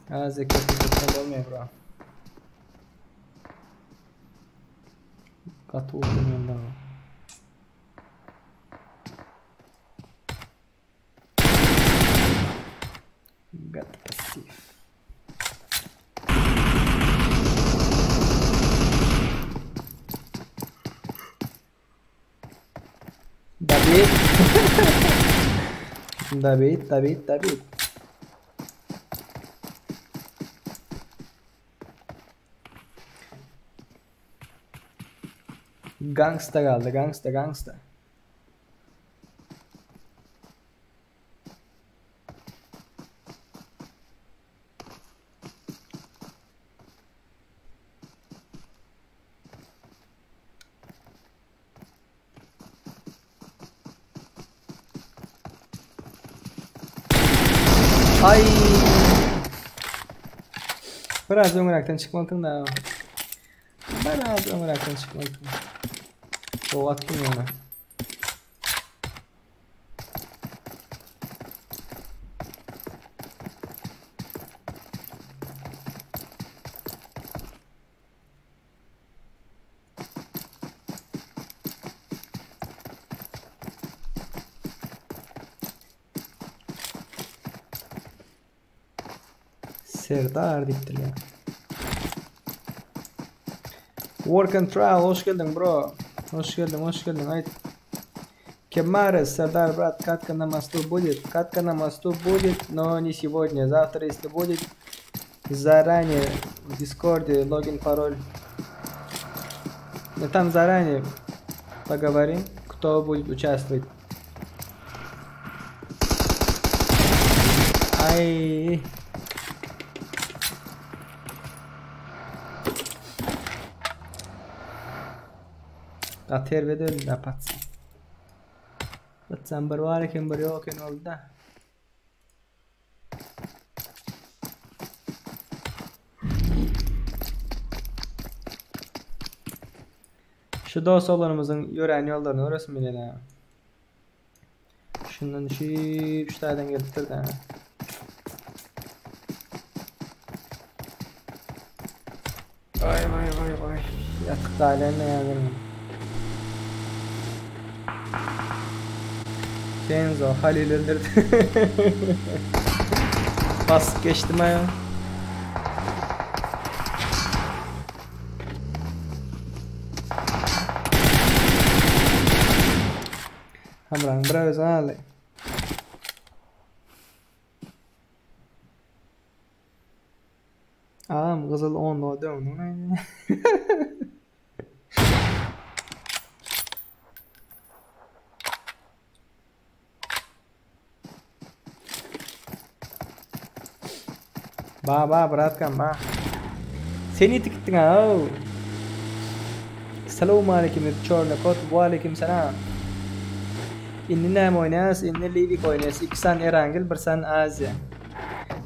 Aziýa köprü tutma bolmaýar bro. Gaty uzun ýollar. Gaty passiw. David. David, David, David. Gangsta galdy, gangsta, gangsta. Ay. Biraz öňräkden çykmalydyň da. Biraz öňräkden çykmalydyň. O atdym ýöne. Serdar diýipdirler. Work and trial hoş geldiň bro. Hoş geldiň, hoş geldiň. Aýt. Кемарес, Сардар, брат, катка на мосту будет? Катка на мосту будет, но не сегодня. Завтра, если будет, заранее в Дискорде логин, пароль. Но там заранее поговорим, кто будет участвовать. Ай. A terbiýe döndü patsy. Patsam bir bar eken bir ýok eken boldy-da. Şu dost oglanymyzyň ýörän ýollaryny göresim gelýär. Şundan düşüp şu taýdan gelipdir da. Vay vay vay vay. Ýatyk gaýlan näme? Kenzo Halil öldürdü. Basıp geçtim aýa. Hamraň bir özi aldy. Agam gyzyl onluga döndüň. Ba ba bratkam ba. Sen ýetip gitdiň ha. Salam aleyküm çorna kot. Wa aleyküm selam. Indi näme oýnaýas? Indi Livik oýnaýas. 2 san Erangel, 1 san Aziýa.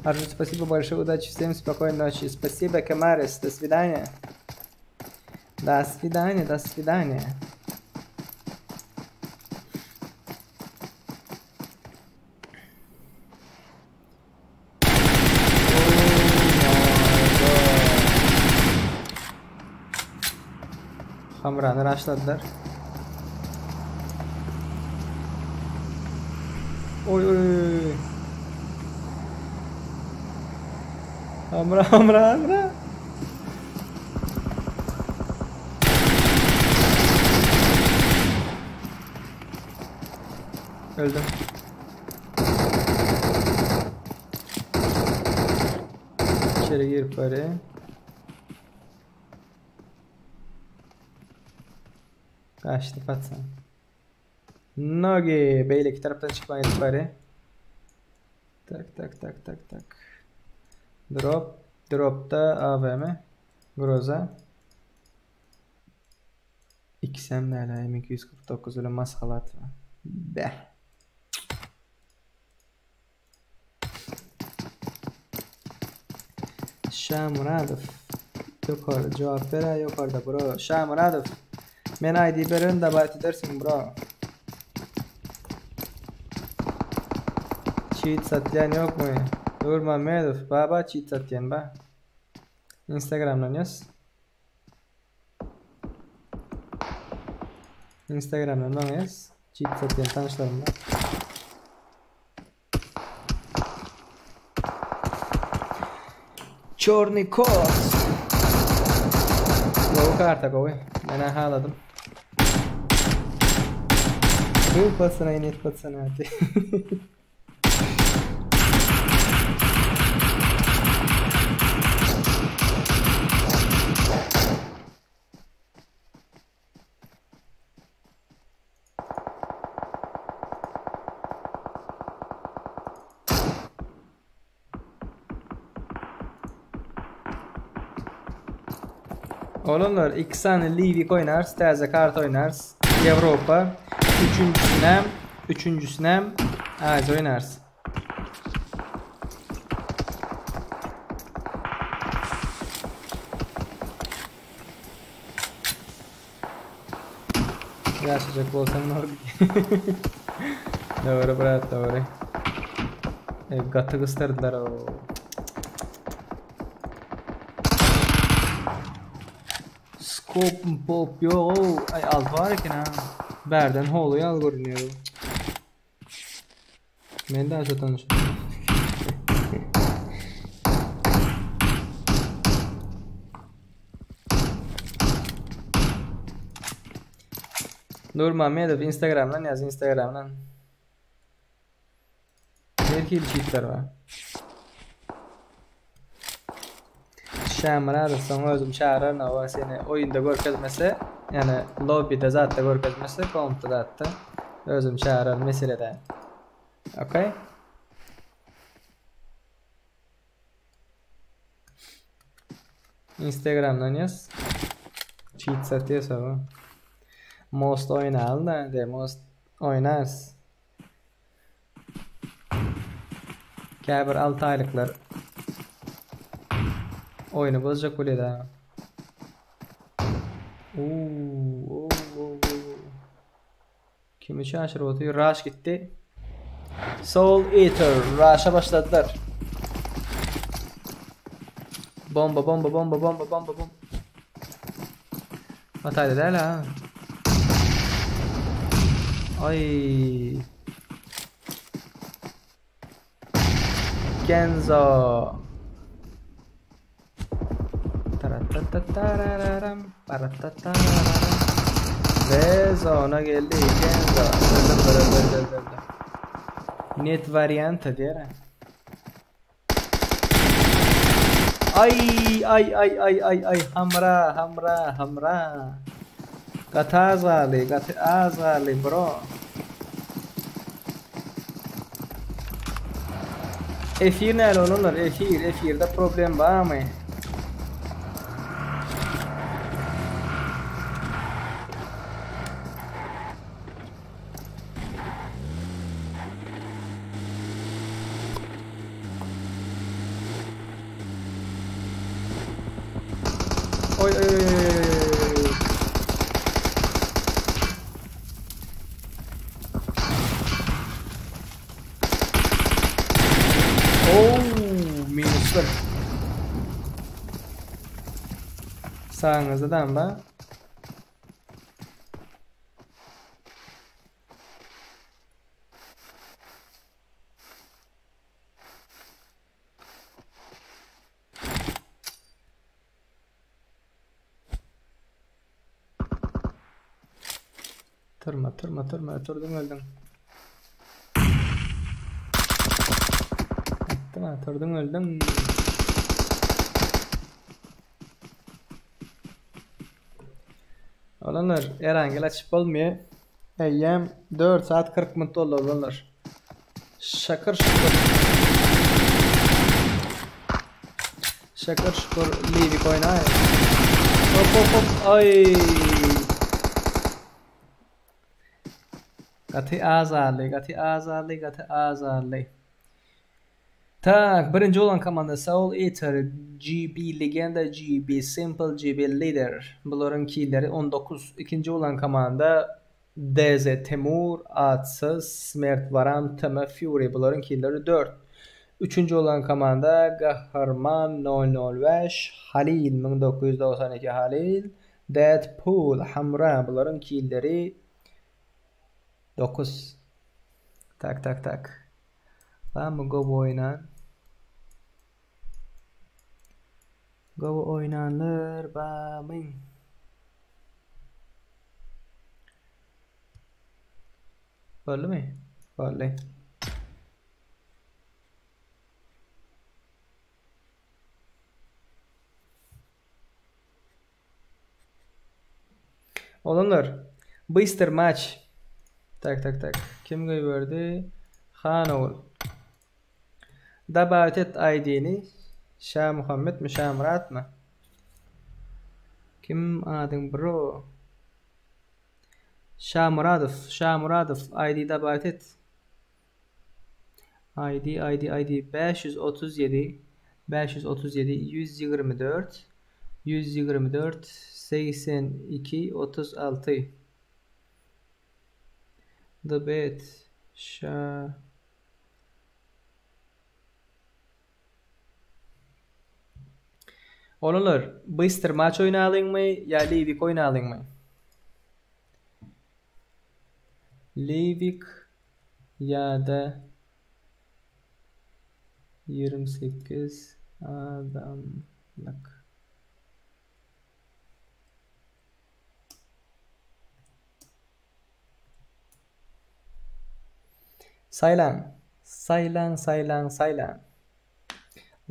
Arzu, спасибо большое, удачи всем, спокойной ночи. Спасибо, Камарис, до свидания. До свидания, до свидания. Hamrany raşladylar. Oý oý oý. Hamra hamra hamra. Öldüm. İçeri girip böyle. Kaçtı patsan. Nogi beýleki tarapdan çykmaýdyk bari. Tak tak tak tak tak. Drop. Dropda AVM. Groza. XM näle M249 bilen maskalat. Beh. Şamuradow. Ýokary jogap ber ýokarda bro. Şamuradow. Men ID bererin dabat edersiň bro. Cheat satýan ýokmy? Nurmamedow baba cheat satýan ba. Instagramdan ýaz. Instagramdan maňa ýaz. Cheat satýan tanyşlarym bar. Çorny kot. Gowy karta gowy. Men haladym. Bu patsana inet patsana. Oglanlar, iki sany Livik oýnarys, täze karta oýnarys. Ýewropa. Üçünjisinem, üçünjisinem Aziýa oýnarys. Ýaşajak bolsaň nor. Dogry brat, dogry. E, gaty gysdyrdylar o. Skop pop ýok. Ay alt bar eken ha. Bärden holu ýaly görünýär. Men de şu tanış. Nurmamedow Instagramdan ýaz Instagramdan. Her hili cheatler bar. Şamyradow soň özüm çagyraryn hawa seni oýunda görkezmese, ýani lobbyde zatda görkezmese, kompda zatda özüm çagyraryn mesele däl. Okay. Instagramdan ýaz. Cheat satýas hawa. Most oýnaly da, de most oýnarys. Käbir 6 aýlyklar oýny bozjak bolýar. Oo, oo, oo, oo. Kimi çaşyryp otyr? Rush gitdi. Soul Eater Rush'a başladylar. Bomba bomba bomba bomba bomba bomba. Hatayda däl ha. Ay. Kenzo. Taratatararam, paratatararam. Ve zona geldi Kenzo. Öldüm, öldüm, öldüm, öldüm. Net varianta diýer. Ay ay ay ay ay ay hamra hamra hamra. Gaty az galdy, gaty az galdy bro. Efir näle olanlar? Efir, efirde problem barmy? Oý oý oý oý. Oo, minus 1. Sağınızda da Turma, turma, turma, turduň öldüň. Aýtdym ha, turduň öldüň. Oglanlar, Erangel açyp bolmaýar. Eýýäm 4 saat 40 minut boldy oglanlar. Şakır şukur. Şakır şukur Livik oýnaý. Hop hop hop. Ay. Gaty azarly, gaty azarly, gaty azarly. Tak, birinji bolan komanda Soul Eater, GB Legenda, GB Simple, GB Leader. Bularyň killeri 19. Ikinji bolan komanda DZ Temur, Atsyz, Smert Varam, TM Fury. Bularyň killeri 4. Üçünji bolan komanda Gahryman 005, Halil 1992 Halil, Deadpool, Hamra. Bularyň killeri 9. Tak tak tak. Barmy gowy oýnan? Gowy oýnanlar barmy? Boldumy? Boldy. Oglanlar, Bystr maç. Tak tak tak. Kim goýberdi? Hanogul. Dabawit et ID-ni. Şamuhammetmi, Şamyratmy? Kim adyň bro? Şamyradow, Şamyradow ID dabawit et. ID ID ID 537 537 124 124 82 36 The Bet Şa Olanlar, Bystr maç oýnalyňmy ýa Livik oýnalyňmy? Livik ýa-da 28 adamlyk. Saýlaň. Saýlaň, saýlaň, saýlaň.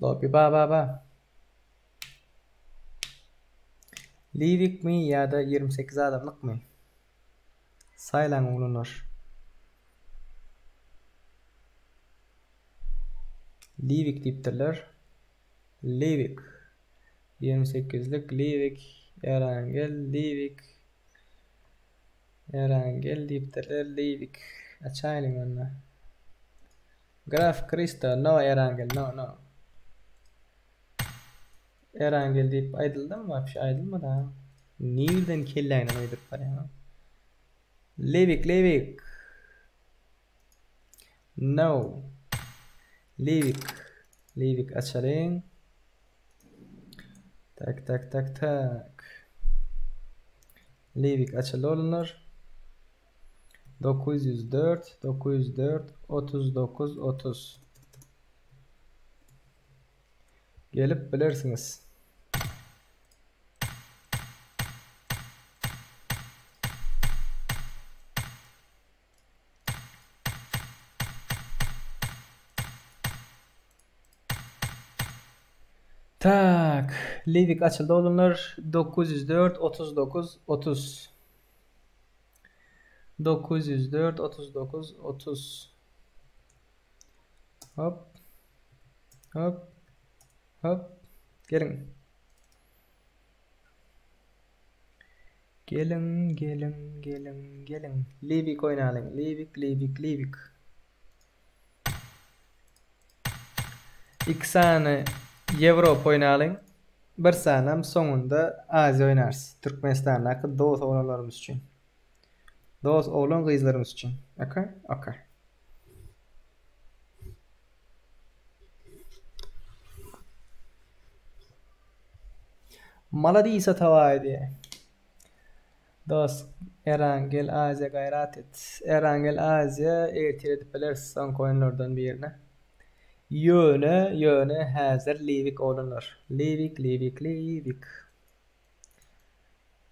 Lobby ba ba ba. Liwikmi ýa-da 28 adamlykmy? Saýlaň oglanlar. Liwik diýipdirler. Liwik. 28-lik Liwik. Erangel Liwik. Erangel diýipdirler Liwik. Açaýlyň onda. Graf Kristo no Erangel no no. Erangel diýip aýdyldymy wapşe aýdylmady ha. Nirden kelläňden uýduryp barýaň. Lewik Lewik. No. Lewik. Lewik açalyň. Tak tak tak tak. Lewik açyldy oglanlar. 904 904 39 30 Gelip bilersiňiz. Tak, Livik açyldy oglanlar. 904 39 30. 904 39 30. Hop. Hop. Hop. Geliň. Geliň, geliň, geliň, geliň. Livik oýnalyň. Livik, Livik, Livik. Iki sany Ýewropa oýnalyň. Bir sanam soňunda Aziýa oýnarys. Türkmenistandaky dos oglanlarymyz üçin. Dos oglan gyzlarymyz üçin. Okay? Okay. Maladis Atabaý diýýär. Dos Erangel Aziýa gaýrat et. Erangel Aziýa ertir edip bileris soňky oýunlardan birine. Ýöne, ýöne häzir Liwik oglanlar. Liwik, Liwik, Liwik.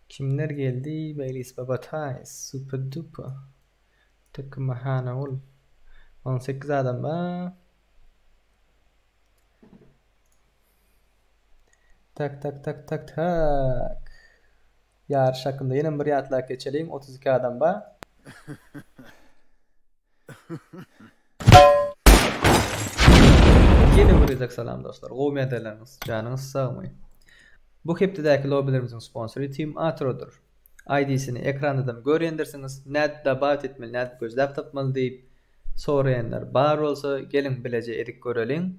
Kimler geldi? Meýlis Babataý, Super Duper. Töküme Hanagul. 18 adam bar. Tak tak tak tak tak. Ýaryş hakynda ýene bir ýatlap geçeliň. 32 adam bar. Ýene bir gezek salam dostlar. Gowy ýagdaýlaryňyz, janyňyz sagmy? Bu hepdedäki lobbilerimiziň sponsory Team Atrodyr. ID-sini ekrandadan görýändirsiňiz. Nädip dabawit etmeli, nädip gözläp tapmaly diýip Soraýanlar bar bolsa geliň bileje edip göreliň.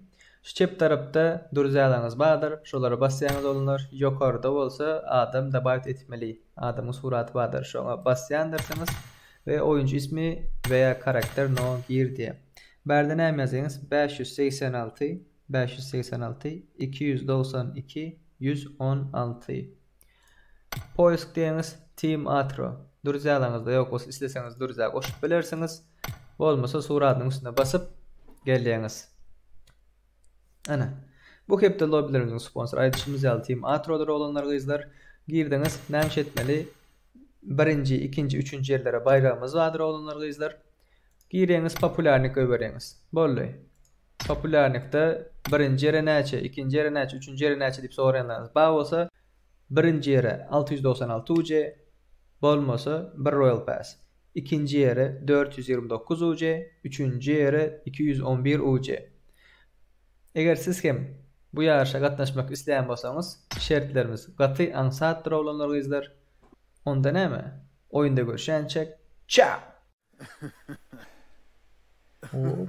Şu çep tarapda druzyalaryňyz bardyr, şolara basýaňyz oglanlar, ýokarda bolsa adam dabawit etmeli adamyň suraty bardyr, şoňa basýandyrsyňyz we oýunçy ismi we ýa karakter no gir diýýär. Bärde näme ýazýaňyz 586 586 292 116. Poisk diýeňiz Team Atro. Druzyalaryňyzda ýok bolsa isleseňiz druziýa goşup bilersiňiz. Bolmasa suratynyň üstüne basyp gelýäňiz. Ana. Bu hepde lobbilerimiziň sponsory aýdyşymyz ýaly Team Atrodyr oglanlar gyzlar. Girdiňiz näme iş etmeli? Birinji, ikinji, üçünji ýerlere baýragymyz bardyr oglanlar gyzlar. Girýäňiz populýarnik goýberýäňiz. Boldy. Populýarnikde birinji ýere näçe, ikinji ýere näçe, üçünji ýere näçe diýip soraýanlaryňyz bar bolsa, birinji ýere 696 UC, bolmasa bir Royal Pass. Ikinji ýere 429 UC, üçünji ýere 211 UC. Eger siz hem bu ýaryşa gatnaşmak isleýän bolsaňyz, şertlerimiz gaty aňsatdyr oglanlar gyzlar. Onda näme? Oýunda görüşýänçäk, çao! Hop.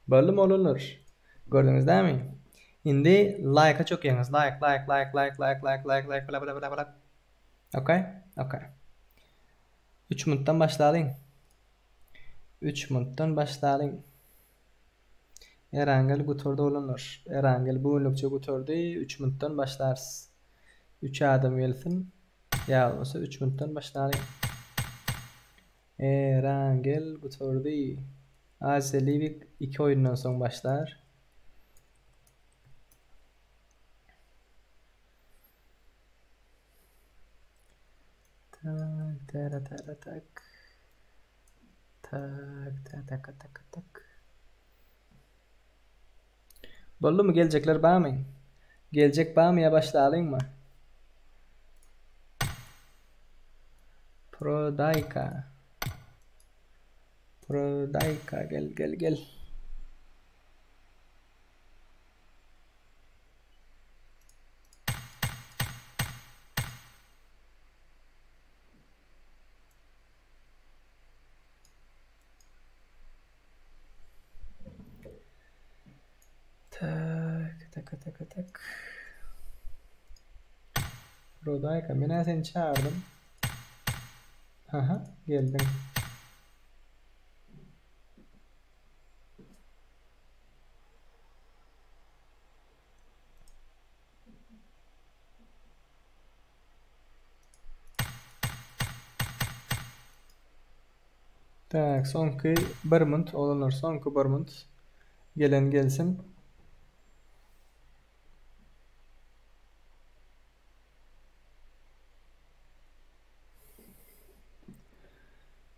Boldumy oglanlar? Gördüňiz dämi? Indi laýka çökýäňiz. Laýk, laýk, laýk, laýk, laýk, laýk, laýk, laýk, bla bla bla bla. Okey? Okey. 3 minutdan başlalyň. 3 minutdan başlalyň. Erangel gutardy oglanlar. Erangel bu günlükçe gutardy. 3 minutdan başlarys. 3 adam gelsin. Ýa bolmasa 3 minutdan başlalyň. Erangel gutardy. Aziýa Livik 2 oýundan soň başlar. Tak, tara tara tak. Tak, tak, tak, tak, tak. Boldumy geljekler barmy? Geljek barmy ýa başlalyňmy? Prodayka. Prodayka gel gel gel. Tak tak tak. Rodayka men seni çağırdım. Aha geldin. Tak soňky bir munt oglanlar soňky bir munt. Gelen gelsin.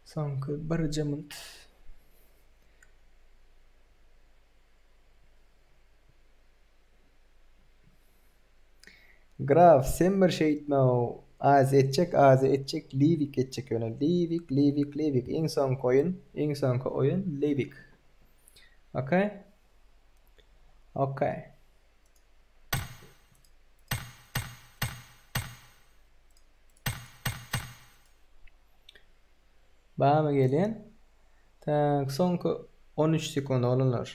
Soňky birje munt. Graf sen bir şeýtme-ow. Azy etjek azy etjek Liwik etjek ýöne Liwik Liwik Liwik iň soňky oýun iň soňky oýun Liwik. Okay. Okay. Bamy gelýän? Tak, soňky 13 sekund oglanlar.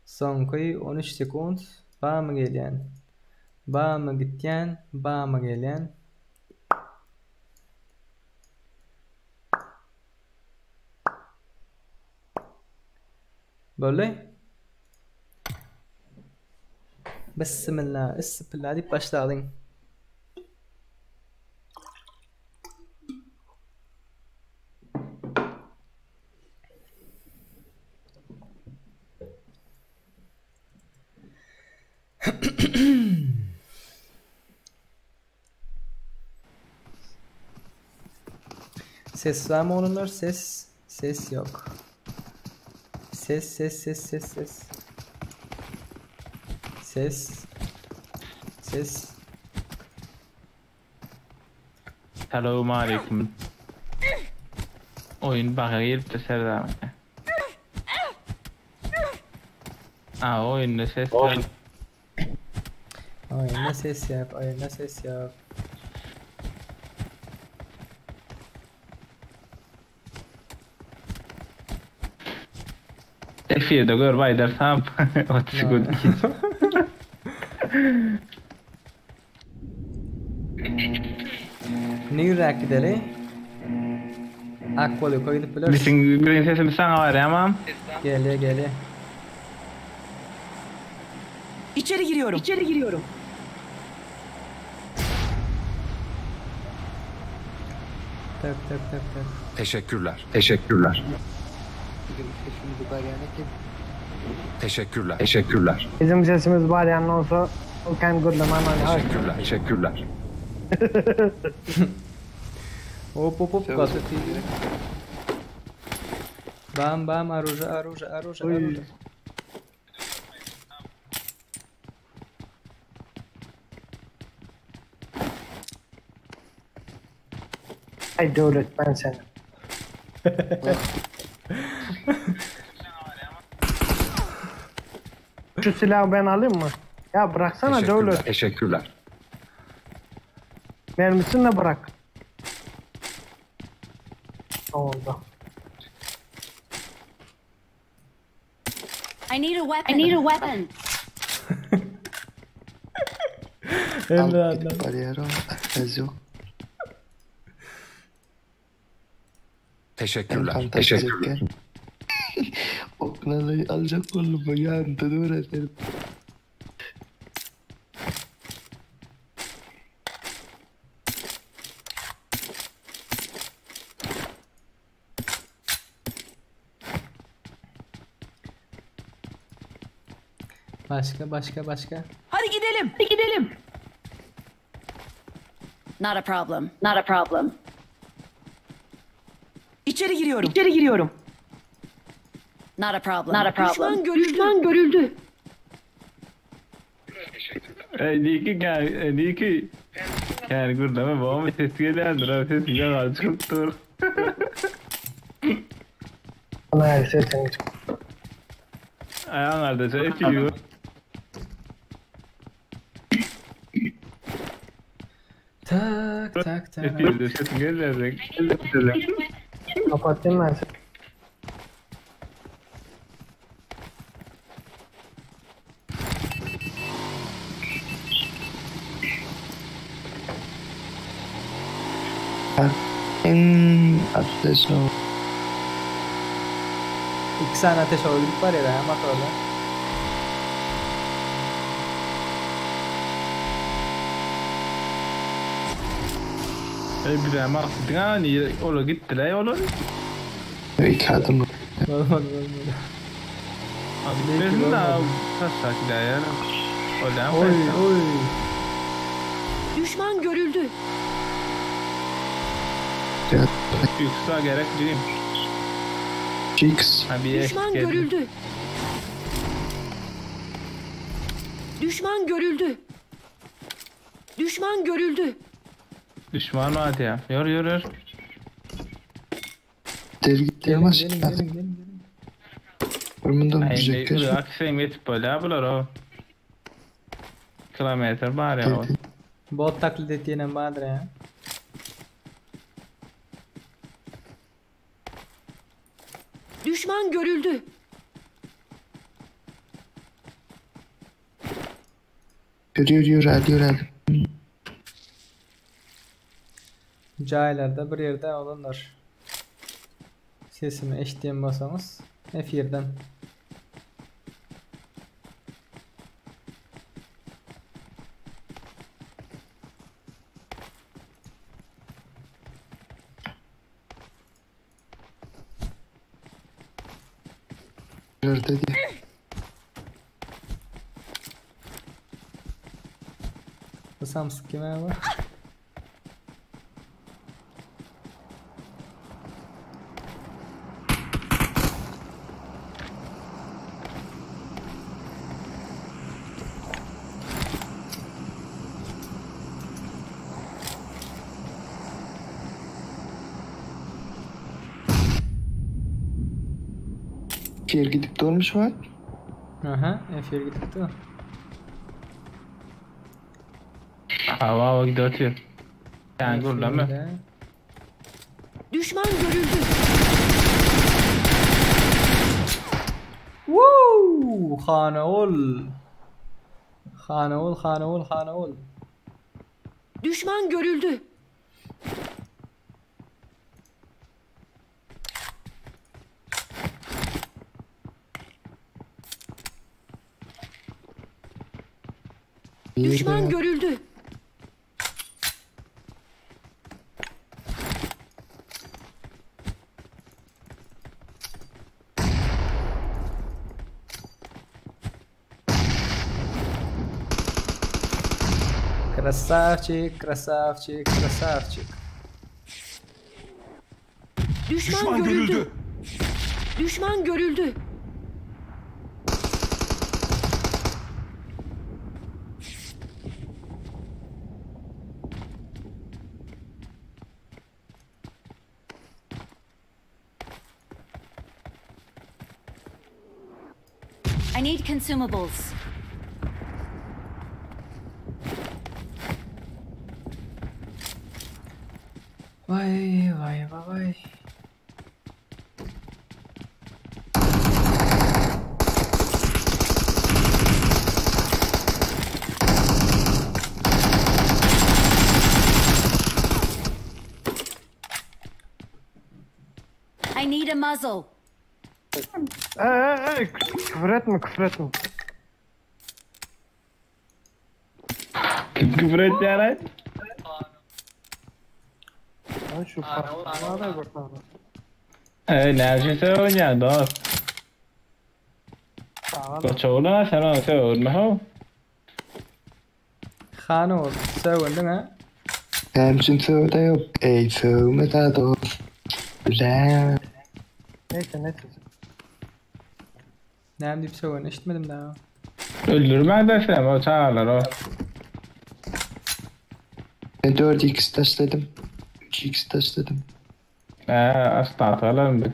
Soňky 13 sekund bamy gelýän? Bamy gitýän, bamy gelýän? Boldy. Bismillah, issipilla diýip başlalyň. Ses var mı oglanlar? Ses ses yok. Ses ses ses ses ses. Ses. Ses. Salowmaleýkim. Oýun baga gelipdir Serdar. A oýunda ses ýok. Oyunda ses yok, oyunda ses yok. Efirde gör baýdarsam. 30 sekund. Nirä gideli? Akwalyka gidip bileris. Biziň biziň sesimiz saňa barýamam. Gelýä gelýä. İçeri giriyorum. İçeri giriyorum. Tak tak tak tak. Teşekkürler. Teşekkürler. Bizim sesimizi barýany kim? Teşekkürler. Teşekkürler. Bizim sesimiz barýan bolsa o kan gürlemän ony. Teşekkürler. Teşekkürler. Hop hop hop gaty tiz. Bam bam aruja aruja aruja aruja. Ay döwlet ben seni. Şu silahı ben alayım mı? Ya bıraksana Teşekkürler. döwlet. Teşekkürler. Mermisini de bırak. Oldu. I need a weapon. I need a weapon. Emre Alyp gidip barýar o. Ses ýok. Teşekkürler. Ben Teşekkürler. Oklalayı alacak oğlum. Yandı dur ederim. Başka başka başka. Hadi gidelim. Hadi gidelim. Not a problem. Not a problem. İçeri giriyorum. İçeri giriyorum. Not a problem. Not a problem. Düşman görüldü. Düşman görüldü. Ey diýki gel, diýki. Gel gürleme babam ses gelýändir, ha ses ýaňa çykyp dur. Bana her sesini çık. Aýaň ardaşa efir. Tak tak tak. Efirde ses gelýändir. Kapatayım ben seni. Iň ateş o. İki sany ateş ogy gidip barýar ha motorda. Ey bizem akdyň ha nire ola gitdiler olar. İki adam. Bolmady bolmady. Gitmesin de taşlak gider. Olam Oy oy. Düşman görüldü. Yoksa gerek değil. X. Ha bir Düşman geldi. görüldü. Düşman görüldü. Düşman görüldü. Düşman vardı ya. Yor yor yor. Deri gitti Gelin ama gelin gelin gelin. gelin. Bundan Ay düzecekler. ne aksayım yetip böyle bular o. Kilometre var ya o. Bot taklit etýänem bardyr ya. Düşman görüldü. Yürü yürü yürü hadi yürü hadi. Jaýlarda bir ýerde olanlar. Sesimi eşitýän bolsaňyz efirden. Yürü dedi. Bu samsyk kime bu? Yer gidip dolmuş var. Aha, efir gidipdi. Hava hava gidiyor atıyor. Yani gurlama. Efirde. Düşman görüldü. Woo! Hanaol. Hanaol, Hanaol, Hanaol. Düşman görüldü. Düşman görüldü. Krasavçik, krasavçik, krasavçik. Düşman, Düşman görüldü. görüldü. Düşman görüldü. I need consumables. Vay vay vay vay. I need a muzzle. Ey ey ey küfür etme küfür etme. Kim küfür etti ya lan? Lan şu parmağı da bak lan. Ey ne yapıyorsun oynayan dost? Tamam. Koç oğlan sen onu söyleme ho. Hanaol, sögündün ha? Hem sövde yok. Ey sövme daha dost. Güzel. Neyse neyse. Näme diýip sögün eşitmedim daha. Öldürme desem o çağırlar o. Ben 4x taşladım. 3x taşladım. Ee, asla atalım bir.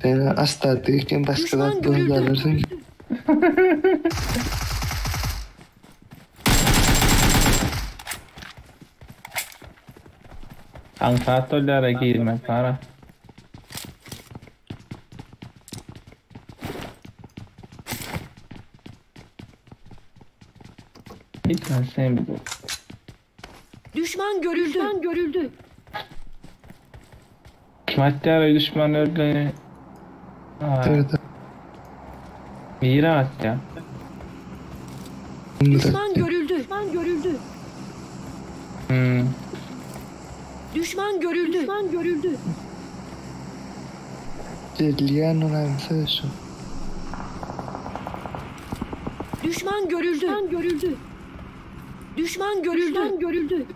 Ben asla değilken Düşman başkalarından görüldü. alırsın. Ankat dolara girmek para. Gitme sen bir de. Düşman görüldü. Düşman görüldü. Kim atýar düşman öldü? Nerede? Nire atýar? Düşman görüldü. Düşman görüldü. Hmm. Düşman görüldü. Düşman görüldü. Gelýän olam şu. Düşman görüldü. Düşman görüldü. Düşman görüldü. Düşman görüldü.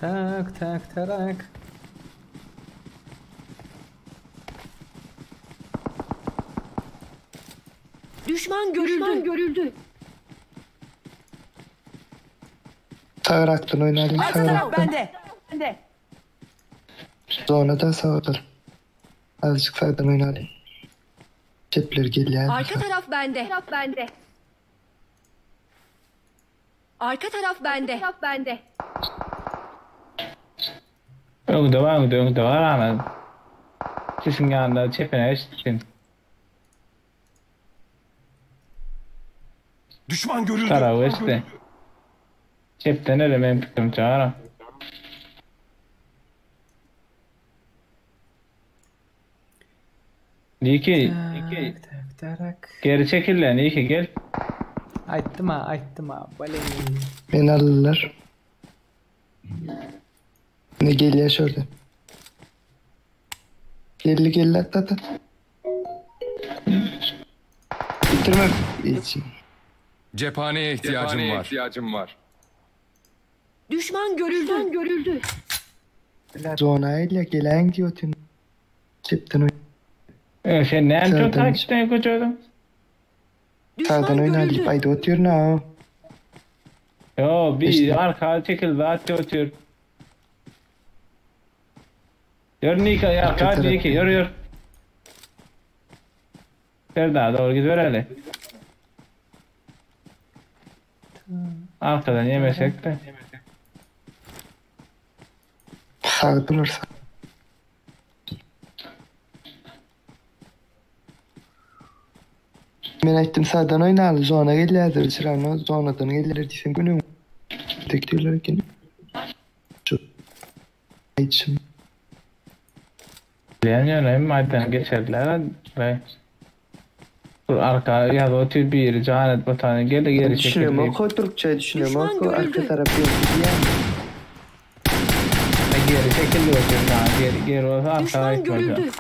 Tak tak tarak. Düşman görüldü. Düşman görüldü. Sagrakdan oýnalyň Arka taraf sagrakdan. bende. Bende. Zona da sağdır. Azıcık sağdan oýnalyň. Çepler gelýär. Arka taraf bende. Taraf bende. Arka taraf bende. Taraf bende. Öňde var, öňde, öňde var ana. Sesiň ýanynda çepine eşitsin. Düşman görüldü. Tarawy eşitdi. Çepden ele men pikrim çara. Niki, Niki. Tak tarak. Geri çekil lan, Niki gel. Aýtdym ha, aýtdym ha. Bale. Beni alırlar. Ne gelýär şurada. Geldi geldi at at at. Bitirme. İçin. Cephaneye ihtiyacım var. ihtiyacım var. Düşman görüldü. Düşman görüldü. Zona ile gelen diyor tüm. Çepten oyn. Ee, sen näme Sağdan çok takipten göçürdün? Düşman Sağdan oynayalım. görüldü. Haydi oturuyor ha. Yo bir İşte. arka çekil zat otur. Yürü Niki, arka taraf. Niki, yürü yürü. Serdar doğru gidiyor hele. Arkadan yemesek de. Sağdan olursa. Men aýtdym sağdan oýnaly, zona gelýärdir, çyrany zonadan gelýär diýsem günüm. Tek diýerler eken. Şu. Aýtşym. Bilen yönü madden geçerdiler. Ve Bu arka ya da otur bir canet vatanı gel de geri çekil. Düşünüyorum o Türkçe düşünüyorum Düşman o arka görüldü. taraf yok diye. Geri çekil diyor daha geri geri olsa arkaya Düşman gitmez. görüldü.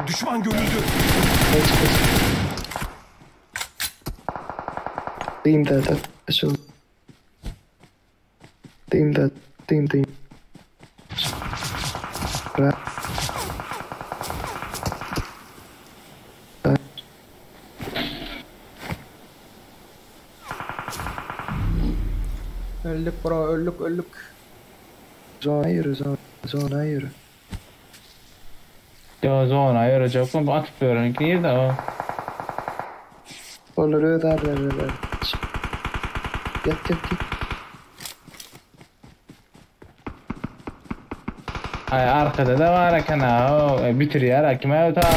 Düşman görüldü. Kaç kaç. Diyeyim da da şu. Diyeyim da diyeyim diyeyim. Ra. Ra. Öldük bro, öldük öldük. Zona yürü zona zona yürü. Yo zona yürüyecek mi? Atıp diyorum ki de o. Olur öder ver ver. Yat yat yat. Ay arkada da var eken ha o e, bitiriyor kime o ta.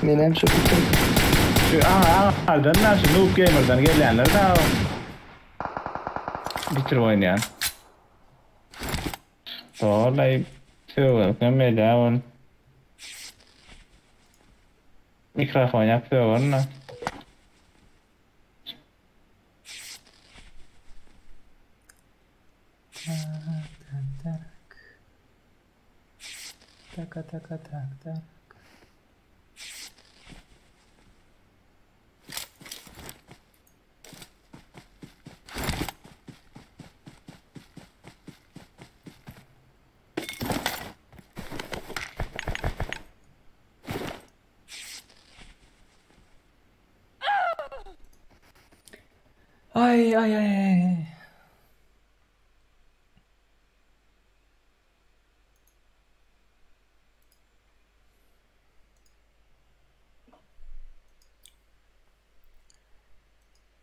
Men hem şu bitir. Şu aha aha lan şu Noob Gamer'dan gelenler de o. Bitir oynayan. Vallahi söylüyorum ne ya on. Mikrofon yapıyor onu. Tak tak. Taka taka tak tak. Ay ay ay ay.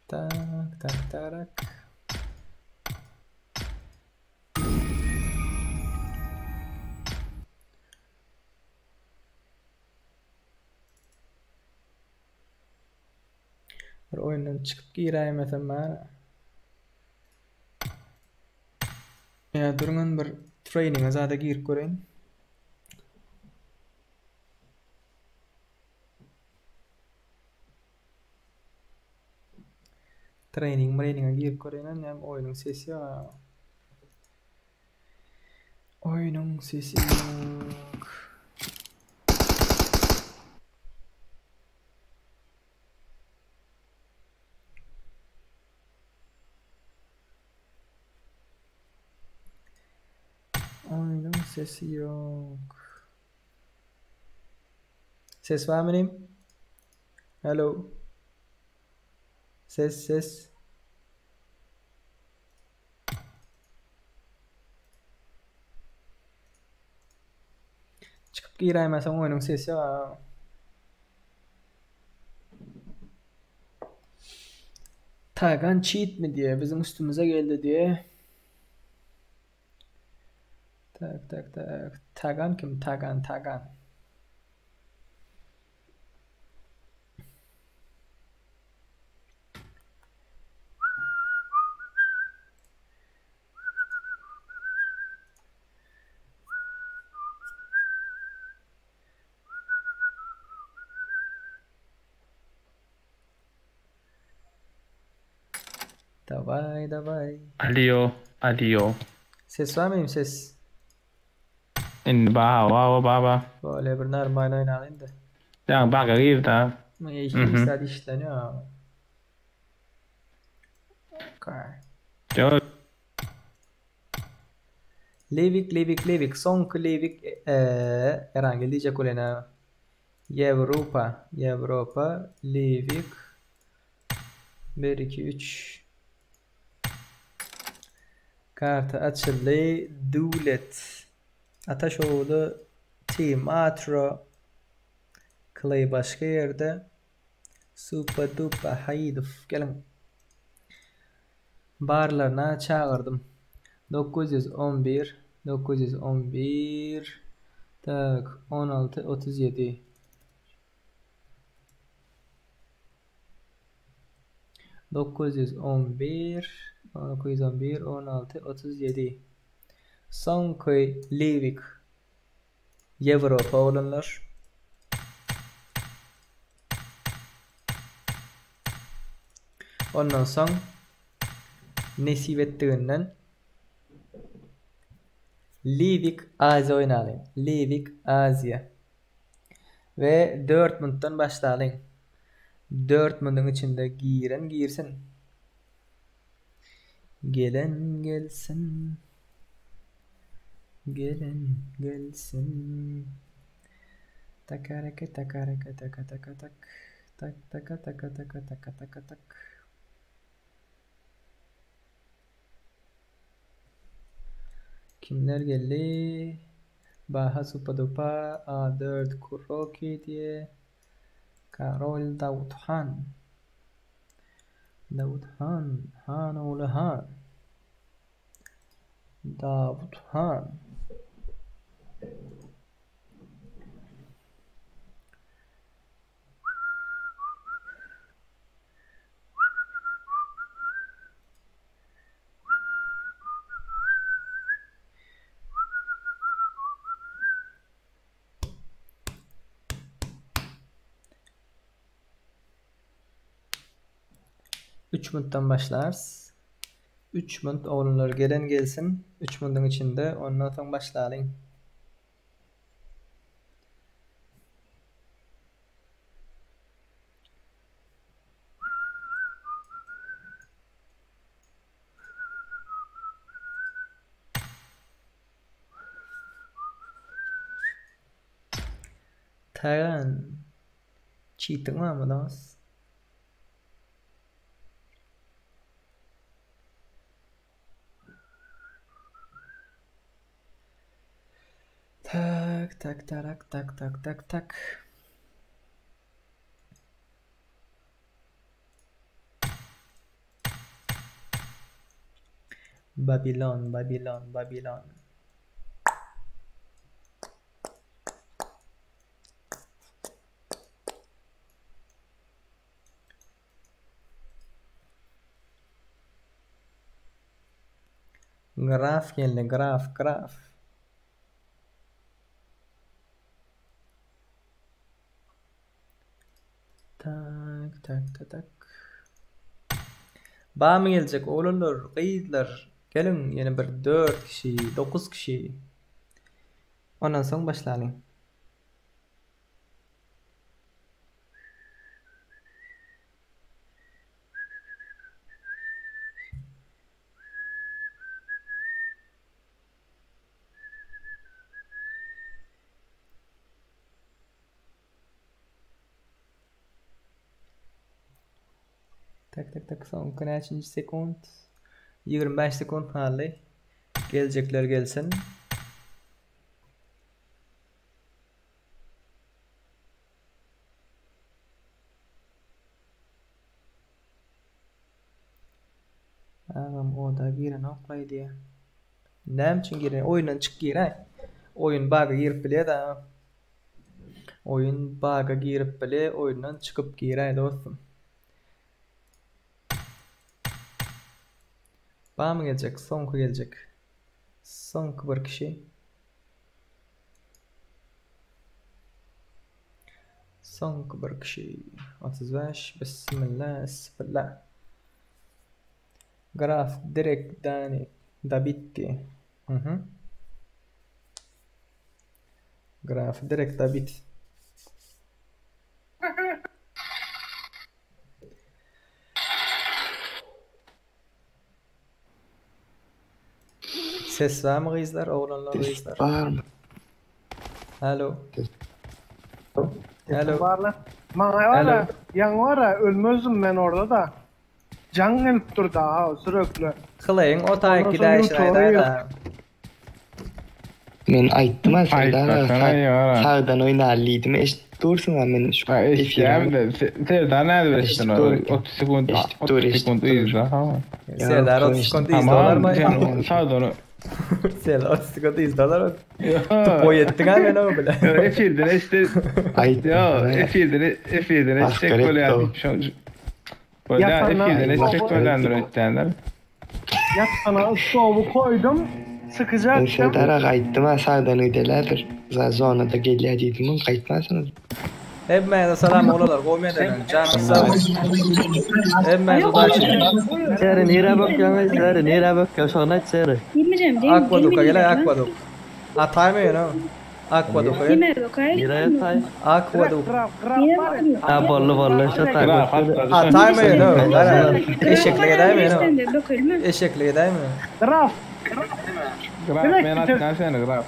Tak tak tarak. Bir oýundan çykyp giräýmesem bar. Ýa duruň bir traininge zada girip göreýin. Training mraininge girip göreýin näme oýnuň sesi ýok. Oýnuň sesi ýok. Oýnuň sesi ýok. Ses barmy inim? Hello. Ses ses. Çykyp giräýmeseň oýnuň sesi ýok. Tagan cheatmi diýe, biziň üstümize geldi diýe. Tak tak tak. Tagan kim? Tagan, Tagan. Daway daway. Alýo, alýo. Ses barmy inim ses? Indi ba ba ba ba. Bolýa bir normalny oýnaly indi. Ýa baga girdi ha. Hiç zat işlenýär. Okay. Ýok. Livik Livik Livik soňky Livik Erangel diýjek bolýan ha. Ýewropa Ýewropa Livik 1 2 3 Karta açyldy. Döwlet Ataşogly Team Atro Clay başga ýerde Supa Dupa Haýydow geliň. Barlaryna çagyrdym. 911 911 tak 16 37 911 911 16 37 Soňky Livik Ýewropa oglanlar. Ondan soň nesip etdiginden Livik Aziýa oýnalyň. Livik Aziýa. We Dörtmunddan başlalyň. Dörtmundyň içinde giren girsin. Gelen gelsin. Gelen gelsin. Takareke takareke taka taka tak. Tak taka taka taka taka taka tak. Kimler geldi? Baha Supa Dupa A4 Kuroki diýe. Karol Dawuthan. Dawuthan, han ogly han. Dawuthan. Üç minutdan başlarys. Üç minut oglanlar gelen gelsin. Üç minutyň içinde ondan soň başlalyň. Tagan. Cheating barmy dos? Tak tak tarak tak tak tak tak. Babilon Babilon Babilon. Graf geldi, graf, graf. Tak, tak, tak, tak. Barmy geljek oglanlar, gyzlar? Geliň, ýene bir dört kişi, dokuz kişi. Ondan soň başlalyň. Tak tak tak soňky näçinji sekunt? 25 sekunt galdy. Geljekler gelsin. Agam oda girenok-laý diýýär. Näme üçin giren? Oýundan çyk giräý. Oýun baga girip bilýär-dä. Oýun baga girip bilýär, oýundan çykyp giräý dostum. Barmy geljek? Soňky geljek. Soňky bir kişi. Soňky bir kişi. 35 Bismillah, Bismillah. Graf direkt Dani Dabitti. Mhm. Graf direkt Dabit. Ses barmy gyzlar, oglanlar gyzlar? Barmy? Alo. Alo. Barla. Maňa bara, ýaňy bara ölmezdim men orada da. Jaň gelip durdy ha sürekli. Hylaýyň o taýyk gidäýşini aýdaýda. Men aýtdym a Serdar Aýtmasana aga ýara. sagdan oýnaly diýdim eşidip dursuň a men şu Ha eşitýämi de Serdar nädip Eşidip eşitdin dur. ony? 30 sekund Eşidip dur, 30 eşidip sekund dur. yzda ha. Serdar 30 sekund yzda bolarmy? Tamam sen sagdan Serdar 30 sekund yzda bolarmy? Tupoý etdiň a men o bile. Ýok efirden eşitdi. Aýtdym. Ýok efirden efirden eşitjek Asgari bolýar. etdi Bolýar Ýatana- efirden eşitjek bolýandyr öýtýänler. Ýatana stowy koýdum. Men Sykyjaktym. Serdar aga aýtdym a sagdan gidelädir. Za zonada gelýär diýdim gaýtmasyňyz. Hemmäňize salam oglanlar gowy menden janyňyz sag bolsun. Hemmäňize udaçi. Seri nirä bakýaň Seri nirä bakýaň şony aýt Seri. Girmeyeceğim değil mi? Akwaduka gel Girmeyeceğim. akwaduk. Ataýmy ýöne? Akwaduka gel. Girme bakay. Nirä ýataý? Akwaduk. Graf, graf Niye var. bakmıyor? Ha bolly bolly şo taý. Graf atla Ataýmy ýöne? Gara. Eşeklik edäými ýöne? Sen de bakalım mı? Eşeklik edäými? Graf. Graf men atýan seni graf.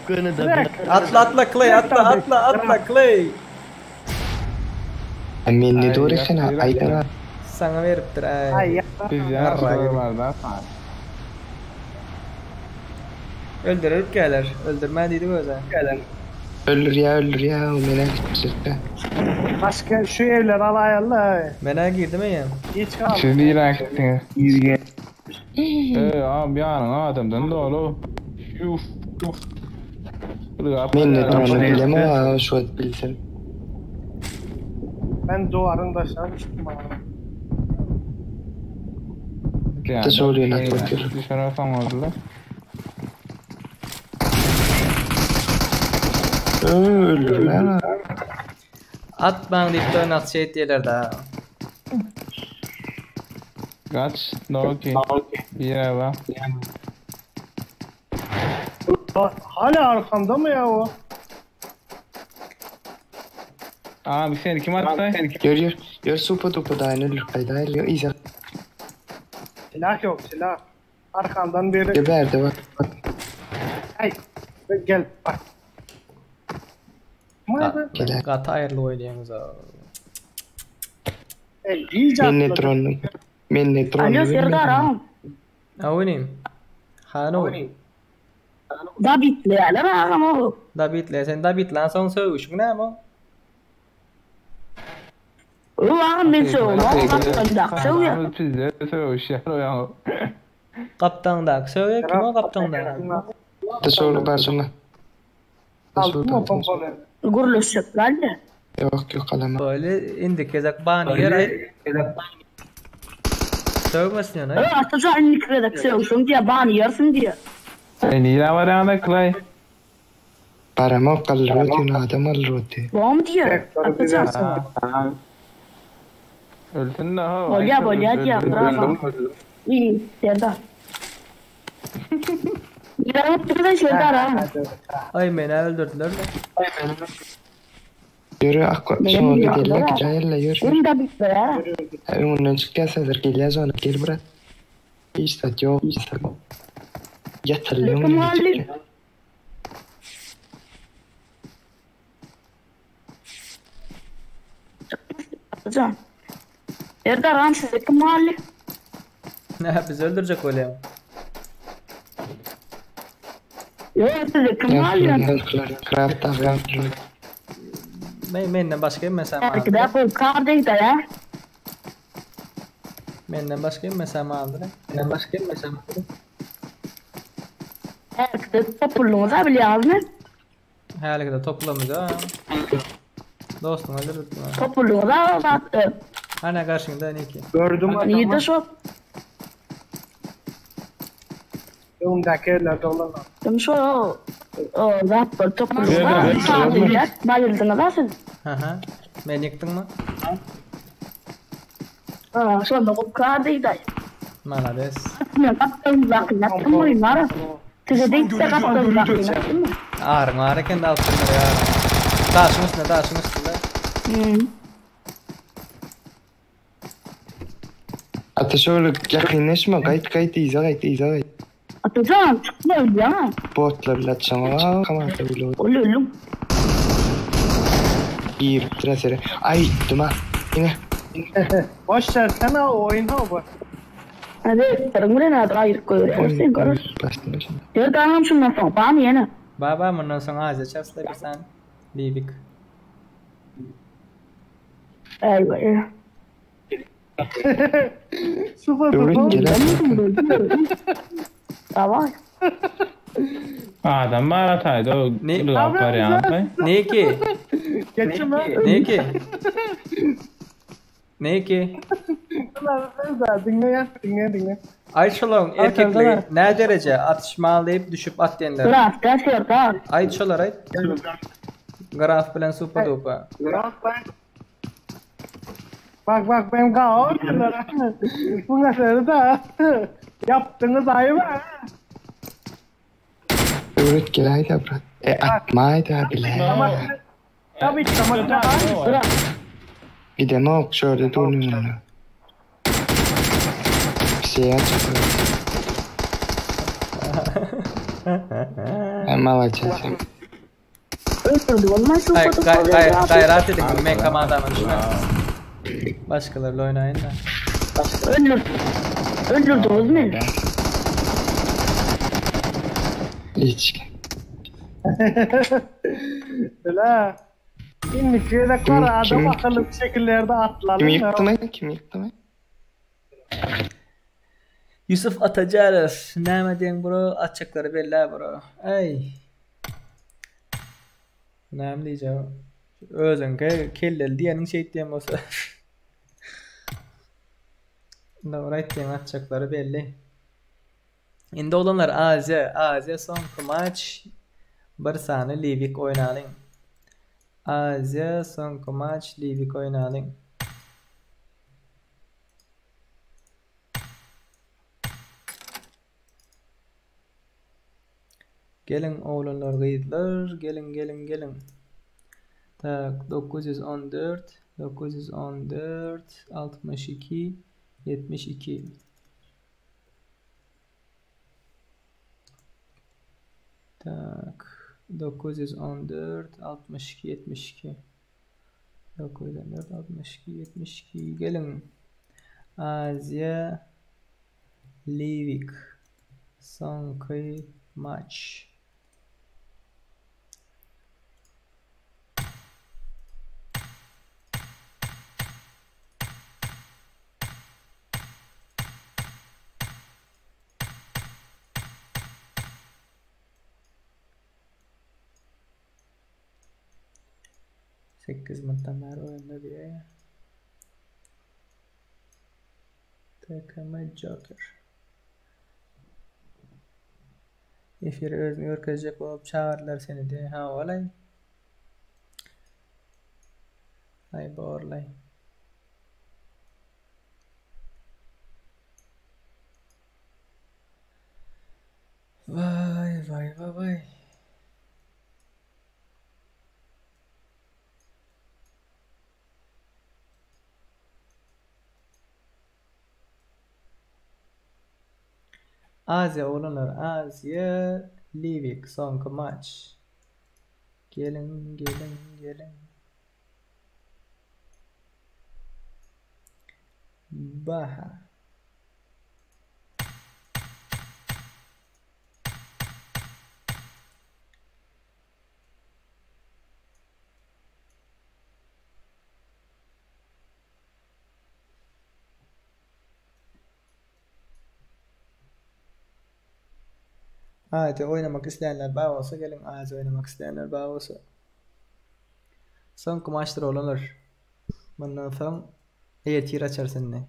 Göni de Atla atla Clay atla atla atla Clay. Men ne dogry sen aýdan a. Saňa beripdir Aý aý. ýa. Biz Arra ýa gidip. barda. Öldürip geler. Öldürme diýdi öze. Öldürýär öldürýär o meni gitjekde. Başka şu evler alaýaly. Menä girdim eýýäm. Hiç kal. Siz nirä gitdiňiz? Eý, abi ýanyň adamdan dolu. Ýuf. Ylgap Men ne barýar. drony bilemok aga şu wagt bilsem. Ben duvarın daşına düştüm abi. Geldi. Şol ýöne atyp otyr. Düşene soň oldular. Öldürmän a. Atmaň diýip dönakçy etýärler da. Kaç? No ki. Bir ba. Hala arkamda mı ya o? Abi seni kim atsa? Ýör ýör. Ýör super duper daýyn öldürip gaýdaýly. Yza Silah yok silah. Arkamdan biri. geberdi bak. Hey gel bak. Mayda. Geler. Gaty aýrylyp oýnaýaňyz. a. Ey iyice Men ne atladı. drony. Men ne drony. Alo Serdar ağam. A oýnaýyn. Hany oý. Da bitleyelim ağam o. Dabitle sen dabitlan soň sögüşiň näme o? O ağam ben söğüm. Kaptandak söğüyor. Abi pizde söğüşýär o ýa. Gapdaňdaky sögýär kim o gapdaňdaky? Da şol bar şoňa. Aldım mı pompalı? Gurluşuklar da. Ýok ýok alama. Böyle indi gezek bany ýer aý. Sögmesin ýöne. Öý Atajan indiki gezek sögseň diýýär, bany ýersiň diýýär. Sen nirä barýaňda Klaý? Baramok galdyr otyn adam galdyr oty. Bormy diýýär Atajan. Ölsün-de ho. Bolýa bolýa diýýär bravo. Iý Serdar. Ýa bilen Serdar ha. Aý menä öldürdiler-le. Ýöri akwa şoňa gidelim gidäýeli ýör. Öňünden çykýas häzir gelýär zona gel brat. Hiç zat ýok. Ýataly öňünden çykýar. Serdar agam size kim galdy? Nä bizi öldürjek bolýaň? Ýok size kim galdy? Kraft agam. Men menden başga hemmesi Belki de bu kar degdi ya. Menden başga hemmesi aldy. Menden başga hemmesi aldy. Belki de topulduňyz ha bilýäňizmi? Häliki-de topulamyz ha. Dostum öldürdük. Topulduňyz ha o zatda. Ana garşyňda Niki. Gördüm adamı. Nirde şo? Öňdäki evlerde olanlar. Kim şo? O zat bol topulduňyz ha. Bayıldyňyz Bayıldyňyz ha siz. Aha. Men ýykdyňmy? Ha, şonda bu kar degdi. Malades. Men gapdalymdaky ýatdym oýun Size degse gapdalymdaky ýatdym. Aryň bar eken de alyp bilmedi aryň. Daşyň üstünde, daşyň üstünde. Hmm. Ata şöyle ýakynlaşma gaýt gaýt yza gaýt yza gaýt. Atajan çykma ölýäň. Botlar bilen atşaň kamata bile. Ol ölüm. Girip sere. Ay duma. Ine. Boş versene o oyun ha bu. Hadi sarın bilen adyr aýryp goýberýär sen görür. Ýör agam şundan soň bamy ýene. Baba mundan soň Aziýa çarsla bir sen. Livik. Eyvah. Sıfır Öwret geler. Davay. Adam bar ataydı o. Ne? Ylgap barýan. Niki. Geçme. Niki. Niki. Dinle ya dinle dinle. Aý şolaň erkekligi nä dereje atışmaly diýip düşüp at diýenler. Graf da Serdar. Aýt şolar aýt. Graf bilen super dupa. Bak bak ben gao. Bu mesele de yaptığınız ayıp ha. Öwret gel hayda brat. E atma hayda bile. Tabii ki tamam. Gidemok şöyle durun önüne. Bir şey açık. Ben alacağım. Öldürdü olmaz Ay super gay duper. gay gaýrat ediň men komandama düşme. Başgalarla oýnaýyn da. Öldürdü. Öldürdünüz mü? Hiç. Öyle. Şimdi köyde Kim- var adam kim- akıllı bir şekillerde atlalım. Kim yıktı mı? Kim yıktı mı? Yusuf Atajarow näme diýen bro atjaklary belli bro. Ey. Näme diýjek? Özüňki kelleli diýeniň şey diýen bolsa. Dogry aýtýan atjaklary belli. Indi olanlar Aziýa, Aziýa soňky maç bir sany Livik oýnalyň. Aziýa soňky maç Livik oýnalyň. Geliň oglanlar gyzlar, geliň geliň geliň. Tak 914 914 62 72 Tak 914 62 72 914 62 72 geliň. Aziýa Livik soňky maç. Sekiz minutdan beri oýunda diýýär. TKM Joker. Efire özüni görkezjek bolup çagyrdylar seni de. Ha olay. Ay borlay. Vay vay vay vay. Aziýa oglanlar Aziýa Liwik soňky maç. Geliň geliň geliň. Baha. Aziýa oýnamak isleýänler bar bolsa geliň Aziýa oýnamak isleýänler bar bolsa. Soňky maçlar oglanlar. Mundan soň ertir açarys indi.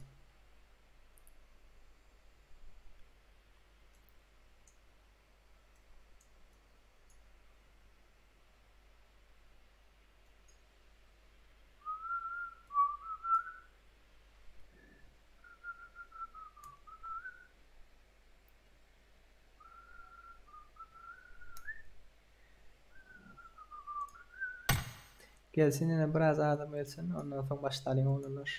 Gelsin ýene biraz adam gelsin, ondan soň başlalyň oglanlar.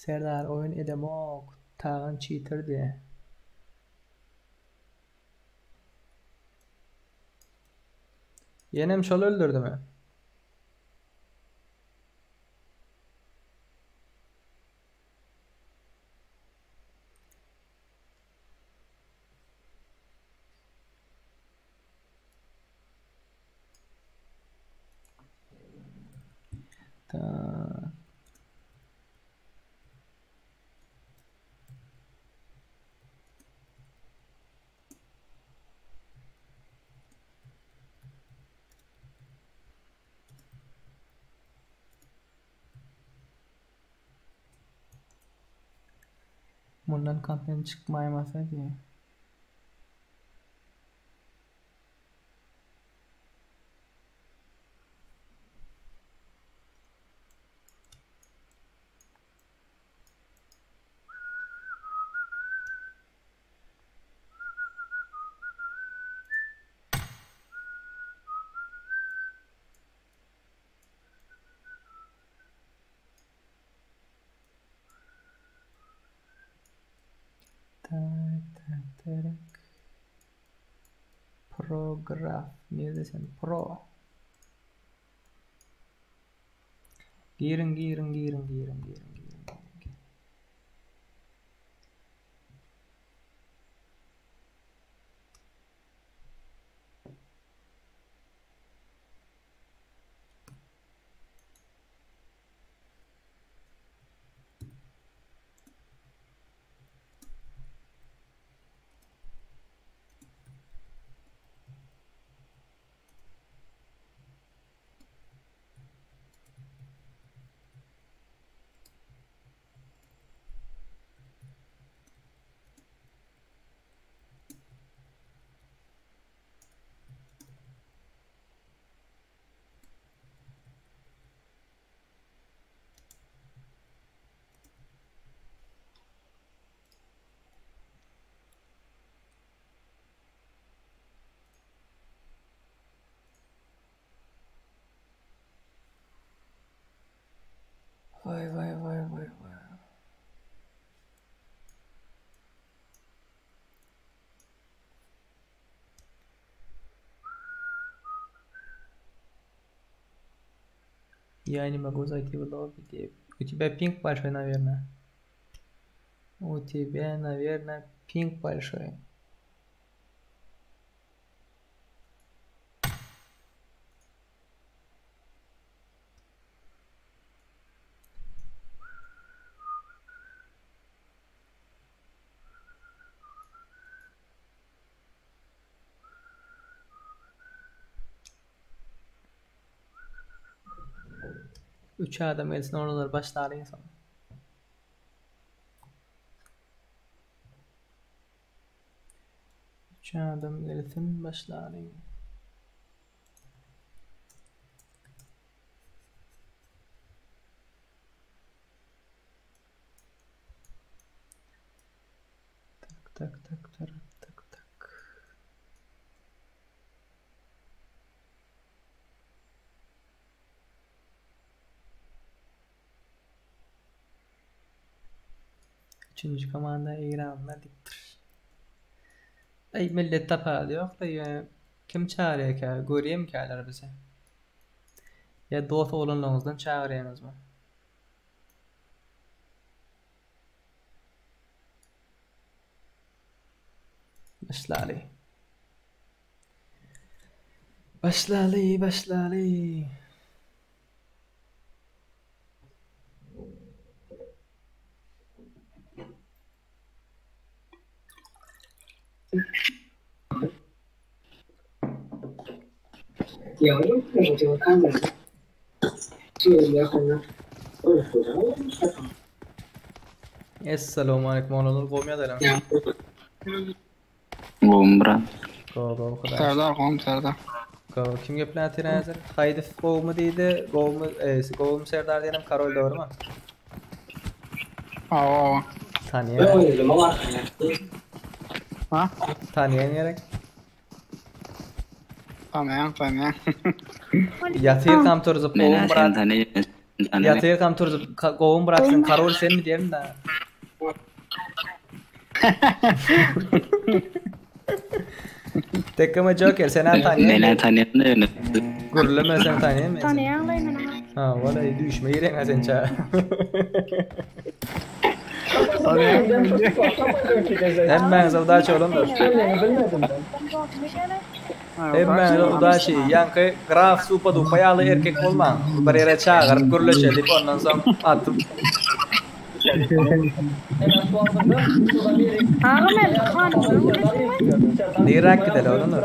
Serdar oýun edemok, Tagan çitir diýä. Ýenem şol öldürdimi? Tak. Mundan kontent çykmaýmasa diýýä. Tak, tak, tak. Prograf. Nirede sen? Pro. Giriň, giriň, giriň, giriň, giriň, giriň. giriň. Waý waý waý waý waý. Я не могу зайти в лобби. У тебя пинг большой, наверное. У тебя, наверное, пинг большой. Üç adam gelsin oralar başlalyň soň. Üç adam gelsin başlalyň. Tak tak tak tak tak tak. Üçünji komanda Eýranlar diýipdir. Aý millet tapady ýok-da ýöne kim çagyrýarka görýämikäler bizi? Ýa dos oglanlaryňyzdan çagyrýaňyzmy? Başlaly. Başlaly, başlaly. Essalamu aleýkum oglanlar gowmy ýagdaýlaryňyz? Gowmy brat? Gowy gowy hudaý. Serdar gowmy Serdar? Gowy kim gepläp otyr häzir? Haýdow gowmy diýdi, gowmy, gowmy Serdar diýenem Karol dogrymy? Hawa hawa. Tanýan. Ha? Tanýan gerek. Tanaýan tanaýan. Ýatyrkam turzup Men gowmy sen brat? tanaýan. Ýatyrkam turzup gowmy brat sen Karol senmi diýerin da. Tekkeme Joker sen hem tanýan. Men tanýan da ýöne. Gürleme sen tanýan men. Tanaýan men Ha, wala düýşme gireň sen ça. Hemmäňize udaçi olanlar. Hemmäňize udaçi. Ýaňky graf supa dupa ýaly erkek bolmaň. Bir ýere çagyryp gürleşeli ondan soň atyp. Niräk gideli oglanlar?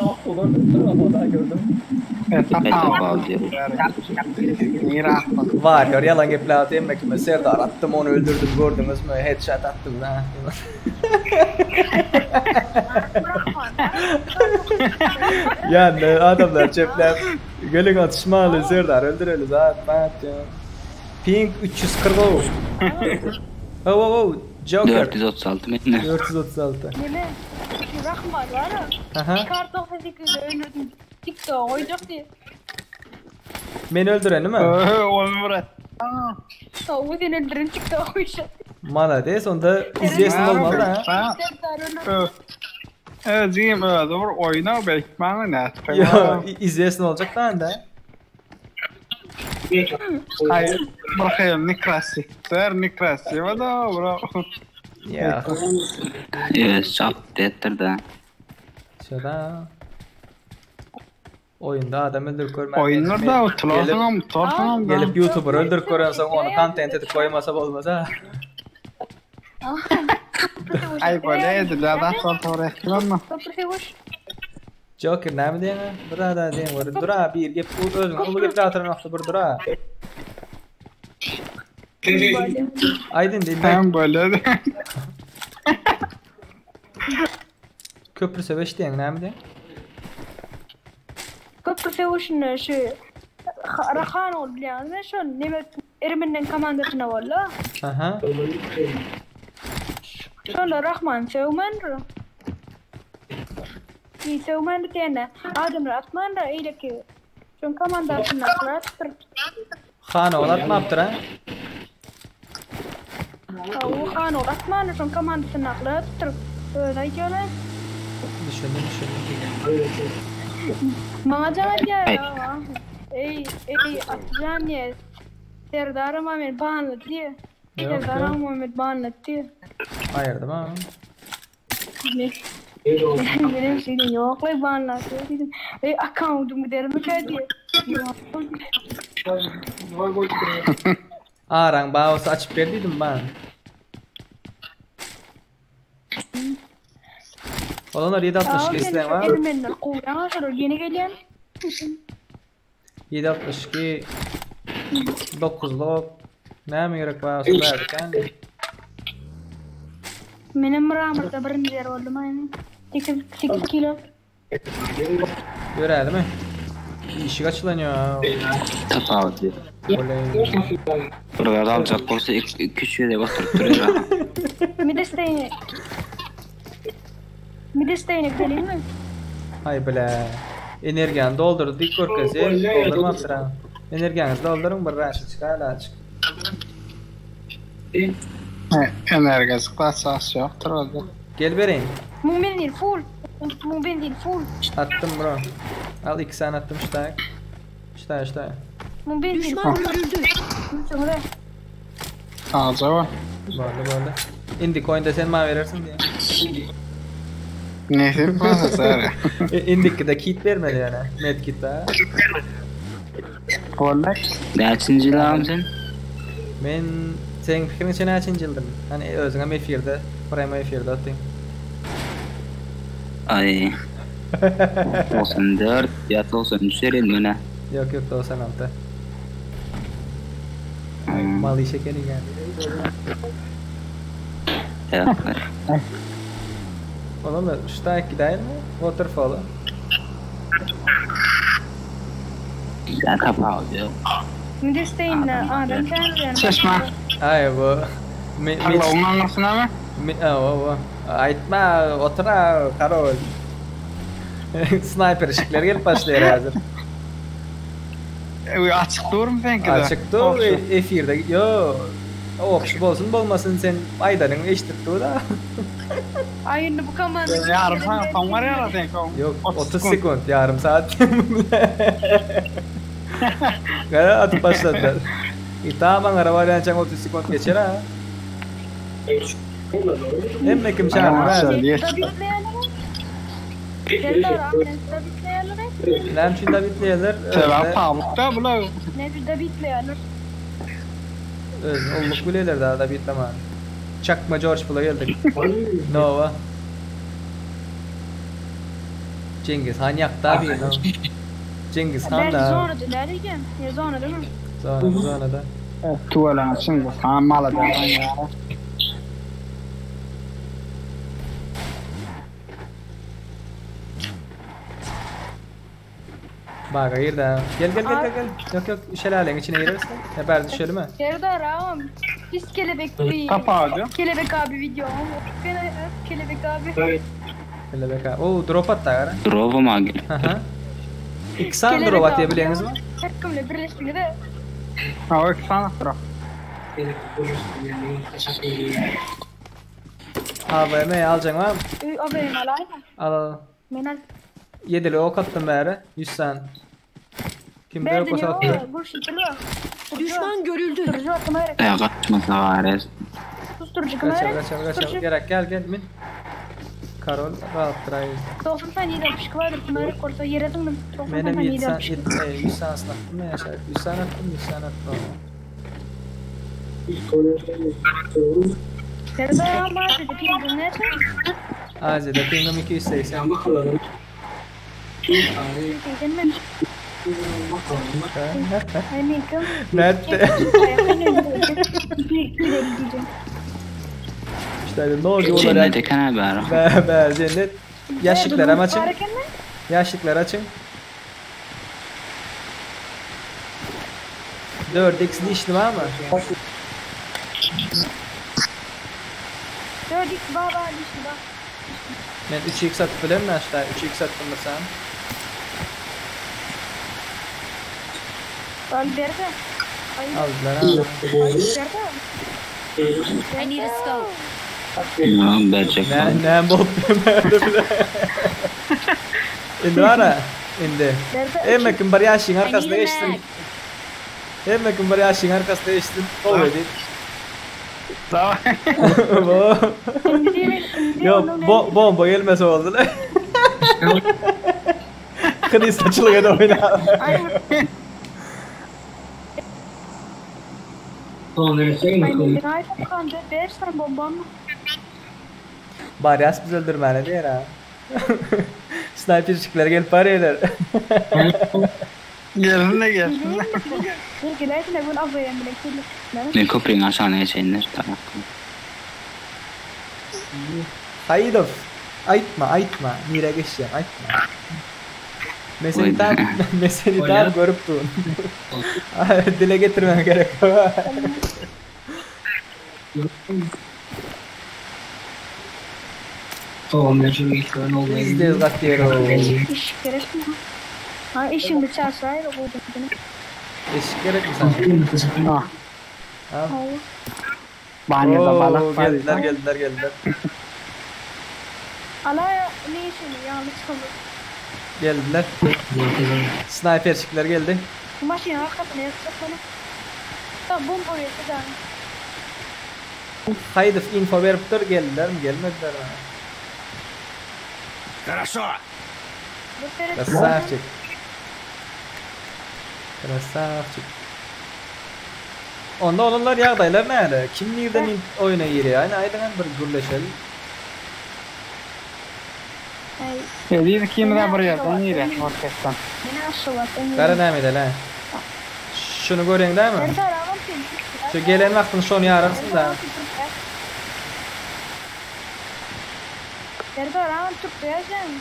Warrior ýalan gepläp otyr hemme kime Serdar atdym ony öldürdim gördüňizmi headshot atdym ha. Ýanynda adamlar çepläp geliň atyşmaly Serdar öldüreli zat mat diýip. Ping 340 ow. Ow ow ow Joker. 436 mende. 436. Neme? Rahman var ya. Aha. Kar 98'de öldürdüm. TikTok oýjak diýip. Meni öldürenimi? Ony bırak. Tavuğu sen öldüren TikTok oýjak. Malades onda izlesin bolmaly ha. Evet, jigim özi bir oýna belki maňa nätip. Yo, izlesin boljak da onda. Ay, bırakayım ne krasi. Ser ne krasi da bro. Ya. Evet, çap ettir de. Şurada. Oyunda adam öldürüp görmän. Oýunlar da utularsyňam, utarsyňam da. Gelip YouTuber öldürüp görensoň ony kontent edip goýmasa bolmaz ha. Ay böyle edildi da sonra sonra etkilenme. Joker näme diýeňä? Bir ada diýen bir dura bir gep özüň uly gep oturan wagty bir dura. Aýdyn diýdim. Hem böyle de. Köprü söweş diýeň näme diýeň? Köprü söweşinde şu Rahan ol bilýäňizmi şu neme Ermeniň komandasyna boldy. Aha. Şonda Rahman söwmändir. Hiç söwmändir diýende adamlar atmandyr eýleki. Şoň komandasyna atypdyr. Han ol atmapdyr ha. O han ol atmandyr şoň komandasyna atypdyr. Öyle aýdýarlar. Düşündim düşündim. Maňa jaň edýär. Ey, ey, atjan diýe. Serdar Mehmet banladı diýe. Yok, Serdar yok. Mehmet banladı diýe. Aýyrdym ha. Ne? Benim şeyim yok lay banladı dedim. Ey account'um giderim diye. Araň bawsy açyp ber diýdim ben. Olanlar 762 isleýän var. Ermeniler kowýan şolar ýene gelýän. 762. Dokuzlyk. Näme gerek bar olsa bärde kän. Menem mramorda birinji ýer boldum aýny. 8 8 kilo. Ýörälimi? Işik açylan ýa. Tapawut ýok. Oley. Bir zat aljak bolsa 2-3 gezek oturyp durýar. Midesteýne. Midesteýne gidelimmi? Aý bile. Energiýany doldurdy diýip görkezýär. Doldurmapdyr ha. Energiýaňyzy dolduryň bir raşy çykaýly açyk. Energiýasy klasas ýokdur onda. Gel bereýin. Muň benzin full. Muň benzin full. Atdym bro. Al 2 sany atdym ştaý. Ştaý ştaý. Muň benzin Düşman görüldü. Soňra Alja bar. Boldy boldy. Indiki oýunda sen maňa berersiň diýen. Nesip bolsa sary. Indikide kit bermeli ýöne. Med kit ha. Boldy. Näçinji ýyl sen? Men seň pikiriňçe näçinji ýyldym? Hani özüňem efirde, premo efirde otyň. Aý. 94 ýa 93 ýerinde menä. Ýok ýok 96. Ay, mal iş ekeni geldi. Olam ştaýk gidäýinmi? Waterfall-a. Ýa tapawut ýok. Midesteýne adam kän Çeşme. Aý bu mi mi Parlawyň aňyrsyna mı? mi awa aýtma otur ha karol. Sniper işikler gelip başlaýar häzir. Öý açyk durmy seňkide? Açyk dur efirde ýo. Okşy bolsun bolmasyn sen aýdanyňy eşidip dur da. Aý indi bu komanda. Ýarym saat soň barýar seňki. Ýok 30 sekund ýarym saat. Gara atyp başladylar. Tamam aňara barýançaň 30 sekund geçer ha. Hemme kim çagyrdy. Näme üçin Dawidleýärler? Sebäp pamukda bular. Ne bir Dawidleýärler. Özüni ulluk bilýärler daha Dawidleman. Çakma George bula geldik. Nova. Cengiz Han ýakdy abi. Cengiz Han da. Zona da eken. Ya zona değil mi? Zona, zona da. Tuvalan Cengiz Han malada. Bak hayır da. Gel gel gel gel gel. Yok yok şelalenin içine gireriz. Heper düşelim mi? Serdar ağam. Biz kelebek değil. Kapağı Kelebek abi video. Kelebek abi. Kelebek abi. Oo drop attı gara. Drop'a mı gel? Aha. İki saniye drop atıyor biliyorsunuz mu? Her kimle birleştiğinde de. Ha o iki saniye drop. AVM alacaksın var mı? AVM alayım mı? Al al. Men al. Yedili ok attım beri. 100 sen. Kim de yok olsa attı. Düşman görüldü. Ya kaçmasa var. Susturucu Kaçal kaçal kaçal. Gerek gel gel min. Karol rahat durayım. 90 tane 762 vardır. Bunları korsa yere döndüm. 90 Benim tane 7 762. 100 tane attım ya şey. 100 tane attım 100 tane attım. Serdar ama dedi pingim ne? Azi'de pingim 280. Mi? Nerede? İşte ne oldu Cennet eken abi ara. Be be cennet. Yaşlıklar açın. Yaşlıklar açın. 4x dişli var mı? 4x baba dişli bak. Ben 3x atıp bilir mi aşağı? 3x attım da sen. Al berdi. Aldılar ha. I need a scope. Tamam verecek. Ne ne bol berdi bile. Indi var ha. Indi. Emme kim bar yaşın arkasında geçtin. Emme kim bar yaşın arkasında geçtin. O dedi. Tamam. Yo bo bomba gelmese oldu lan. Kınis açılık ede oyna. Baryas biz öldürmeli diýer ha. Sniperçikler gelip barýarlar. Gelsin-de gelsin. Dur geläýsene gün AVM bilen kirli. Men köprüň aşagyna geçeýinler. Haýydow, aýtma, aýtma, nirä geçýäň, aýtma. Men seni tam, men seni tam görüp durun. Dile getirmem gerek. Pizdes gatýar o. Eşik gerekmi? Ha eşiğimi çarşaýyr goýdum. Eşik gerekmi sana? Ha. Banyoda balak bar. Geldiler, geldiler, geldiler. Ala ne işini ýaly çykyp. Geldiler. Sniperçikler geldi. Bu maşynyň arkasyna ýatjak bana. Ta bomba berdi da. Haýydow info beripdir, geldilermi, gelmedilermi? Хорошо. Krasavçik. Krasavçik. Onda olanlar ýagdaýlar näle? Kim nirden oýuna girýär? Aýna aýdyňam bir gürleşeli. Eziz ikimiz bir ýerden girýär orkestran. Gara näme edeli? Şuny göreň dämi? Şu gelen wagtyň şony ýararsyň da. Serdar agam türkde ýaşaýan.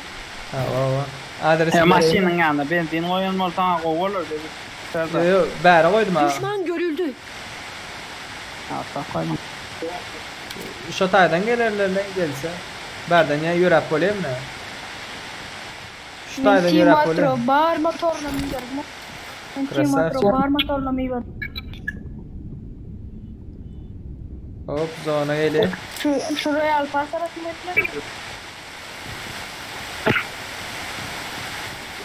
Hawa hawa. Adresi E maşynyň ýanyna benzin goýan bolsaň gowy bolar dedi. Serdar. Ýok, bäri goýdum aga. Düşman görüldü. Ýa goýdum. Şo taýdan gelerler ne gelse. Bärden ýa ýöräp bolýarmy? Şu taýdan ýöräp bolýar. Bar motorla münderdim. Krasavçik. Bar motorla münderdim. Hop zona gelýär. Şu şu Royal Pass arasynda etmek.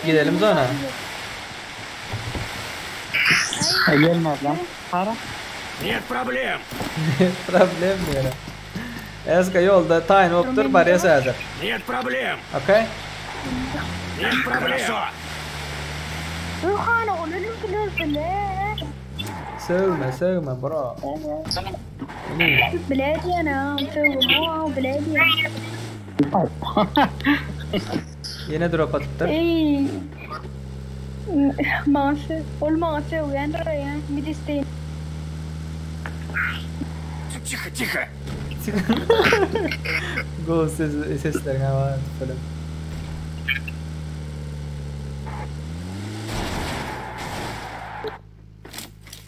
Gidelim zona. E gelmez lan. Para. Нет проблем. Problem diýär. Eska ýolda taýyn bolup dur, barýas häzir. Нет проблем. Okey. Нет проблем. Хорошо. Ruhana ol ölüm bile. Sögme, sögme bro. Bile diýene, sögme, bile diýene. Ýene drop atypdyr. Ey. Maňa ol maňa sögýändir ýa, mid isteýin. Тихо, тихо. Go ses sesleriňe bar falan.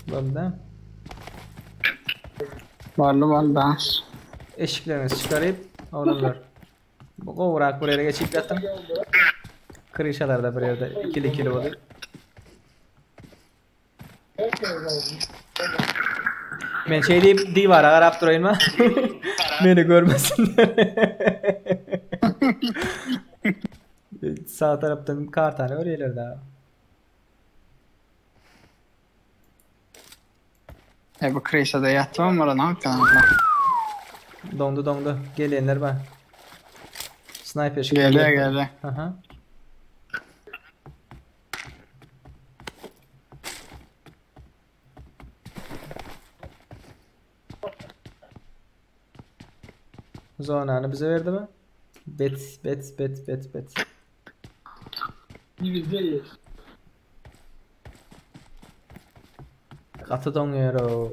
Boldy. Boldy boldy. Eşiklerinizi çykaryp, oglanlar. Bu gowrak bir ýere geçip ýatyň. Kryşalarda bir ýerde ikili ikili bolup. Men şey diýip diwara garap duraýynmy? Meni görmesinler. Sağ tarapdan kartany görýärler da. E bu kryşada ýatmam var ne yapıyorsun? Doňdy doňdy. Gelýänler bar. Sniper Gelýär gelýär. Aha. Zonany bize berdi mi? Bet, bet, bet, bet, bet. Gaty doňýar o.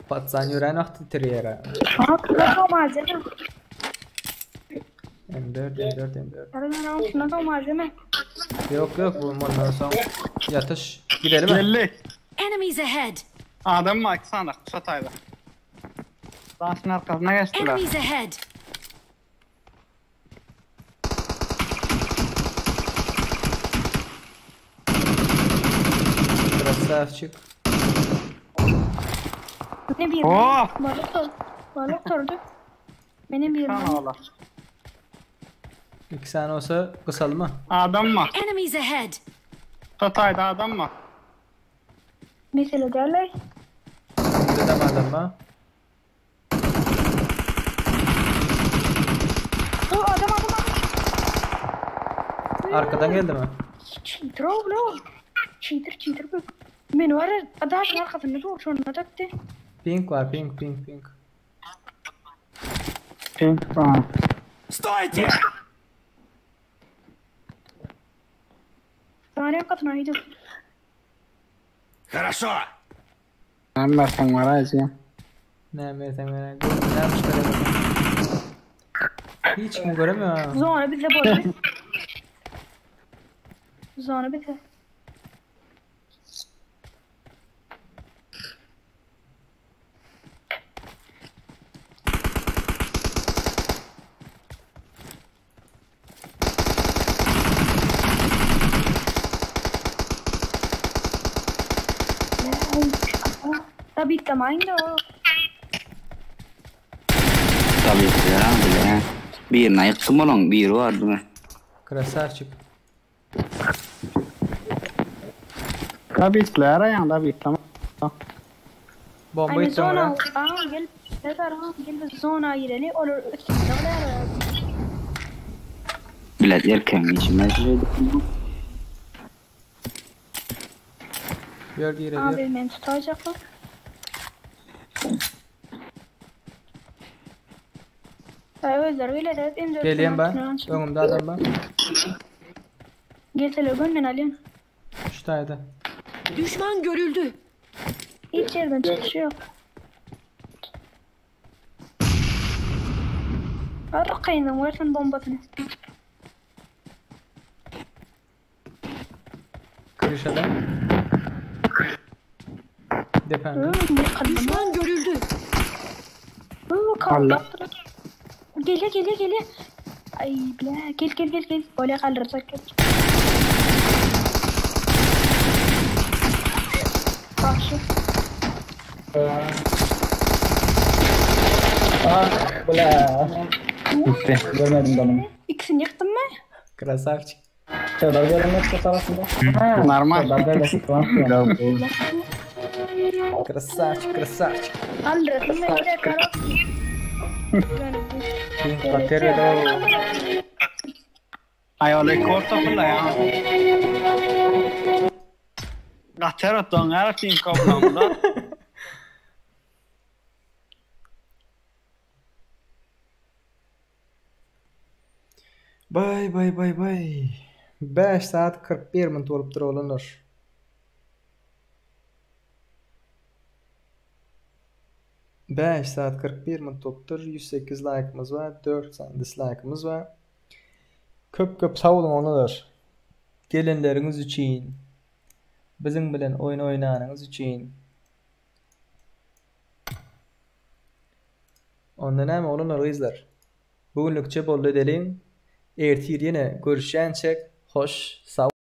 Patsan ýörän wagty titrýär. Ha, şuna malzeme. M4, M4, M4. Serdar şuna da malzeme. Ýok, ýok, bu mundan soň ýatyş. Gidelim mi? Geldi. Enemies ahead. Adam var iki sandık çatayda. Daşın arkasına geçtiler. Enemies ahead. Krasavçik. Ne bir? Oh! Balık tor. Balık tordu. Benim bir. Sana ola. İki sany bolsa gysalma. Adam var. Enemies ahead. Çatayda adam var. Mesele derler. Dedem adam var. Bu adam adam adam. Arkadan geldi mi? Cheater oğlum. Cheater cheater bu. Men var ya adaşın arkasında dur şonu da gitti. Pink var, pink, pink, pink. Pink var. Стойте! Saniye katına gidiyor. Хорошо. Näme berseň beräýjä. Näme berseň beräý. Näme çıkarayım? Hiç kim göremiyor. Zona bize boş. Zona bize. Tabii tamam da. Tabii ki ya bile. Birine yıktım olan biri vardı mı? Krasavçik. Tabii arayan tabii tamam. Bomba Hani ittim zona oraya. aa gel Serdar ha gel biz zona gireli olur üstümüze olar. Bilet erken içime Gör gire Abi gör. beni tutacaklar. Özler öyle de M4 Geleyim ben. Önümde adam var. Gel telefon ben alayım. Şu tane. Düşman görüldü. Hiç yerden çıkışı yok. Arkayından versen bombasını. Kırış adam. Depende. Düşman görüldü. Allah. Gel gel gel. Ay bla gel gel gel gel. Öyle kaldıracak gel. Bak şu. Ah bla. Gitti. Görmedim ben onu. İkisini yıktın mı? Krasavçik. Serdar görünmez arasında. Normal. Serdar böyle Krasavçik, krasavçik. Kaldırdım ben bir dakika. Katerina. Ay ola korta fulla ya. Gater otan ara tin kablamda. Bay bay bay bay. 5 saat 41 minut bolupdyr oglanlar. 5 saat 41 minut bolupdyr. 108 like'ımız var. 4 tane dislike'ımız var. Köp köp sag boluň oglanlar. Gelenleriňiz üçin. Biziň bilen oýun oýnanyňyz üçin. Onda näme oglanlar gyzlar? Bugünlikçe boldy edeliň. Ertir ýene görüşýänçek hoş sag.